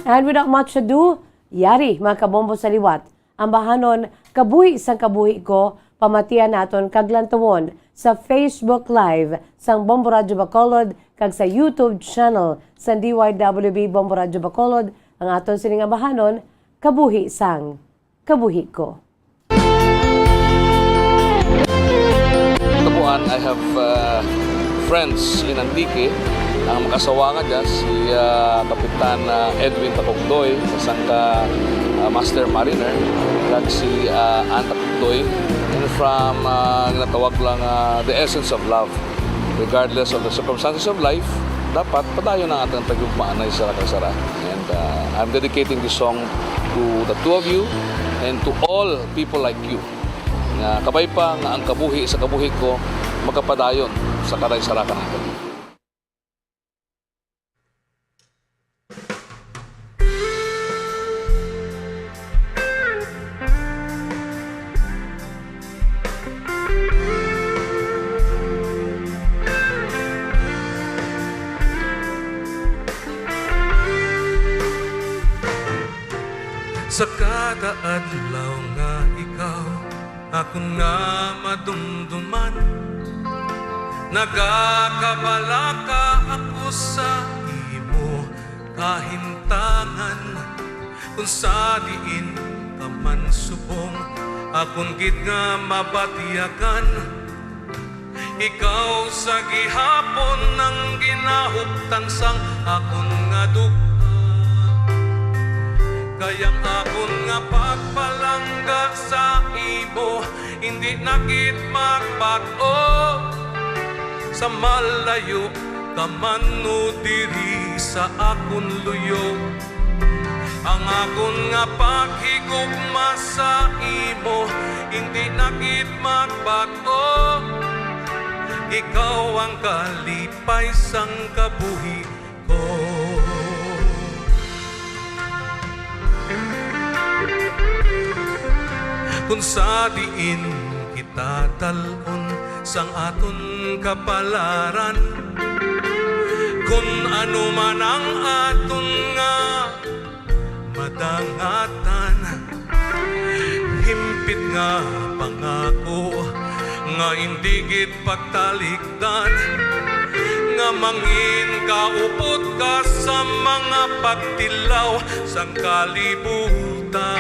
And without much ado, yari, mga kabombo, sa liwat, ambahanon, "Kabuhi sang Kabuhi Ko," pamatian naton kag lantawon sa Facebook Live sang Bombo Radyo Bacolod kag sa YouTube channel sang D Y W B Bombo Radyo Bacolod ang aton sining ambahanon, "Kabuhi sang Kabuhi Ko." Tabuan, I have, uh, friends in Antique. Ang makasawa nga dyan, si, uh, Kapitan, uh, Edwin Takugdoy, sa sangka, uh, Master Mariner, kag si, uh, Ann Takugdoy. And from, uh, ginatawag lang, uh, the essence of love. Regardless of the circumstances of life, dapat padayon ang atong paghigugma sa isa kag sa isa. And, uh, I'm dedicating this song to the two of you and to all people like you. Nga kabay pa nga ang kabuhi sa kabuhi ko makapadayon sa karay sa isa kag sa isa. Sa kada adlaw nga ikaw akon nga madumduman, nagakabalaka ako sa imo kahimtangan. Kung sa diin ka man subong, akon gid nga mabatyagan. Ikaw sa gihapon ang ginahuptan sang akon nga duga. Kay ang akon nga pagpalangga sa imo, hindi na gid magbag-o. Sa malayo ka man o diri sa akon luyo, ang akon nga paghigugma sa imo hindi na gid magbag-o. Ikaw ang kalipay sang kabuhi ko. Kung sa diin kita dal-on sang aton kapalaran, kun ano man ang aton nga madangatan, himpit nga pangako nga indi gid pagtalikdan, nga mangin kaupod ka sa mga pagtilaw sang kalibutan.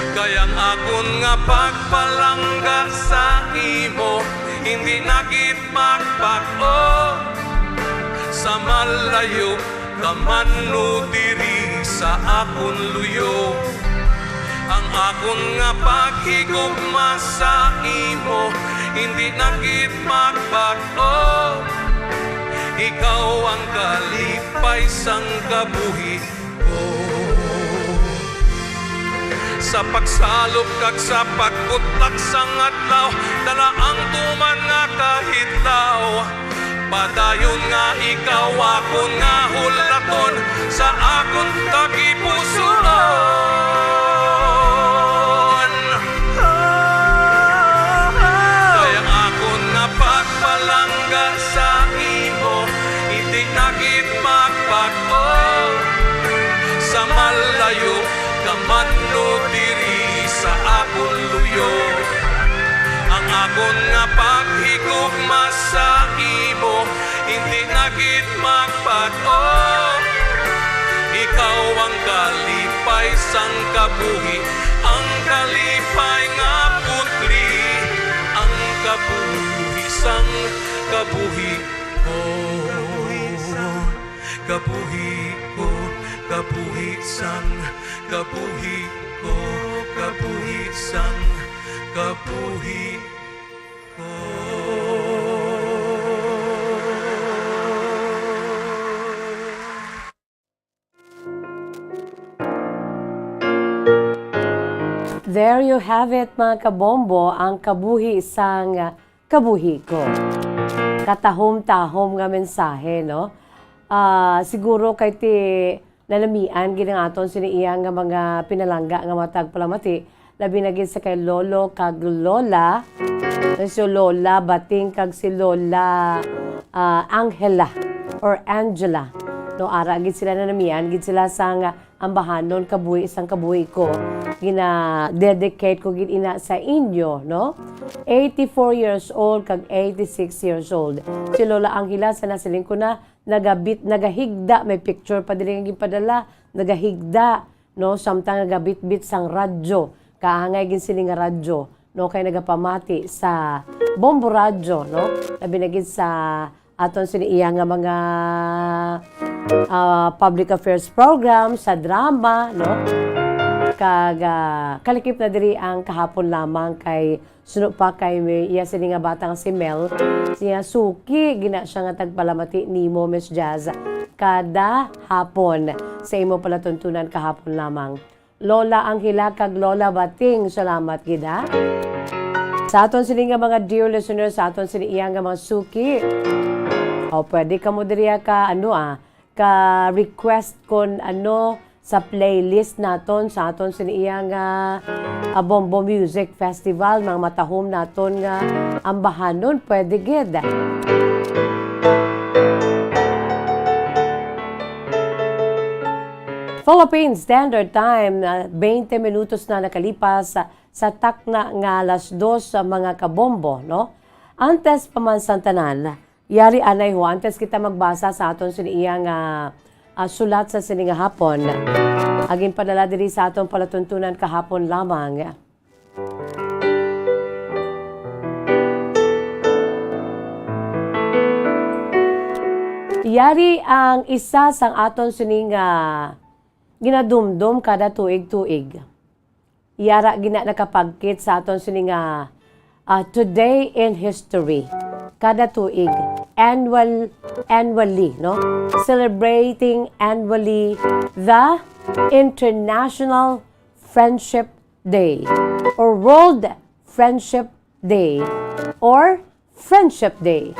Kay ang akon nga pagpalangga sa imo hindi na gid magbag-o. Sa malayo ka man o diri sa akon luyo. Ang akon nga paghigugma sa imo, hindi na gid magbag-o. Ikaw ang kalipay sang kabuhi ko. Sa pagsalop kag sa pagkutak sang adlaw, dala ang tuman nga kahitlaw. Padayon nga ikaw akon nga hulaton sa akon tagipusoon. Kay ang akon nga pagpalangga sa imo, hindi na gid magbag-o. Sa malayo ka man, no, diri sa akon luyo. Ang akon nga paghigugma sa imo, hindi na gid magbag-o. Ikaw ang kalipay sang kabuhi, ang kalipay nga putli, ang kabuhi sang kabuhi ko. Kabuhi ko, kabuhi sang kabuhi ko, kabuhi sang kabuhi ko. There you have it, mga kabombo, ang kabuhi sang kabuhi ko. Katahom-tahom nga mensahe, no? Ah, siguro kay ti nanamian gid ang aton sini iya nga mga pinalangga nga matag palamati, labi na gid sa kay Lolo kag Lola, si Lola Bating kag si Lola, ah, Angela or Angela. No, ara gid sila, nanamian gid sila sang ambahanon, kabuhi sang kabuhi ko. Gina-dedicate ko gid ina sa inyo, no? Eighty-four years old kag eighty-six years old. Si Lola Angela, sa nasiling ko na, nagabit, nagahigda, may picture pa diri nga ginpadala, nagahigda, no? Samtang nagabitbit sang radyo, kaangay gid sini nga radyo, no? Kay nagapamati sa Bombo Radyo, no? Labi na gid sa aton sini iya nga mga, ah, public affairs program, sa drama, no? Kag, ah, kalikip na diri ang kahapon lamang kay suno pa kay may iya sini nga bata nga si Mel, siya suki gina siya nga tagpalamati nimo, Miss Jazz, kada hapon sa imo palatuntunan kahapon lamang. Lola Angela kag Lola Bating, salamat gid, ha. Sa aton sini nga mga dear listeners, sa aton sini iya nga mga suki, o pwede kamo diri ka, ano, ah, ka request kon ano sa playlist naton, sa aton sini iya nga, ah, Bombo Music Festival, mga matahom naton nga ambahanon, pwede gid. Philippine Standard Time, ah, twenty minutos na nakalipas sa, sa takna nga alas dos, sa mga kabombo, no? Antes pa man sang tanan, yari anay ho, antes kita magbasa sa aton sini iya nga, ah, sulat sa sini nga hapon, agin padala diri sa aton palatuntunan kahapon lamang. Yari ang isa sang aton sini nga ginadumdom kada tuig-tuig. Yara gina nakapagkit sa aton sini nga, ah, Today in History. Kada tuig, annual, annually, no? Celebrating annually the International Friendship Day or World Friendship Day or Friendship Day.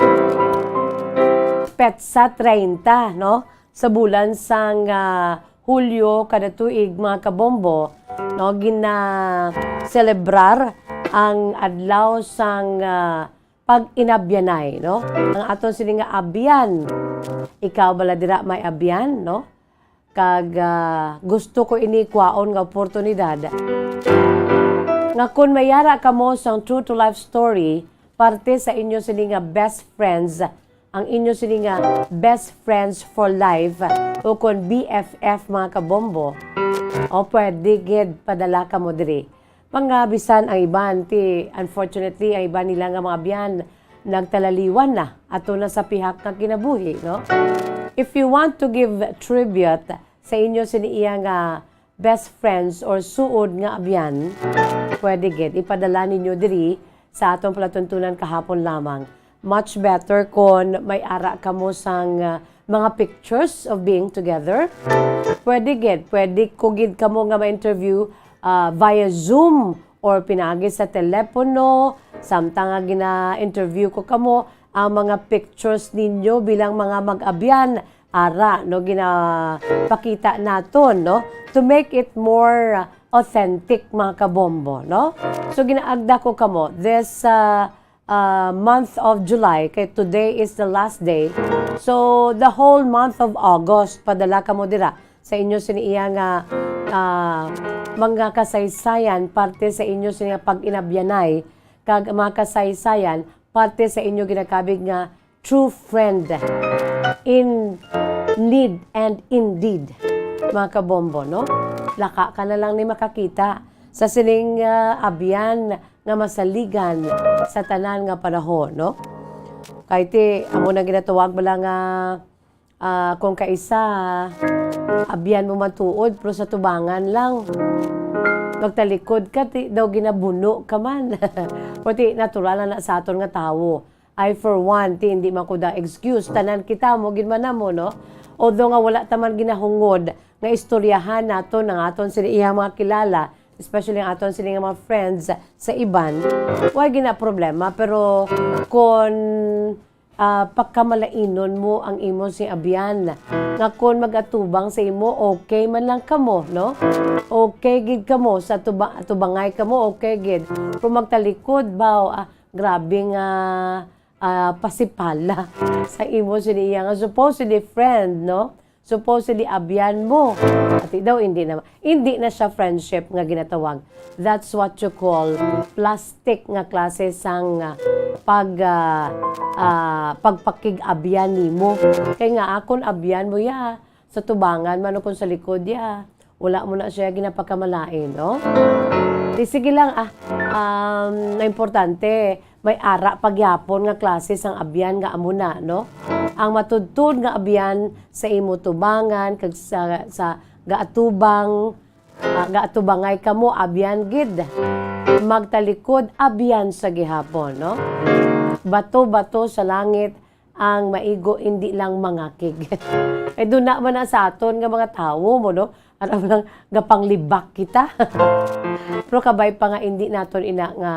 Petsa treinta, no? Sa bulan sang, ah, Hulyo kada tuig, mga kabombo, no, gina-celebrar ang adlaw sang, ah, pag-inabyanay, no? Ang aton sini nga abyan. Ikaw bala dira may abyan, no? Kag, ah, gusto ko ini kwaon nga oportunidad nga kon mayara kamo sang true to life story, parte sa inyo sini nga best friends, ang inyo sini nga best friends for life, o kon B F F, mga kabombo, o pwede gid padala kamo diri. Mga bisan ang iban, ti, unfortunately, ang iban nila nga mga biyan nagtalaliwan na, ato na sa pihak nga kinabuhi, no? If you want to give tribute sa inyo sini iya nga best friends or suod nga abyan, pwede gid ipadala ninyo diri sa aton palatuntunan kahapon lamang. Much better kon may ara kamo sang, ah, mga pictures of being together. Pwede gid, pwede ko gid kamo nga ma-interview, ah, via Zoom or pinaagi sa telepono, samtang nga gina-interview ko kamo, ang mga pictures ninyo bilang mga mag-abyan, ara, no, ginapakita naton, no, to make it more authentic, mga kabombo, no? So, ginaagda ko kamo, this, ah, ah, month of July, kay today is the last day. So, the whole month of August, padala kamo dira sa inyo sini iya nga, ah, mga kasaysayan, parte sa inyo sini nga pag-inabyanay, kag mga kasaysayan, parte sa inyo ginakabig nga true friend in need and indeed, mga kabombo, no? Laka ka na lang ni makakita sa sining, ah, abyan nga masaligan sa tanan nga panahon, no? Kay ti, amo na ginatawag bala nga, ah, kung kaisa, abyan mo matuod, pero sa tubangan lang. Magtalikod ka, ti daw ginabuno ka man. Pero ti, natural na, na sa aton nga tawo. I, for one, ti hindi man ko da excuse. Tanan kita mo, gid man namo, no? Although nga wala ta man ginahungod nga istoryahan naton ang aton sini iya mga kilala, especially ang aton sini nga mga friends sa iban, wa gina problema. Pero kon, ah, pakamalain-on mo ang imo si abyan, nga kon mag-atubang sa imo, okay man lang kamo, no? Okay gid kamo sa tuba-, atubangay kamo, okay gid. Pero magtalikod ba, ah, grabe nga, ah, pasipala sa imo sini iya nga supposedly friend, no? Supposedly abyan mo. Ati daw, hindi na, hindi na siya friendship nga ginatawag. That's what you call plastic nga klase sang, ah, pag, ah, ah, pagpakig-abyan nimo. Kay nga akon abyan mo ya, sa tubangan man o kung sa likod ya. Wala mo na siya ginapakamalain, no? Di sige lang, ah, um, ang importante, may ara pagyapon nga klase sang abyan nga amo na, no? Ang matudtod nga abyan sa imo tubangan kag sa, sa gaatubang, ah, gaatubangay kamo, abyan gid. Magtalikod, abyan sa gihapon, no? Bato-bato sa langit, ang maigo indi lang mangakig. Kay duna man na sa aton nga mga tawo mo, no? Aram lang, gapanglibak kita. Pero kabay pa nga indi naton ina nga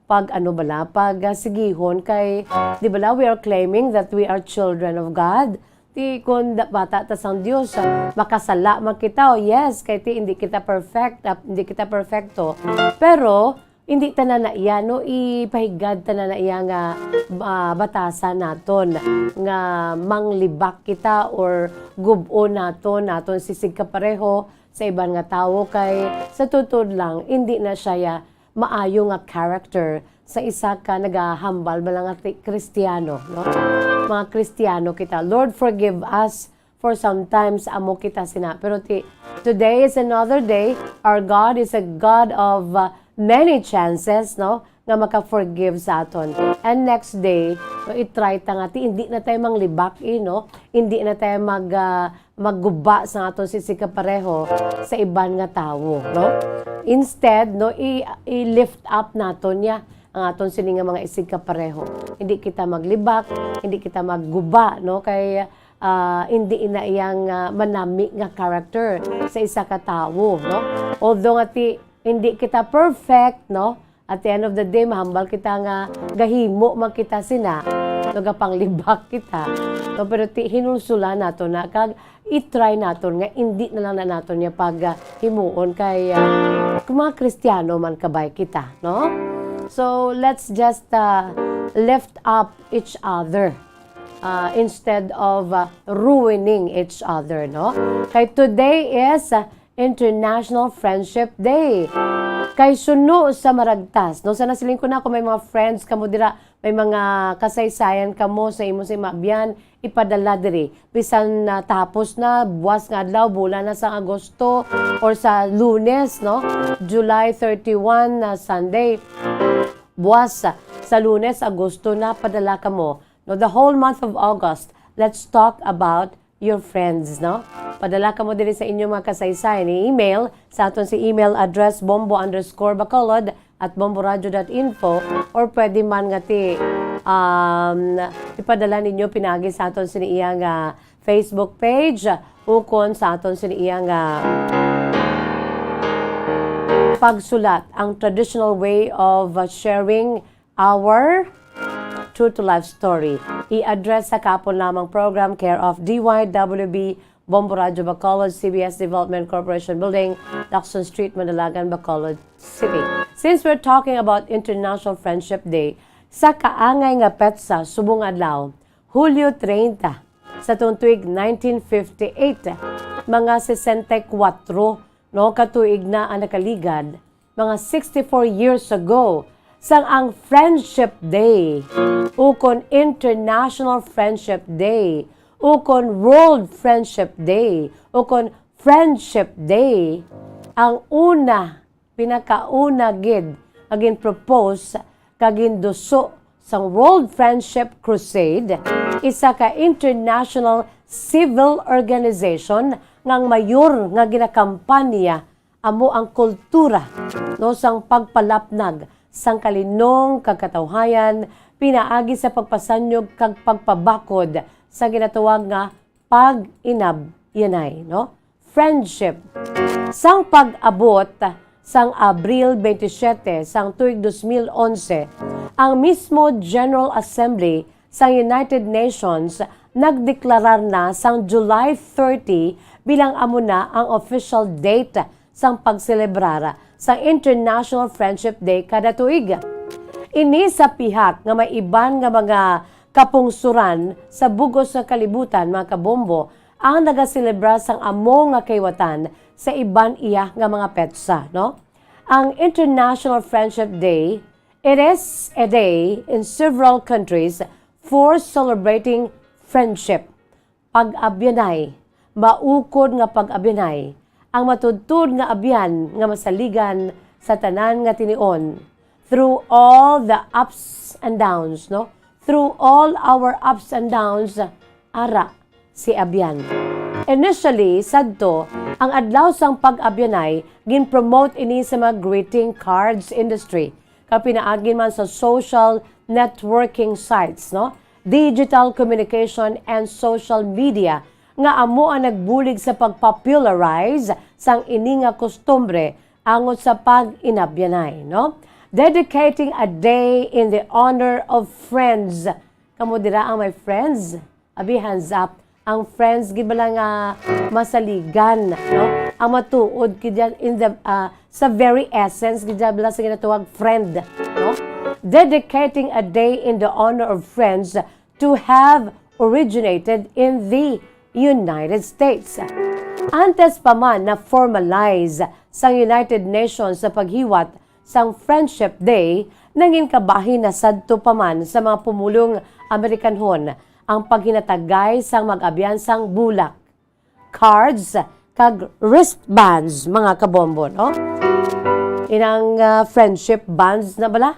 pag, ano bala, pag, ah, sigihon kay, di bala, we are claiming that we are children of God. Ti kun da-, bata ta sang Dios, ah, makasala man kita, oh, yes, kay ti hindi kita perfect, ah, hindi kita perfecto. Pero, hindi tanan na iya, no, ipahigad tanan na iya nga, ah, batasan naton nga manglibak kita or gub-on naton, naton sisig kapareho sa iban nga tawo, kay sa tuod lang, hindi na siya ya maayo nga character sa isa ka nagahambal bala nga ti-, Kristiyano, no? Mga Kristiyano kita. Lord, forgive us for sometimes amo kita sina. Pero ti-, today is another day. Our God is a God of, uh, many chances, no? Nga maka-forgive sa aton. And next day, no, i-try ta nga ti-, hindi na tayo manglibak, eh, no? Hindi na tayo mag, ah, magguba sa aton sisig kapareho sa iban nga tawo, no? Instead, no, i-, i-lift up naton niya ang aton sini nga mga isig kapareho. Hindi kita maglibak, hindi kita magguba, no? Kay, ah, hindi ina iyang, ah, manami nga character sa isa ka tawo, no? Although nga ti-, hindi kita perfect, no? At the end of the day, mahambal kita nga gahimo man kita sina, nagapanglibak kita. No, pero ti-, hinulsulan nato na, kag i-try naton nga indi na lang na naton niya pag, ah, himuon kay, ah, kung mga Kristiyano man kabay kita, no? So, let's just, ah, lift up each other, ah, instead of, ah, ruining each other, no? Kay today is, ah, International Friendship Day. Kay suno sa maragtas, no? Sa nasiling ko na, kung may mga friends kamo dira, may mga kasaysayan kamo sa imo sa imabyan, ipadala diri. Bisan na tapos na, buwas nga adlaw, bulan na sa Agosto, or sa Lunes, no? July thirty-one na Sunday. Buwas sa, sa Lunes, Agosto na, padala kamo. No, the whole month of August, let's talk about your friends, no? Padala kamo diri sa inyong mga kasaysayan. I-email sa aton si email address, bombo underscore bacolod at bomboradio dot info, or pwede man nga ti, um, ipadala ninyo pinaagi sa aton sini iya nga Facebook page, ukon sa aton sini iya nga pagsulat, ang traditional way of, uh, sharing our true to life story. I-address sa kahapon lamang program, care of D Y W B, Bombo Radyo Bacolod, C B S Development Corporation Building, Lacson Street, Madalagan, Bacolod City. Since we're talking about International Friendship Day, sa kaangay nga petsa subong adlaw, Hulyo treinta, sa tuong tuig nineteen fifty-eight, mga sesenta y kuwatro, no, ka tuig na ang nakaligad, mga sixty-four years ago, sang ang Friendship Day, ukon International Friendship Day, ukon World Friendship Day, ukon Friendship Day, ang una, pinakauna gid nga gin-propose kag ginduso sang World Friendship Crusade, isa ka international civil organization nga ang mayor nga ginakampanya amo ang kultura, no, sang pagpalapnag sang kalinong kag katawhayan pinaagi sa pagpasanyog kag pagpabakod sa ginatawag nga pag-inabyanay, no? Friendship. Sang pag-abot sang Abril twenty-seven sang tuig dos mil onse, ang mismo General Assembly sang United Nations nagdeklarar na sang July thirty bilang amo na ang official date sang pagselebrar sa International Friendship Day kada tuig. Ini sa pihak nga may iban nga mga kapungsoran sa bug-os nga kalibutan, mga kabombo, ang nagaselebrar sang amo nga kaiwatan sa iban iya nga mga petsa, no? Ang International Friendship Day, it is a day in several countries for celebrating friendship, pag-abyanay, maukod nga pag-abyanay, ang matuodtuod nga abyan nga masaligan sa tanan nga tinion, through all the ups and downs, no? Through all our ups and downs, ara si abyan. Initially, sadto, ang Adlaw sang Pag-Abyanay, gin-promote ini sa mga greeting cards industry, kag pinaagi man sa social networking sites, no? Digital communication and social media nga amo ang nagbulig sa pag-popularize sang ini nga kustumbre angot sa pag-inabyanay, no? Dedicating a day in the honor of friends. Kamo dira ang may friends? Abi, hands up. Ang friends, gid bala nga masaligan, no? Ang matuod gid yan in the, ah, sa very essence, gid yan bala sa ginatawag friend, no? Dedicating a day in the honor of friends to have originated in the United States. Antes pa man na-formalize sang United Nations sa paghiwat sang Friendship Day, nangin kabahin na sadto pa man sa mga pumulong Amerikanhon ang paghinatagay sang mag-abyan sang bulak, cards, kag wristbands, mga kabombo, no? Inang, ah, friendship bands na bala?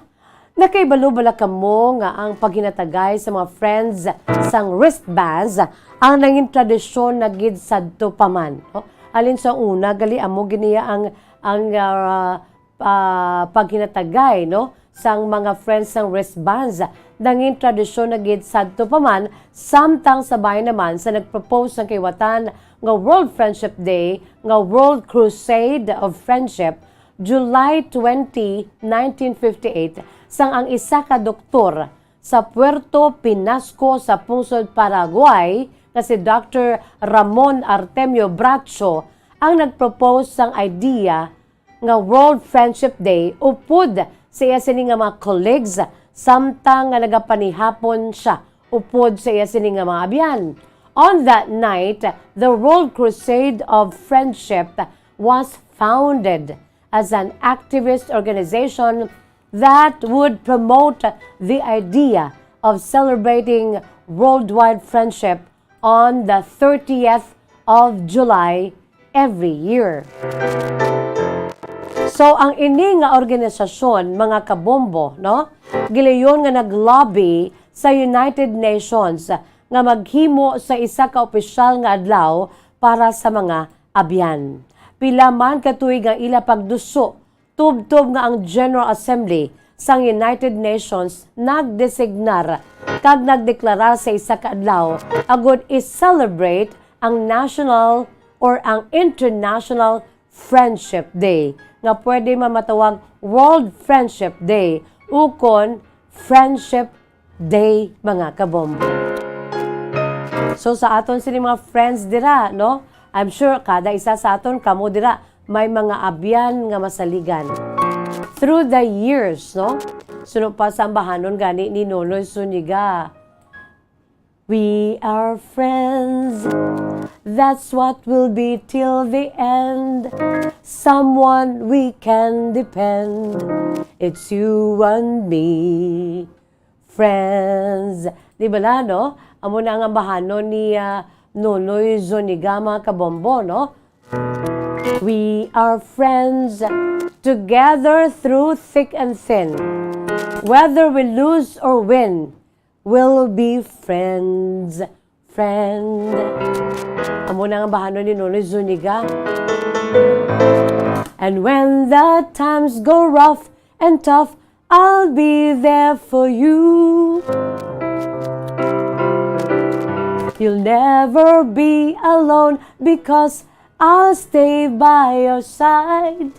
Nakaibalo bala kamo nga ang paghinatagay sa mga friends sang wristbands ang nangin tradisyon na gid sadto pa man, no? Halin sa una, gali amo gid niya ang, ang, ah, ah, paghinatagay, no, sang mga friends sang wristbands. Nangin tradisyon na gid sadto pa man, samtang sabay naman sa nag-propose sang kaiwatan nga World Friendship Day, nga World Crusade of Friendship, July twenty, nineteen fifty-eight, sang ang isa ka doktor sa Puerto Pinasco sa pungsod Paraguay nga si Doctor Ramon Artemio Bracho ang nag-propose sang idea nga World Friendship Day upod sa iya sini nga mga colleagues, samtang nga nagapanihapon sia upod sa iya sini nga mga abyan. On that night, the World Crusade of Friendship was founded as an activist organization that would promote the idea of celebrating worldwide friendship on the thirtieth of July every year. So, ang ini nga organisasyon, mga kabombo, no, gilayon nga nag-lobby sa United Nations nga maghimo sa isa ka opisyal nga adlaw para sa mga abyan. Pila man ka tuig ang ila pagduso, tubtob nga ang General Assembly sang United Nations nagdesignar kag nagdeklarar sa isa ka adlaw agud i-celebrate ang national or ang International Friendship Day, nga pwede man matawag World Friendship Day ukon Friendship Day, mga kabombo. So, sa aton sini mga friends dira, no? I'm sure kada isa sa aton, kamo dira, may mga abyan nga masaligan. Through the years, no? Suno pa sa ambahanon gani ni Nonoy Zuniga. We are friends. That's what will be till the end. Someone we can depend. It's you and me, friends. Di ba la, no? Amo na ang ambahanon ni, ah, Nonoy Zuniga, mga kabombo, no? We are friends together through thick and thin. Whether we lose or win, we'll be friends, friend. Amo na ang bahanon ni Nonoy Zuniga. And when the times go rough and tough, I'll be there for you. You'll never be alone because I'll stay by your side.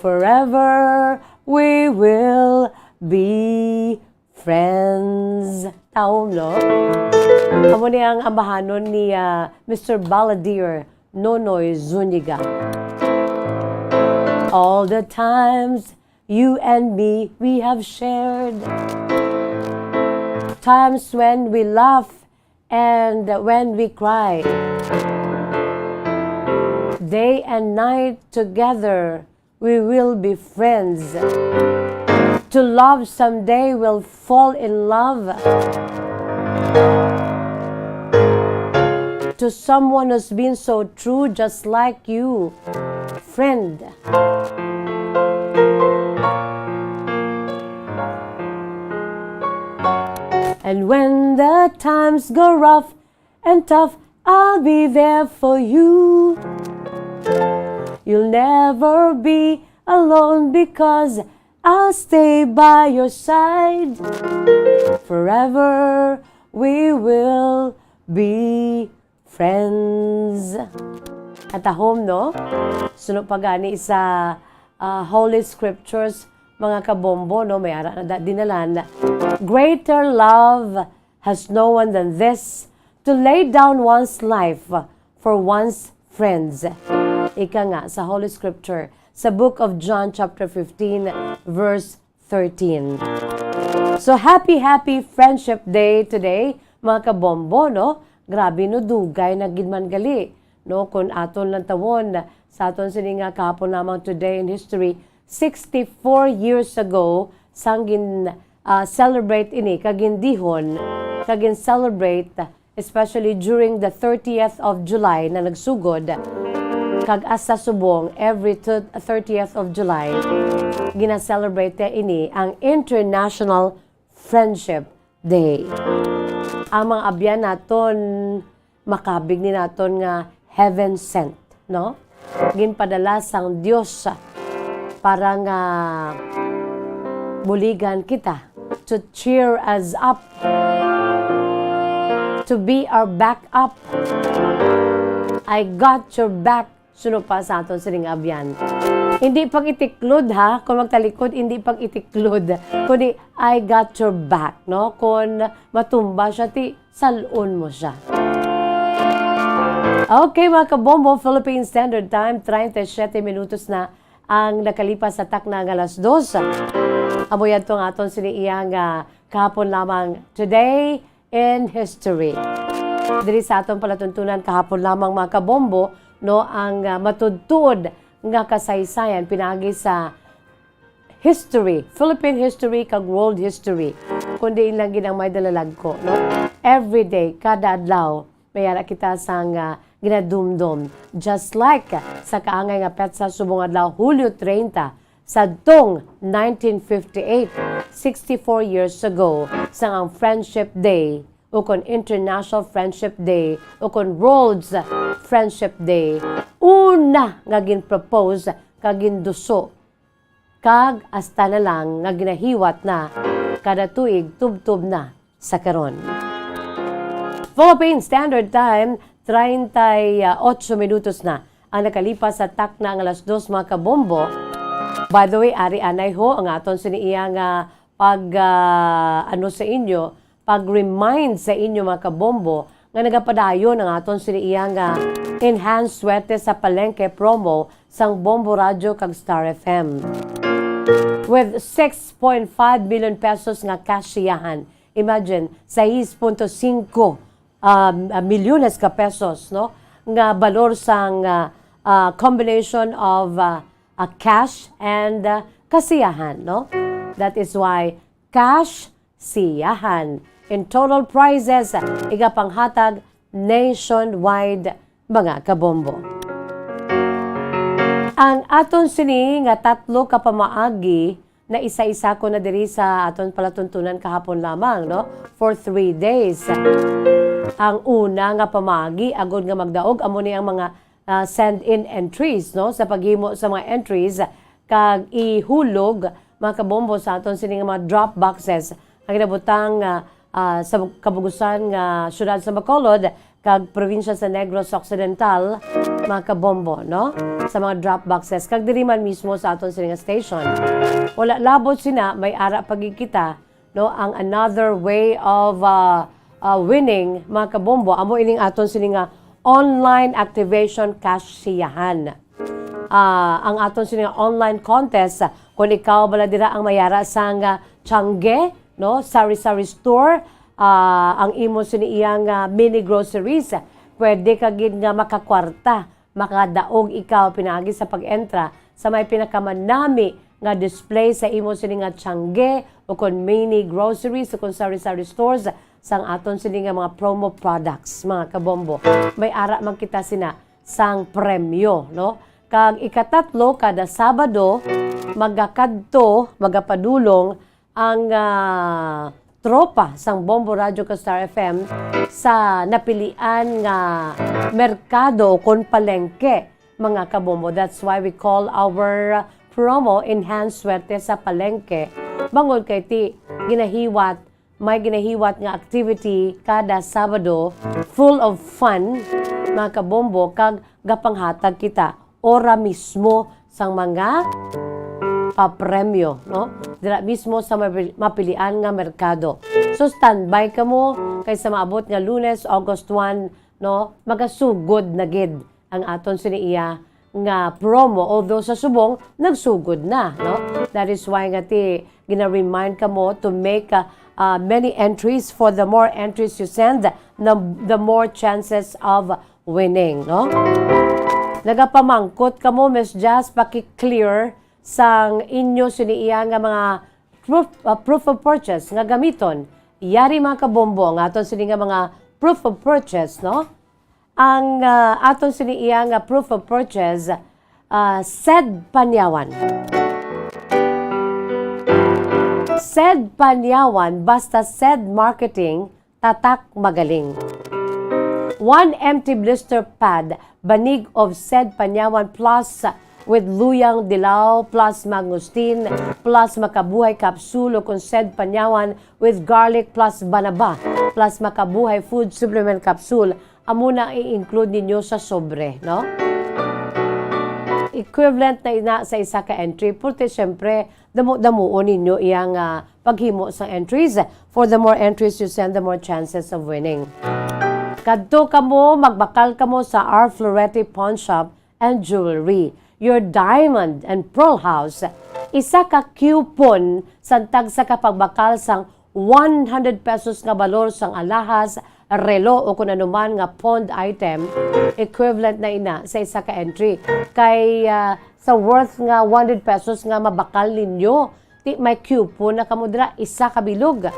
Forever we will be friends. Taom, no? Amo ni ang ambahanon ni, ah, Mister Balladeer, Nonoy Zuniga. All the times you and me we have shared. Times when we laugh and when we cry. Day and night together, we will be friends. To love someday, we'll fall in love. To someone who's been so true, just like you, friend. And when the times go rough and tough, I'll be there for you. You'll never be alone because I'll stay by your side. Forever we will be friends. At ahom, no? Suno pa gani sa, ah, Holy Scriptures, mga kabombo, no? May ara na da-, dinalan. Greater love has no one than this, to lay down one's life for one's friends. Ika nga sa Holy Scripture, sa Book of John chapter fifteen, verse thirteen. So, happy, happy Friendship Day today, mga kabombo, no? Grabe, no? Dugay na gid man gali, no? Kung aton lang tawon, sa aton sini nga kahapon lamang, today in history, sixty-four years ago, sang gin, ah, celebrate ini, kag gindihon, kag gin-celebrate, especially during the thirtieth of July na nagsugod, kag hasta subong every thir-, thirtieth of July, gina-celebrate ini ang International Friendship Day. Ang mga abyan naton, makabig ni naton nga heaven sent, no? Ginpadala sang Dios para nga buligan kita, to cheer us up, to be our backup. I got your back, suno pa sa aton sining abyan. Hindi pag-itiklod, ha, kung magtalikod, hindi pag-itiklod, kundi I got your back, no? Kung matumba siya, ti, salon mo siya. Okay, mga kabombo, Philippine Standard Time, treinta y siete minutos na ang nakalipas sa takna nga alas dos. Amo yadto ang aton sini iya nga kahapon lamang, Today in History. Diri sa aton palatuntunan kahapon lamang, mga kabombo, no, ang, ah, matudtuod nga kasaysayan pinaagi sa history, Philippine history kag world history, kundi ila gid ang may dalalagko, no? Every day, kada adlaw, may ara kita sang, ah, ginadumdom. Just like sa kaangay nga petsa subong adlaw, Hulyo treinta, Sadtong nineteen fifty-eight, sixty-four years ago, sang ang Friendship Day, ukon International Friendship Day, ukon World's Friendship Day, una nga gin-propose kag ginduso, kag hasta na lang nga ginahiwat na kada tuig, tubtob na sa karon. Philippine Standard Time, treinta y ocho minutos na ang nakalipas sa takna nga alas dos, mga kabombo. By the way, ari anay ho ang aton sini iya nga pag, ah, ano sa inyo, pag-remind sa inyo, mga kabombo, nga nagapadayon ang aton sini iya nga Enhanced Swerte sa Palengke promo sang Bombo Radyo kag Star F M. With six point five million pesos nga cash siyahan, imagine, sais punto singko, um, ah, milyones ka pesos, no, nga balor sang, ah, ah, combination of, ah, ah, cash and, ah, kasiyahan, no? That is why cash siyahan in total prizes igapanghatag nationwide, mga kabombo. Ang aton sini nga tatlo ka pamaagi na isa-isa ko na diri sa aton palatuntunan kahapon lamang, no? For three days. Ang una nga pamaagi, agod nga magdaog, amo ni ang mga, ah, send-in entries, no? Sa paghimo sa mga entries, kag ihulog, mga kabombo, sa aton sini nga mga drop boxes, ang ginabutang, ah, ah, sa kabugusan nga siyudad sa Bacolod kag probinsya sa Negros Occidental, mga kabombo, no? Sa mga drop boxes, kag diri man mismo sa aton sini nga station. Wala labot sina, may ara pa gid kita, no? Ang another way of, ah, ah, winning, mga kabombo, amo ining aton sini nga online activation cash siyahan. Ah, ang aton sini nga online contest, kung ikaw bala dira ang mayara sang, ah, Tiangge, no, sari-sari store, ah, ang imo sini iya nga mini groceries, pwede ka gid nga makakwarta, makadaog ikaw pinaagi sa pag-entra sa may pinakamanami nga display sa imo sini nga Tiangge ukon mini groceries ukon sari-sari stores sang aton sini nga mga promo products, mga kabombo. May ara man kita sina sang premyo, no? Kag ikatatlo, kada Sabado, magakadto, magapadulong ang, ah, tropa sang Bombo Radyo kag Star F M sa napilian nga merkado ukon palengke, mga kabombo. That's why we call our promo Enhanced Swerte sa Palengke. Bangod kay ti ginahiwat may ginahiwat nga activity kada Sabado, full of fun, mga kabombo, kag gapanghatag kita ora mismo sang mga papremyo, no? Dira mismo sa mapi-, mapilian nga merkado. So, standby kamo, kay sa maabot nga Lunes, August one, no, magasugod na gid ang aton sini iya nga promo, although sa subong nagsugod na, no? That is why nga ti gina-remind kamo to make, uh, uh, many entries. For the more entries you send, the, the more chances of winning, no? Nagapamangkot kamo, Miss Jazz, paki-clear sang inyo sini iya nga mga proof, uh, proof of purchase nga gamiton. Yari, mga kabombo, ang aton sini nga mga proof of purchase, no? Ang, ah, aton sini iya nga proof of purchase, ah, Sed Panyawan. Sed Panyawan, basta Sed Marketing, tatak magaling. One empty blister pad, banig of Sed Panyawan plus with luyang dilaw plus mangosteen plus makabuhay capsule ukon Sed Panyawan with garlic plus banaba plus makabuhay food supplement capsule, amo na i-include ninyo sa sobre, no? Equivalent na ina sa isa ka entry, porque siyempre, damo-damuon ninyo iyang, ah, paghimo sang entries. For the more entries you send, the more chances of winning. Kadto kamo, magbakal kamo sa R Florete Pawn Shop and Jewelry, your diamond and pearl house. Isa ka coupon sang tagsa ka pagbakal sang one hundred pesos nga balor sang alahas, relo, o kon anuman nga pawned item, equivalent na ina sa isa ka entry. Kay, ah, sa worth nga one hundred pesos nga mabakal ninyo, ti may coupon na kamo dira, isa ka bilog.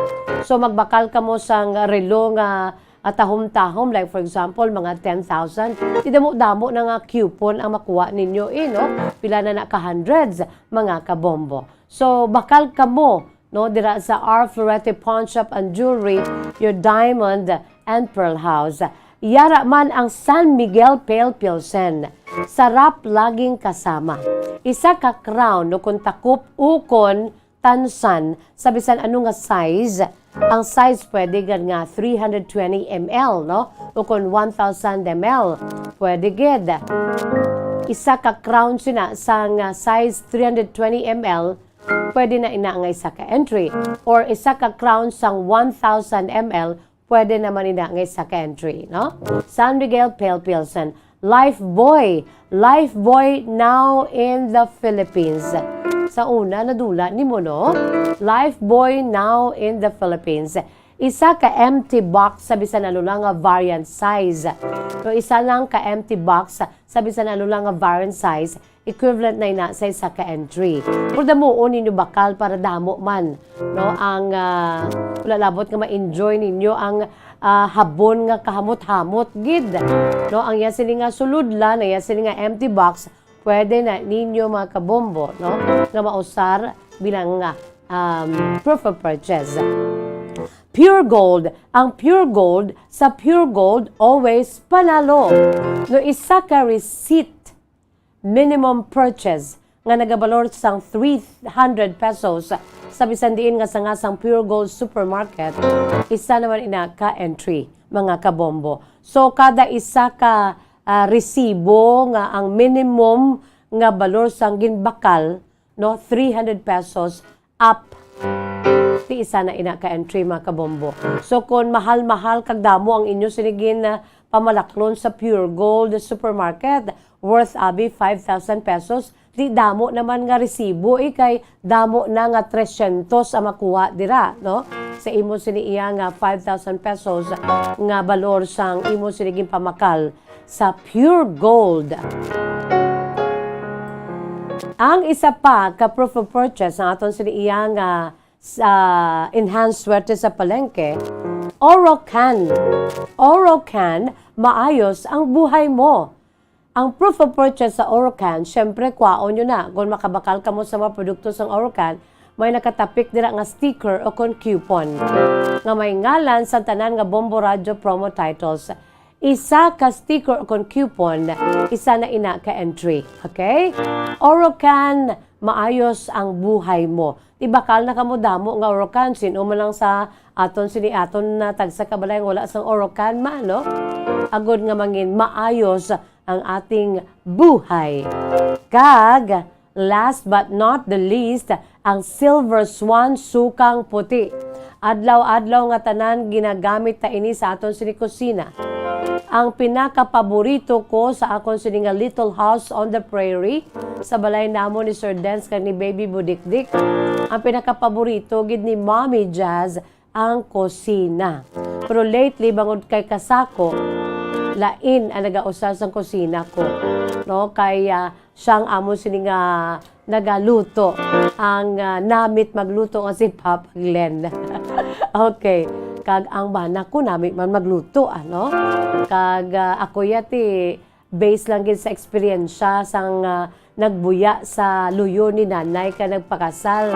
So, magbakal kamo sang relo nga ah, tahom-tahom, like for example, mga ten thousand, di damo-damo na nga coupon ang makuha ninyo, eh, no? Pila na na ka hundreds, mga kabombo. So, bakal kamo, no, dira sa R Florete Pawn Shop and Jewelry, your diamond and pearl house. Yara man ang San Miguel Pale Pilsen. Sarap laging kasama. Isa ka crown, no, kung takop ukon tansan sa bisan ano nga size. Ang size pwede gid nga three hundred twenty M L, no? O kon one thousand M L, pwede gid. Isa ka crown sina sang, ah, size three hundred twenty M L, pwede na ina nga isa ka entry. Or isa ka crown sang one thousand M L, pwede naman ina nga isa ka entry, no? San Miguel Pale Pilsen. Lifebuoy. Lifebuoy now in the Philippines. Sa una, nadula nimo, no? Lifebuoy now in the Philippines. Isa ka empty box sa bisan ano lang nga variant size. O isa lang ka empty box sa bisan ano lang nga variant size, equivalent na ina sa isa ka entry. Pero damuon ninyo bakal para damo man, no, ang, ah, wala labot nga ma-enjoy ninyo ang, ah, habon nga kahamot-hamot gid. No, ang iya sini nga sulodlan, ang iya sini nga empty box, pwede na ninyo, mga kabombo, no, nga mausar bilang, ah, um, proof of purchase. Pure Gold. Ang Pure Gold, sa Pure Gold, always panalo. No, isa ka receipt, minimum purchase nga nagabalor sang three hundred pesos sa bisan diin nga sanga sang Pure Gold Supermarket, isa naman ina ka entry, mga kabombo. So, kada isa ka, ah, resibo nga ang minimum nga balor sang ginbakal, no, three hundred pesos up, ti isa na ina ka entry, mga kabombo. So, kung mahal-mahal kag damo ang inyo sini gin, ah, pamalaklon sa Pure Gold Supermarket, worth abi five thousand pesos, di damo naman nga resibo, eh, kay damo na nga tresyentos ang makuha dira, no? Sa imo sini iya nga five thousand pesos nga balor sang imo sini ginpamakal sa Pure Gold. Ang isa pa ka proof of purchase ang aton sini iya nga sa Enhanced Swerte sa Palengke, Orocan. Orocan, maayos ang buhay mo. Ang proof of purchase sa Orocan, syempre, kwaon nyo na. Kung makabakal kamo sa mga produkto sang Orocan, may nakatapik dira nga sticker o kon coupon nga may ngalan sa tanan nga Bombo Radyo promo titles. Isa ka sticker o kon coupon, isa na ina ka entry. Okay? Orocan, maayos ang buhay mo. Di bakal na kamo damo nga Orocan, sin-o man lang sa aton sini aton na tagsa ka balay nga wala sang Orocan man, no? Agod nga mangin maayos ang ating buhay. Kag, last but not the least, ang Silver Swan Sukang Puti. Adlaw-adlaw nga tanan ginagamit ta ini sa aton sini kusina. Ang pinakapaborito ko sa akon sini nga Little House on the Prairie, sa balay namon ni Sir Dens kag ni Baby Budikdik, ang pinakapaborito gid ni Mommy Jazz ang kusina. Pero lately, bangod kay kasako, lain ang nagausar sang kusina ko, no? Kay, ah, siya ang amo sini nga nagaluto. Ang, ah, namit magluto nga si Papa Glenn. Okay. Kag ang bana ko, namit man magluto, ano? Kag, ah, ako yati, based lang gid sa eksperyensya sang, ah, nagbuya sa luyo ni nanay ka nagpakasal,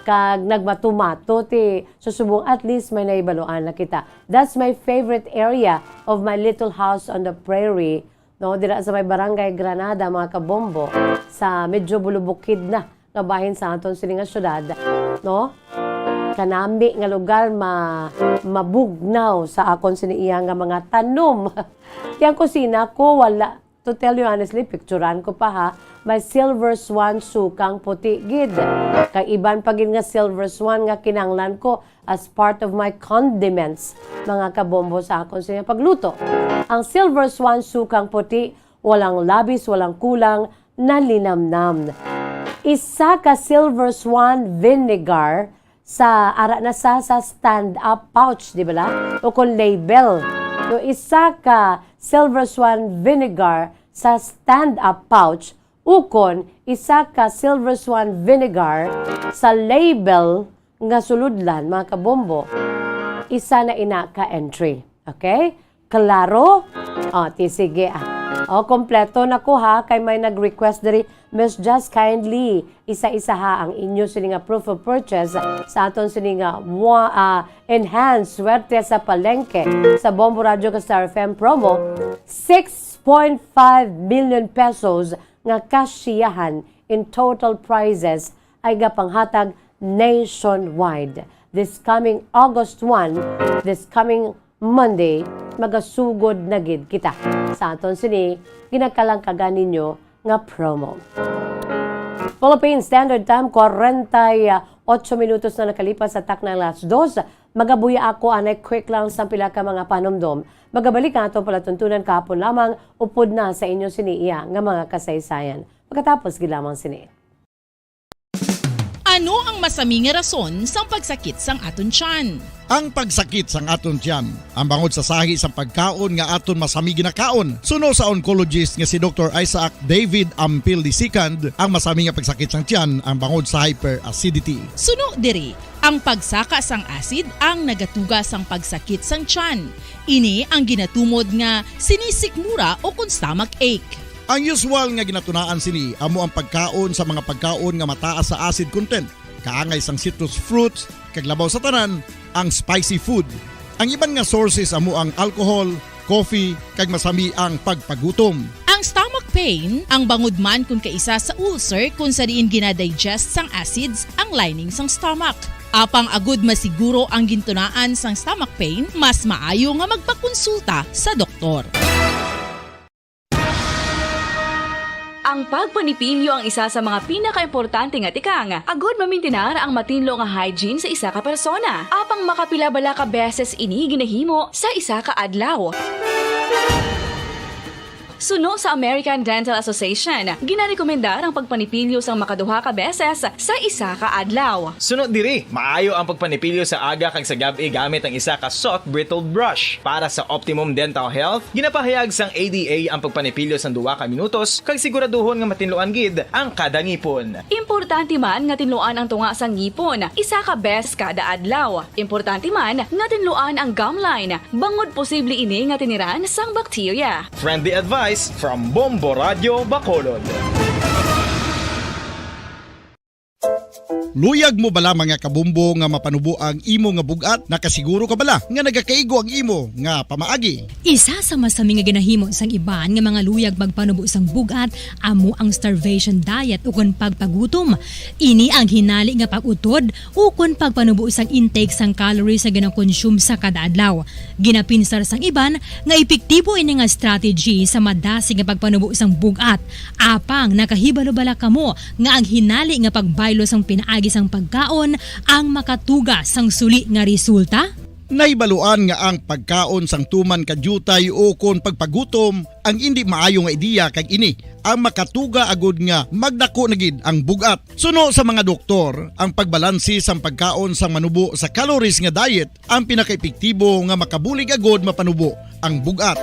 kag nagmatumato ti susubong at least may naibaluan na kita. That's my favorite area of my Little House on the Prairie, no, dira sa may Barangay Granada, mga kabombo, sa medyo bulubukid na nga bahin sa aton sini nga syudad, no? Kanami nga lugar ma-, mabugnaw sa akon sini iya nga mga tanom. Ti ang kusina ko, wala. To tell you honestly, picturan ko pa ha, may Silver Swan Sukang Puti gid. Kag iban pa gid nga Silver Swan nga kinanglan ko as part of my condiments, mga kabombo, sa akon sini nga pagluto. Ang Silver Swan Sukang Puti, walang labis, walang kulang, nalinamnam. Isa ka Silver Swan vinegar sa, ara na sa, sa stand-up pouch, di ba la? O kon label. No, isa ka Silver Swan vinegar sa stand-up pouch, ukon isa ka Silver Swan vinegar sa label nga sulodlan, mga kabombo, isa na ina ka entry. Okay? Klaro? O, ti sige, ah. O, kompleto na ko, ha, kay may nag-request diri, Miss Jess, kindly isa-isaha ang inyo sini nga proof of purchase sa aton sini nga wa-, ah, enhanced Swerte sa Palengke sa Bombo Radyo kag Star F M promo. Six point five million pesos nga kasyahan in total prizes ay gapanghatag nationwide. This coming August one, this coming Monday, magasugod na gid kita sa aton sini ginakalangkagan ninyo nga promo. Philippine Standard Time, kwarenta y ocho minutos na nakalipas sa takna alas dos. Magabuya ako anay quick lang sa pila ka mga panumdom. Magabalik ang aton palatuntunan kahapon lamang, upod na sa inyo sini iya nga mga kasaysayan. Pagkatapos gid lamang sini. Ano ang masami nga rason sang pagsakit sang aton tiyan? Ang pagsakit sang aton tiyan, ang bangod sa sahi sang pagkaon nga aton masami ginakaon. Suno sa oncologist nga si Doktor Isaac David Ampil the second, ang masami nga pagsakit sang tiyan ang bangod sa hyperacidity. Suno diri, ang pagsaka sang acid ang nagatuga sang pagsakit sang tiyan. Ini ang ginatumod nga sinisikmura o kon stomach ache. Ang usual nga ginatunaan sini amo ang pagkaon sa mga pagkaon nga mataas sa acid content, kaangay sang citrus fruits, kag labaw sa tanan, ang spicy food. Ang iban nga sources amo ang alcohol, coffee, kag masami ang pagpagutom. Ang stomach pain, ang bangod man kon kaisa sa ulcer kon sa diin ginadigest sang acids ang lining sang stomach. Apang agud masiguro ang gintunaan sang stomach pain, mas maayo nga magpakonsulta sa doktor. Ang pagpanipilyo ang isa sa mga pinakaimportante nga tikang agud mamintinar ang matinlo nga hygiene sa isa ka persona. Apang makapila bala ka beses ini ginahimo sa isa ka adlaw? Suno sa American Dental Association, ginarekomendar ang pagpanipilyo sang makaduha ka beses sa isa ka adlaw. Suno diri, maayo ang pagpanipilyo sa aga kag sa gab-i gamit ang isa ka soft bristled brush. Para sa optimum dental health, ginapahayag sang A D A ang pagpanipilyo sang duha ka minutos kag siguraduhon nga matinluan gid ang kada ngipon. Importante man nga tinluan ang tunga sang ngipon isa ka beses kada adlaw. Importante man nga tinluan ang gum line, bangod posible ini nga tiniran sang bakterya. Friendly advice from Bombo Radyo Bacolod. Luyag mo bala, mga kabumbo, nga mapanubo ang imo nga bug-at? Nakasiguro ka bala nga nagakaigo ang imo nga pamaagi? Isa sa masami nga ginahimo sang iban nga mga luyag magpanubo sang bug-at amo ang starvation diet ukon pagpagutom. Ini ang hinali nga pag-utod ukon pagpanubo sang intake sang calories nga ginakonsume sa kada adlaw. Ginapinsar sang iban nga epektibo ini nga strategy sa madasig nga pagpanubo sang bug-at. Apang nakahibalo bala kamo nga ang hinali nga pagbaylo sang pinaagi sang pagkaon ang makatuga sang suli nga resulta? Nahibaluan nga ang pagkaon sang tuman ka diutay ukon pagpagutom ang indi maayo nga ideya, kag ini ang makatuga agud nga magdako na gid ang bug-at. Suno sa mga doktor, ang pagbalanse sang pagkaon sang manubo sa calories nga diet ang pinakaepektibo nga makabulig agud mapanubo ang bug-at.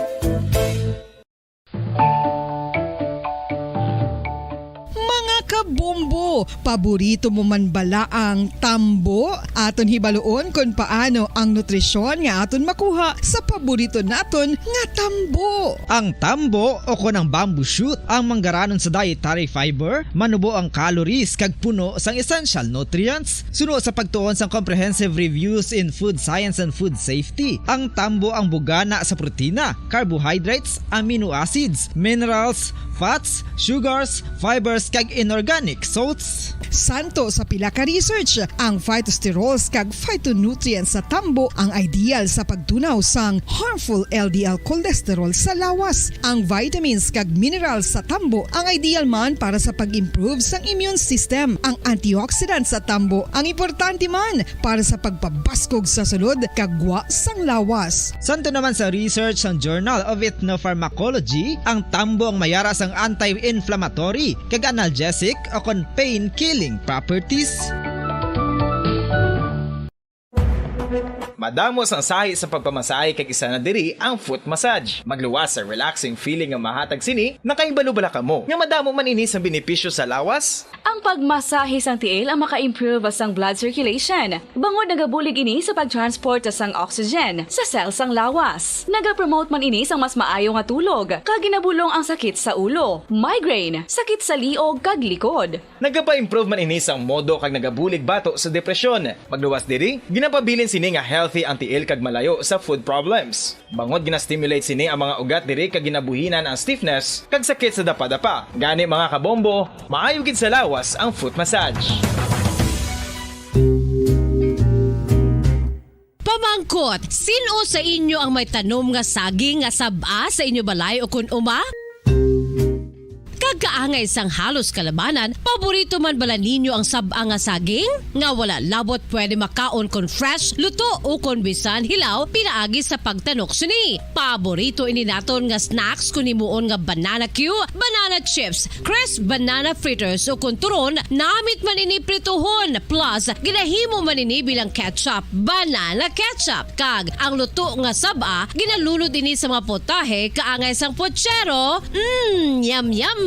Mga kabumbo, paborito mo man bala ang tambo? Aton hibaluon kon paano ang nutrisyon nga aton makuha sa paborito naton nga tambo. Ang tambo, o kon ang bamboo shoot, ang manggaranon sa dietary fiber, manubo ang calories kag puno sang essential nutrients. Suno sa pagtuon sang Comprehensive Reviews in Food Science and Food Safety, ang tambo ang bugana sa protina, carbohydrates, amino acids, minerals, fats, sugars, fibers, kag inorganic salts. Santo sa pila ka research, ang phytosterols kag phytonutrients sa tambo ang ideal sa pagtunaw sang harmful L D L cholesterol sa lawas. Ang vitamins kag minerals sa tambo ang ideal man para sa pag-improve sang immune system. Ang antioxidant sa tambo ang importante man para sa pagpabaskog sa sulod kag gwa sang lawas. Santo naman sa research sang Journal of Ethnopharmacology, ang tambo ang mayara sang anti-inflammatory kag analgesic o kon pain-killing properties. Madamo sang sahi sa pagpamasahe kag isa na diri ang foot massage. Magluwas sa relaxing feeling nga mahatag sini, nakahibalo bala kamo nga madamo man ini sang benepisyo sa lawas? Ang pagmasahe sang tiil ang maka-improve sang blood circulation, bangod nagabulig ini sa pag-transport sang oxygen sa cell sang lawas. Nagapromote man ini sang mas maayo nga tulog, kag ginabulong ang sakit sa ulo, migraine, sakit sa liog kag likod. Nagapa-improve man ini sang modo kag nagabulig bato sa depresyon. Magluwas diri, ginapabilin sini nga healthy ang tiil kag malayo sa foot problems. Bangod gina-stimulate sini ang mga ugat diri kag ginabuhinan ang stiffness kag sakit sa dapadapa. Gani, mga kabombo, maayo gid sa lawas ang foot massage. Pamangkot, sin-o sa inyo ang may tanom nga saging nga sab-a sa inyo balay ukon uma? Kag kaangay sang halos kalabanan, paborito man bala ninyo ang sab-a nga saging? Nga wala labot pwede makaon kon fresh, luto, ukon bisan hilaw, pinaagi sa pagtanok sini. Paborito ini naton nga snacks kon himuon nga banana cue, banana chips, crisp banana fritters, ukon turon, namit man ini prituhon, plus ginahimo man ini bilang ketchup, banana ketchup. Kag ang luto nga sab-a, ginalunod ini sa mga potahe kaangay sang pochero. Mm, yum, yum!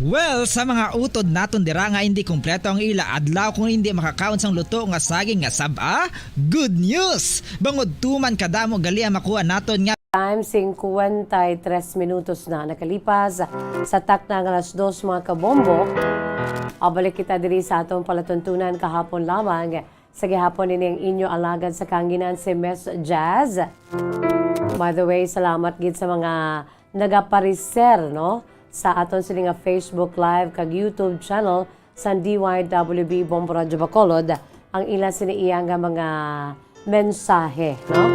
Well, sa mga utod naton dira nga hindi kompleto ang ila adlaw kung hindi makakaon sang luto nga saging nga sab-a, good news! Bangod tuman kadamo gali ang makuha naton nga Time, cincuenta y tres minutos na nakalipas sa takna nga alas dos, mga kabombo. Abalik kita diri sa atong palatuntunan kahapon lamang. Sa gihapon, ini ang inyo alagad sa kahanginan, si Miss Jazz. By the way, salamat gid sa mga nagapareser, no, sa aton sini nga Facebook Live kag YouTube channel sang D Y W B Bombo Radyo Bacolod, ang ila sini iya nga mga mensahe, no?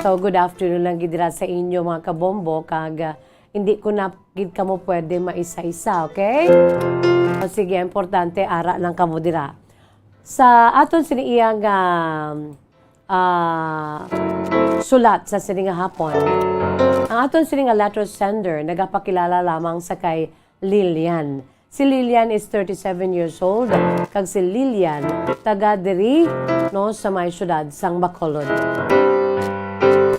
So, good afternoon lang gid dira sa inyo, mga kabombo, kag, ah, hindi ko na gid kamo pwede maisa-isa, okay? O sige, importante, ara lang kamo dira. Sa aton sini iya nga, ah, sulat sa sini nga hapon, ang aton sini nga letter sender nagapakilala lamang sa kay Lilian. Si Lilian is thirty-seven years old, kag si Lilian taga diri, no, sa may siyudad sang Bacolod.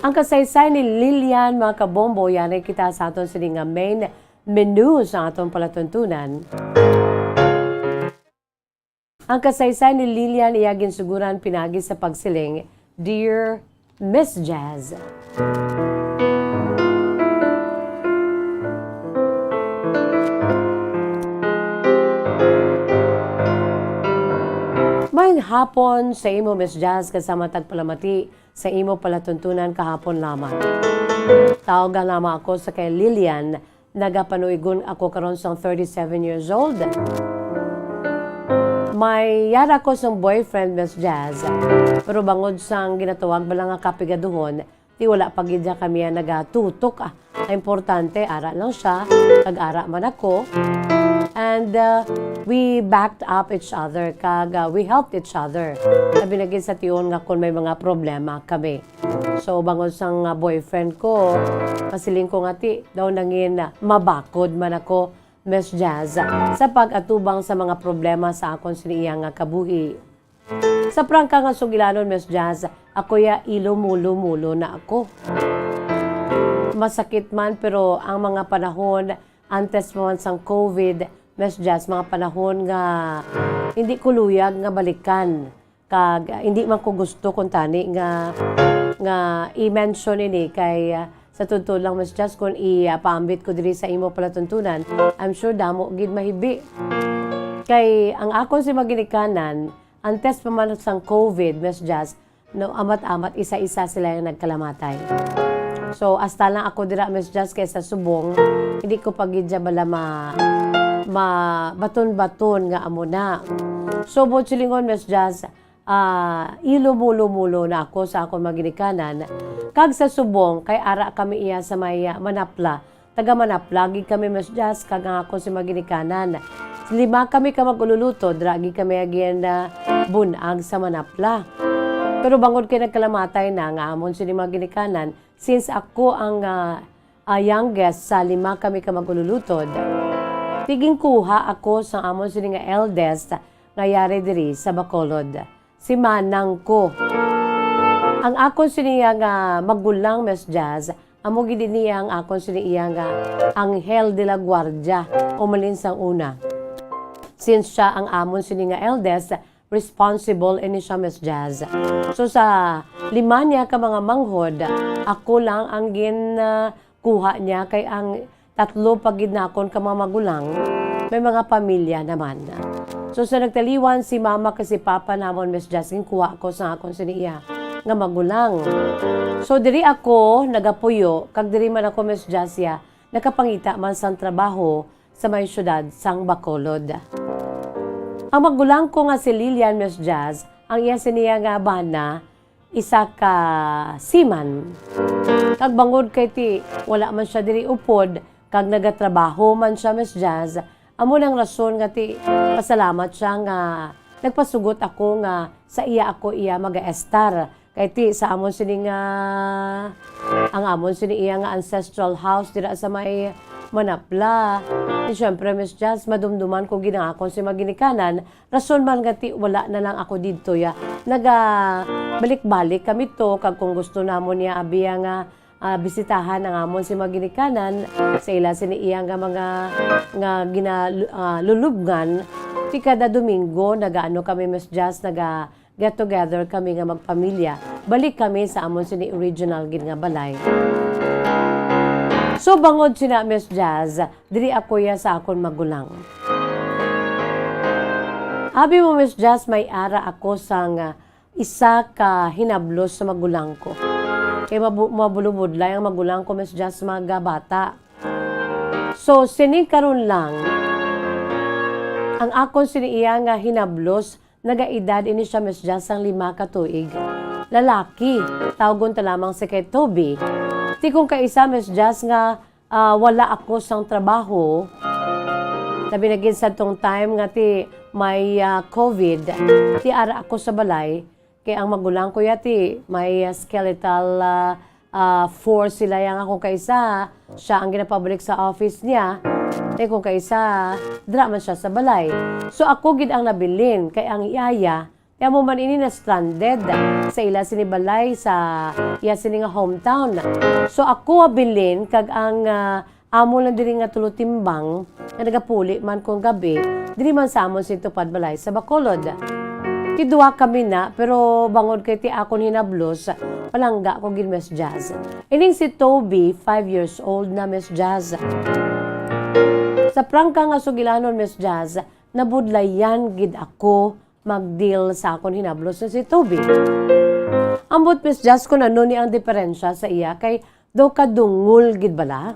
Ang kasaysay ni Lilian, mga kabombo, yari kita sa aton sini nga main menu sa aton palatuntunan. Ang kasaysay ni Lilian iya ginsuguran pinagi sa pagsiling, "Dear Miss Jazz." Maayong hapon sa imo, Miss Jazz, kag sa matag palamati sa imo palatuntunan kahapon lamang. Tawag lamang ako sa kay Lilian, nagapanuigon ako karon sang thirty-seven years old. May yara ko sang boyfriend, Miss Jazz. Pero bangod sang ginatawag bala nga kapigaduhon, di wala pa gid kami nagatutok, ah. Ang importante, ara lang siya, kag ara man ako. And, uh, we backed up each other, kag, uh, we helped each other. Labi na gid sa tion nga kon may mga problema kami. So, bangod sang, uh, boyfriend ko, masiling ko nga ti, daw nangin, uh, mabakod man ako, Miss Jazz, sa pag-atubang sa mga problema sa akon sini iya nga kabuhi. Sa prangka nga sugilanon, Miss Jazz, ako ya ilumulo-mulo na ako. Masakit man, pero ang mga panahon antes pa man sang COVID, Miss Jazz, mga panahon nga hindi ko luyag nga balikan. Kag, ah, hindi man ko gusto kung tani nga, nga i-mention ini kay, ah, sa totoo lang, Miss Jazz, kung i-, ah, paambit ko diri sa imo palatuntunan, I'm sure damo gid mahibi. Kay ang akon si maginikanan, antes pa man sang COVID, Miss Jazz, no, amat-amat, isa-isa sila yung nagkalamatay. So, hasta lang ako dira, Miss Jazz, kay sa subong, hindi ko pa gid siya bala ma-, mabaton-baton nga amo na. So, buot silingon, Miss Jazz, ah, ilumulo-mulo na ako sa akon maginikanan. Kag sa subong, kay ara kami iya sa may, ah, Manapla, taga Manapla gid kami, Miss Jazz, kag ang akon si maginikanan. Lima kami ka mag-ululutod, dira gid kami agin, ah, bun-ag sa Manapla. Pero bangod kay nagkalamatay na nga amon sini maginikanan, since ako ang, ah, ah, youngest sa lima kami ka mag-ululutod, tigingkuha ako sa amon sini nga eldest nga yari diri sa Bacolod. Si manang ko. Ang akon sini iya nga magulang, Miss Jazz, amo gid ini ang akon sini iya nga anghel de la guardia, umalin sang una. Since siya ang amon sini nga eldest, responsible ini siya, Miss Jazz. So, sa lima niya ka mga manghod, ako lang ang gin, ah, kuha niya, kay ang tatlo pa gid nakon ka mga magulang, may mga pamilya naman. So, sa nagtaliwan, si mama kag si papa namon, Miss Jazz, ginkuha ko sa akon sini iya nga magulang. So, diri ako nagapuyo, kag diri man ako, Miss Jazz, ya, nakapangita man sang trabaho sa may siyudad sang Bacolod. Ang magulang ko nga si Lilian, Miss Jazz, ang iya sini iya nga bana, isa ka seaman. Kag bangod kay ti wala man siya diri upod, kag nagatrabaho man siya, Miss Jazz, amo nang rason nga ti pasalamat siya nga nagpasugot ako nga sa iya ako iya magaestar. Kay ti sa amon sini nga, ang amon sini iya nga ancestral house dira sa may Manapla. Di syempre, Miss Jazz, madumduman ko gid ang akon si maginikanan. Rason man nga ti wala na lang ako didto, ya. Nagabalik-balik kami to, kag kung gusto namon niya, abi, ya, nga, ah, bisitahan ang amon si maginikanan sa ila sini iya nga mga, nga gina-, ah, lulubngan, ti kada Domingo, nagaano kami, Miss Jazz, naga get together kami nga magpamilya. Balik kami sa amon sini original gid nga balay. So, bangod sina, Miss Jazz, diri ako ya sa akon magulang. Abi mo, Miss Jazz, may ara ako sang, ah, isa ka hinablos sa magulang ko. Kay mabu-, mabulubudlay ang magulang ko, Miss Jazz, mga bata. So, sining karon lang, ang akon sini iya nga hinablos, nagaedad ini siya, Miss Jazz, sang lima ka tuig. Lalaki, tawgon ta lamang si kay Toby. Ti kung kaisa, Miss Jazz, nga, ah, wala ako sang trabaho, labi na gid sa tong time nga ti may, ah, covid, ti ara ako sa balay, kay ang magulang ko yati may, ah, skeletal, ah, ah, force sila yang ako kaisa, siya ang ginapabalik sa office niya, eh, kung kaisa, dira man siya sa balay. So, ako gid ang nabilin, kay ang yaya, kaya mo man ini na stranded sa ila sini balay sa iya sini nga hometown. So, ako abilin, kag ang, ah, amo lang diri nga tulo timbang nga nagapuli man kung gabi, diri man sa amon si tupad balay sa Bacolod. Ti duha kami na, pero bangod kay ti akon hinablos, palangga ko gid, Miss Jazz. Ining si Toby, five years old na, Miss Jazz. Sa prangka nga sugilanon, Miss Jazz, nabudlayan gid ako mag-deal sa akon hinablos nga si Toby. Ambot, Miss Jazz, kung ano ni ang diferensya sa iya, kay daw kadungol gid bala.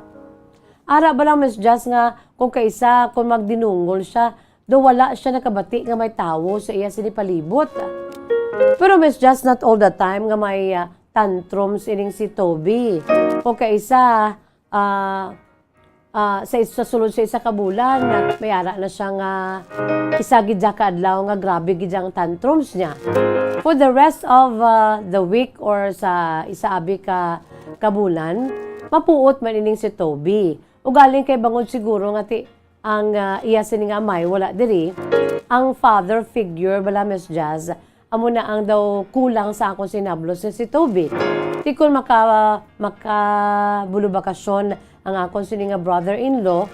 Ara bala, Miss Jazz, nga kung kaisa, kung magdinungol siya, daw wala siya nakabati nga may tawo sa iya sini palibot. Pero, Miss Jazz, not all the time nga may, ah, tantrums ining si Toby. Kung kaisa, ah, ah, sa is-, sa sulod sa isa ka bulan, may ara na siya nga isa gid ya ka adlaw nga grabe gid ang tantrums niya. For the rest of, ah, the week or sa isa abi ka, ka bulan, mapuot man ining si Toby. Ugaling kay bangod siguro nga ti ang, ah, iya sini nga amay wala diri, ang father figure bala, Miss Jazz, amo na ang daw kulang sa akon sinablos nga si Toby. Ti kon maka-, makabulubakasyon ang akon sini nga brother-in-law,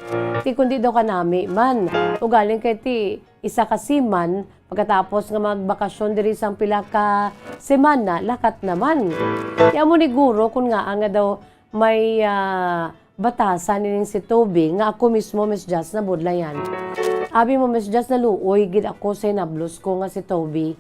ti kon di daw kanami man. Ugaling kay ti isa ka seaman, pagkatapos nga magbakasyon diri sang pila ka semana, lakat naman. Ti amo ni guro kon ngaa nga daw may, ah, batasan ining si Toby nga ako mismo, Miss Jazz, nabudlayan. Abi mo, Miss Jazz, naluoy gid ako sa hinablos ko nga si Toby.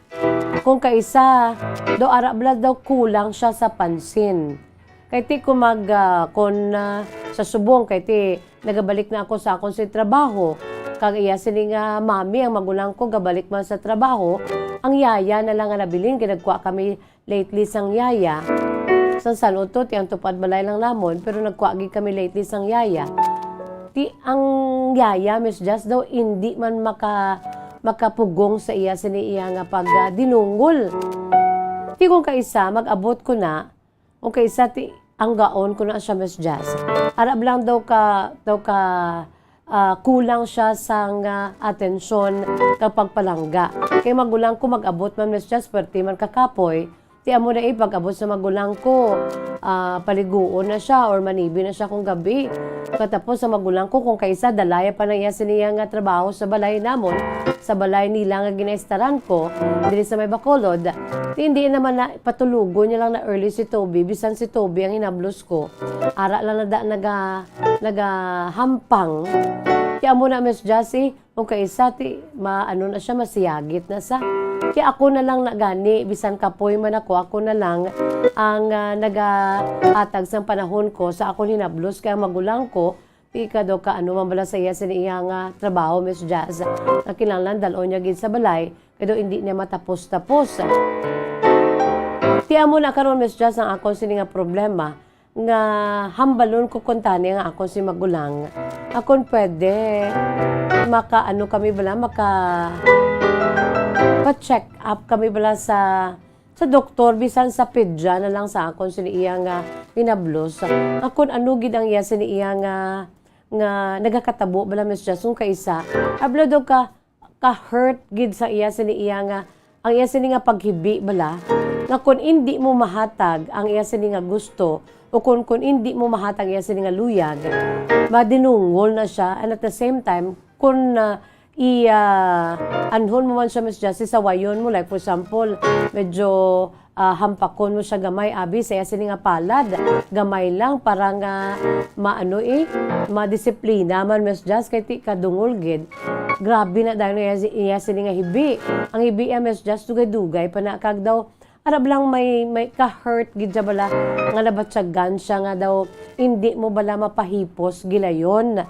Kung kaisa, daw ara bala daw kulang siya sa pansin. Kay ti kung mag, ah, kung, ah, sa subong, kay ti nagabalik na ako sa akon si trabaho. Kag iya sini nga mami, ang magulang ko, gabalik man sa trabaho, ang yaya na lang nga nabilin, kay nagkuha kami lately sang yaya. Sang san-o to, ti ang tupad balay lang namon, pero nagkuha gid kami lately sang yaya. Ti ang yaya, Miss Jazz, daw indi man maka-, makapugong sa iya sini iya nga pag, ah, dinungol. Ti kung kaisa, mag-abot ko na, kung kaisa, ti ang gaon ko na siya, Miss Jazz. Ara lang daw ka, daw ka, ah, kulang siya sang, ah, atensyon kag pagpalangga. Kay magulang ko mag-abot man, Miss Jazz, perti man kakapoy, Ti amo na, eh, pag-abot sa magulang ko, ah, paliguon na siya or manibi na siya kung gabi. Katapos sa magulang ko, kung kaisa, dalaya pa na iya siniya nga trabaho sa balay namon, sa balay nila nga ginaistaran ko, diri sa may Bacolod. Ti hindi naman na, patulogon niya lang na early si Toby, bisan si Toby ang hinablos ko. Ara lang na da, naga-, nagahampang. Ti amo na, Miss Jassy, kung kaisa, ti, ma-, ano na siya, masiyagit na sa. Ti ako na lang na gani, bisan kapoy man ako, ako na lang ang, ah, nagahatag sang panahon ko sa akon hinablos kay ang magulang ko, ti ka daw ka ano man bala sa iya sini iya nga trabaho, Miss Jazz, nga kinahanglan dal-on niya gid sa balay, kay daw hindi niya matapos-tapos. Ti amo na karon, Miss Jazz, ang akon sini nga problema, nga hambalon ko kuntani nga akon si magulang. Akon pwede, maka-ano kami bala, maka-, pa-check up kami bala sa, sa doktor, bisan sa pedya na lang sa akon sini iya nga hinablos. Akon ano gid ang iya sini iya nga, nga nagakatabo bala, Miss Jazz, kung kaisa. Ablo daw ka, ka-hurt gid sa iya sini iya nga, ang iya sini nga paghibi bala, nga kun indi mo mahatag ang iya sini nga gusto, o kun, kun indi mo mahatag iya sini nga luyag, madinungol na siya, and at the same time, kun, ah, i-, ah, anhon mo man siya, Miss Jessie, sawayon mo, like, for example, medyo ah, hampakon mo siya gamay, abi, sa iya sini nga palad. Gamay lang para nga maano, eh, madisiplina man, Miss Jazz, kay ti kadungol gid. Grabe na dayon iya, iya sini nga hibi. Ang hibi iya, Miss Jazz, dugay-dugay pa na kag daw, arab lang may, may ka-hurt gid siya bala nga nabatyagan siya nga daw hindi mo bala mapahipos gilayon.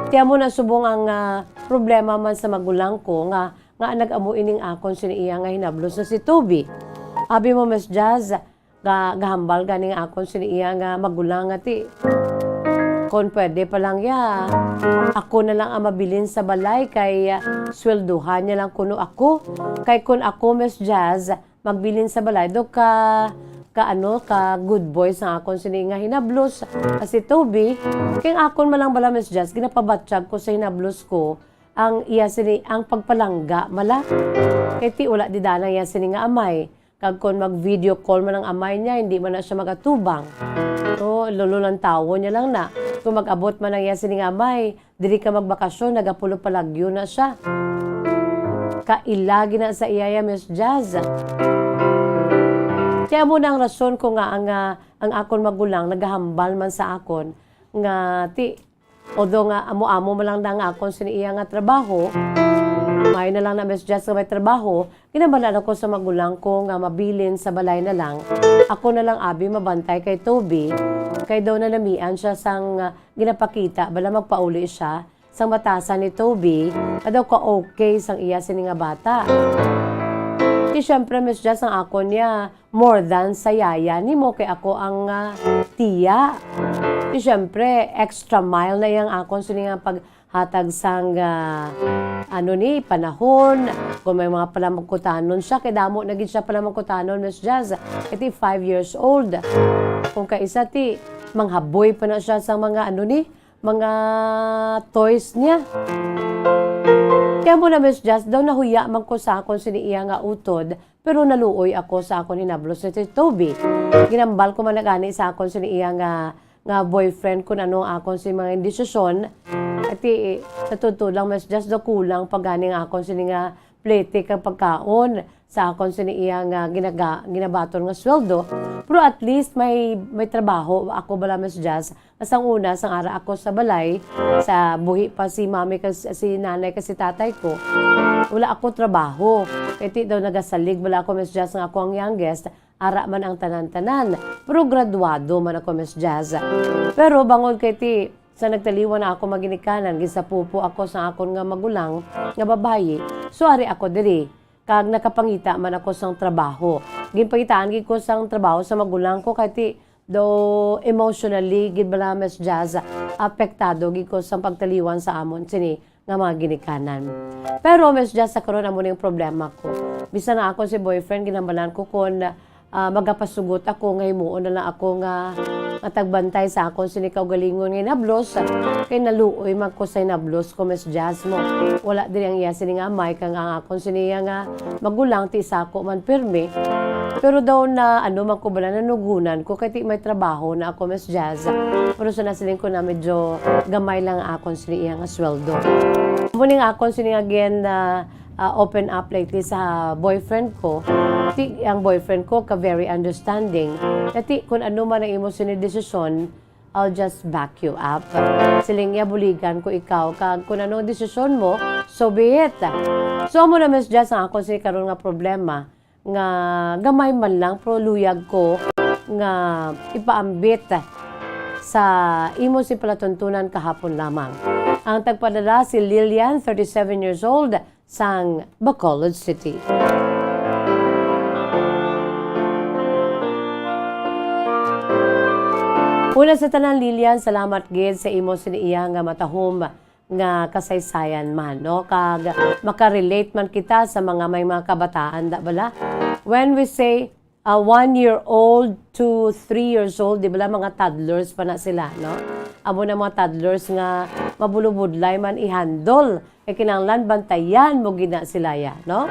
Ti amo na subong ang, ah, problema man sa magulang ko nga nga nag-amo ining akon sini iya nga hinablos na si Toby. Abi mo, Miss Jazz, ga-, gahambal gani nga akon sini iya nga magulang nga ti, kon pwede pa lang ya, ako na lang ang mabilin sa balay kay, ah, sweldohan niya lang kuno ako. Kay kon ako, Miss Jazz, magbilin sa balay, do ka, ka ano, ka good boy sa akon sini nga hinablos, ah, si Toby. Kay ang akon man lang bala, Miss Jazz, ginapabatyag ko sa hinablos ko, ang iya sini, ang pagpalangga mala. Kay ti wala di daan ang iya sini nga amay. Kag kon mag-video call man ang amay niya, hindi man na siya magatubang. So, lolo lang tawon niya lang na. Kung mag-abot man ang iya sini nga amay, diri ka magbakasyon, nagapulupalagyo na siya. Kaila gina sa iya ya, Miss Jazz. Kaya mo na ang rason ko nga ang, ah, ang akon magulang nagahambal man sa akon nga ti Although nga amo-amo man lang na nga akon sini iya nga trabaho, may na lang na Miss Jess nga may trabaho, ginabalaan ako sa magulang ko nga mabilin sa balay na lang. Ako na lang abi mabantay kay Toby, kay daw nanamian siya sang, ah, ginapakita bala magpauli siya sang batasan ni Toby, nga daw ka okay sang iya sini nga bata. Di syempre, Miss Jess, ang akon niya, more than sa yaya nimo kay ako ang, ah, tiya. Di syempre, extra mile na yang akon sini nga paghatag sang, ah, ano ni, panahon. Kung may mga palamangkutanon siya, kay damo na gid siya palamangkutanon, Miss Jazz. Kay ti five years old. Kung kaisa ti, manghaboy pa na siya sa mga ano ni, mga toys niya. Kaya mo na, Miss Jazz, daw nahuya man ko sa akon sini iya nga utod, pero naluoy ako sa akon hinablos ni si Toby. Ginambal ko man na gani sa akon sini iya nga, nga boyfriend kung ano ang akon sini mga desisyon. Ati, sa totoo lang, Miss Jazz, daw kulang pa gani ang akon sini nga plete kag pagkaon sa akon sini iya nga ginaga-, ginabaton nga sweldo. Pero at least may, may trabaho ako bala, Miss Jazz. Sang una, sang ara ako sa balay, sa buhi pa si mami kag si nanay kag si tatay ko, wala ako trabaho. Kay ti daw nagasalig bala ako, Miss Jazz, nga ako ang youngest. Ara man ang tanan-tanan. Pero graduado man ako, Miss Jazz. Pero bangod kay ti, sa nagtaliwan na ako maginikanan, gisapupo ako sa akon nga magulang nga babayi. So, ari ako diri. Kag nakapangita man ako sang trabaho. Ginpangitaan gid ko sang trabaho sa magulang ko, kay ti, do emotionally gid bala, Miss Jazz, apektado gid ko sang pagtaliwan sa amon sini nga mga ginikanan. Pero, Miss Jazz, sa karon amo ning problema ko. Bisan na ako si boyfriend, ginambalan ko kon, ah, magapasugot ako nga himuon na lang ako nga, nga tagbantay sa akon sini kaugalingon nga hinablos. Kay naluoy man ko sa hinablos ko, Miss Jazz, mo. Wala diri ang iya sini nga amay, kag ang akon sini iya nga magulang, ti sako man pirmi. Pero daw na, ano man ko bala, nanugunan ko kay ti may trabaho na ako, Miss Jazz. Pero sa nasiling ko na medyo gamay lang ang akon sini iya nga sweldo. Amo ning akon sini again na, ah, open up lately sa boyfriend ko. Ti ang boyfriend ko ka very understanding. Kati kun ano man ang imo sini desisyon, I'll just back you up. Siling niya, buligan ko ikaw, kag kung anong desisyon mo, so be it. So, amo na, Miss Jazz, ang akon sini karon nga problema, nga gamay man lang, pero luyag ko nga ipaambit sa imo si palatuntunan kahapon lamang. Ang tagpadala si Lilian, thirty-seven years old, sang Bacolod City. Una sa tanan, Lilian, salamat gid sa imo sini iya nga matahom nga kasaysayan man, no? Kag makarelate man kita sa mga may mga kabataan, da bala? When we say, ah, one year old to three years old, di bala, mga toddlers pa na sila, no? Amo na mga toddlers nga mabulubudlay man i-handle. Kay kinahanglan bantayan mo gid na sila ya, no?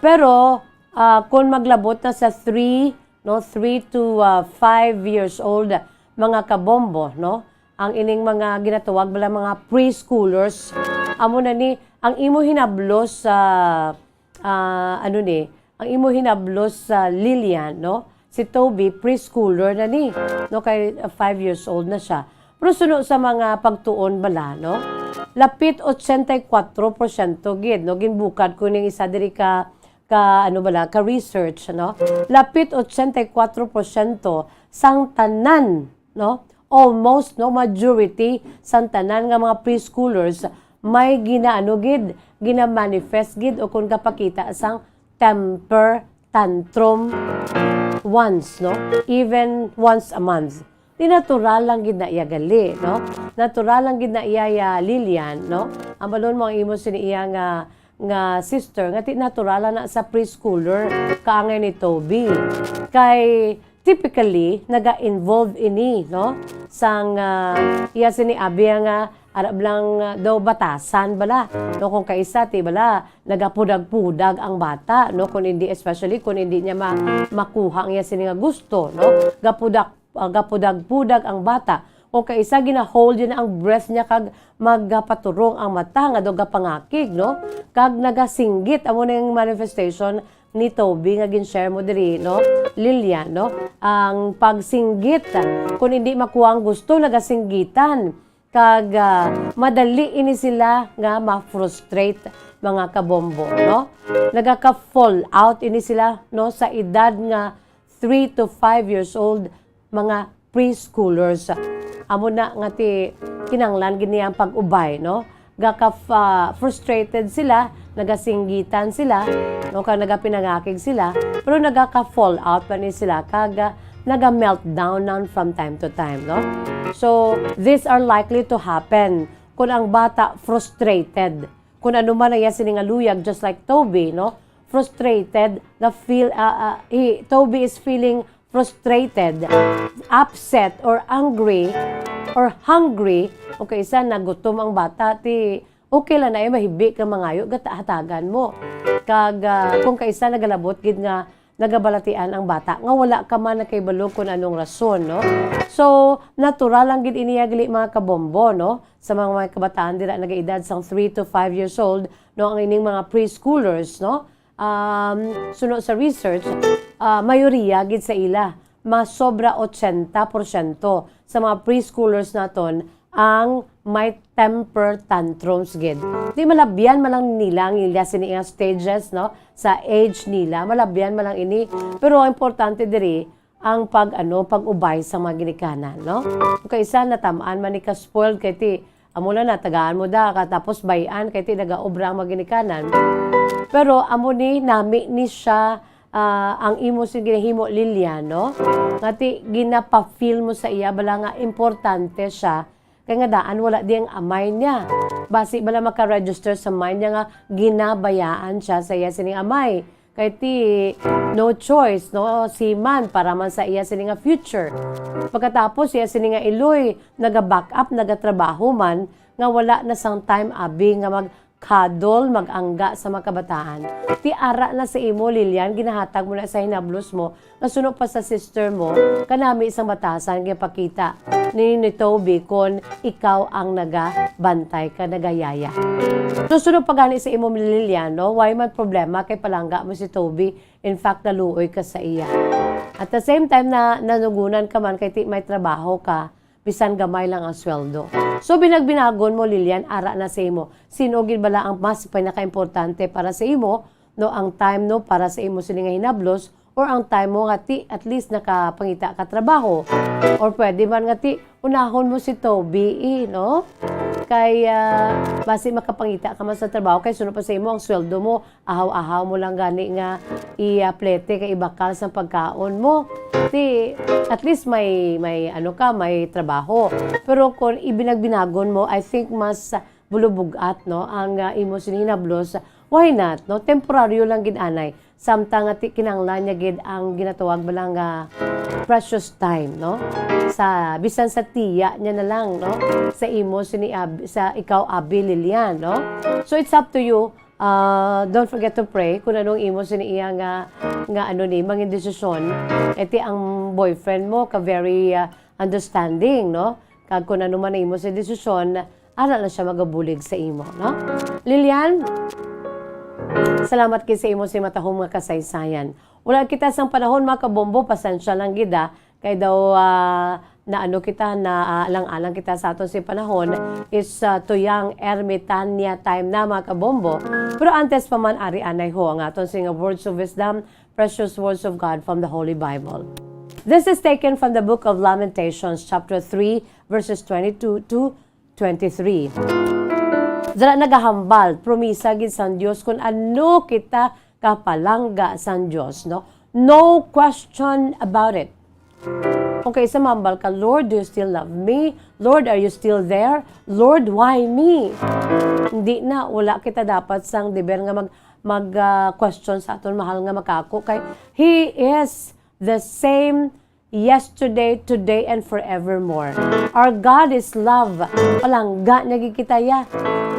Pero, ah, kung maglabot na sa three, no, three to, ah, five years old, mga kabombo, no, ang ining mga ginatawag bala mga preschoolers, amo na ni ang imo hinablos sa, ah, ano ni, ang imo hinablos sa Lilian, no? Si Toby, preschooler na ni, no? Kay, uh, five years old na siya. Pero suno sa mga pagtuon bala, no? Lapit ochenta y cuatro porsyento gid, no? Ginbukad ko ning isa diri ka, ka, ano bala, ka research, no? Lapit ochenta y cuatro porsyento sang tanan, no? Almost, no, majority sang tanan nga mga preschoolers may ginaano gid, gina-manifest gid o kung gapakita sang temper tantrum once, no? Even once a month. Di natural lang gid na iya gali, no? Natural lang gid na iya, ya, Lilian, no? Ang balon mo ang imo sini iya nga, nga sister, nga ti natural lang na sa preschooler, kaangay ni Toby. Kay, typically, naga-involve ini, no? Sang, ah, iya sini abi nga, arab lang, ah, daw batasan bala, no? Kung kaisa, ti bala, nagapudag-pudag ang bata, no? Kung hindi, especially kung hindi niya ma-, makuha ang iya sini nga gusto, no? Gapudak-, ah, gapudag-pudag ang bata. Kung kaisa, gina-hold niya ang breath niya kag magapaturong ang mata nga daw gapangakig, no? Kag nagasinggit, amo na yung manifestation ni Toby nga gin-share mo diri, no? Lilian, no? Ang pagsinggit, kung hindi makuha ang gusto, nagasinggitan. Kag, ah, madali ini sila nga ma-frustrate, mga kabombo, no? Nagaka-fall out ini sila, no, sa edad nga three to five years old, mga preschoolers. Amo na nga ti kinanglan gid niya ang pag-ubay, no? Gaka-, ah, frustrated sila, nagasinggitan sila, no, kag nagapinangakig sila, pero nagaka-fall out pa ni sila, kag, ah, naga-meltdown na from time to time, no? So, these are likely to happen kung ang bata frustrated. Kung ano man ang iya sini nga luyag, just like Toby, no? Frustrated, na feel, ah, ah, he, Toby is feeling frustrated, upset, or angry, or hungry, o kaisa nagutom ang bata, ti okay lang na ay mahibi ka mangayo, gata-, hatagan mo. Kag, ah, kung kaisa nagalabot gid nga nagabalatian ang bata, nga wala ka man nakahibalo kung anong rason, no? So, natural lang gid ini, gali, mga kabombo, no? Sa mga, mga kabataan dira nagaedad sang three to five years old, no, ang ining mga preschoolers, no? Um, suno sa research, ah, mayoriya gid sa ila, masobra ochenta porsyento sa mga preschoolers naton ang may temper tantrums gid. Di malabyan man lang nila ang ila sini nga stages, no? Sa age nila, malabyan man lang ini. Pero ang importante diri, ang pag, ano, pag-ubay sa mga ginikanan, no? Kung kaisa, natamaan man ni ka spoiled, kay ti, amo lang na, tagaan mo da, katapos bayan, kay ti, nagaobra ang mga ginikanan. Pero amo ni, nami ni siya, ah, ang imo sing ginahimo, Lilian, no? Nga ti, ginapa-feel mo sa iya, bala nga importante siya, kay nga daan wala di ang amay niya. Basi bala maka-register sa mind niya nga ginabayaan siya sa iya sining amay. Kay ti, no choice, no, seaman para man sa iya sini nga future. Pagkatapos, iya sini nga iloy, naga-back up, nagatrabaho man, nga wala na sang time abi nga mag cuddle, mag-angga sa mga kabataan. Ti ara na sa imo, Lilian, ginahatag mo na sa hinablos mo, nga suno pa sa sister mo, kanami sang batasan nga pakita ni, ni Toby kon ikaw ang nagabantay ka, nagayaya. So, suno pa gani sa imo, Lilian, no? Why man problema kay palangga mo si Toby? In fact, naluoy ka sa iya. At the same time, na nanugunan ka man kay ti may trabaho ka, bisan gamay lang ang sweldo. So, binagbinagon mo, Lilian, ara na sa imo. Sino gid bala ang mas pinakaimportante para sa imo, no, ang time, no, para sa imo sini nga hinablos, or ang time mo nga ti at least nakapangita ka trabaho, or pwede man nga ti unahon mo si Toby, eh, no? Kay, ah, basi makapangita ka man sa trabaho, kay suno pa sa imo ang sweldo mo, ahaw-ahaw mo lang gani nga i-aplete kay ibakal sa pagkaon mo. Ti, at least may, may ano ka, may trabaho. Pero kung ibinagbinagon mo, I think mas bulubog-at, no, ang, ah, imo sini hinablos. Why not, no? Temporaryo lang gid anay. Samtang nga ti kinahanglan niya gid ang ginatawag bala nga precious time, no? Sa, bisan sa tiya niya na lang, no? Sa imo sini ab-, sa ikaw, abi, Lilian, no? So, it's up to you. Ah, don't forget to pray kung anong imo sini iya nga, nga ano ni, mangin desisyon. Iti ang boyfriend mo ka very, ah, understanding, no? Kag kung ano man ang imo sa desisyon, ara lang siya magabulig sa imo, no? Lilian, salamat kay sa imo sa matahom nga kasaysayan. Wala kita sang panahon, mga kabombo, pasensya lang gid, ah. Kay daw, ah, na ano kita, na, ah, alang-alang kita sa aton si panahon is, ah, tuyang ermitanya time na, mga kabombo. Pero antes pa man, ari anay ho ang aton sing words of wisdom, precious words of God from the Holy Bible. This is taken from the book of Lamentations, chapter three, verses twenty-two to twenty-three. Dira nagahambal, promisa gid sang Dios kung ano kita kapalangga sang Dios, no? No question about it. Kung kaisa mahambal ka, "Lord, do you still love me? Lord, are you still there? Lord, why me?" Hindi na, wala kita dapat sang deber nga mag, mag, ah, question sa aton mahal nga makako, kay He is the same yesterday, today, and forevermore. Our God is love. Palangga niya gid kita, ya.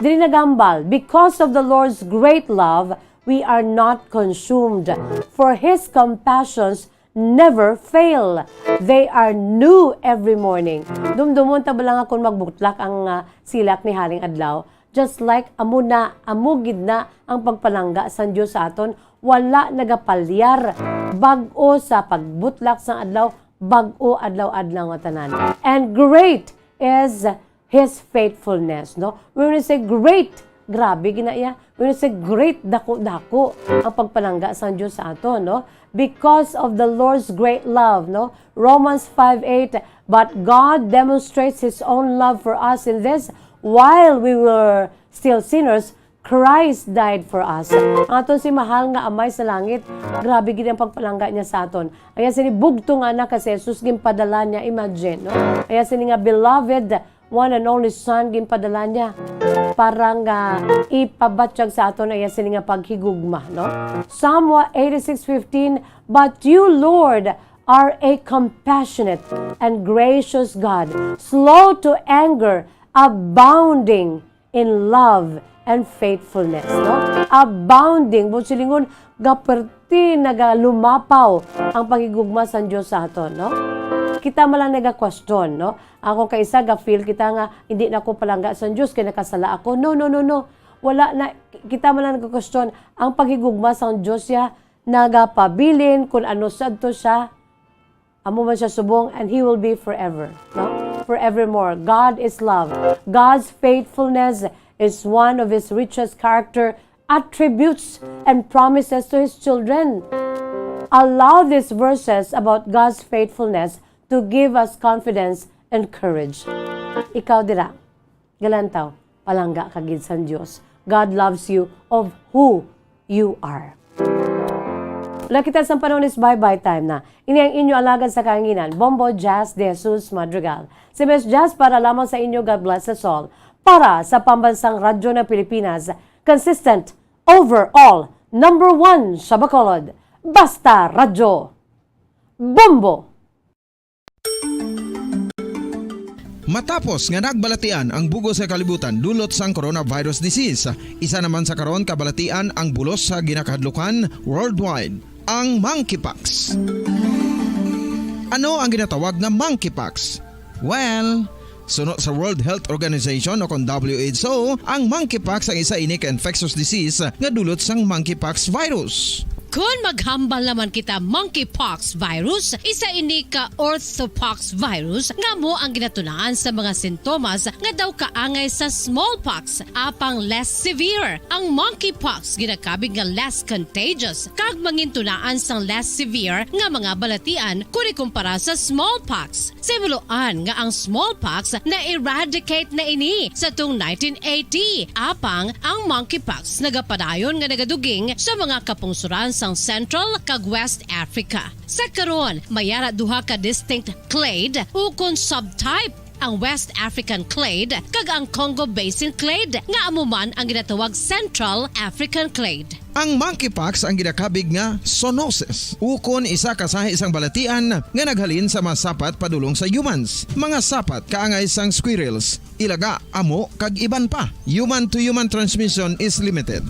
Diri nagambal, "Because of the Lord's great love, we are not consumed. For His compassions never fail. They are new every morning." Dumdumon ta bala nga kung magbutlak ang, ah, silak ni Haring Adlaw, just like amo na, amo gid na ang pagpalangga sang Dios sa aton. Wala nagapalyar. Bag-o sa pagbutlak sang adlaw, bag-o adlaw-adlaw nga tanan. And great is His faithfulness, no? When we say great, grabe gid na iya. When we say great, dako-dako ang pagpalangga sang Dios sa aton, no? Because of the Lord's great love, no? Romans five eight, "But God demonstrates His own love for us in this, while we were still sinners, Christ died for us." Ang aton si mahal nga Amay sa langit, grabe gid ang pagpalangga niya sa aton. Aya sini bugtong nga anak nga si Jesus, ginpadala niya, imagine, no? Aya sini nga beloved, one and only Son, ginpadala niya para nga ipabatyag sa aton, aya sini nga paghigugma, no? Psalm eighty-six fifteen, "But you, Lord, are a compassionate and gracious God, slow to anger, abounding in love and faithfulness," no? Abounding, buot silingon, gaperti, nagalumapaw ang paghigugma sang Dios sa aton, no? Kita man lang naga-question, no? Ako kay isa, ga-feel kita nga, "Hindi na ako palangga sang Dios kay nakasala ako." No, no, no, no. Wala na, kita man lang naga-question. Ang paghigugma sang Dios siya, nagapabilin kung ano sadto siya. Amo man siya subong, and He will be forever, no? Forevermore. God is love. God's faithfulness is one of His richest character attributes and promises to His children. Allow these verses about God's faithfulness to give us confidence and courage. Ikaw dira. Galantaw, palangga ka gid sang Dios. God loves you of who you are. Wala kita sang panahon, is bye-bye time na. Ini ang inyo alagad sa kahanginan, Bombo Jazz de Jesus Madrigal. Si Miss Jazz para lamang sa inyo, God bless us all. Para sa Pambansang Radyo ng Pilipinas, consistent, overall, number one sa Bacolod. Basta Radyo. Bombo! Matapos nga nagbalatian ang bug-os nga kalibutan dulot sang coronavirus disease, isa naman sa karon kabalatian ang bulos sa ginakahadlukan worldwide, ang monkeypox. Ano ang ginatawag nga monkeypox? Well, suno sa World Health Organization o kon W H O, ang monkeypox ang isa ini ka infectious disease nga dulot sang monkeypox virus. Kon maghambal naman kita monkeypox virus, isa ini ka orthopox virus nga amo ang ginatunaan sa mga sintomas nga daw kaangay sa smallpox, apang less severe. Ang monkeypox ginakabig nga less contagious kag mangintunaan sang less severe nga mga balatian kon ikumpara sa smallpox. Sa himuloan nga ang smallpox na-eradicate na ini sa tuong nineteen eighty, apang ang monkeypox nagapadayon nga nagaduging sa mga kapungsoran sang Central kag West Africa. Sa karon, may ara duha ka distinct clade ukon subtype, ang West African clade kag ang Congo Basin clade, nga amo man ang ginatawag Central African clade. Ang monkeypox ang ginakabig nga zoonosis, ukon isa ka sahi sang balatian nga naghalin sa mga sapat padulong sa humans, mga sapat kaangay sang squirrels, ilaga, amo, kag iban pa. Human to human transmission is limited.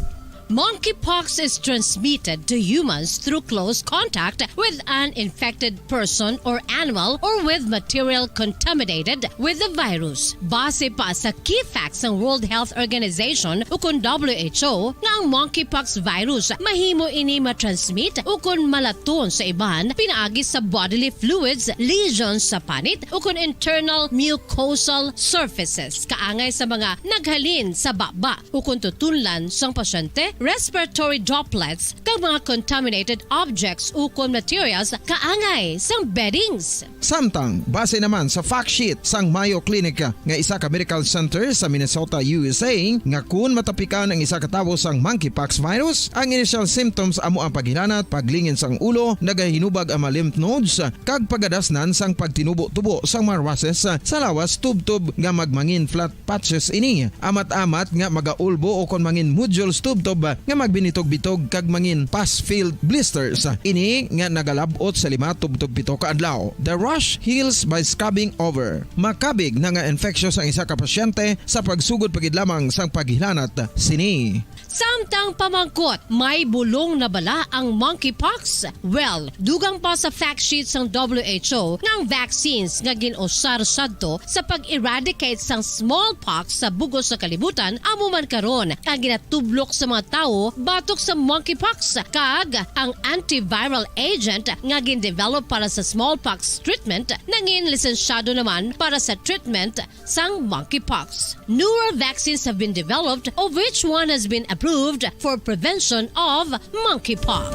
Monkeypox is transmitted to humans through close contact with an infected person or animal or with material contaminated with the virus. Base pa sa key facts sang World Health Organization ukon W H O, nga ang monkeypox virus mahimo ini matransmit ukon malaton sa iban pinaagi sa bodily fluids, lesions sa panit, ukon internal mucosal surfaces, kaangay sa mga naghalin sa baba ukon tutunlan sang pasyente, respiratory droplets, kag mga contaminated objects ukon materials kaangay sang beddings. Samtang, base naman sa fact sheet sang Mayo Clinic nga isa ka medical center sa Minnesota, U S A, nga kun matapikan ang isa ka tawo sang monkeypox virus, ang initial symptoms amo ang paghilanat, paglingin sang ulo, nagahinubag ang mga lymph nodes, kag pagadasnan sang pagtinubo-tubo sang mga rushes sa lawas tubtob nga magmangin flat patches ini, amat-amat nga magaulbo ukon mangin nodules tubtob nga magbinitog-bitog kag mangin pus-filled blisters ini nga nagalab-ot sa lima tubtob pito ka adlaw. The rash heals by scabbing over. Makabig na nga infectious ang isa ka pasyente sa pagsugod pa gid lamang sang paghilanat sini. Samtang pamangkot, may bulong na bala ang monkeypox? Well, dugang pa sa fact sheet sang W H O nga ang vaccines nga gin-usar sadto sa pag-eradicate sang smallpox sa bug-os nga kalibutan amo man karon ang ginatublok sa mga tawo batok sa monkeypox, kag ang antiviral agent nga gin-develop para sa smallpox treatment nangin lisensyado naman para sa treatment sang monkeypox. Newer vaccines have been developed, of which one has been approved for prevention of monkeypox.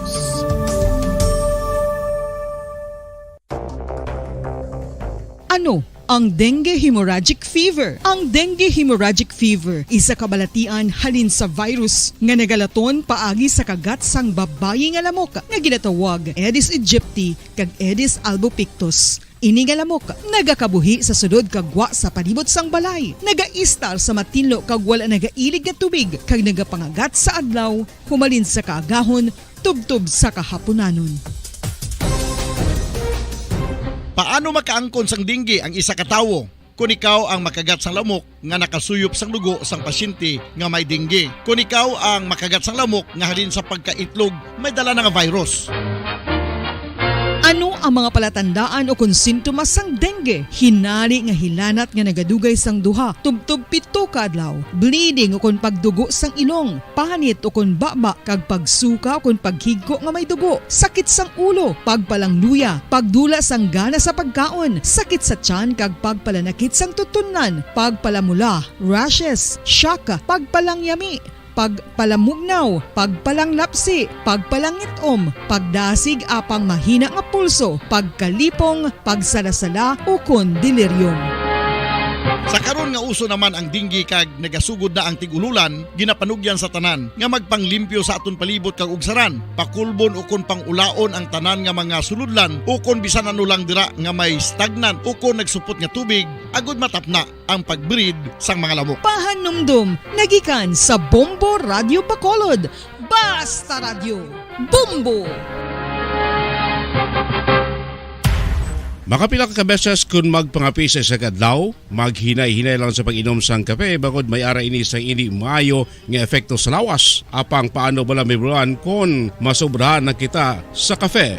Ano ang dengue hemorrhagic fever? Ang dengue hemorrhagic fever isa ka balatian halin sa virus nga nagalaton paagi sa kagat sang babayi nga lamok nga ginatawag Aedes aegypti kag Aedes albopictus. Ini nga lamok nagakabuhi sa sulod kag gwa sa palibot sang balay, nagaistar sa matinlo kag wala nagailig nga tubig, kag nagapangagat sa adlaw humalin sa kaagahon tubtob sa kahapunanon. Paano makaangkon sang dengue ang isa ka tawo? Kon ikaw ang makagat sang lamok nga nakasuyop sang dugo sang pasyente nga may dengue. Kon ikaw ang makagat sang lamok nga halin sa pagkaitlog may dala na nga virus. Ano ang mga palatandaan o kon sintomas sang dengue? Hinali nga hilanat nga nagadugay sang duha tubtob pito ka adlaw, bleeding o kon pagdugo sang ilong, panit o kon baba, kag pagsuka o kon paghigko nga may dugo, sakit sang ulo, pagpalangluya, pagdula sang gana sa pagkaon, sakit sa tiyan kag pagpalanakit sang tutunlan, pagpalamula, rashes, shock, pagpalangyami, pagpalamugnaw, pagpalanglapsi, pagpalangit-om, pagdasig apang mahina nga pulso, pagkalipong, pagsalasala, ukon delirium. Sa karon nga uso naman ang dengue kag nagasugod na ang tig-ululan, ginapanugyan sa tanan nga magpanglimpyo sa aton palibot kag ugsaran, pakulbon ukon pang-ulaon ang tanan nga mga sulodlan ukon bisan ano lang dira nga may stagnant ukon nagsupot nga tubig, agud matapna ang pag-breed sang mga lamok. Pahanumdom nagikan sa Bombo Radio Bacolod. Basta Radyo, Bombo! Makapila ka beses kon magpangape sa isa ka adlaw, maghinay-hinay lang sa pag-inom sang kape, bangod may ara ini sang indi maayo nga epekto sa lawas. Apang paano bala mahibaluan kon masobrahan na kita sa kape?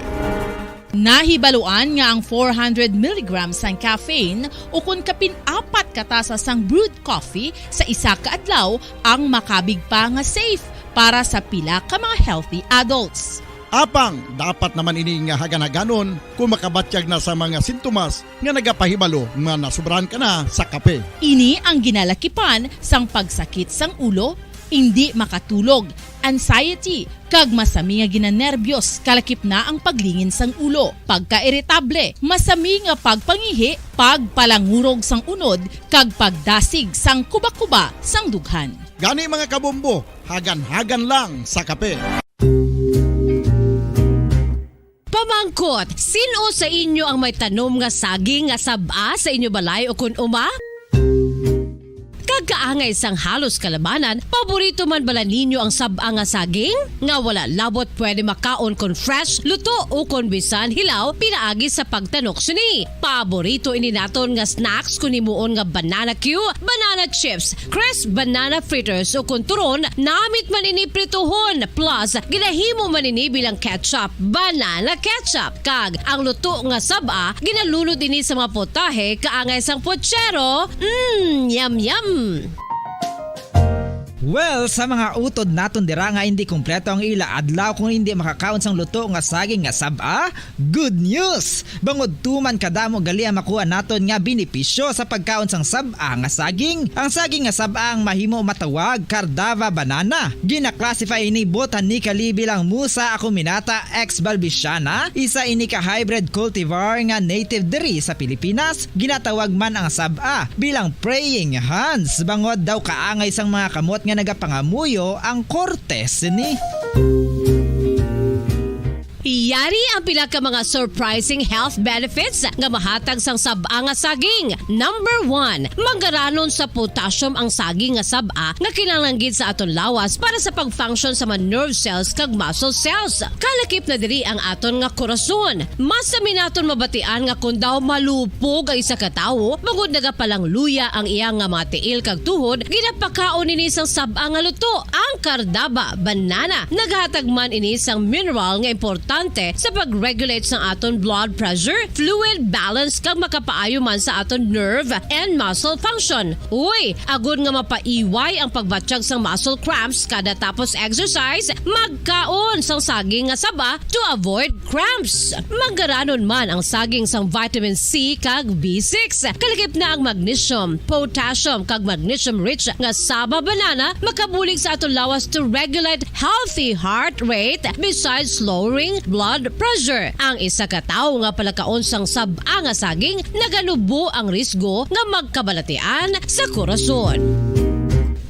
Nahibaluan nga ang four hundred milligrams sang caffeine, ukon kapin apat ka tasa sang brewed coffee sa isa ka adlaw, ang makabig pa nga safe para sa pila ka mga healthy adults. Apang dapat naman ini nga hagan-haganon kung makabatyag na sa mga sintomas nga nagapahibalo nga nasubrahan ka na sa kape. Ini ang ginalakipan sang pagsakit sang ulo, indi makatulog, anxiety, kag masami nga ginanerbyos, kalakip na ang paglingin sang ulo, pagkairitable, masami nga pagpangihi, pagpalangurog sang unod, kag pagdasig sang kuba-kuba sang dughan. Gani, mga kabombo, hagan-hagan lang sa kape. Pamangkot, sin-o sa inyo ang may tanom nga saging nga sab-a sa inyo balay ukon uma? Kag kaangay sang halos kalabanan, paborito man bala ninyo ang sab-a nga saging? Nga wala labot pwede makaon kon fresh, luto, ukon bisan hilaw pinaagi sa pagtanok sini. Paborito ini naton nga snacks kon himuon nga banana cue, banana chips, crisp banana fritters, ukon turon, namit man ini prituhon, plus ginahimo man ini bilang ketchup, banana ketchup. Kag ang luto nga sab-a, ginalunod ini sa mga putahe kaangay sang puchero. Mm, yum, yum. Well, sa mga utod naton dira nga indi kompleto ang ila adlaw kung indi makakaon sang luto nga saging nga sab-a, good news! Bangod tuman kadamo gali ang makuha naton nga benepisyo sa pagkaon sang sab-a nga saging. Ang saging nga sab-a ang mahimo matawag Cardava banana. Gina-classify ini botanically bilang Musa acuminata ex balbisiana, isa ini ka hybrid cultivar nga native diri sa Pilipinas. Ginatawag man ang sab-a bilang praying hands, bangod daw kaangay sang mga kamot nga nagapangamuyo ang korte sini. Yari ang pila ka mga surprising health benefits nga mahatag sang sab-a nga saging. Number one, manggaranon sa potassium ang saging nga sab-a nga kinahanglan gid sa aton lawas para sa pag-function sa mga nerve cells kag muscle cells. Kalakip na diri ang aton nga korason. Masami naton mabatian nga kon daw malupog ang isa ka tawo, bangod nagapalangluya ang iya nga mga tiil kag tuhod, ginapakaon ini sang sab-a nga luto, ang Cardava banana. Nagahatag man ini sang mineral nga importante sa pag-regulate sang aton blood pressure, fluid balance, kag makapaayo man sa aton nerve and muscle function. Uy, agod nga mapaiway ang pagbatyag sang muscle cramps kada tapos exercise, magkaon sang saging nga saba to avoid cramps. Manggaranon man ang saging sang vitamin C kag B six. Kalakip na ang magnesium, potassium, kag magnesium-rich nga saba banana makabulig sa aton lawas to regulate healthy heart rate, besides lowering blood pressure. Ang isa ka tawo nga palakaon sang sab-a nga saging naganubo ang risgo nga magkabalatian sa korason.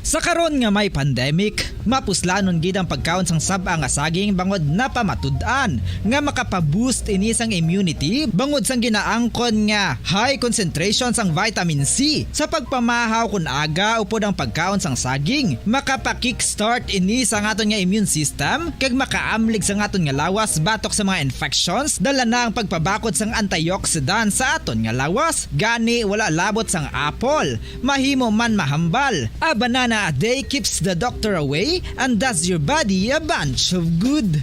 Sa karon nga may pandemic, mapuslanon gid ang pagkaon sang sab-a nga saging bangod napamatud-an nga makapa-boost ini sang immunity bangod sang ginaangkon nga high concentration sang vitamin C. Sa pagpamahaw kon aga upod ang pagkaon sang saging, makapa-kickstart ini sang aton nga immune system kag makaamlig sang aton nga lawas batok sa mga infections, dala na ang pagpabakod sang antioxidant sa aton nga lawas. Gani, wala labot sang apple, mahimo man mahambal. A banana a day keeps the doctor away and does your body a bunch of good.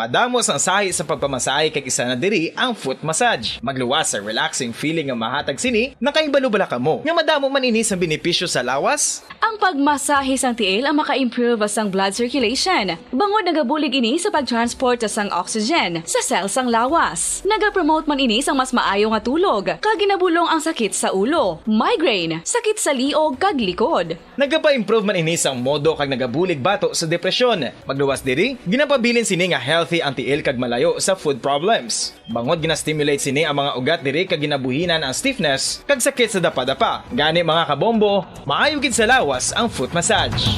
Madamo sang sahi sa pagpamasahe kag isa na diri ang foot massage. Magluwas sa relaxing feeling nga mahatag sini, nakahibalo bala kamo nga madamo man ini sang benepisyo sa lawas? Ang pagmasahe sang tiil ang maka-improve sang blood circulation, bangod nagabulig ini sa pag-transport sang oxygen sa cell sang lawas. Nagapromote man ini sang mas maayo nga tulog, kag ginabulong ang sakit sa ulo, migraine, sakit sa liog kag likod. Nagapa-improve man ini sang modo kag nagabulig bato sa depresyon. Magluwas diri, ginapabilin sini nga healthy ang tiil kag malayo sa food problems. Bangod gina-stimulate sini ang mga ugat diri kag ginabuhinan ang stiffness kag sakit sa dapadapa. Gani, mga kabombo, maayo gid sa lawas ang foot massage.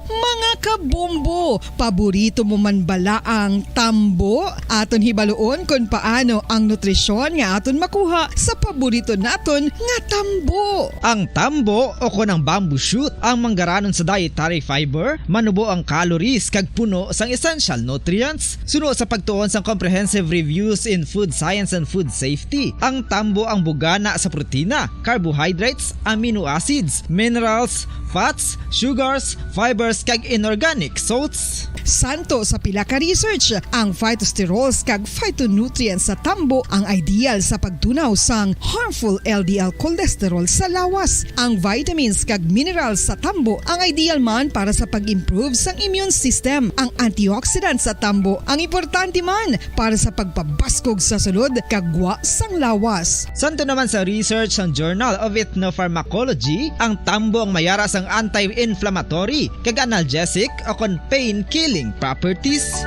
Mga kabombo, Paborito mo man bala ang tambo? Aton hibaluon kon paano ang nutrisyon nga aton makuha sa paborito naton nga tambo. Ang tambo o kon ang bamboo shoot ang manggaranon sa dietary fiber, manubo ang calories kag puno sang essential nutrients. Suno sa pagtuon sang Comprehensive Reviews in Food Science and Food Safety, ang tambo ang bugana sa protina, carbohydrates, amino acids, minerals, fats, sugars, fibers, kag inorganic salts. Santo sa pila ka research, ang phytosterols kag phytonutrients sa tambo ang ideal sa pagtunaw sang harmful L D L cholesterol sa lawas. Ang vitamins kag minerals sa tambo ang ideal man para sa pag-improve sang immune system. Ang antioxidants sa tambo ang importante man para sa pagpabaskog sa sulod kag gwa sang lawas. Santo naman sa research sang Journal of Ethnopharmacology, ang tambo ang mayara sang anti-inflammatory kag analgesic o kon pain-killing properties.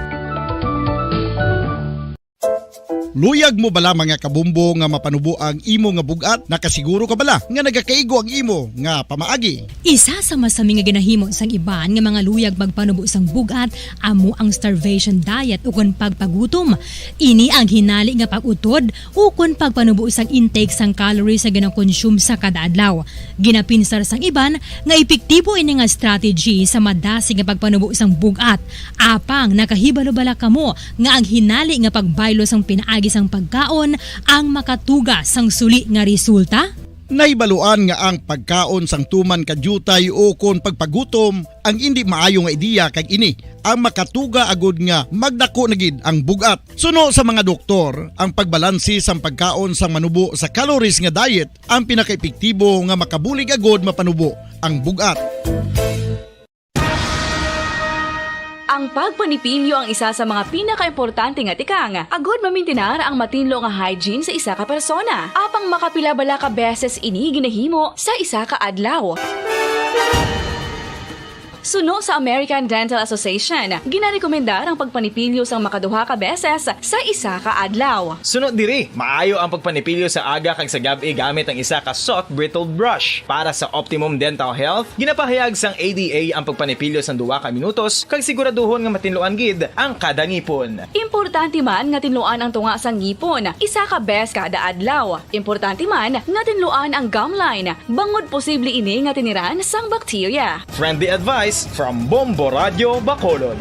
Luyag mo bala, mga kabombo, nga mapanubo ang imo nga bug-at? Nakasiguro ka bala nga nagakaigo ang imo nga pamaagi? Isa sa masami nga ginahimo sang iban nga mga luyag magpanubo sang bug-at amo ang starvation diet ukon pagpagutom. Ini ang hinali nga pag-utod ukon pagpanubo sang intake sang calories nga ginakonsume sa kada adlaw. Ginapinsar sang iban nga epektibo ini nga strategy sa madasig nga pagpanubo sang bug-at. Apang nakahibalo bala kamo nga ang hinali nga pagbaylo sang pinaagi sang pagkaon ang makatuga sang suli nga resulta? Nahibaluan nga ang pagkaon sang tuman ka diutay ukon pagpagutom ang indi maayo nga ideya, kag ini ang makatuga agud nga magdako na gid ang bug-at. Suno sa mga doktor, ang pagbalanse sang pagkaon sang manubo sa calories nga diet ang pinakaepektibo nga makabulig agud mapanubo ang bug-at. Ang pagpanipilyo ang isa sa mga pinakaimportante nga tikang agud mamintinar ang matinlo nga hygiene sa isa ka persona. Apang makapila bala ka beses ini ginahimo sa isa ka adlaw? Suno sa American Dental Association, ginarekomendar ang pagpanipilyo sang makaduha ka beses sa isa ka adlaw. Suno diri, maayo ang pagpanipilyo sa aga kag sa gab-i gamit ang isa ka soft bristled brush. Para sa optimum dental health, ginapahayag sang A D A ang pagpanipilyo sang duha ka minutos kag siguraduhon nga matinluan gid ang kada ngipon. Importante man nga tinluan ang tunga sang ngipon isa ka bes kada adlaw. Importante man nga tinluan ang gum line, bangod posible ini nga tiniran sang bakterya. Friendly advice from Bombo Radio Bacolod.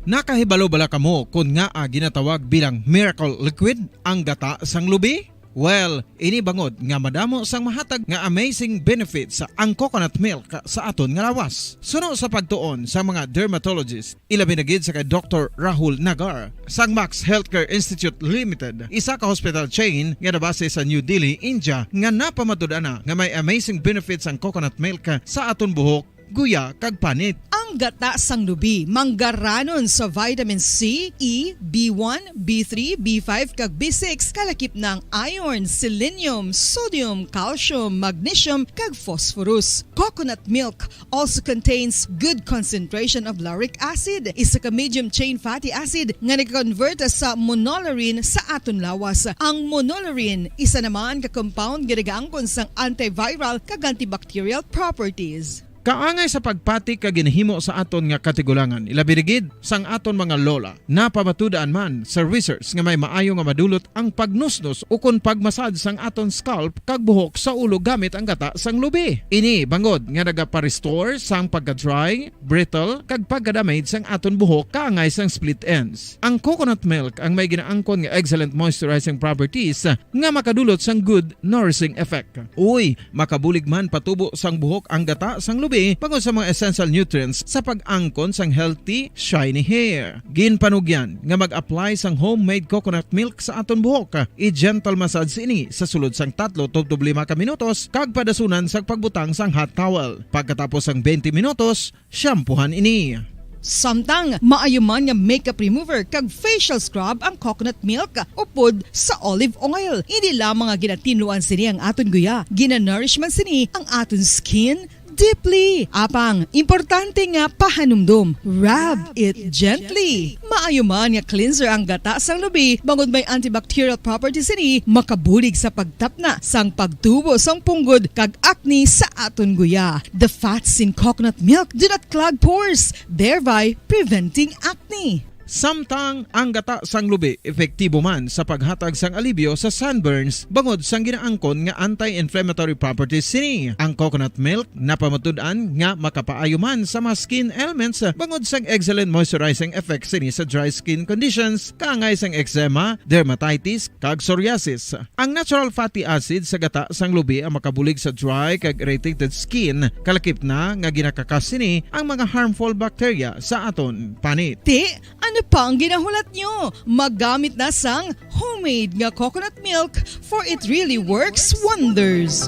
Nakahibalo bala kamo kon ngaa ginatawag bilang miracle liquid ang gata sang lubi? Well, ini bangod nga madamo sang mahatag nga amazing benefits ang coconut milk sa aton nga lawas. Suno sa pagtuon sa mga dermatologist, ilabi na gid sa kay Doktor Rahul Nagar sang Max Healthcare Institute Limited, isa ka hospital chain nga nabase sa New Delhi, India, nga napamatud-an na nga may amazing benefits ang coconut milk sa aton buhok, guya, kag panit. Ang gata sang lubi manggaranon sa vitamin C, E, B one, B three, B five, kag B six, kalakip na ang iron, selenium, sodium, calcium, magnesium, kag phosphorus. Coconut milk also contains good concentration of lauric acid, isa ka medium chain fatty acid nga nag-convert sa monolaurin sa aton lawas. Ang monolaurin isa naman ka compound nga nagaangkon sang antiviral kag antibacterial properties. Kaangay sa pagpati ka ginahimo sa aton nga katigulangan, ilabi na gid sang aton mga lola. Napamatud-an man sa research nga may maayo nga madulot ang pagnusnos ukon pagmasad sang aton scalp kag buhok sa ulo gamit ang gata sang lubi. Ini bangod nga nagapa-restore sang pagka-dry, brittle, kag pagka-damage sang aton buhok kaangay sang split ends. Ang coconut milk ang may ginaangkon nga excellent moisturizing properties nga makadulot sang good nourishing effect. Uy, makabulig man patubo sang buhok ang gata sang lubi bangod sa mga essential nutrients sa pag-angkon sang healthy, shiny hair. Ginpanugyan nga mag-apply sang homemade coconut milk sa aton buhok. I-gentle massage ini sa sulod sang tatlo tubtob lima ka minutos kag padasunan sang pagbutang sang hot towel. Pagkatapos sang twenty minutos, shampoohan ini. Samtang maayo man nga makeup remover kag facial scrub ang coconut milk upod sa olive oil. Hindi lamang nga ginatinluan sini ang aton guya, ginanourish man sini ang aton skin, deeply. Apang, importante nga pahanumdom, rub it gently. Maayo man nga cleanser ang gata sang lubi, bangod may antibacterial properties sini, makabulig sa pagtapna sang pagtubo sang punggod kag acne sa aton guya. The fats in coconut milk do not clog pores, thereby preventing acne. Samtang ang gata sang lubi epektibo man sa paghatag sang alibyo sa sunburns bangod sang ginaangkon nga anti-inflammatory properties sini. Ang coconut milk napamatud-an nga makapaayo man sa mga skin ailments bangod sang excellent moisturizing effect sini sa dry skin conditions, kaangay sang eczema, dermatitis, kag psoriasis. Ang natural fatty acid sa gata sang lubi ang makabulig sa dry kag irritated skin, kalakip na nga ginakakas sini ang mga harmful bacteria sa aton panit. Ti, ano pa ang ginahulat nyo? Maggamit na sang homemade nga coconut milk, for it really works wonders.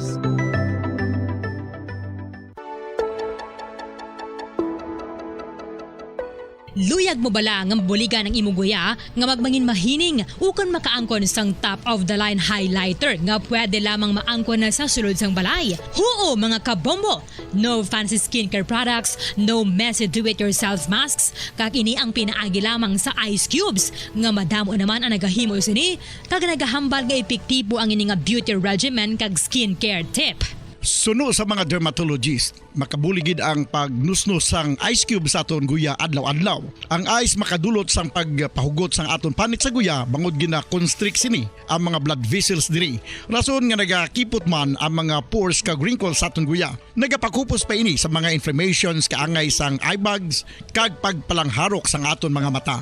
Luyag mo bala nga mabuligan ang imo guya nga magmangin mahining ukon makaangkon sang top-of-the-line highlighter nga pwede lamang maangkon na sa sulod sang balay? Huo, mga kabombo! No fancy skincare products, no messy do-it-yourself masks, kag ini ang pinaagi lamang sa ice cubes, nga madamo naman ang nagahimo sini, kag nagahambal nga epektibo ang ini nga beauty regimen kag skincare tip. Suno sa mga dermatologist, makabulig gid ang pagnusnos sang ice cube sa aton guya adlaw-adlaw. Ang ice makadulot sang pagpahugot sang aton panit sa guya, bangod gina-constrict sini ang mga blood vessels diri, rason nga nagakipot man ang mga pores kag wrinkles sa aton guya. Nagapakupos pa ini sa mga inflammations kaangay sang eye bags kag pagpalangharok sang aton mga mata.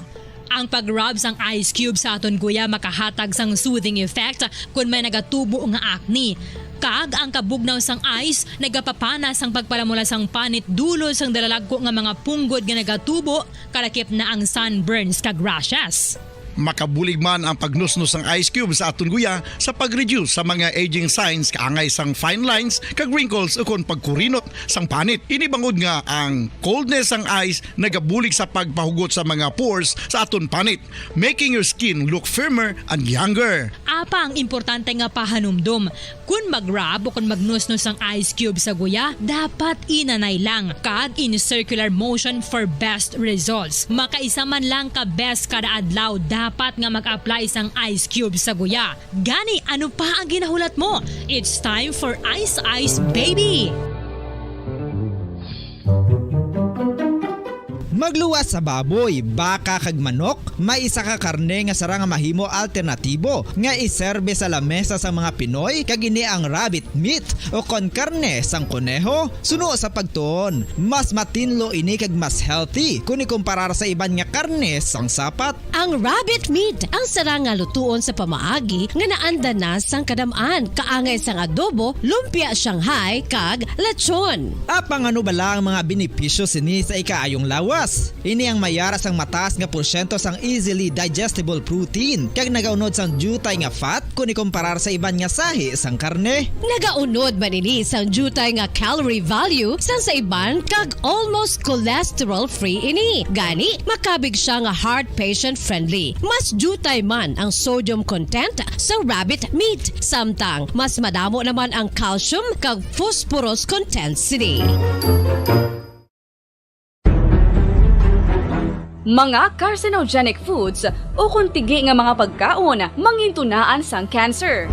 Ang pag-rub sang ice cube sa aton guya makahatag sang soothing effect kon may nagatubo nga acne. Kag ang kabugnaw sang ice nagapapana sang pagpalamula sang panit dulot sang dalalagko nga mga punggod nga nagatubo, kalakip na ang sunburns kag rashes. Makabulig man ang pagnusnos sang ice cube sa aton guya sa pag-reduce sa mga aging signs kaangay sang fine lines kag wrinkles ukon pagkurinot sang panit. Ini bangod nga ang coldness sang ice nagabulig sa pagpahugot sa mga pores sa aton panit, making your skin look firmer and younger. Apang importante nga pahanumdom, kon mag-rub o kon magnusnos ang ice cube sa guya, dapat inanay lang kag in circular motion for best results. Makaisa man lang ka beses kada adlaw dapat nga mag-apply sang ice cube sa guya. Gani, ano pa ang ginahulat mo? It's time for Ice Ice Baby! Magluwas sa baboy, baka kag manok, may isa ka karne nga sarang nga mahimo alternatibo nga iserbe sa lamesa sang mga Pinoy, kag ini ang rabbit meat o kon karne sang koneho. Suno sa pagtuon, mas matinlo ini kag mas healthy kon ikumparar sa iban nga karne sang sapat. Ang rabbit meat ang sarang nga lutuon sa pamaagi nga naanda na sang kadam-an, kaangay sang adobo, lumpia Shanghai, kag lechon. Apang ano bala ang mga benepisyo sini sa ikaayong lawas? Ini ang may ara sang mataas nga porsyento sang easily digestible protein, kag nagaunod sang diutay nga fat kon ikumparar sa iban nga sahi sang karne. Nagaunod man ini sang diutay nga calorie value sang sa iban, kag almost cholesterol-free ini. Gani, makabig siya nga heart patient-friendly. Mas diutay man ang sodium content sa rabbit meat, samtang mas madamo naman ang calcium kag phosphorus content sini. Mga carcinogenic foods ukon tigi nga mga pagkaon mangintunaan sang cancer.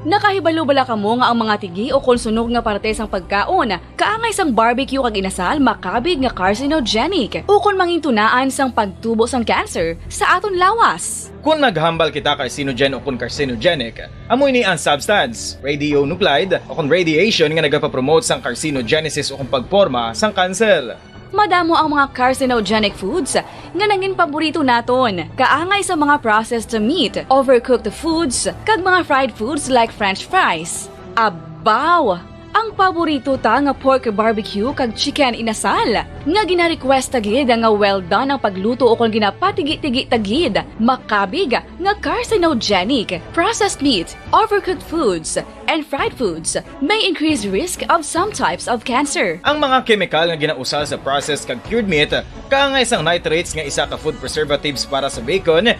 Nakahibalo bala kamo nga ang mga tigi ukon sunog nga parte sang pagkaon, kaangay sang barbecue kag inasal, makabig nga carcinogenic ukon mangintunaan sang pagtubo sang cancer sa aton lawas? Kon maghambal kita carcinogen ukon carcinogenic, amo ini ang substance, radionuclide, ukon radiation nga nagapapromote sang carcinogenesis ukon pagporma sang kanser. Madamo ang mga carcinogenic foods nga nangin paborito naton, kaangay sa mga processed meat, overcooked foods, kag mga fried foods like French fries. Abaw! Ang paborito ta nga pork barbecue kag chicken inasal, nga gina-request ta gid nga well done ang pagluto ukon ginapatigi-tigi ta gid, makabig nga carcinogenic. Processed meat, overcooked foods, and fried foods may increase risk of some types of cancer. Ang mga kemikal nga ginausal sa processed kag cured meat, kaangay sang nitrates nga isa ka food preservatives para sa bacon,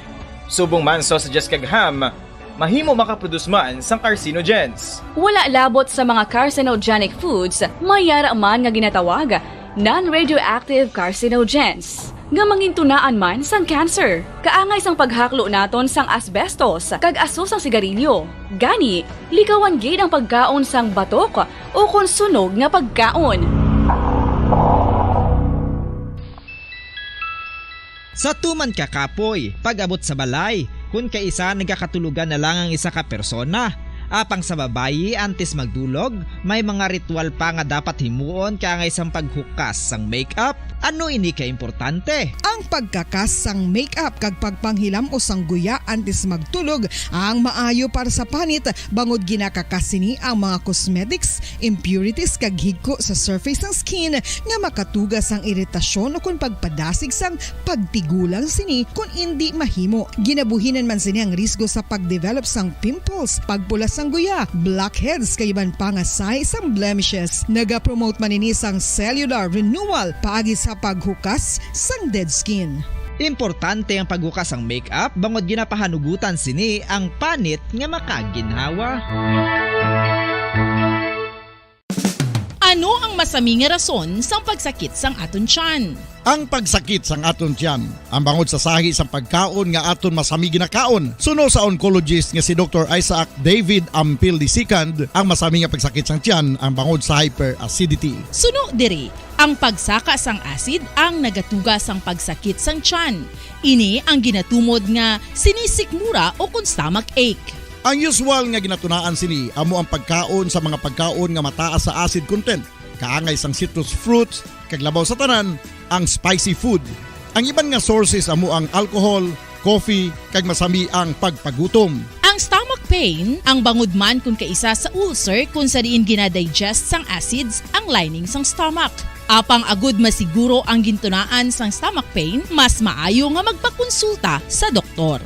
subong man sausages kag ham, mahimo makaproduce man sang carcinogens. Wala labot sa mga carcinogenic foods, may yara man nga ginatawag non-radioactive carcinogens, nga mangintunaan man sang cancer. Kaangay sang paghaklo naton sang asbestos kag aso sang sigarilyo. Gani, likawan gid ang pagkaon sang batok o kon sunog nga pagkaon. Sa tuman ka kapoy, pag-abot sa balay, kun kaisa nagakatulogan na lang ang isa ka persona. Apang sa babayi, antes magdulog, may mga ritual pa nga dapat himuon kaangay sang paghukas sang makeup. Ano ini ka importante? Ang pagkakas sang makeup kag pagpanghilam-os sang guya antes magtulog ang maayo para sa panit, bangod ginakakas sini ang mga cosmetics, impurities, kag higko sa surface sang skin nga makatuga sang iritasyon ukon pagpadasig sang pagtigulang sini kon indi mahimo. Ginabuhinan man sini ang risgo sa pagdevelop sang pimples, pagpula sang guya, blackheads, kag iban pa nga sahi sang blemishes. Nagapromote man ini sang cellular renewal paagi sa paghukas sang dead skin. Importante ang paghukas sang makeup bangod ginapahanugutan sini ang panit nga makaginhawa. Ano ang masami nga rason sang pagsakit sang aton tiyan? Ang pagsakit sang aton tiyan, ang bangod sa sahi sang pagkaon nga aton masami ginakaon. Suno sa oncologist nga si Doktor Isaac David Ampil the second, ang masami nga pagsakit sang tiyan ang bangod sa hyperacidity. Suno diri, ang pagsaka sang acid ang nagatuga sang pagsakit sang tiyan. Ini ang ginatumod nga sinisikmura o kon stomach ache. Ang usual nga ginatunaan sini amo ang pagkaon sa mga pagkaon nga mataas sa acid content, kaangay sang citrus fruits, kag labaw sa tanan, ang spicy food. Ang iban nga sources amo ang alcohol, coffee, kag masami ang pagpagutom. Ang stomach pain, ang bangod man kon kaisa sa ulcer kon sa diin gina-digest sang acids ang lining sang stomach. Apang agud masiguro ang gintunaan sang stomach pain, mas maayo nga magpakonsulta sa doktor.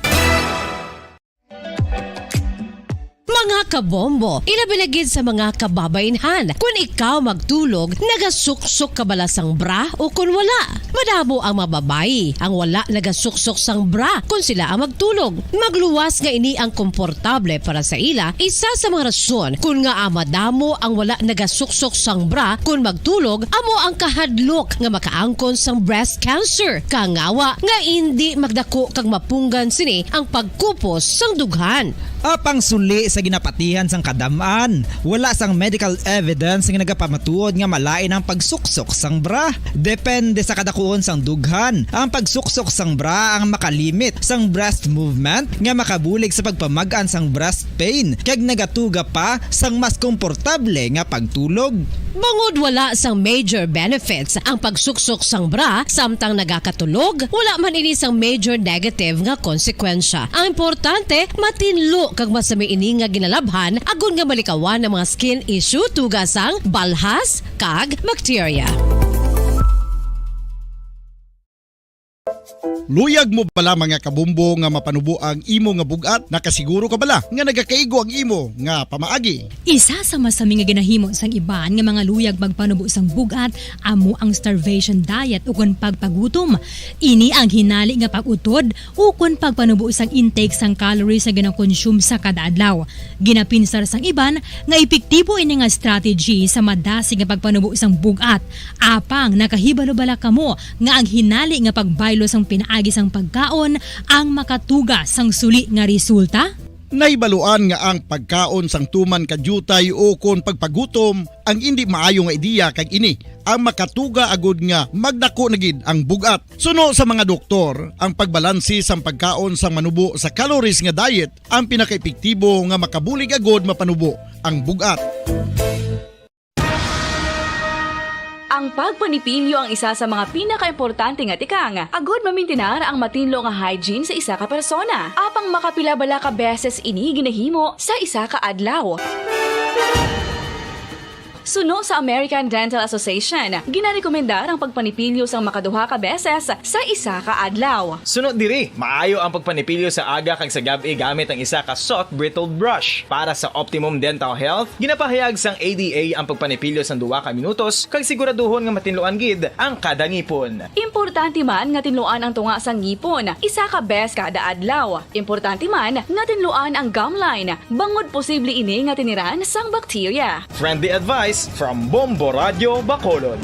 Mga kabombo, ilabi na gid sa mga kababainhan, kon ikaw magtulog, nagasuksok ka bala sang bra o kon wala? Madamo ang mga babayi ang wala nagasuksok sang bra kon sila ang magtulog. Magluwas nga ini ang komportable para sa ila. Isa sa mga rason kon ngaa madamo ang wala nagasuksok sang bra kon magtulog amo ang kahadlok nga makaangkon sang breast cancer. Kangawa nga indi magdako kag mapunggan sini ang pagkupos sang dughan. Apang suli sa ginapatihan sang kadam-an, wala sang medical evidence nga nagapamatuod nga malain ang pagsuksok sang bra. Depende sa kadakuon sang dughan, ang pagsuksok sang bra ang makalimit sang breast movement nga makabulig sa pagpamag-an sang breast pain kag nagatuga pa sang mas komportable nga pagtulog. Bangod wala sang major benefits ang pagsuksok sang bra samtang nagakatulog, wala man ini sang major negative nga konsekwensya. Ang importante, matinlo kag masami ini nga ginalabhan agod nga malikawan ang mga skin issue tuga sang balhas kag bakterya. Luyag mo bala, mga kabombo, nga mapanubo ang imo nga bug-at? Nakasiguro ka bala nga nagakaigo ang imo nga pamaagi? Isa sa masami nga ginahimo sang iban nga mga luyag magpanubo sang bug-at amo ang starvation diet ukon pagpagutom. Ini ang hinali nga pag-utod ukon pagpanubo sang intake sang calories nga gina-consume sa kada adlaw. Ginapinsar sang iban nga epektibo ini nga strategy sa madasig nga pagpanubo sang bug-at. Apang nakahibalo bala kamo nga ang hinali nga pagbaylo sang pinaagi sang pagkaon ang makatuga sang suli nga resulta? Nahibaluan nga ang pagkaon sang tuman ka diutay ukon pagpagutom ang indi maayo nga ideya, kag ini ang makatuga agud nga magdako na gid ang bug-at. Suno sa mga doktor, ang pagbalanse sang pagkaon sang manubo sa calories nga diet ang pinakaepektibo nga makabulig agud mapanubo ang bug-at. Ang pagpanipilyo ang isa sa mga pinakaimportante nga tikang agud mamintinar ang matinlo nga hygiene sa isa ka persona. Apang makapila bala ka beses ini ginahimo sa isa ka adlaw? Suno sa American Dental Association, ginarekomendar ang pagpanipilyo sang makaduha ka beses sa isa ka adlaw. Suno diri, maayo ang pagpanipilyo sa aga kag sa gab-i gamit ang isa ka soft bristle brush. Para sa optimum dental health, ginapahayag sang A D A ang pagpanipilyo sang duha ka minutos kag siguraduhon nga matinluan gid ang kada ngipon. Importante man nga tinluan ang tunga sang ngipon isa ka bes kada adlaw. Importante man nga tinluan ang gum line, bangod posible ini nga tiniran sang bakterya. Friendly advice from Bombo Radio Bacolod.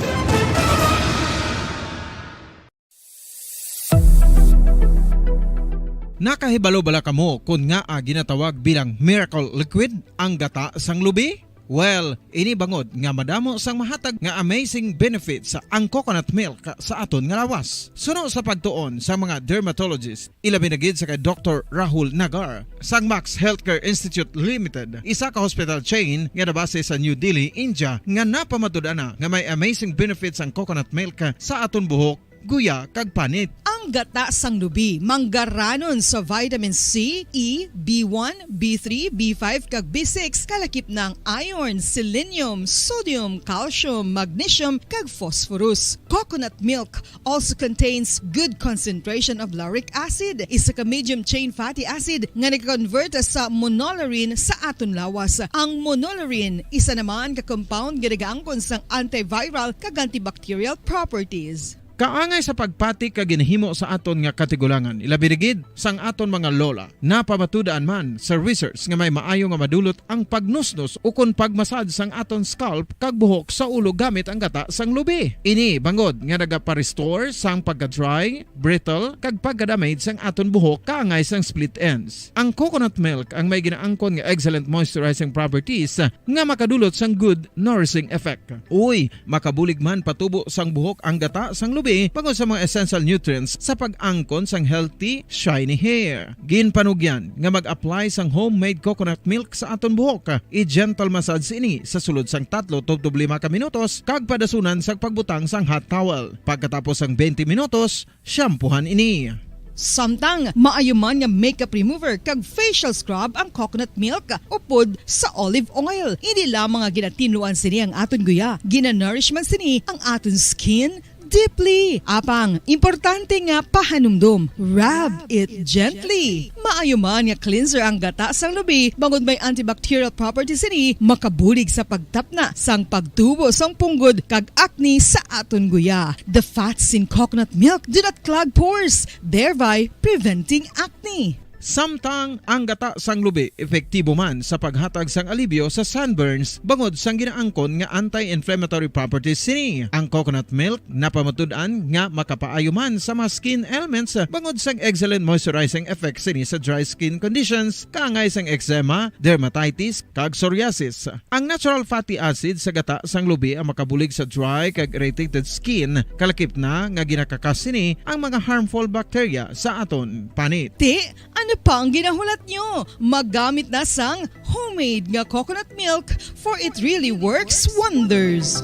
Nakahibalo bala kamo kon ngaa ginatawag bilang miracle liquid ang gata sang lubi? Well, ini bangod nga madamo sang mahatag nga amazing benefits ang coconut milk sa aton nga lawas. Suno sa pagtuon sa mga dermatologist, ilabi na gid sa kay Doktor Rahul Nagar sang Max Healthcare Institute Limited, isa ka hospital chain nga nabase sa New Delhi, India, nga napamatud-an na nga may amazing benefits ang coconut milk sa aton buhok, guya, kag panit. Ang gata sang lubi manggaranon sa vitamin C, E, B one, B three, B five, kag B six, kalakip na ang iron, selenium, sodium, calcium, magnesium, kag phosphorus. Coconut milk also contains good concentration of lauric acid, isa ka medium chain fatty acid nga nag-convert sa monolaurin sa aton lawas. Ang monolaurin isa naman ka compound nga nagaangkon sang antiviral kag antibacterial properties. Kaangay sa pagpati kag ginahimo sa aton nga katigulangan, ilabi na gid sang aton mga lola. Napamatud-an man sa research nga may maayo nga madulot ang pagnusnos ukon pagmasad sang aton scalp kag buhok sa ulo gamit ang gata sang lubi. Ini bangod nga nagapa-restore sang pagka-dry, brittle, kag pagka-damage sang aton buhok kaangay sang split ends. Ang coconut milk ang may ginaangkon nga excellent moisturizing properties nga makadulot sang good nourishing effect. Uy, makabulig man patubo sang buhok ang gata sang lubi bangod sa mga essential nutrients sa pag-angkon sang healthy, shiny hair. Ginpanugyan nga mag-apply sang homemade coconut milk sa aton buhok. I-gentle massage ini sa sulod sang tatlo tubtob lima ka minutos kag padasunan sang pagbutang sang hot towel. Pagkatapos sang twenty minutos, shampoohan ini. Samtang maayo man nga makeup remover kag facial scrub ang coconut milk upod sa olive oil. Hindi lamang nga ginatinluan sini ang aton guya, ginanourish man sini ang aton skin deeply. Apang, importante nga pahanumdom, rub it gently. Maayo man nga cleanser ang gata sang lubi, bangod may antibacterial properties sini, makabulig sa pagtapna sang pagtubo sang punggod kag acne sa aton guya. The fats in coconut milk do not clog pores, thereby preventing acne. Samtang ang gata sang lubi epektibo man sa paghatag sang alibyo sa sunburns bangod sang ginaangkon nga anti-inflammatory properties sini. Ang coconut milk napamatud-an nga makapaayo man sa mga skin ailments bangod sang excellent moisturizing effect sini sa dry skin conditions, kaangay sang eczema, dermatitis, kag psoriasis. Ang natural fatty acid sa gata sang lubi ang makabulig sa dry kag irritated skin, kalakip na nga ginakakas sini ang mga harmful bacteria sa aton panit. Ti, ano pa ang ginahulat nyo? Maggamit na sang homemade nga coconut milk, for it really works wonders.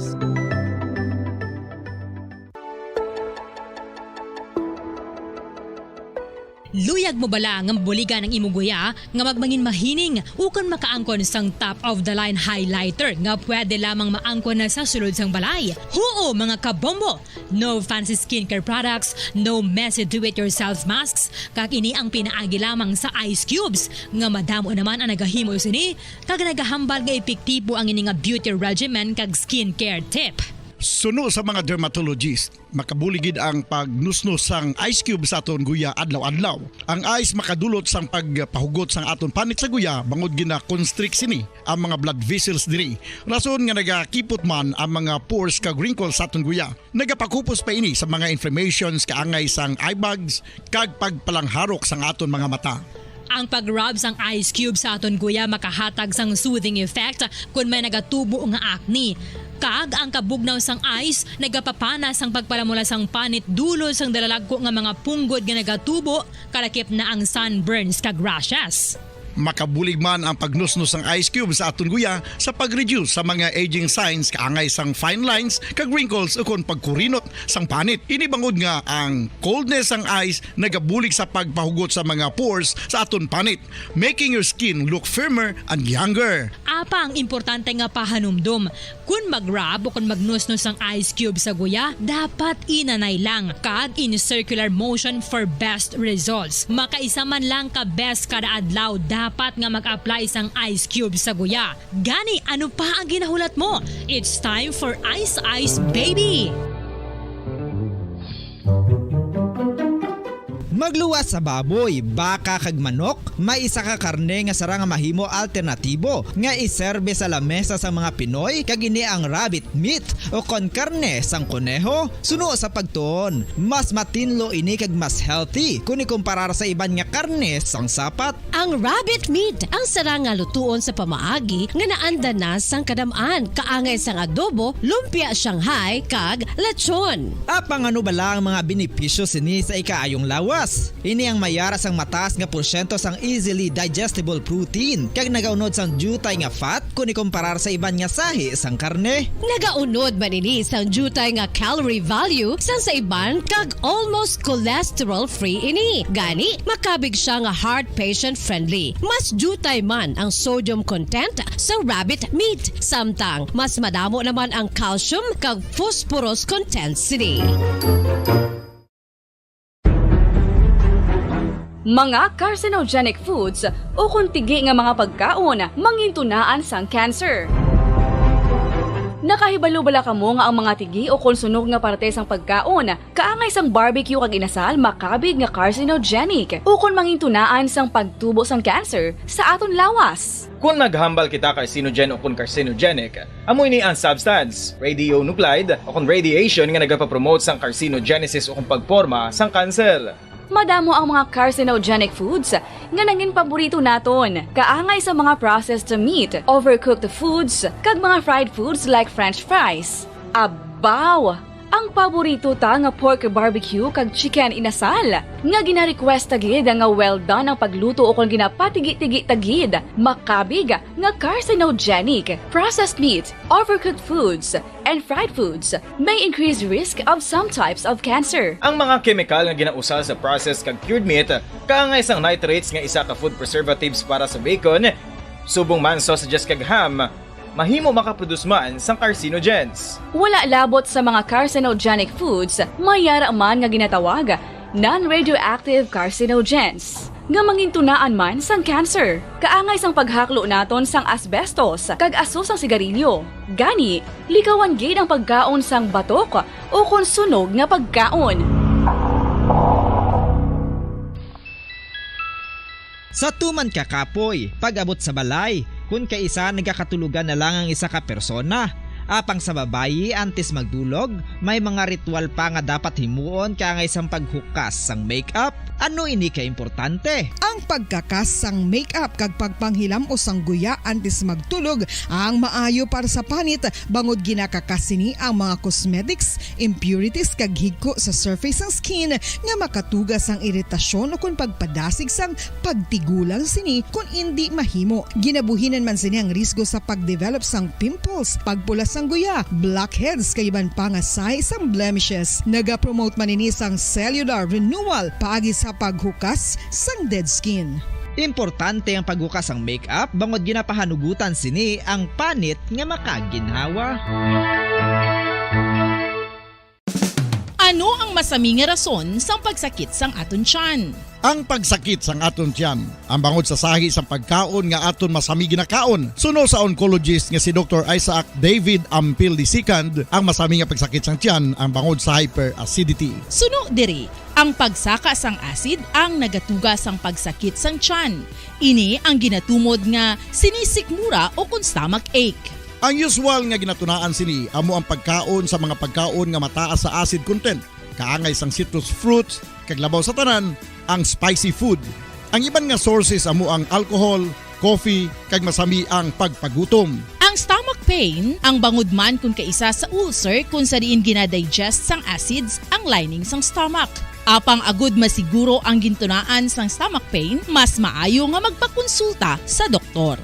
Luyag mo bala nga mabuligan ang imo guya nga magmangin mahining ukon makaangkon sang top of the line highlighter nga pwede lamang maangkon na sa sulod sang balay? Huo, mga kabombo! No fancy skincare products, no messy do-it-yourself masks, kag ini ang pinaagi lamang sa ice cubes nga madamo naman ang nagahimo sini kag nagahambal nga epektibo ang ini nga beauty regimen kag skincare tip. Suno sa mga dermatologist, makabulig gid ang pagnusnos sang ice cube sa aton guya adlaw-adlaw. Ang ice makadulot sang pagpahugot sang aton panit sa guya bangod gina-constrict sini ang mga blood vessels diri. Rason nga nagakipot man ang mga pores kag wrinkles sa aton guya. Nagapakupos pa ini sa mga inflammations kaangay sang eye bags kag pagpalangharok sang aton mga mata. Ang pag-rub sang ice cube sa aton guya makahatag sang soothing effect kon may nagatubo nga acne. Kag ang kabugnaw sang ice nagapapana sang pagpalamula sang panit dulot sang dalalagko nga mga punggod nga nagatubo, kalakip na ang sunburns kag rashes. Makabulig man ang pagnusnos sang ice cube sa aton guya sa pag-reduce sa mga aging signs kaangay sang fine lines kag wrinkles ukon pagkurinot sang panit. Ini bangod nga ang coldness sang ice nagabulig sa pagpahugot sa mga pores sa aton panit, making your skin look firmer and younger. Apang importante nga pahanumdom, Kon mag-rub o kon magnusnos ang ice cube sa guya, dapat inanay lang kag in circular motion for best results. Makaisa man lang ka beses kada adlaw dapat nga mag-apply sang ice cube sa guya. Gani, ano pa ang ginahulat mo? It's time for Ice Ice Baby! Magluwas sa baboy, baka kag manok, may isa ka karne nga sara nga mahimo alternatibo nga iserbe sa lamesa sang mga Pinoy, kag ini ang rabbit meat o kon karne sang koneho. Suno sa pagtuon, mas matinlo ini kag mas healthy kon ikumparar sa iban nga karne sang sapat. Ang rabbit meat ang sara nga lutuon sa pamaagi nga naanda na sang kadam-an, kaangay sang adobo, lumpia Shanghai, kag lechon. Apang ano bala ang mga benepisyo sini sa ikaayong lawas? Ini ang may ara sang mataas nga porsyento sang easily digestible protein, kag nagaunod sang diutay nga fat kon ikumparar sa iban nga sahi sang karne. Nagaunod man ini sang diutay nga calorie value sang sa iban, kag almost cholesterol-free ini. Gani, makabig sia nga heart patient-friendly. Mas diutay man ang sodium content sa rabbit meat, samtang mas madamo naman ang calcium kag phosphorus content sini. Mga carcinogenic foods ukon tigi nga mga pagkaon mangintunaan sang cancer. Nakahibalo bala kamo nga ang mga tigi ukon sunog nga parte sang pagkaon, kaangay sang barbecue kag inasal, makabig nga carcinogenic ukon mangintunaan sang pagtubo sang cancer sa aton lawas? Kon maghambal kita carcinogen ukon carcinogenic, amo ini ang substance, radionuclide, ukon radiation nga nagapapromote sang carcinogenesis ukon pagporma sang kanser. Madamo ang mga carcinogenic foods nga nangin paborito naton, kaangay sa mga processed meat, overcooked foods, kag mga fried foods like French fries. Abaw! Ang paborito ta nga pork barbecue kag chicken inasal, nga gina-request ta gid nga well done ang pagluto ukon ginapatigi-tigi ta gid, makabig nga carcinogenic. Processed meat, overcooked foods, and fried foods may increase risk of some types of cancer. Ang mga kemikal nga ginausal sa processed kag cured meat, kaangay sang nitrates nga isa ka food preservatives para sa bacon, subong man sausages kag ham, mahimo makaproduce man sang carcinogens. Wala labot sa mga carcinogenic foods, may yara man nga ginatawag non-radioactive carcinogens, nga mangintunaan man sang cancer, kaangay sang paghaklo naton sang asbestos kag aso sang sigarilyo. Gani, likawan gid ang pagkaon sang batok ukon sunog nga pagkaon. Sa tuman ka kapoy, pag-abot sa balay, kon kaisa nagakatulogan na lang ang isa ka persona. Apang sa babayi, antes magdulog, may mga ritual pa nga dapat himuon kaangay sang paghukas sang makeup. Ano ini ka importante? Ang pagkakas sang makeup kag pagpanghilam-os sang guya antes magtulog ang maayo para sa panit, bangod ginakakas sini ang mga cosmetics, impurities, kag higko sa surface sang skin nga makatuga sang iritasyon ukon pagpadasig sang pagtigulang sini kon indi mahimo. Ginabuhinan man sini ang risgo sa pagdevelop sang pimples, pagpula sang guya, blackheads, kag iban pa nga sahi sang blemishes. Nagapromote man ini sang cellular renewal paagi sa paghukas sang dead skin. Importante ang paghukas sang makeup bangod ginapahanugutan sini ang panit nga makaginhawa. Ano ang masami nga rason sang pagsakit sang aton tiyan? Ang pagsakit sang aton tiyan, ang bangod sa sahi sang pagkaon nga aton masami ginakaon, suno sa oncologist nga si Doktor Isaac David Ampil the second, ang masami nga pagsakit sang tiyan, ang bangod sa hyperacidity. Suno diri, ang pagsaka sang acid ang nagatuga sang pagsakit sang tiyan. Ini ang ginatumod nga sinisikmura o kon stomach ache. Ang usual nga ginatunaan sini amo ang pagkaon sa mga pagkaon nga mataas sa acid content, kaangay sang citrus fruits, kag labaw sa tanan, ang spicy food. Ang iban nga sources amo ang alcohol, coffee, kag masami ang pagpagutom. Ang stomach pain, ang bangod man kon kaisa sa ulcer kon sa diin ginadigest sang acids ang lining sang stomach. Apang agud masiguro ang gintunaan sang stomach pain, mas maayo nga magpakonsulta sa doktor.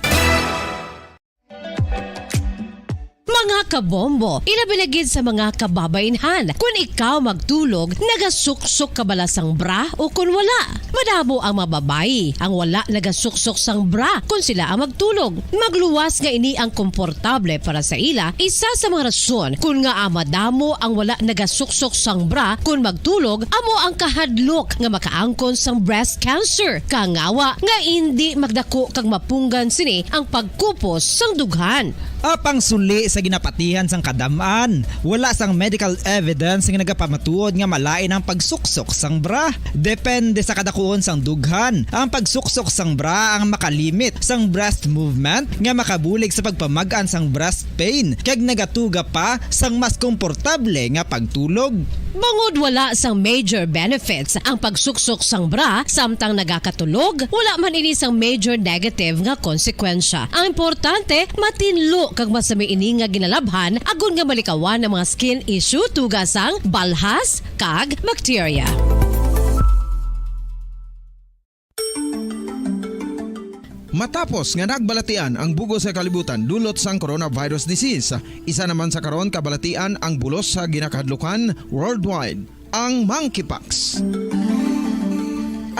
Mga Mga kabombo, ilabi na gid sa mga kababainhan. Kun ikaw magtulog, nagasuksok ka bala sang bra o kun wala? Madamo ang mga babayi ang wala nagasuksok sang bra kun sila ang magtulog. Magluwas nga ini ang komportable para sa ila. Isa sa mga rason kun ngaa madamo ang wala nagasuksok sang bra kun magtulog amo ang kahadlok nga makaangkon sang breast cancer. Kangawa nga indi magdako kag mapunggan sini ang pagkupos sang dughan. Apang suli sa ginapatihan sang kadam-an, wala sang medical evidence nga nagapamatuod nga malain ang pagsuksok sang bra. Depende sa kadakuon sang dughan, ang pagsuksok sang bra ang makalimit sang breast movement nga makabulig sa pagpamag-an sang breast pain kag nagatuga pa sang mas komportable nga pagtulog. Bangod wala sang major benefits ang pagsuksok sang bra samtang nagakatulog, wala man ini sang major negative nga konsekwensya. Ang importante, matinlo kag masami ini nga ginalabhan agod nga malikawan ang mga skin issue tuga sang balhas kag bakterya. Matapos nga nagbalatian ang bug-os nga kalibutan dulot sang coronavirus disease, isa naman sa karon kabalatian ang bulos sa ginakahadlukan worldwide, ang monkeypox.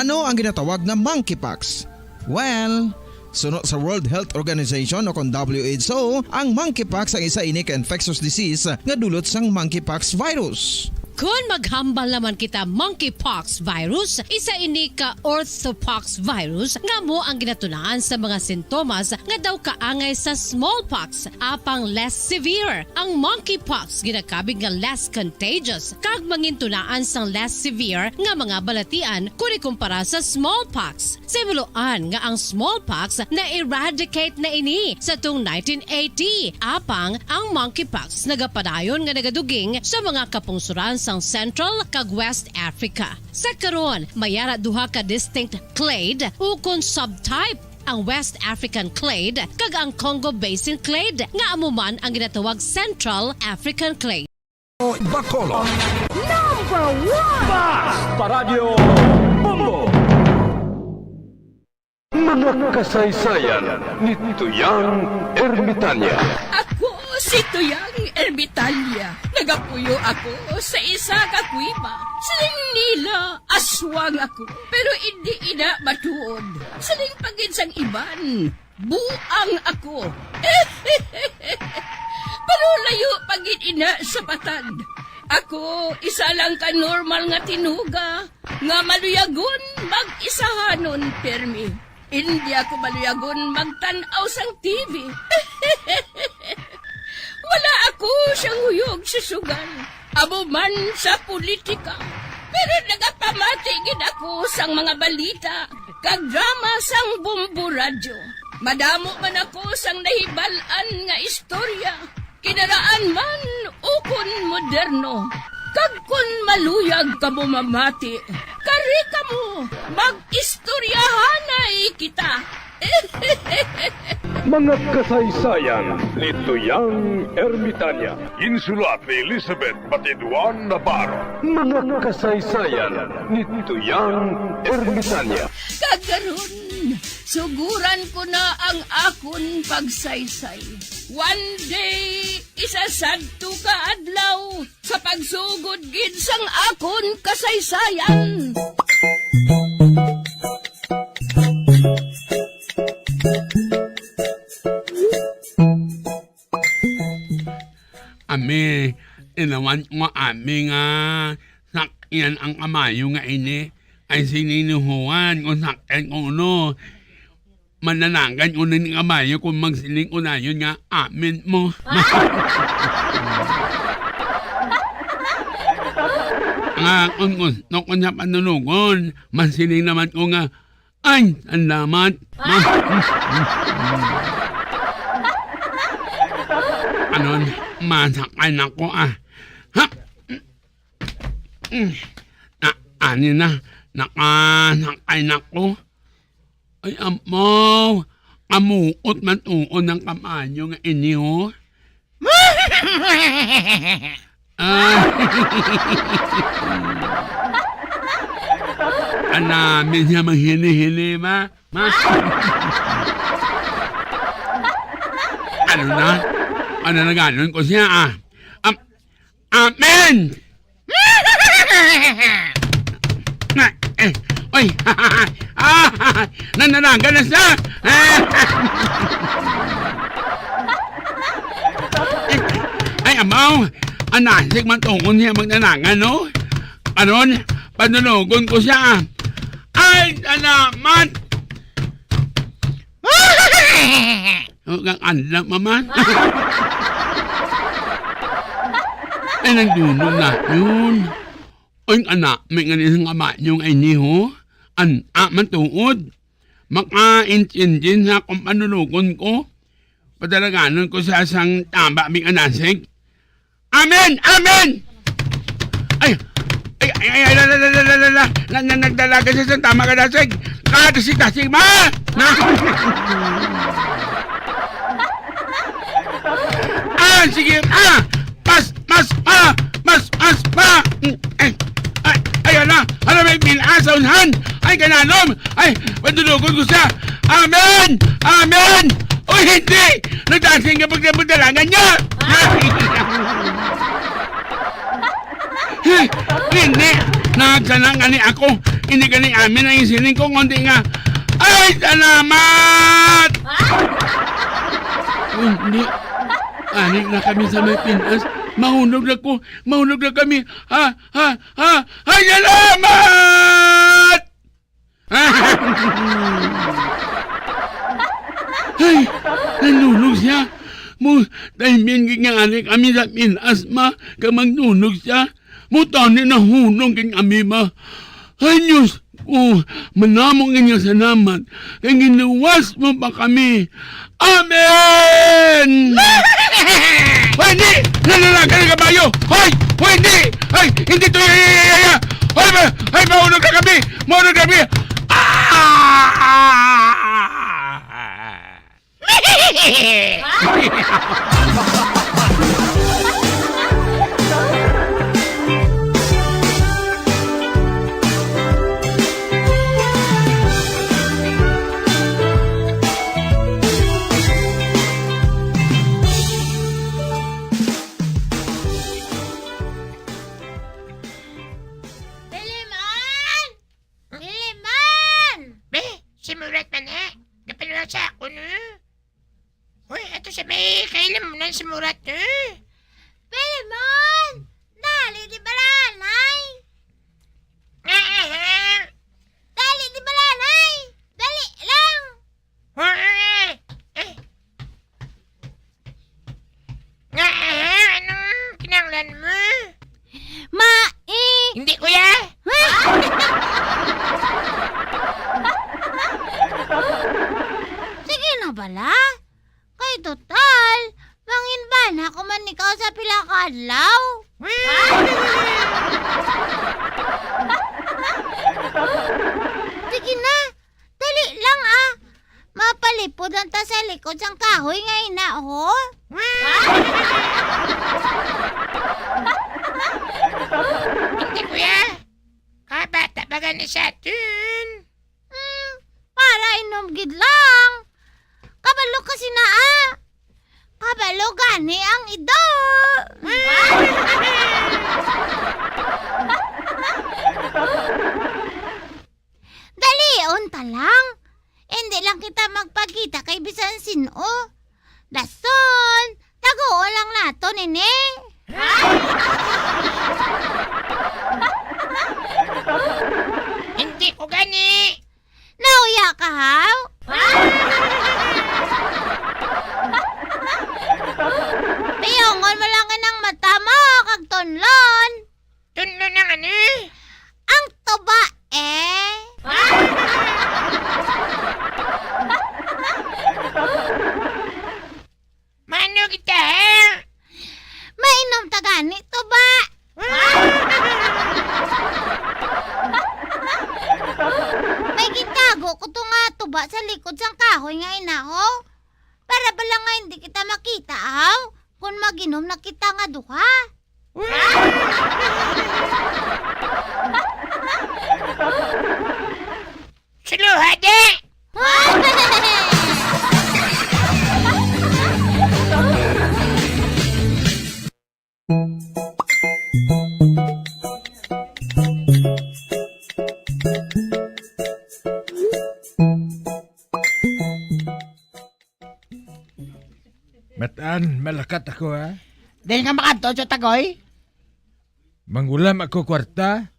Ano ang ginatawag nga monkeypox? Well, suno sa World Health Organization o kon W H O, ang monkeypox ang isa ini ka infectious disease nga dulot sang monkeypox virus. Kon maghambal naman kita monkeypox virus, isa ini ka orthopox virus nga amo ang ginatunaan sa mga sintomas nga daw kaangay sa smallpox, apang less severe. Ang monkeypox ginakabig nga less contagious kag mangintunaan sang less severe nga mga balatian kon ikumpara sa smallpox. Sa himuloan nga ang smallpox na-eradicate na ini sa tuong nineteen eighty, apang ang monkeypox nagapadayon nga nagaduging sa mga kapungsoran sang Central kag West Africa. Sa karon, may ara duha ka distinct clade ukon subtype, ang West African clade kag ang Congo Basin clade, nga amo man ang ginatawag Central African clade. Bacolod. Number one! Basta Radyo Bombo! Mga kasaysayan ni Tuyang Ermitanya. Ako si Tuyang Ermitanya. Nagapuyo ako sa isa ka kuweba. Siling nila, aswang ako, pero indi ina matuod. Siling pa gid sang iban, buang ako. Pero layo pa gid ina sa patag. Ako, isa lang ka normal nga tinuga nga maluyagon mag-isahanon pirmi. Indi ako maluyagon magtan-aw sang T V. Wala ako siyang huyog sa sugal, amo man sa politika. Pero nagapamati gid ako sang mga balita kag drama sang Bombo Radyo. Madamo man ako sang nahibal-an nga istorya, kinaraan man ukon moderno. Kag kon maluyag kamo mamati, kari kamo, mag-istoryahanay kita. Mga kasaysayan ni Tuyang Ermitanya. Insulat ni Elizabeth Batiduan Navarro. Mga kasaysayan ni Tuyang Ermitanya. Kag karon, suguran ko na ang akon pagsaysay. One day, isa sadto ka adlaw, sa pagsugod gid sang akon kasaysayan. Ami, inawan ko, ami, nga sakyan ang kamayo nga ini. Ay, sininuhuan ko sakyan ko, no? Mananagan ko na ni kamayo kung magsiling ko na yun nga amin mo. Nga kung gusto ko na panunugon, masiling naman ko nga, "Ay, salamat." Ano, masakay na ko, ah. Ha? Na, ani na, nakasakay na ko. Ay, amaw, kamuot man tuon ang kamayo nga ini, oh. Ah. Anamin siya maghini-hini, ma. Ma. Ano na? Ano na ganon ko siya, ah? Am-, amen! Na, eh, oy, ah, nananagan na siya! Ay, amaw, anasig man tuon niya magnanagan, no? Aron, panunugon ko siya. Ay, salamat! Oh, kang anla, mama. Ay, nagdunong na yun. Ay, ang anak, may nga nga mayo nga ini, ho. An-, ah, matuod. Makaintindi na kung panunugon ko. Padalaganon ko sa sang taba, bing anasig. Amen! Amen! Ay! Ay, ay, ay, ay, la, la, la, la, la, la, la, na, na, nagdalaga siya sa tama ka dasig. Kadasig-dasig, ma! Na! Ah, sige, ah! Mas, mas, pa! Mas, mas, pa! Mm, ay, ay, ay, ala, ala, may pin-asaw han! Ay, kananom! Ay, padulungon ko siya! Amen! Amen! Uy, hindi! Nagdansing ka pagdamdalangan niya! Hindi! Nagsanang gani ako! Hindi gani amin ang isiling ko, kundi nga, ay, salamat! Uy, hindi. Ani na kami sa may pinas. Mahulog na ko. Mahulog na kami. Ha? Ha? Ha? Ay, salamat! Ay, nanulog siya. Mo, timing gid nga ani kami sa pinas, ma, kag magnunog siya. Mo, tani nahulog gid kami, ma. Ay, Diyos ko, manamo gid nga salamat. Kay ginluwas mo pa kami. Amen! Hoy, hindi! Nananagan ang kabayo! Hoy! Hoy, hindi! Hoy, hindi to, ya, ya, ya, ya, ya! Hoy, ma-, hoy, mahulog na kami! Mahulog na kami! Ah! Piliman! Piliman! Be, si Murat man, eh. Kapalwa sa ako, no? Hoy, ato sa may kailan mo nang si Murat, eh? Piliman! Dali, di balanay! Nga, eh, eh. Dali, di balanay! Dali lang! Hoy, eh, eh. Nga, eh, anong kinahanglan mo? Ma, eh. Hindi, kuya. Sige na bala. Kay total, manginbana ko man ikaw sa pila ka adlaw. Sige na, dali lang, ah. Mapalipod ang ta sa likod sang kahoy nga ina, ho. Hindi, kuya. Kabata pa gani sa aton. Hmm, para inom gid lang. Kabalo ka sina, ah. Kabalo gani ang ido. Dalion ta lang. Hindi lang kita magpakita kay bisan sin-o. Dason, taguon lang nato nini. Hindi ko gani. Nauya ka, haw? Piyongon mo lang ang mata mo, kag tunlon. Tunlon ang ano? Ang tuba, eh. Mano kita, ha? Mainom ta gani, tuba. May gintago ko to nga tuba sa likod sang kahoy nga inaho. Para bala nga hindi kita makita, aw, kung mag-inom na kita nga duha. Suluha, di! Matan, malakat ako, ha? Di ka makadto, Tio Tagoy? Mangulam ako kwarta.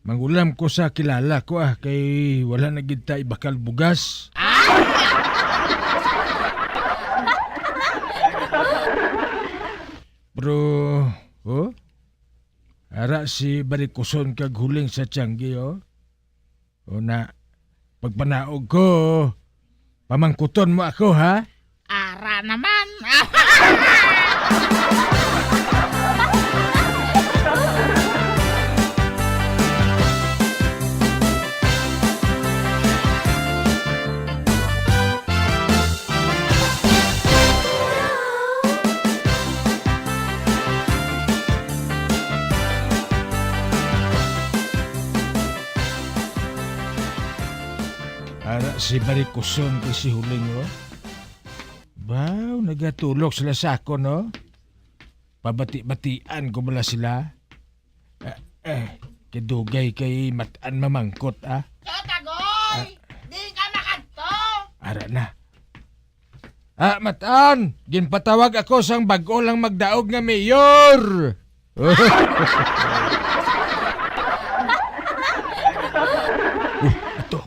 Mangulam ko sa kilala ko, ah, kay wala na gid ta ibakal bugas. Ah! Pero, oh, ara si Barikuson kag Huling sa Tiangge, oh. Una, pagpanaog ko, pamangkuton mo ako, ha? Ara naman. Ara si Barikuson kay si Huling, oh. Baw, nagatulok sila sa akon, no? Pabati-batian ko bala sila. Eh, eh, kadugay kay Matan mamangkot, ah. Tio Tagoy! Ah. Di ka makadto! Ara na. Ah, Matan, ginpatawag ako sang bag-o lang magdaog nga mayor. Uh, ato.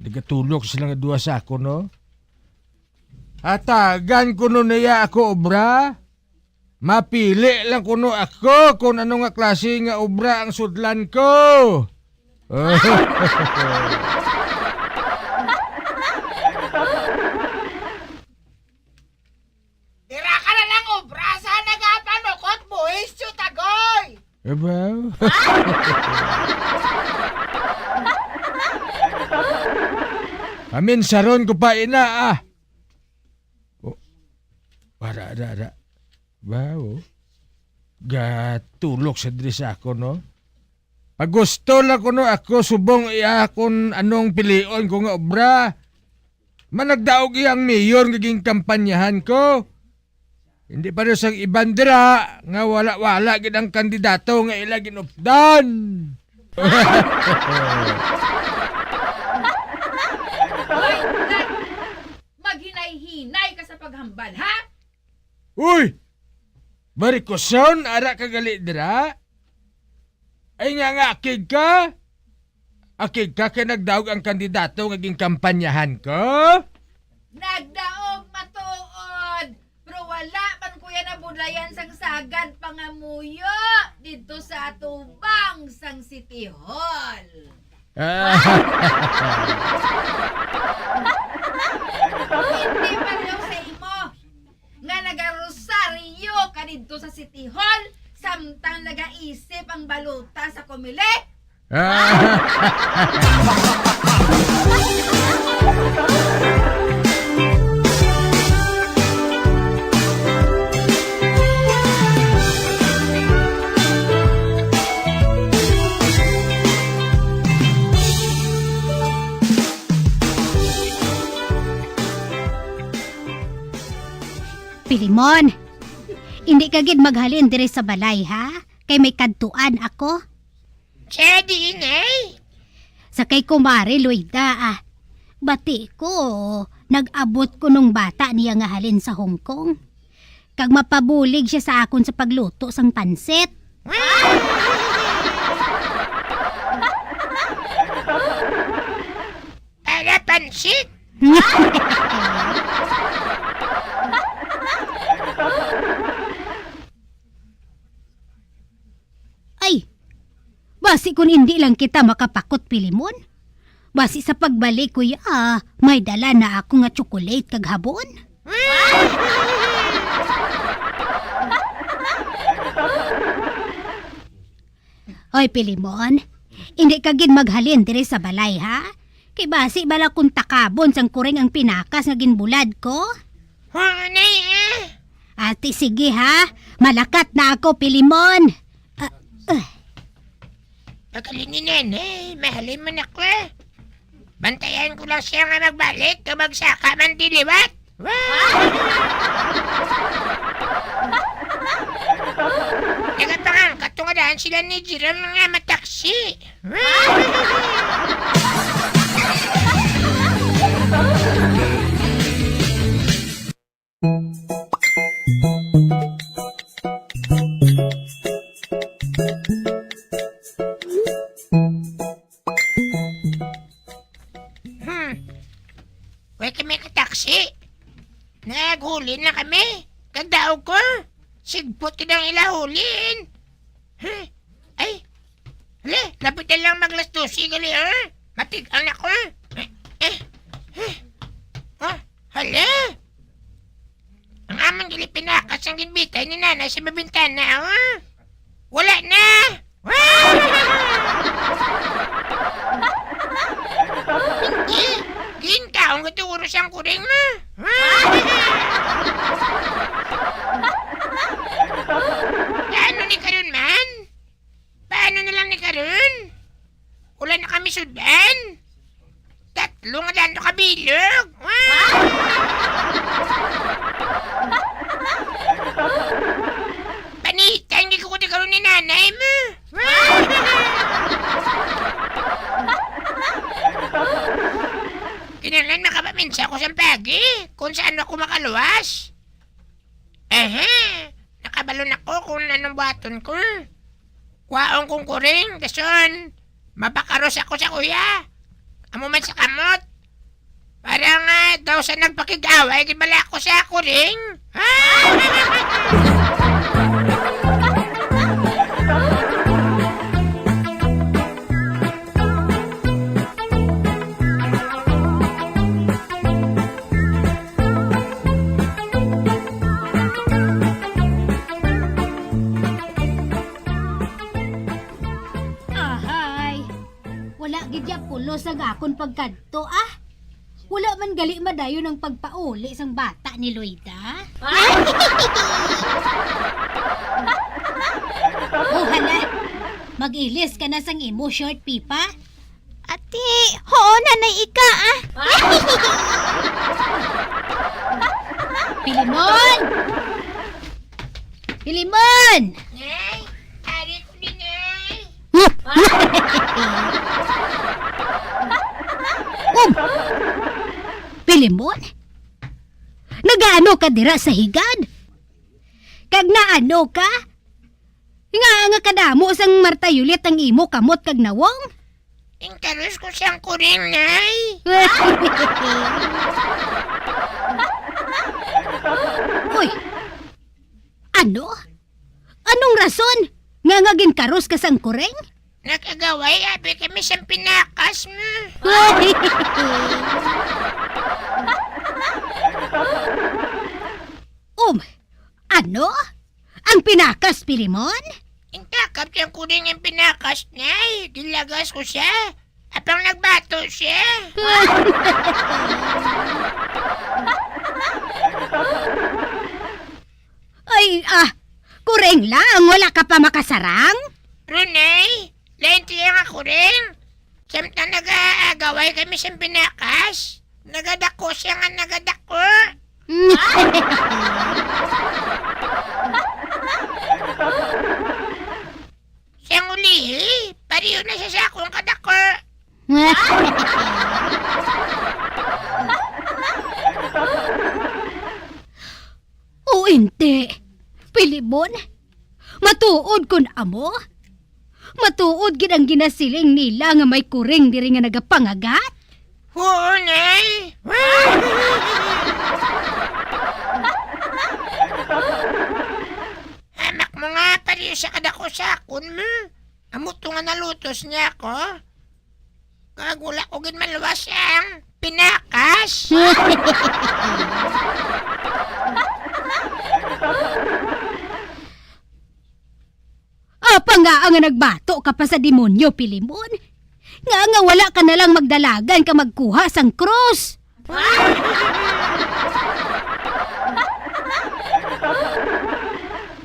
Nagatulok sila nga duha sa akon, no? Hatagan kuno niya ako obra? Mapili lang kuno ako kung ano nga klase nga obra ang sudlan ko. Dira ka na lang obra sa nagapanukot buhis, Tio Tagoy! Abaw. Aminsaron ko pa ina, ah. Oh. Ara, ara, ara. Wow. Gatulok sa diri sa ako, no? Pagusto lang kuno ako subong iya kon anong pilion ko nga obra. Managdaog iya ang mayor nga ginkampanyahan ko. Hindi pa sang iban dira nga wala-wala gid ang kandidato nga ila ginupdan. Hoy, Brad! Maghinay-hinay ka sa paghambal, ha? Uy! Barikoson, ara ka gali dira? Ay nga nga akig ka? Akig ka kay nagdaog ang kandidato nga ginkampanyahan ko? Nagdaog matuod, pero wala man ko iya nabudlayan sang sagad pangamuyo didto sa atubang sang City Hall. Ah. Hindi pareho sa imo nga nagarosaryo ka didto sa City Hall samtang nagaisip ang balota sa Comelec. Ah. Pilimon, indi ka gid maghalin diri sa balay, ha? Kay may kadtuan ako. Sa diin, eh? Sa kay Kumare Loida, ah. Bati ko, nag-abot ko nung bata niya nga halin sa Hong Kong. Kag mapabulig siya sa akon sa pagluto sang pansit. Para pansit? Ay, basi kun indi lang kita makapakot, Pilimon. Basi sa pagbalik ko, ya, may dala na ako nga tsokolate kag habon. Hoy, Pilimon, indi ka gid maghalin diri sa balay, ha? Kay basi bala kung takabon sang kuring ang pinakas nga ginbulad ko. Ha, nay, eh? Ate, sige, ha? Malakat na ako, Pilimon. Ah, ah. Pagalingi, nene. Mahalin man ako, eh. Bantayan ko lang siya nga magbalik kag magsaka man di liwat. Wow! Sila ni Jerome nga mataksi. Hmm. Way kami ka taxi. Naghuli na kami. Kadaog ko. Sigpot ka nang ilahulin. Huh? Ay. Hala, lapit na lang maglas dose gali, ha? Matig-ang ako. Eh, eh, eh. Oh, hala. Ang amon gali pinakas ang ginbitay ni nanay sa mabintana, oh. Wala na. Hindi. Ginkaon ko to oras ang kuring mo. Ano ni karon man? Paano na lang ni karon? Wala na kami sudan. Tatlo nga daan ka bilog. Panitan, di ko karon ni nanay mo. Kinahanglan makapaminsa ko sa pagi kung saan ako makaluwas. Ehe, nakabalo na ko kung anong buhaton ko. Kwaon kong kuring, dason mapakaros ako sa kuya. Amo man sa kamot. Para nga daw sa nagpakig-away, gid bala ako sa kuring. Ahay, wala gid ya pulos ang akon pagkadto, ah. Wala man gali madayon ang pagpauli sang bata ni Loida. Oh, hala. Mag-ilis ka na sang imo short, Pipa. Ati, oo, nanay, ika, ah. Pilimon! Pilimon! Nay, ari ko ni, Nay. Um! Pilimon? Nagaano ka dira sa higad? Kag naano ka? Nga nga kadamo sang martayulit ang imo kamot kag nawong? Inkaros ko sang kuring, Nay. Uy! Ano? Anong rason nga, nga ginkaros ka sang kuring? Nag-agaway abi kami sang pinakas mo. Um, ano? Ang pinakas, Pilimon? Intakap sang kuring ang pinakas, Nay. Gilagas ko siya. Apang nagbato siya. Ay, ah, kuring lang, wala ka pa makasarang? Runay, lain tiya nga kuring. Samtang nagaagaway kami sa pinakas, nagadako siya nga nagadako. Sang ulihi, pareho na siya sa akong kadako. O, inti. Pilimon, matuod kon amo? Matuod gid ang ginasiling nila nga may kuring diri nga nagapangagat? Oo, Nay. Hamak mo nga, pareho sa kadako sa akon mo. Amo to nga nalutos niya ako. Kag wala ko gid maluwas ang pinakas. Apa nga nga nagbato ka pa sa demonyo, Pilimon? Nga nga wala ka na lang magdalagan ka magkuha sang krus?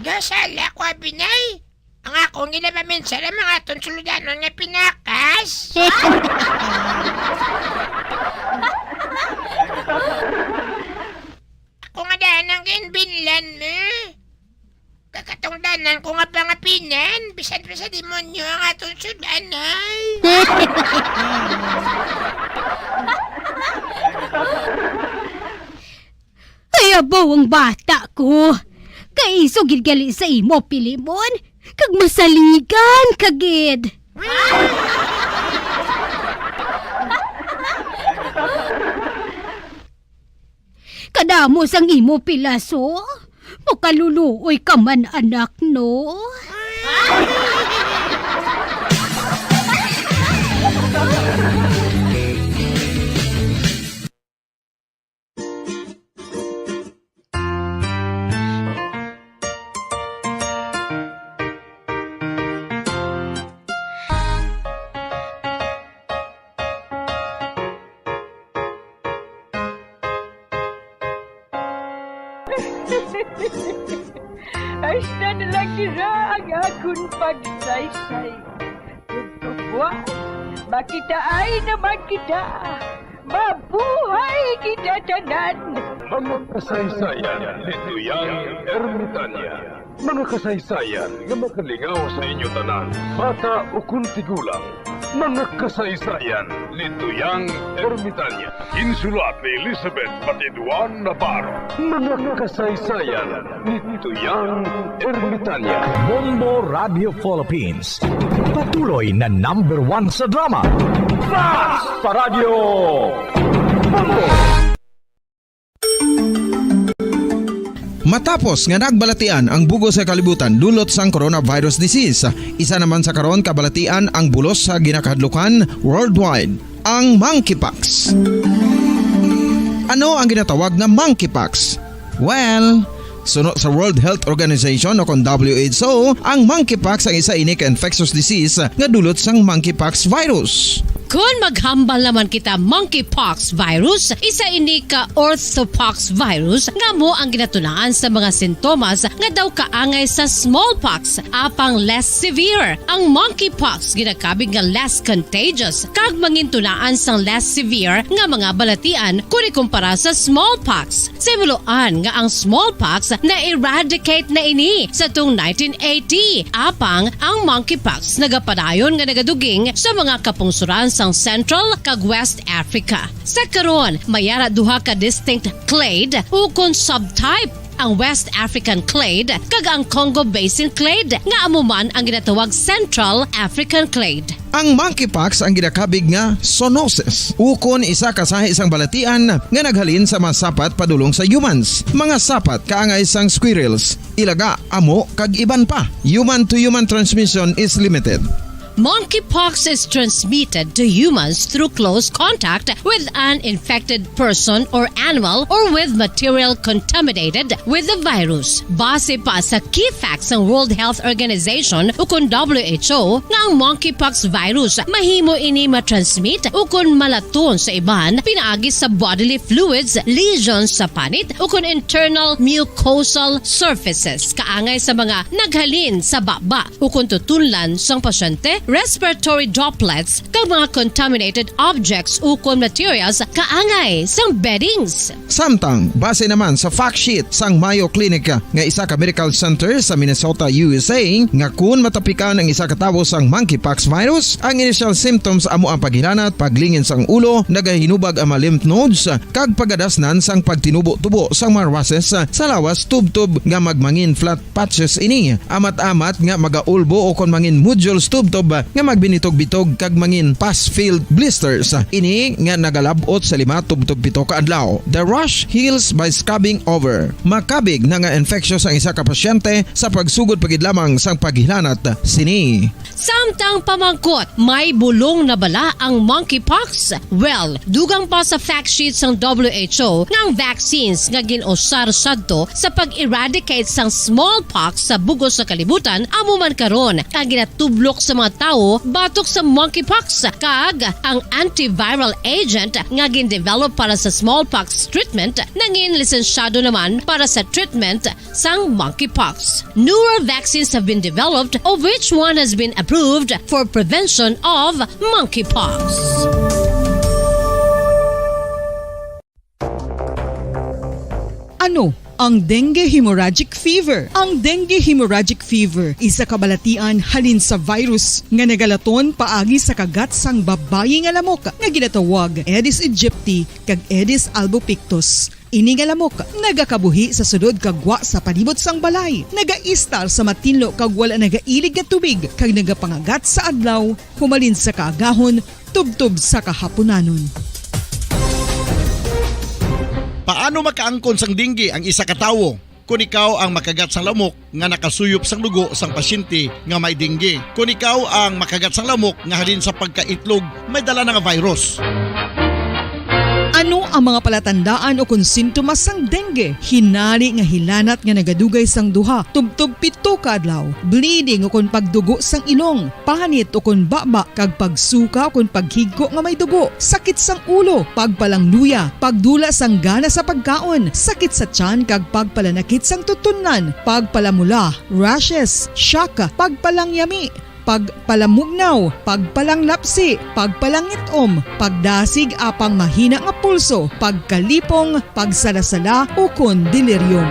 Gasala ko, Abinay. Ang akong ginapaminsara, mga aton suludanon nga pinakas. Ako nga daan ang ginbinlan mo. Katungdanan ko nga pangapinan, bisan pa sa demonyo ang atong sud-anay. Ay, abaw ang bata ko. Kaiso gid gali sa imo, Pilimon, kag masaligan ka gid. Kadamo sang imo pilaso, makaluluoy ka man, anak, no? Hasta na lang dira ang akon pagsaysay. Ug buwas, makitaay naman kita. Mabuhay kita tanan! Mga kasaysayan ni Tuyang Ermitanya. Mga kasaysayan nga makalingaw sa inyo tanan, bata ukon tigulang. Mga kasaysayan ni Tuyang Ermitanya. Ginsulat ni Elizabeth Batiduan Navarro. Mga kasaysayan ni Tuyang Ermitanya. Bombo Radio Philippines. Patuloy na number one sa drama. Fast Paradyo! Bombo! Matapos nga nagbalatian ang bugos sa kalibutan dulot sang coronavirus disease, isa naman sa karon kabalatian ang bulos sa ginakahadlukan worldwide, ang monkeypox. Ano ang ginatawag nga monkeypox? Well, suno sa World Health Organization o kon W H O, ang monkeypox ang isa ini ka infectious disease nga dulot sang monkeypox virus. Kon maghambal naman kita monkeypox virus, isa ini ka orthopox virus nga amo ang ginatunaan sa mga sintomas nga daw kaangay sa smallpox, apang less severe. Ang monkeypox ginakabig nga less contagious kag mangintunaan sang less severe nga mga balatian kon ikumpara sa smallpox. Sa himuloan nga ang smallpox na-eradicate na ini sa tuong nineteen eighty, apang ang monkeypox nagapadayon nga nagaduging sa mga kapungsoran sang Central kag West Africa. Sa karon, may ara duha ka distinct clade ukon subtype, ang West African clade kag ang Congo Basin clade, nga amo man ang ginatawag Central African clade. Ang monkeypox ang ginakabig nga zoonosis, ukon isa ka sahi sang balatian nga naghalin sa mga sapat padulong sa humans. Mga sapat kaangay sang squirrels, ilaga, amo, kag iban pa. Human to human transmission is limited. Monkeypox is transmitted to humans through close contact with an infected person or animal or with material contaminated with the virus. Base pa sa key facts sang World Health Organization ukon W H O nga ang monkeypox virus mahimo ini matransmit ukon malaton sa iban pinaagi sa bodily fluids, lesions sa panit ukon internal mucosal surfaces kaangay sa mga naghalin sa baba ukon tutunlan sang pasyente, respiratory droplets, kag mga contaminated objects ukon materials kaangay sang beddings. Samtang, base naman sa fact sheet sang Mayo Clinic nga isa ka medical center sa Minnesota, U S A, nga kun matapikan ang isa ka tawo sang monkeypox virus, ang initial symptoms amo ang paghilanat, paglingin sang ulo, nagahinubag ang mga lymph nodes, kag pagadasnan sang pagtinubo-tubo sang mga rushes sa lawas tubtob nga magmangin flat patches ini, amat-amat nga magaulbo ukon mangin nodules tubtob nga magbinitog-bitog kag mangin pus-filled blisters. Ini nga nagalab-ot sa lima tubtob pito ka adlaw. The rash heals by scabbing over. Makabig na nga infectious ang isa ka pasyente sa pagsugod pa gid lamang sang paghilanat sini. Samtang pamangkot, may bulong na bala ang monkeypox? Well, dugang pa sa fact sheet sang W H O nga ang vaccines nga gin-usar sadto sa pag-eradicate sang smallpox sa bugos sa kalibutan amo man karon ang ginatublok sa mga tawo batok sa monkeypox, kag ang antiviral agent nga gin-develop para sa smallpox treatment nangin lisensyado naman para sa treatment sang monkeypox. Newer vaccines have been developed, of which one has been approved for prevention of monkeypox. Ano Ang dengue hemorrhagic fever. Ang dengue hemorrhagic fever, isa ka balatian halin sa virus nga nagalaton paagi sa kagat sang babayi nga lamok nga ginatawag Aedes aegypti kag Aedes albopictus. Ini nga lamok nagakabuhi sa sulod kag gwa sa palibot sang balay, nagaistar sa matinlo kag wala nagailig nga tubig, kag nagapangagat sa adlaw humalin sa kaagahon tubtob sa kahapunanon. Paano makaangkon sang dengue ang isa ka tawo? Kon ikaw ang makagat sang lamok nga nakasuyop sang dugo sang pasyente nga may dengue, kon ikaw ang makagat sang lamok nga halin sa pagkaitlog may dala na nga virus. Ano ang mga palatandaan ukon sintomas sang dengue? Hinari nga hilanat nga nagadugay sang duha tubtob pito ka adlaw, bleeding ukon pagdugo sang ilong, panit ukon baba, kag pagsuka ukon paghigko nga may dugo, sakit sang ulo, pagpalangluya, pagdula sang gana sa pagkaon, sakit sa tiyan kag pagpalanakit sang tutunlan, pagpalamula, rashes, shock, pagpalangyami, pagpalamugnaw, pagpalanglapsi, pagpalangit-om, pagdasig apang mahina nga pulso, pagkalipong, pagsalasala, ukon delirium.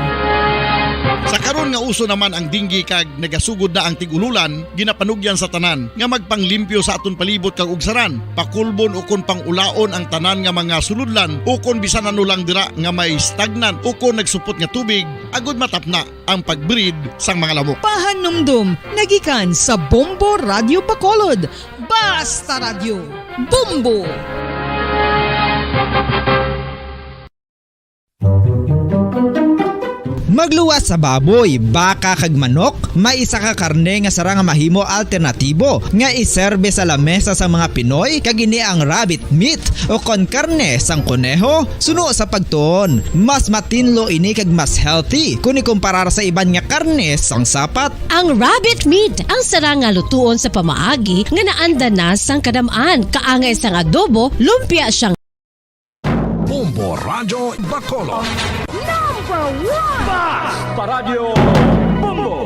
Sa karon nga uso naman ang dengue kag nagasugod na ang tig-ululan, ginapanugyan sa tanan nga magpanglimpyo sa aton palibot kag ugsaran, pakulbon ukon pang-ulaon ang tanan nga mga sulodlan ukon bisan ano lang dira nga may stagnant ukon nagsupot nga tubig, agud matapna ang pag-breed sang mga lamok. Pahanumdom nagikan sa Bombo Radyo Bacolod. Basta Radyo, Bombo! Magluwas sa baboy, baka, kag manok, may isa ka karne nga sarang nga mahimo alternatibo nga iserbe sa lamesa sa mga Pinoy, kag ini ang rabbit meat, o kon karne sang koneho. Suno sa pagtuon, mas matinlo ini kag mas healthy kon ikumparar sa iban nga karne sang sapat. Ang rabbit meat ang sarang nga lutuon sa pamaagi nga naanda na sang kadam-an, kaangay sang adobo, lumpia siyang Bombo Radyo Bacolod. Number one! Bas! Paradyo Bombo!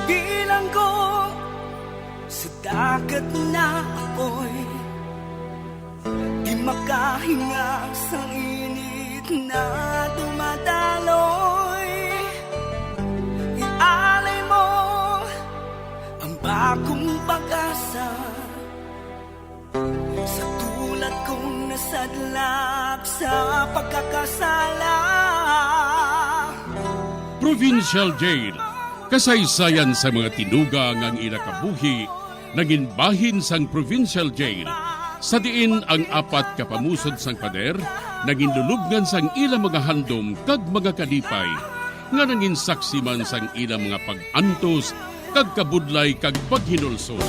Bilanggo sa dagat na apoy, di makahinga sa init na dumadaloy. Ialay mo ang bagong pag-asa sa tulad kong nasadlak sa pagkakasala. Provincial Jail, kasaysayan sa mga tinuga nga ang ila kabuhi nangin bahin sang Provincial Jail, sa diin ang apat ka pamusod sang pader nangin lulubngan sang ila mga handom kag mga kalipay, nga nangin saksi man sang ila mga pag-antos kag kabudlay kag paghinulsol.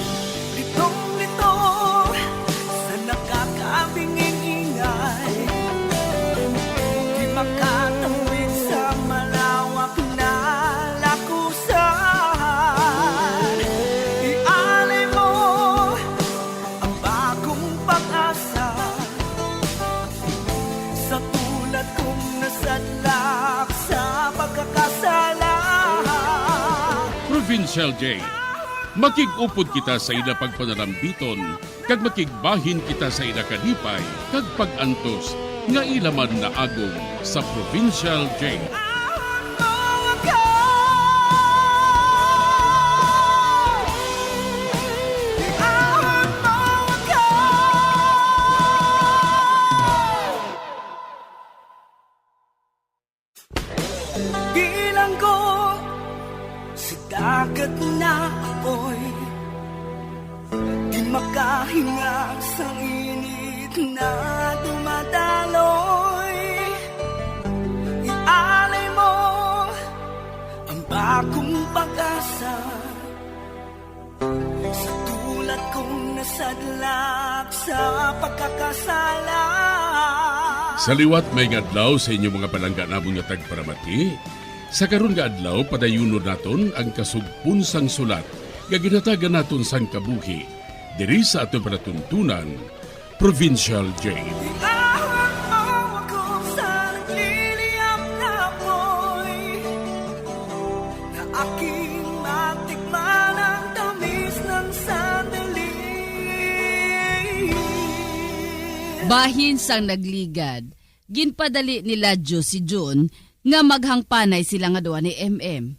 Litong-lito sa nakakabinging ingay, di makatawid sa malawak na lakusan. Ialay mo ang bagong pag-asa sa tulad kong nasadlak sa pagkakasala. Provincial Jail. Makig-upod kita sa ila pagpanarambiton, kag makigbahin kita sa ila kalipay kag pag-antos nga ila man naagom sa Provincial Jail. Bilanggo sa dagat na apoy, di makahinga sa init na dumadaloy. Ialay mo ang bagong pag-asa sa tulad kong nasadlak sa pagkakasala. Sa liwat, maayong adlaw sa inyo mga palangga namon nga tagparamati. Sa karon nga adlaw, padayunon naton ang kasugpon sang sulat nga ginhatagan naton sang kabuhi diri sa aton palatuntunan, Provincial Jail. Iahon mo ako sa nagliliyab na apoy, na aking matikman ang tamis ng sandali. Bahin sang nagligad, Ginpadali ni Ladjo si Jun nga maghangpanay sila nga duha ni M M.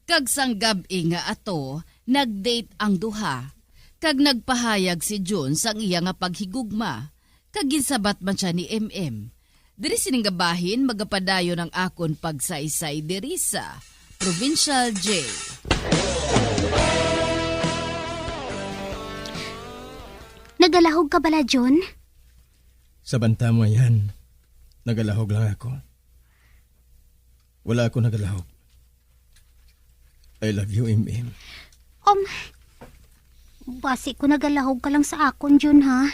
Kag sang gab-i nga ato, nag-date ang duha. Kag nagpahayag si Jun sang iya nga paghigugma. Kag ginsabat man sia ni M M. Diri sini nga bahin magapadayon ang akon pagsaysay diri sa Provincial J. Nagalahog ka bala, Jun? Sa banta mo, ayan. Nagalahog lang ako. Wala ako nagalahog. I love you, M M. Um, basi ko nagalahog ka lang sa akon, Jun, ha?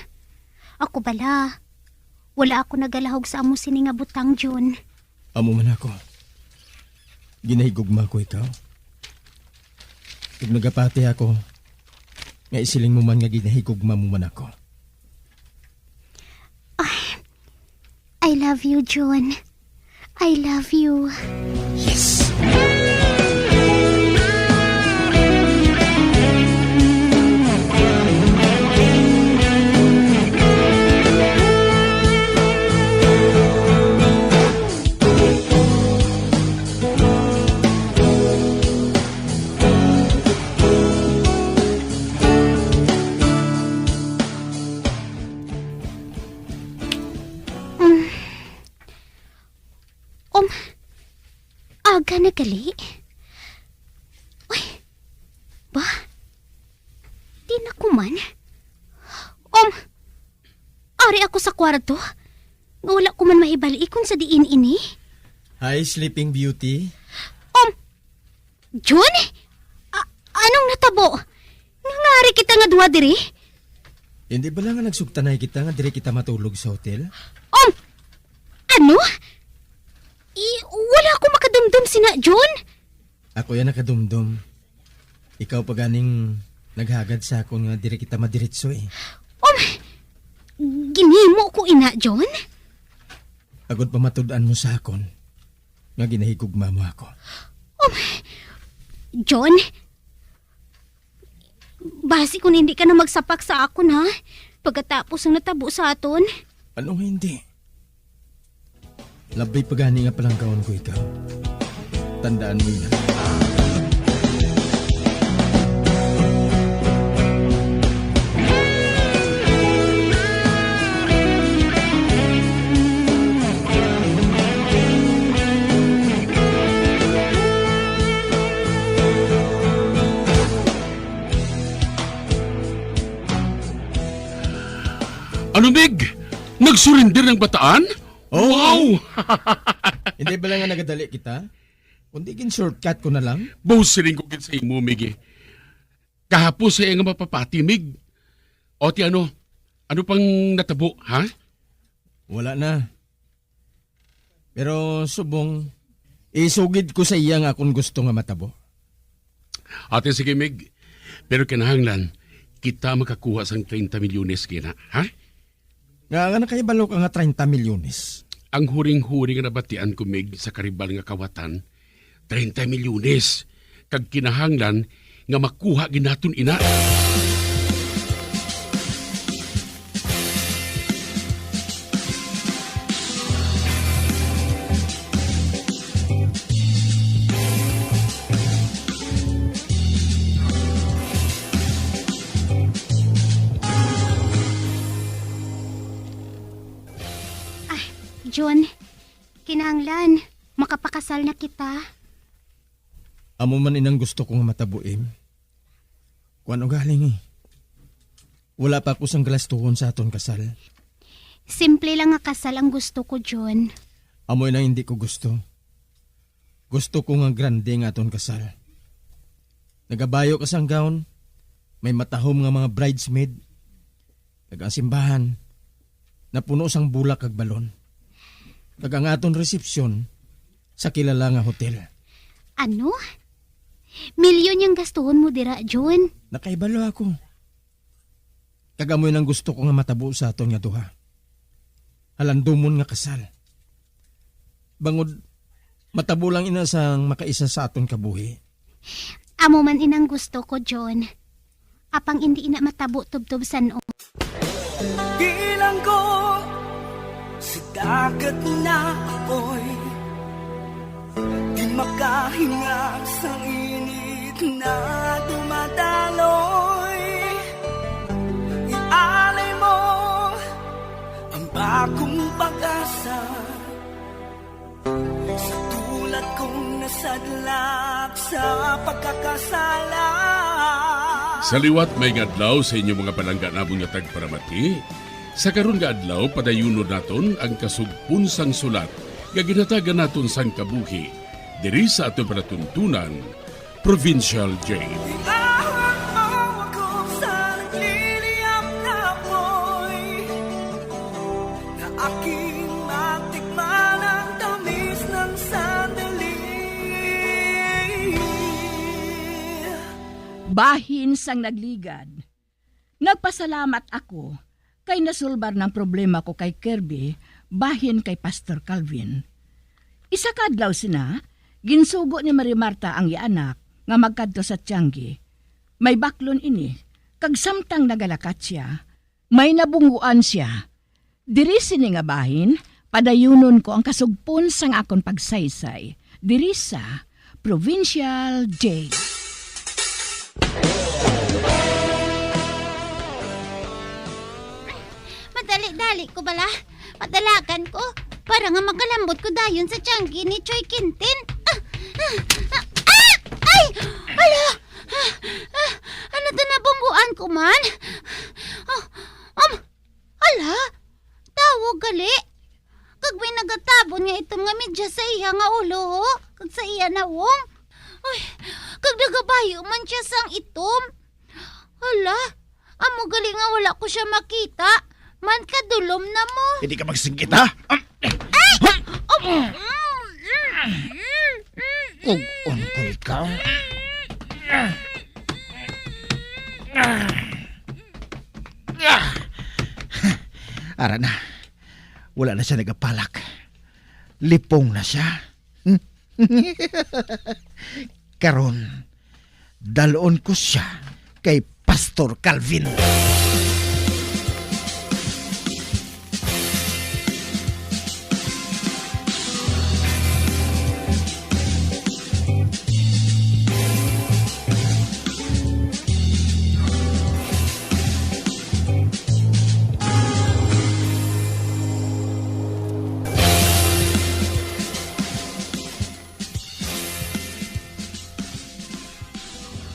Ako bala. Wala ako nagalahog sa amo sini nga butang, Jun. Amo man ako. Ginahigugma ko ikaw. Ug nagapati ako nga isiling mo man nga ginahigugma mo man ako. Ay, I love you, Jun. I love you. Yes. Um, aga na gali. Uy, ba? Di na ko man. Um, ari ako sa kwarto. Nga wala ko man mahibal-i kung sa diin ini. Hi, Sleeping Beauty. Um, Jun? A-, anong natabo? Nangari kita nga duha diri? Hindi ba lang nga nagsugtanay kita nga diri kita matulog sa hotel? Um, ano? I, wala ako makadumdum sina, Jun. Ako yan nakadumdum. Ikaw pa ganing naghagad sa akon nga diri kita madiritso eh. Um, ginimo ko ina, Jun? Agod pamatud-an mo sa akon nga ginahigugma mo ako. Um, Jun, basi kung hindi ka na magsapak sa akon, ha? Pagkatapos ang natabo sa aton. Ano nga hindi? Labi pa gani nga palanggaon ko ikaw. Tandaan mo yan. Ano, Mig? Nag-surrender ang bataan? Oo. Wow! Hindi ba lang nga nagadali kita? Kundi gin-shortcut ko na lang. Boss, siling ko gid sa imo, Mig, eh. Kahapon sa iya nga mapapati, Mig. O, ti ano? Ano pang natabo, ha? Wala na. Pero subong, isugid ko sa iya nga akon gusto nga matabo. Ate, sige, Mig. Pero kinahanglan, kita makakuha sang treinta milyones kina, ha? Nga, nga nakahibalo ka nga treinta milyones? Ang huring-huring nga nabatian ko, Mig, sa karibal nga kawatan, treinta milyones. Kag kinahanglan nga makuha gid naton ina. Ah, Jun, kinahanglan makapakasal na kita. Amo man inang gusto ko nga matabo, Em. Kuwan ugaling, eh. Wala pa ako sang galastuhon sa aton kasal. Simple lang nga kasal ang gusto ko, Jun. Amo inang hindi ko gusto. Gusto ko nga grande nga aton kasal. Nagabayo ka sang gown, may matahom nga mga bridesmaid, kag ang simbahan napuno sang bulak kag balon. Kag ang aton resepsyon sa kilala nga hotel. Ano? Milyon yang gastuhon mo dira, Jun? Nakaibalo ako. Kag amoy nang gusto ko nga matabo sa aton nga duha. Halandomon nga kasal. Bangod, matabo lang ina sang makaisa sa aton kabuhi. Amo man inang gusto ko, Jun. Apang indi ina matabo tubtob san-o. Bilang ko si Dagat na apoy, di makahingag sang init na dumadaloy. Ialay mo ang bagong pag-asa sa tulad kong nasadlak sa pagkakasala. Sa liwat, maayong adlaw sa inyo mga palangga namon nga tagparamati. Sa karon nga adlaw, padayunon naton ang kasugpon sang sulat nga ginhatagan naton sang kabuhi diri sa aton palatuntunan, Provincial Jade. Iawat mo ako sa nagliliyab na apoy, na aking matikman ang tamis ng sandali. Bahin sang nagligad. Nagpasalamat ako kay nasulbar ang problema ko kay Kirby bahin kay Pastor Calvin. Isa ka adlaw sina, ginsugo ni Maria Marta ang iya anak nga magkadto sa Tiangge. May baklon ini, kag samtang nagalakat sia, may nabungguan sia. Diri sini nga bahin, padayunon ko ang kasugpon sang akon pagsaysay diri sa Provincial Jade. Madali-dali ko bala. Madalagan ko para nga makalambot ko dayon sa tiangge ni Choy Quintin. Ah! Ah! Ah! Ay! Ala! Ah! Ah! Ano to, nabungguan ko man? Ah! Um! Ala, tawo gali. Kag may nagatabon nga itom nga medyas sa iya nga ulo, ho, kag sa iya nawong. Uy, kag nagabayo man sia sang itom. Ala, amo gali nga wala ko sia makita. Man kadulom na mo. Hindi ka magsingkit, ha? Ay! Um, mm, mm, mm, mm. Kug-on ko ikaw. Ah! Ara na. Wala na sia nagapalak. Lipong na sia. Karon, dalon ko sia kay Pastor Calvin.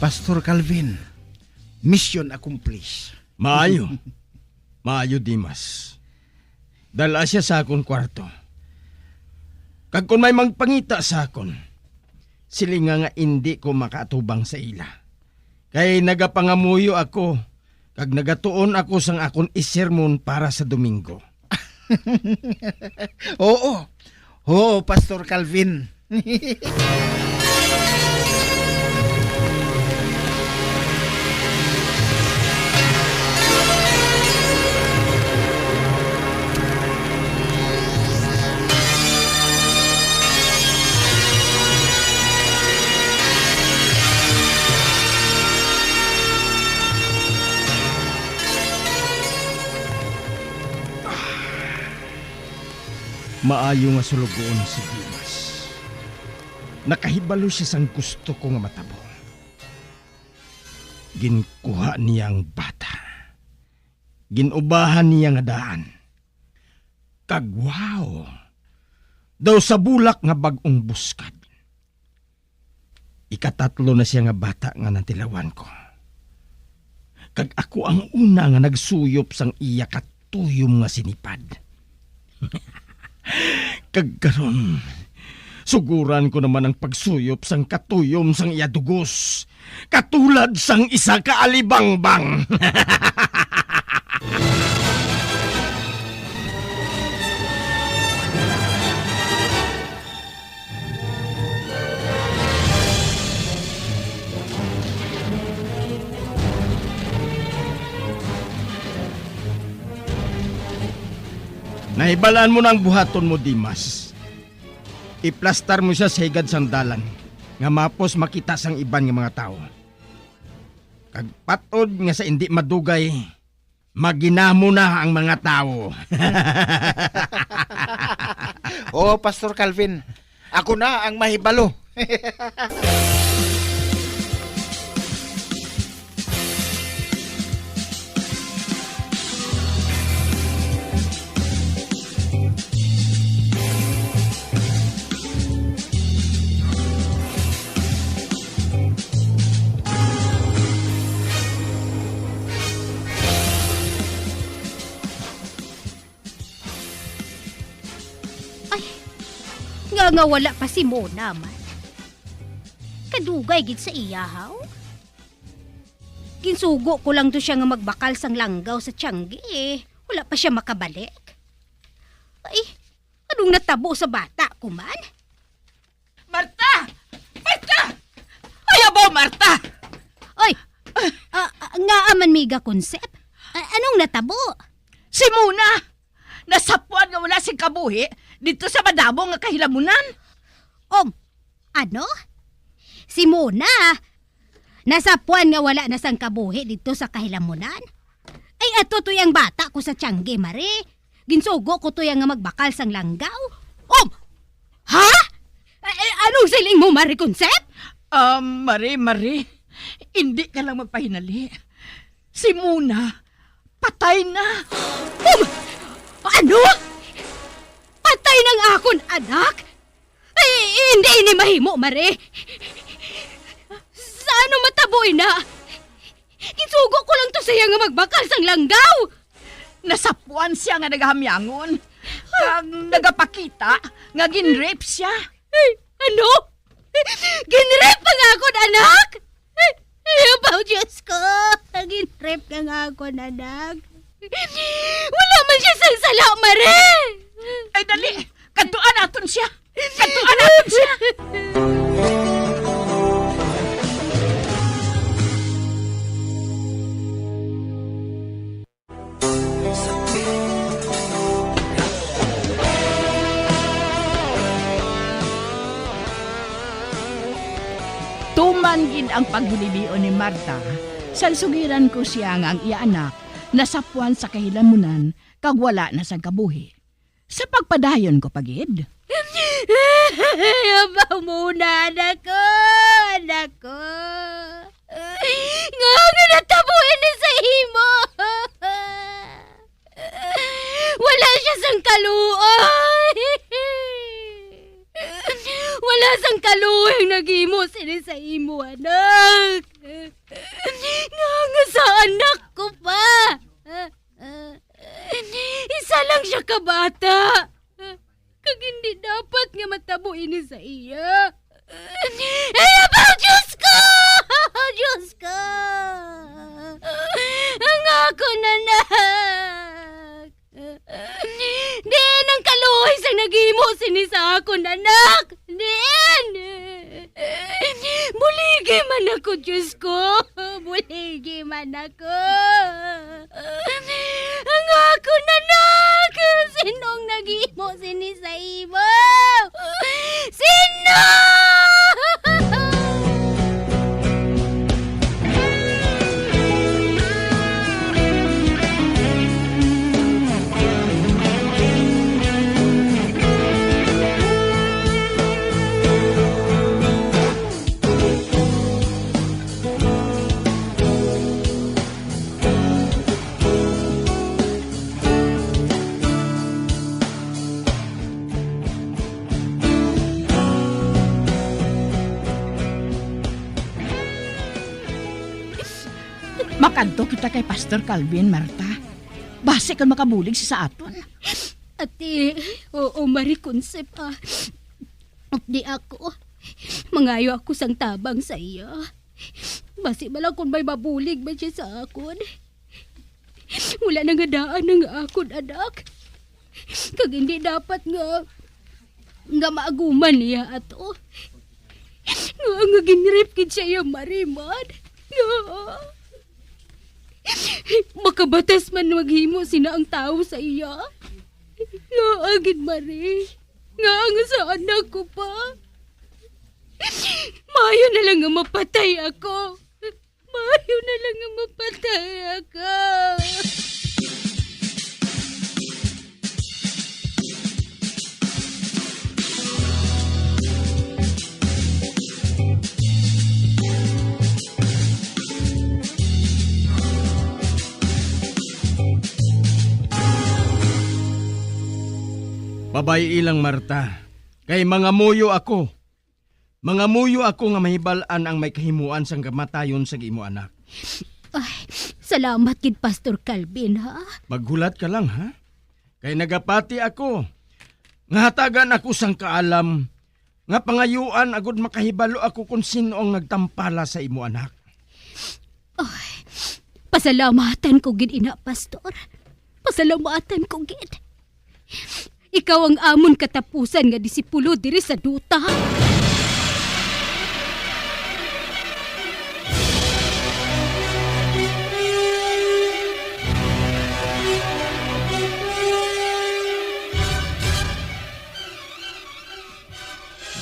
Pastor Calvin, mission accomplished. Maayo. Maayo, Dimas. Dala sia sa akon kwarto. Kag kon may magpangita sa akon, silinga nga indi ko makaatubang sa ila. Kay nagapangamuyo ako, kag nagatuon ako sang akon isermon para sa Domingo. Oo. Oo, Pastor Calvin. Maayo nga sulugoon si Dimas. Nakahibalo sia sang gusto ko nga matabo. Ginkuha niya ang bata. Gin-ubahan niya nga daan. Kag wow! Daw sa bulak nga bag-ong buskad. Ikatatlo na sia nga bata nga natilawan ko. Kag ako ang una nga nagsuyop sang iya katuyom nga sinipad. Kag karon, suguran ko naman ang pagsuyop sang katuyom sang iya dugos, katulad sang isa ka alibangbang. Nahibalaan mo na ang buhaton mo, Dimas. Iplastar mo sia sa higad sang dalan, nga mapos makita sang iban nga mga tawo. Kag patod nga sa indi madugay, Maginamo na ang mga tawo. Oo, Pastor Calvin. Ako na ang mahibalo. Ay, nga nga wala pa si Mona man. Kadugay gid sa iya, haw? Ginsugo ko lang to siya nga magbakal sang langgaw sa tiyanggi, eh. Wala pa siya makabalik. Ay, anong natabo sa bata ko man? Marta! Marta! Ay, abaw, Marta! Oy! Ah, ah, ngaa man, Miga Consep? Ah, anong natabo? Si Mona! Nasapwan nga wala sing kabuhi didto sa madamo nga kahilamunan. Um, ano? Si Mona? Nasapwan nga wala na sang kabuhi didto sa kahilamunan? Ay, ato to yang bata ko sa tiyanggi, Mare. Ginsugo ko to yang nga magbakal sang langgaw. Um, ha? Eh, eh, anong siling mo, Mare Consep? Ah, Mare, Mare, indi ka lang magpahinali. Si Mona, patay na. Um, ano? Patay na ang akon anak? Ay, hindi ini mahimo, Mare. Sa ano matabo ina? Ginsugo ko lang to siya nga magbakal sang langgaw. Nasapwan siya nga nagahamyangon. Kag nagapakita nga ginrape siya. Ay, ano? Ginrape ang akon anak? Ay, abaw, Diyos ko! Ginrape ka nga akon anak. Wala man siya sang sala, Mare! Ay, dali! Kadtuan naton siya! Kadtuan naton siya! Tuman gid ang paghilibion ni Marta, sang sugiran ko siya nga ang iya anak nasapwan sa kahilamunan kag wala na sang kabuhi. Sa pagpadayon ko pa gid. Abaw mo na, anak ko, anak ko. Nga nga natabo ini sa imo? Wala siya sang kaluoy. Wala sang kaluoy ang naghimo sini sa imo, anak. Nga nga sa anak ko pa. Isa lang siya ka bata. Kag hindi dapat nga matabo ini sa iya. Ay, abaw, Diyos ko! Diyos ko! Ang akon anak! Diin ang kaluoy sang naghimo sini sa akon anak? Diin? Buligi man ako, Diyos ko! Buligi man ako! Ang akon anak! Sino ang naghimo sini sa imo? Sino? Makadto kita kay Pastor Calvin, Marta. Basi kon makabulig siya sa aton. Ati, oo, Mare Consep, ah. Di ako. Mangayo ako sang tabang sa iya. Basi bala kon may mabulig man siya sa akon. Wala na nga daan ang akon anak. Kag hindi dapat nga, nga maaguman niya ato. Nga, nga ginrape gid siya iya, Mare, man. Nga, makabatas man maghimo sina ang tawo sa iya. Nga, agin, Mare. Nga, nga sa anak ko pa. Maayo na lang nga mapatay ako. Maayo na lang nga mapatay ako. Pabay-i lang, Marta, kay mangamuyo ako. Mangamuyo ako nga mahibal-an ang may kahimuan sang kamatayon sang imo anak. Ay, salamat gid, Pastor Calvin, ha? Maghulat ka lang, ha? Kay nagapati ako nga hatagan ako sang kaalam nga pangayuan agud makahibalo ako kon sin-o ang nagtampala sa imo anak. Ay, pasalamatan ko gid ina, Pastor. Pasalamatan ko gid. Ikaw ang amon katapusan nga disipulo diri sa duta.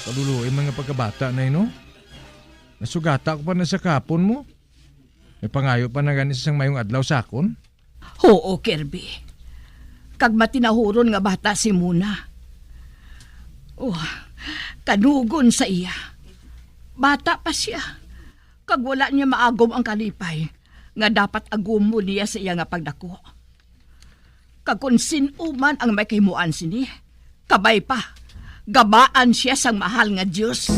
Kaluluoy man nga pagkabata na, eh, no? Nasugata ko pa na sa kapon mo. May pangayo pa na gani sa isang mayong adlaw sa akon? Huo, Kirby. Kag matinahuron nga bata si Mona. Oh, kanugon sa iya. Bata pa sia. Kag wala niya maagom ang kalipay nga dapat agumon niya sa iya nga pagdako. Kag kon sin-o man ang may kahimuan sini, kabay pa, gabaan sia sang mahal nga Dios.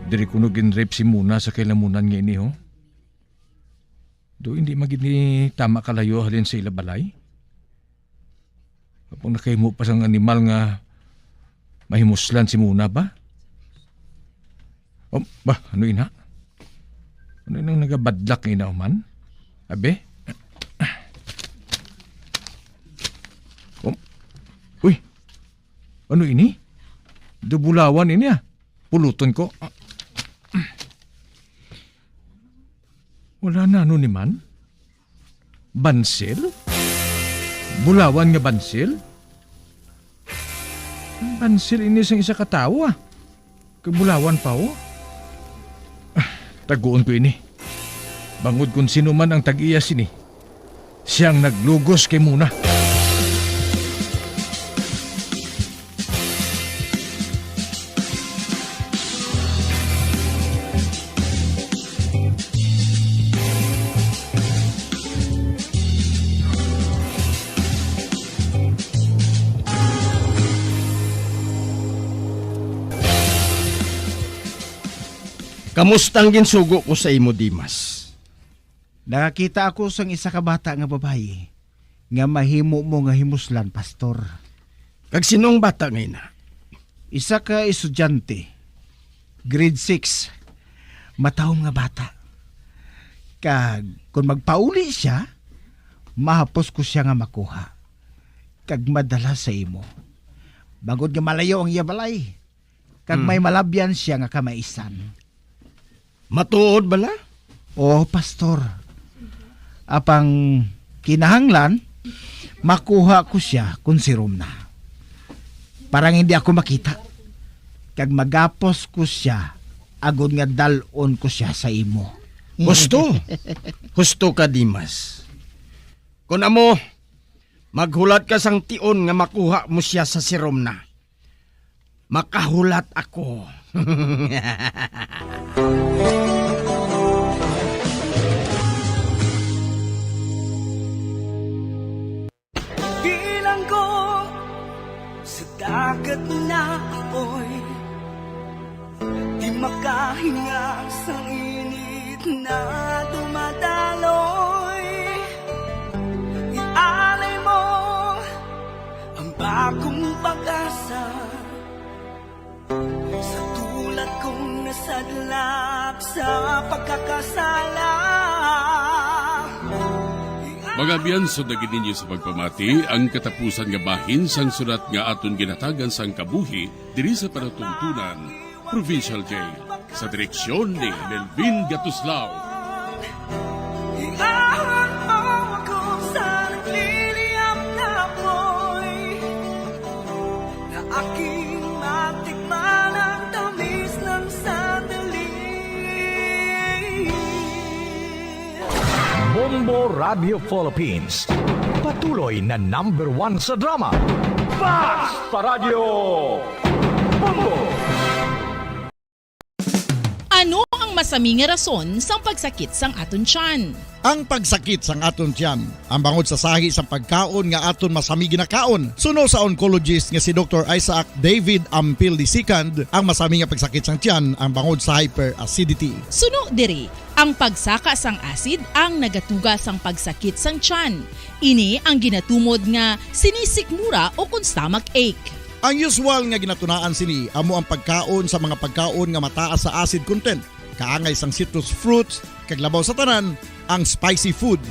Diri kuno ginrape si Mona sa kailamunan nga ini, ho. Do hindi man gid ni tama kalayo halin sa ila balay. Apang nakahimo pa sang animal nga mahimuslan si Mona ba? Oh, ba, ano ina? Ano nang nagabadlak nga ina man? Abi? Oh. Uy, ano ini? Dubulawan ini, ah. Puluton ko. Wala na, ano ni man? Bansil? Bulawan nga bansil? Bansil ini sang isa ka tawo, ah. Kag bulawan pa, oh. Ah, taguon ko ini. Bangod kon sino man ang tag-iya sini, siya ang naglugos kay Mona. Kamusta ang ginsugo ko sa imo, Dimas? Nakakita ako sang isa ka bata nga babayi nga mahimo mo nga himuslan, Pastor. Kag sinong bata nga ina? Isa ka estudyante, grade six, matahom nga bata. Kag kon magpauli sia, mahapos ko sia nga makuha kag madala sa imo, bangod nga malayo ang iya balay, kag Hmm. may malabyan sia nga kamaisan. Matuod bala? Oo, Pastor. Apang kinahanglan, makuha ko sia kon sirom na. Para nga hindi ako makita. Kag magapos ko sia, agod nga dal-on ko sia sa imo. Husto. Husto ka, Dimas. Kon amo, maghulat ka sang tion nga makuha mo sia sa sirom na. Makahulat ako. Bilanggo sa dagat na apoy, di makahinga sa init na dumadaloy. Ialay mo ang bagong pag-asa sa tulad kong nasadlak sa pagkakasala. Mga abyan, sundagi ninyo sa pagpamati ang katapusan nga bahin sang sulat nga aton ginhatagan sang kabuhi diri sa palatuntunan, Provincial Jail, sa direksyon ni Melvin Gatuslao. Iahon mo ako sa nagliliyab na apoy, na aking matikman ang tamis ng sandali. Bombo Radio Philippines. Patuloy na number one sa drama. Basta Radio Bombo! Ano ang masami nga rason sang pagsakit sang aton tiyan? Ang pagsakit sang aton tiyan, ang bangod sa sahi sang pagkaon nga aton masami ginakaon. Suno sa oncologist nga si Doktor Isaac David Ampil the second, ang masami nga pagsakit sang tiyan ang bangod sa hyperacidity. Suno diri, ang pagsaka sang acid ang nagatuga sang pagsakit sang tiyan. Ini ang ginatumod nga sinisikmura o kon stomach ache. Ang usual nga ginatunaan sini amo ang pagkaon sa mga pagkaon nga mataas sa acid content, kaangay sang citrus fruits, kag labaw sa tanan, ang spicy food.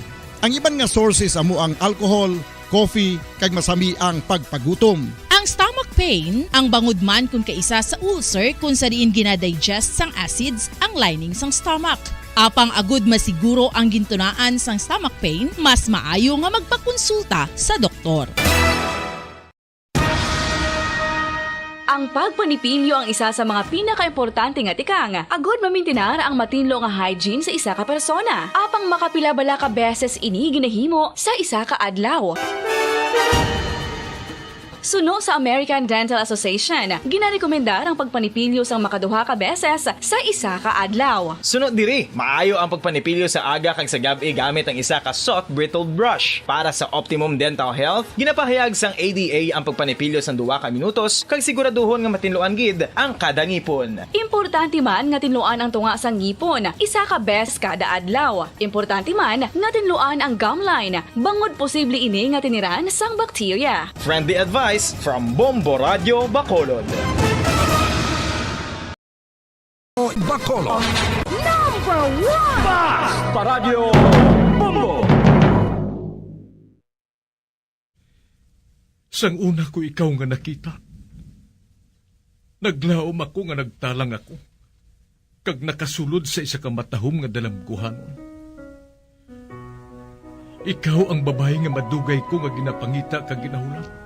Ang iban nga sources amo ang alcohol, coffee, kag masami ang pagpagutom. Ang stomach pain, ang bangod man kon kaisa sa ulcer kon sa diin ginadigest sang acids ang lining sang stomach. Apang agud masiguro ang gintunaan sang stomach pain, mas maayo nga magpakonsulta sa doktor. Ang pagpanipilyo ang isa sa mga pinakaimportante nga tikang agud mamintinar ang matinlo nga hygiene sa isa ka persona. Apang makapila bala ka beses ini ginahimo sa isa ka adlaw? Suno sa American Dental Association, ginarekomendar ang pagpanipilyo sang makaduha ka beses sa isa ka adlaw. Suno diri, maayo ang pagpanipilyo sa aga kag sa gab-i gamit ang isa ka soft bristled brush. Para sa optimum dental health, ginapahayag sang A D A ang pagpanipilyo sang duha ka minutos kag siguraduhon nga matinluan gid ang kada ngipon. Importante man nga tinluan ang tunga sang ngipon isa ka beses kada adlaw. Importante man nga tinluan ang gum line, bangod posible ini nga tiniran sang bakterya. Friendly advice from Bombo Radio Bacolod. Bacolod. Number one! Basta Radio Bombo! Sang una ko ikaw nga nakita, naglaom ako nga nagtalang ako, kag nakasulod sa isa ka matahom nga dalamguhanon. Ikaw ang babayi nga madugay ko nga ginapangita kag ginahulat.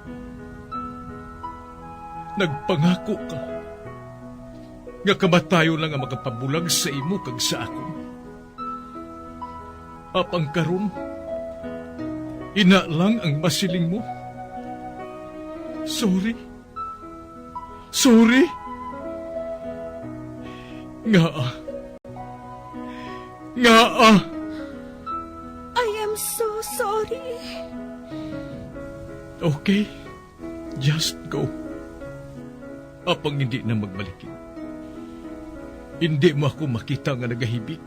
Nagpangako ka nga kamatayon lang ang makapabulag sa imo kag sa akon. Apang karon, ina lang ang masiling mo. Sorry. Sorry. Ngaa? Ngaa? I am so sorry. Okay. Just go. Apang indi na magbalik. Indi mo ako makita nga nagahibik,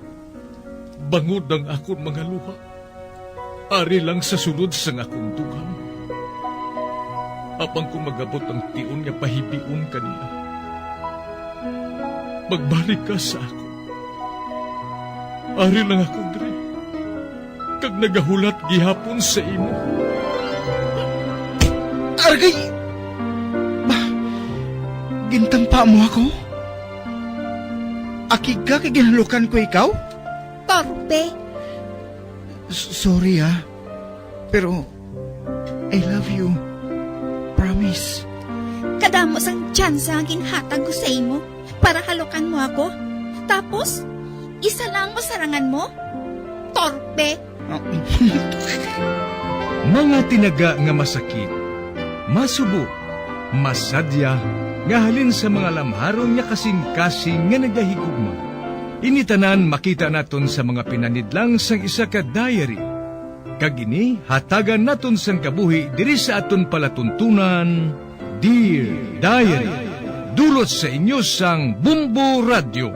bangod ang akon mga luha. Ari lang sa sulod sang akon dughan. Apang kon mag-abot ang tion nga pahibion ka niya, magbalik ka sa akon. Ari lang ako diri, kag nagahulat gihapon sa imo. Argay! Ba, gintampa mo ako? Akig ka kay ginhalukan ko ikaw? Torpe. S-, sorry, ah. Pero I love you. Promise. Kadamo sang tsansa nga ginhatag ko sa imo para halukan mo ako. Tapos, isa lang ang masarangan mo? Torpe! Mga tinaga nga masakit, masubo, masadya, nga halin sa mga lamharon nga kasing-kasing nga nagahigugma. Ini tanan makita naton sa mga pinanidlang sang isa ka diary. Kag ini hatagan naton sang kabuhi diri sa aton palatuntunan, Dear Diary. Dulot sa inyo sang Bombo Radyo.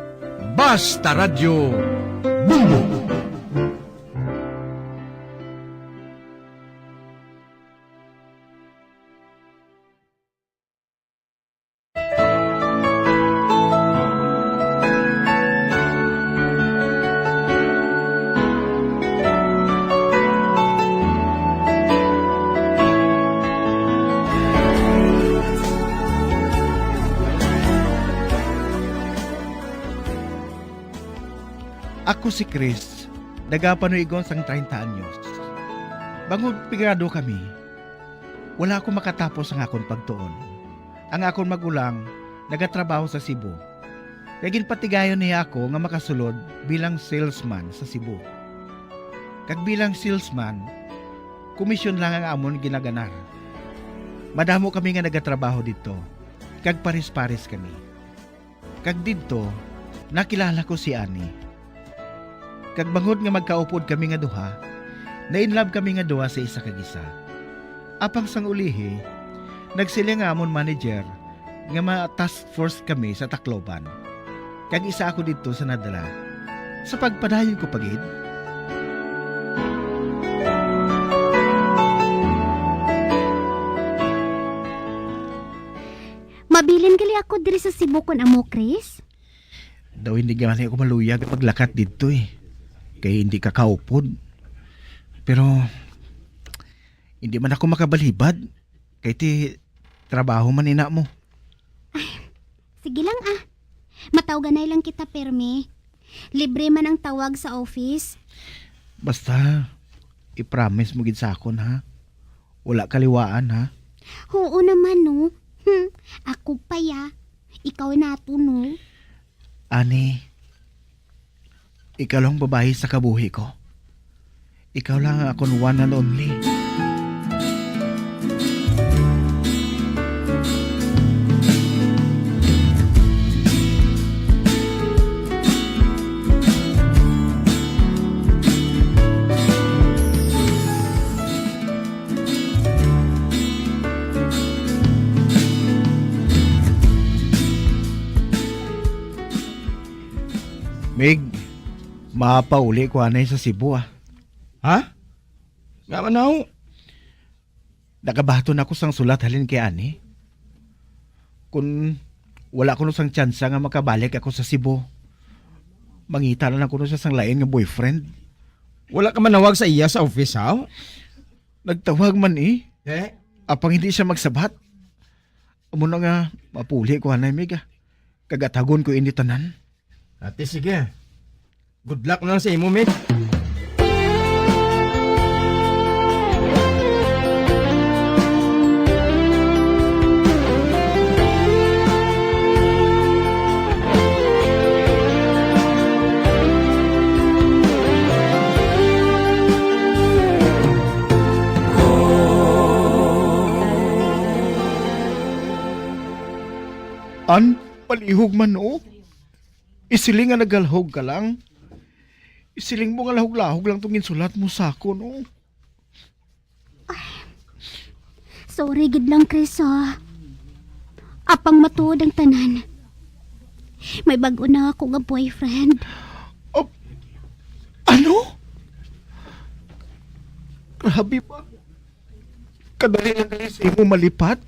Basta Radyo, Bombo! Ako si Chris, nagapanuigon sang treinta anyos. Bangod pigado kami, wala ako makatapos ang akon pagtuon. Ang akon magulang nagatrabaho sa Cebu, kag ginpatigayon niya ako nga makasulod bilang salesman sa Cebu. Kag bilang salesman, komisyon lang ang amon ginaganar. Madamo kami nga nagatrabaho didto, kag pares-pares kami. Kag didto, nakilala ko si Annie. Kag bangod nga magkaupod kami nga duha, na-in love kami nga duha sa isa kag isa. Apang sang ulihi, nagsiling ang amon manager nga ma-task force kami sa Tacloban, kag isa ako didto sa nadala. Sa pagpadayon ko pa gid. Mabilin gali ako diri sa Cebu kon amo, Chris. Daw hindi gani ako maluyag maglakat didto, eh. Kay hindi ka kaupod. Pero hindi man ako makabalibad. Kay ti trabaho man ina mo. Sige lang, ah. Matawganay lang kita, permi. Libre man ang tawag sa office. Basta, i-promise mo gid sa akon, ha? Wala kaliwaan, ha? Oo naman, no. Hmm, ako pa ya. Ikaw na to, no? Ani, ikaw lang babayi sa kabuhi ko. Ikaw lang ang akon one and only. Mig, mapauli ko anay sa Cebu, ah. Ha? Nga man, aw? Nakabaton ako sang sulat halin kay Ani. Kun wala kuno sang tsansa nga makabalik ako sa Cebu, mangita na lang kuno sa sang lain nga boyfriend. Wala ka manawag sa iya sa office, ha? Nagtawag man, eh. Eh? Apang hindi siya magsabat. Amo na nga, mapuli ko anay, Mig, ah. Kag atagon ko ini tanan. Ate, sige. Good luck na lang sa imo, Mick. An, palihog man, oh. Isiling nga nagalahog ka lang. Isiling mo nga lahog-lahog lang tong ginsulat mo sa akon, oh. Sorry gid lang, Chris, ha. Apang matuod ang tanan, may bag-o na ako nga boyfriend. Oh, ano? Grabe ba? Kadali lang gali sa imo malipat?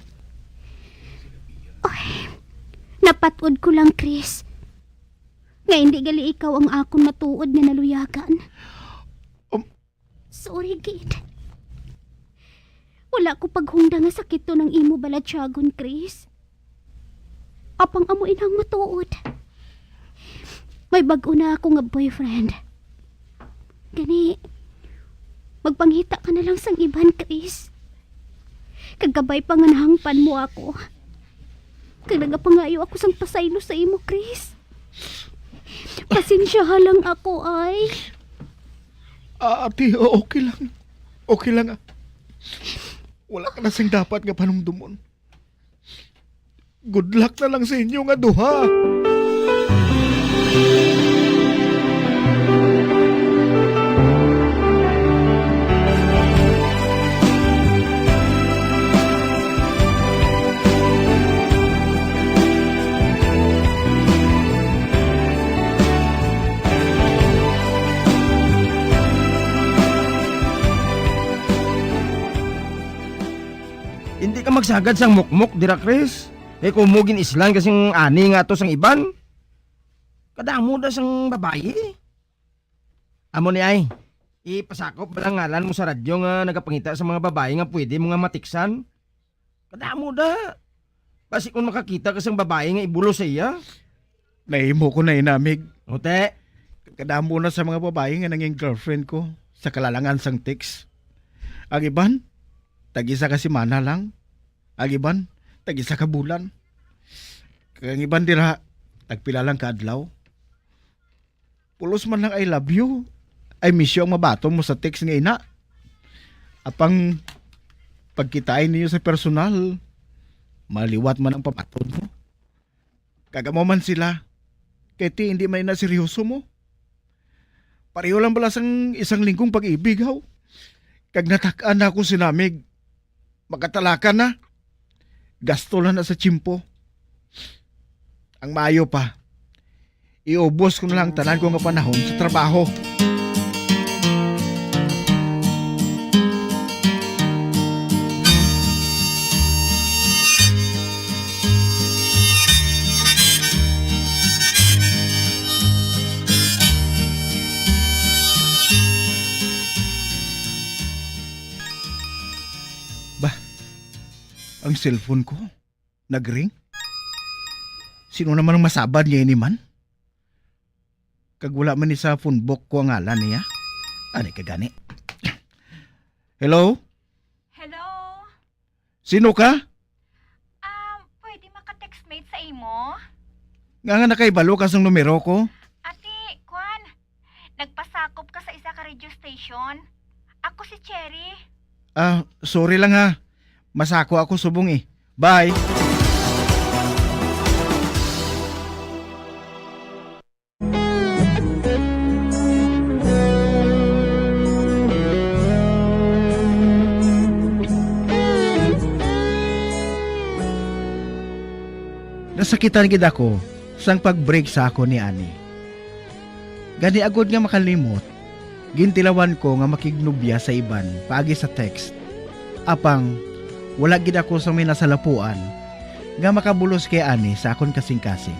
Ay, napat-od ko lang, Chris, nga hindi gali ikaw ang akon matuod nga naluyagan. Um, Sorry gid. Wala ko paghungda nga sakiton ang imo balatyagon, Chris. Apang amo inang matuod, may bag-o na ako nga boyfriend. Gani, magpangita ka na lang sang iban, Chris. Kag kabay pa nga nahangpan mo ako. Kag nagapangayo ako sang pasaylo sa imo, Chris. Pasensyaha lang ako, ay. Ah, ate, o-, okay lang. Okay lang, ah. Wala ka na sing dapat nga panumdumon. Good luck na lang sa inyo nga duha. Hindi ka magsagad sang mukmok dira, Chris. Kay kumo gin-islan ka sing ani nga ato sang iban. Kadamo da sang babayi. Amo ni ay, ipasakop ba lang ngalan mo sa radyo nga nagapangita sa mga babayi nga pwede mo nga matiksan? Kadamo da. Basi kung makakita ka sang babayi nga ibulos sa iya. Nahimo ko na inamig. Ute. Kadamo na sa mga babayi nga nanging girlfriend ko sa kalalangan sang text. Ang iban, tag-isa ka semana lang. Ang iban, tag-isa ka bulan. Kag ang iban dira, tagpila lang ka adlaw. Pulos man lang "I love you", I miss you ang mabaton mo sa text nga ina. Apang pagkitai ninyo sa personal, maliwat man ang pamaton mo. Kag amo man sila, kay ti hindi man na seryoso mo. Pareho lang bala sang isang linggong pag-ibig, haw. Kag natak-an na ako sinamig. Makatalaka na. Gasto lang na sa tiyempo. Ang maayo pa, iubos ko na lang ang tanan ko nga panahon sa trabaho. Bah, ang cellphone ko nagring. Sino naman ang masabad niya ini man? Kag wala man ni sa phone book ko ang ngalan niya. Ani ka gani? Hello? Hello? Sino ka? Um, pwede maka-textmate sa imo? Nga nga nakaibalo ka sang numero ko? Ati, kwan, nagpasakop ka sa isa ka radio station. Ako si Cherry. Ah, sorry lang ha. Masako ako subong eh. Bye. Nasakitan gid ako sang pag-break sa akon ni Ani. Gani, agod nga makalimot, gintilawan ko nga makignobya sa iban paagi sa text. Apang wala gid ako sa may nasalapuan nga makabulos kay Ani sa akon kasingkasing.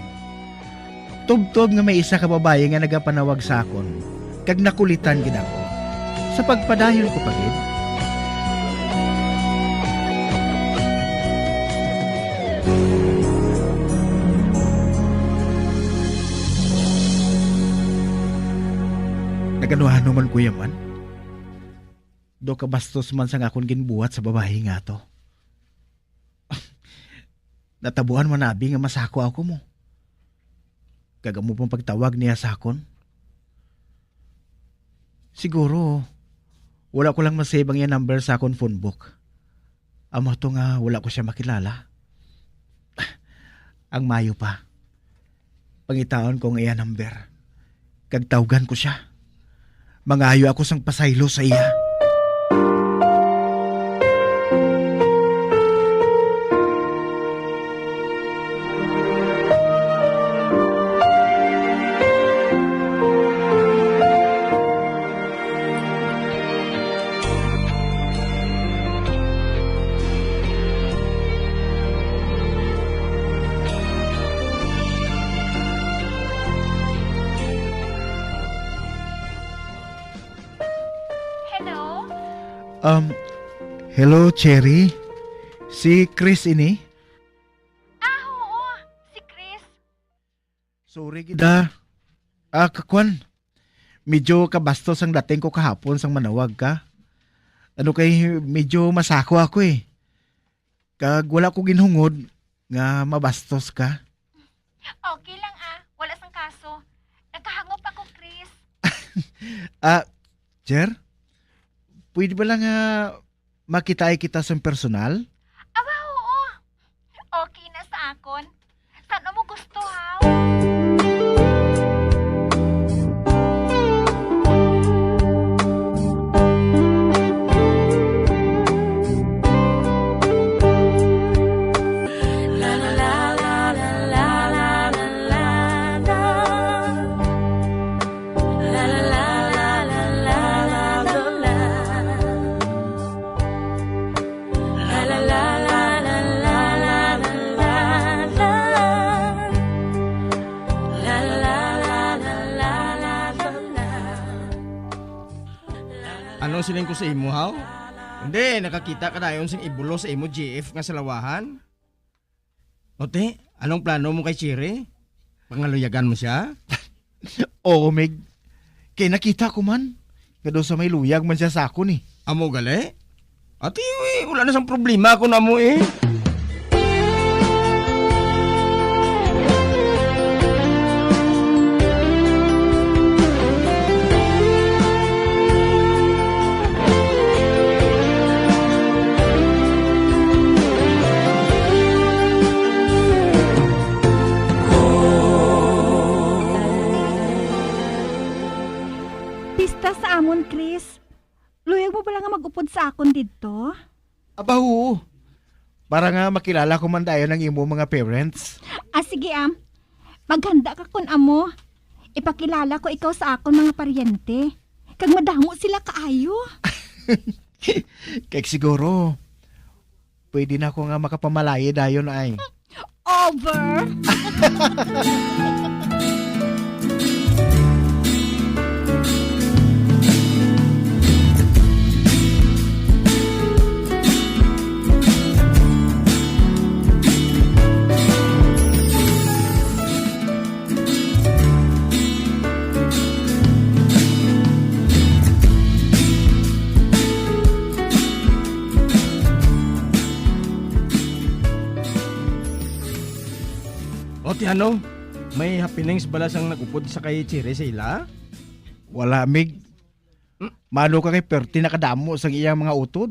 Tubtob nga may isa ka babayi nga nagapanawag sa akon, kag nakulitan gid ako. Sa pagpadayon ko pa gid, naganuhano man ko yaman? Do kabastos man sang akon ginbuhat sa babayi nga to. Natabuan man abi nga masako ako mo. Kag amo pang pagtawag niya sa akon. Siguro, wala ko lang ma-save ang iya number sa akon phone book. Amo to nga wala ko siya makilala. Ang mayo pa, pangitaon ko ang iya number, kag tawgan ko sia. Mangayo ako sang pasaylo sa iya. Hello? Um, hello, Cherry. Si Chris ini? Ah, oo. Si Chris. Sorry gid, ah. Ah, kakwan. Medyo kabastos ang dating ko kahapon sang manawag ka. Ano kay medyo masako ako, eh. Kag wala ko ginhungod nga mabastos ka. Okay lang, ah. Wala sang kaso. Nakahangop ako, Chris. Ah, Jer? Pwede ba lang nga makitai kita sang personal? Aba, oo. Okay na sa akon. San-o mo gusto, haw? Ano siling ko sa imo, haw? Hindi, nakakita ka dayon sing ibulo sa imo G F nga salawahan? O, te, anong plano mo kay Cherry? Pangaluyagan mo siya? Oo, Mig. Kay nakita ko man nga daw sa may luyag man siya sa akon, eh. Amo gali? Ati, eh, wala na sang problema ako namo, eh. Ta sa amon, Chris. Luyag mo bala nga mag-upod sa akon didto? Aba, oo. Para nga makilala ko man dayon ang imo mga parents. Ah, sige, am. Maghanda ka kun amo. Ipakilala ko ikaw sa akon mga paryente. Kag madamo sila kaayo. Kag siguro, pwede na ako nga makapamalaye dayon ay. Over! O, ti ano? May happenings bala sang nag-upod sa kay Cherry sa ila? Wala, Mig. Hmm? Mano ka kay perti na kadamo sang iyang mga utod?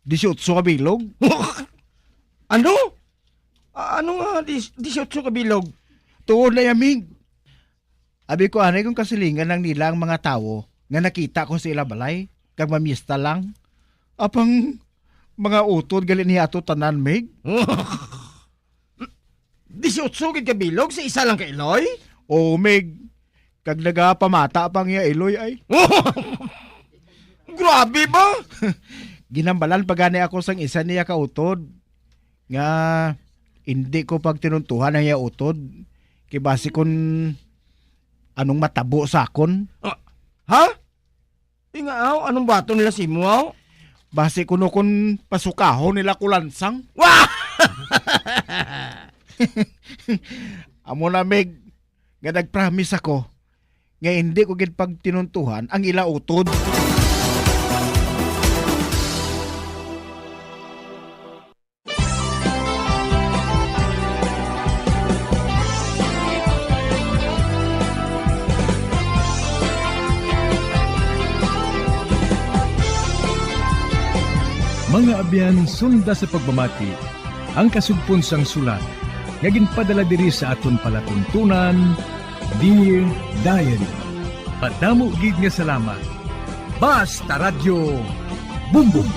Disiotso ka bilog. Ano? A-, ano nga dis-, disiotso ka bilog? Tuod na ya, Mig. Abi ko anay kung kasilingan lang nila ang mga tawo nga nakita ko sa ila balay, kag mamista lang. Apang mga utod gali niya ato tanan, Mig. Disiotso gid ka bilog sa isa lang ka iloy? Oo, Mig. Kag nagapamata pa ang iya iloy ay. Grabe ba? Ginhambalan pa gani ako sang isa niya ka utod nga hindi ko pagtinuntuhan ang iya utod. Kay basi kun anong matabo sa akon. Ah, ha? Inga, aw, anong baton nila sa imo, aw? Basi kuno kun pasukahon nila ko lansang. Wa! Amo na, Mig, nga nag-promise ako nga hindi ko gid pagtinuntuhan ang ila utod. Mga abyan, sunda sa pagpamati ang kasugpon sang sulat nga ginpadala diri sa aton palatuntunan, Dear Diary. Madamo gid nga salamat. Basta Radyo, Bumbong.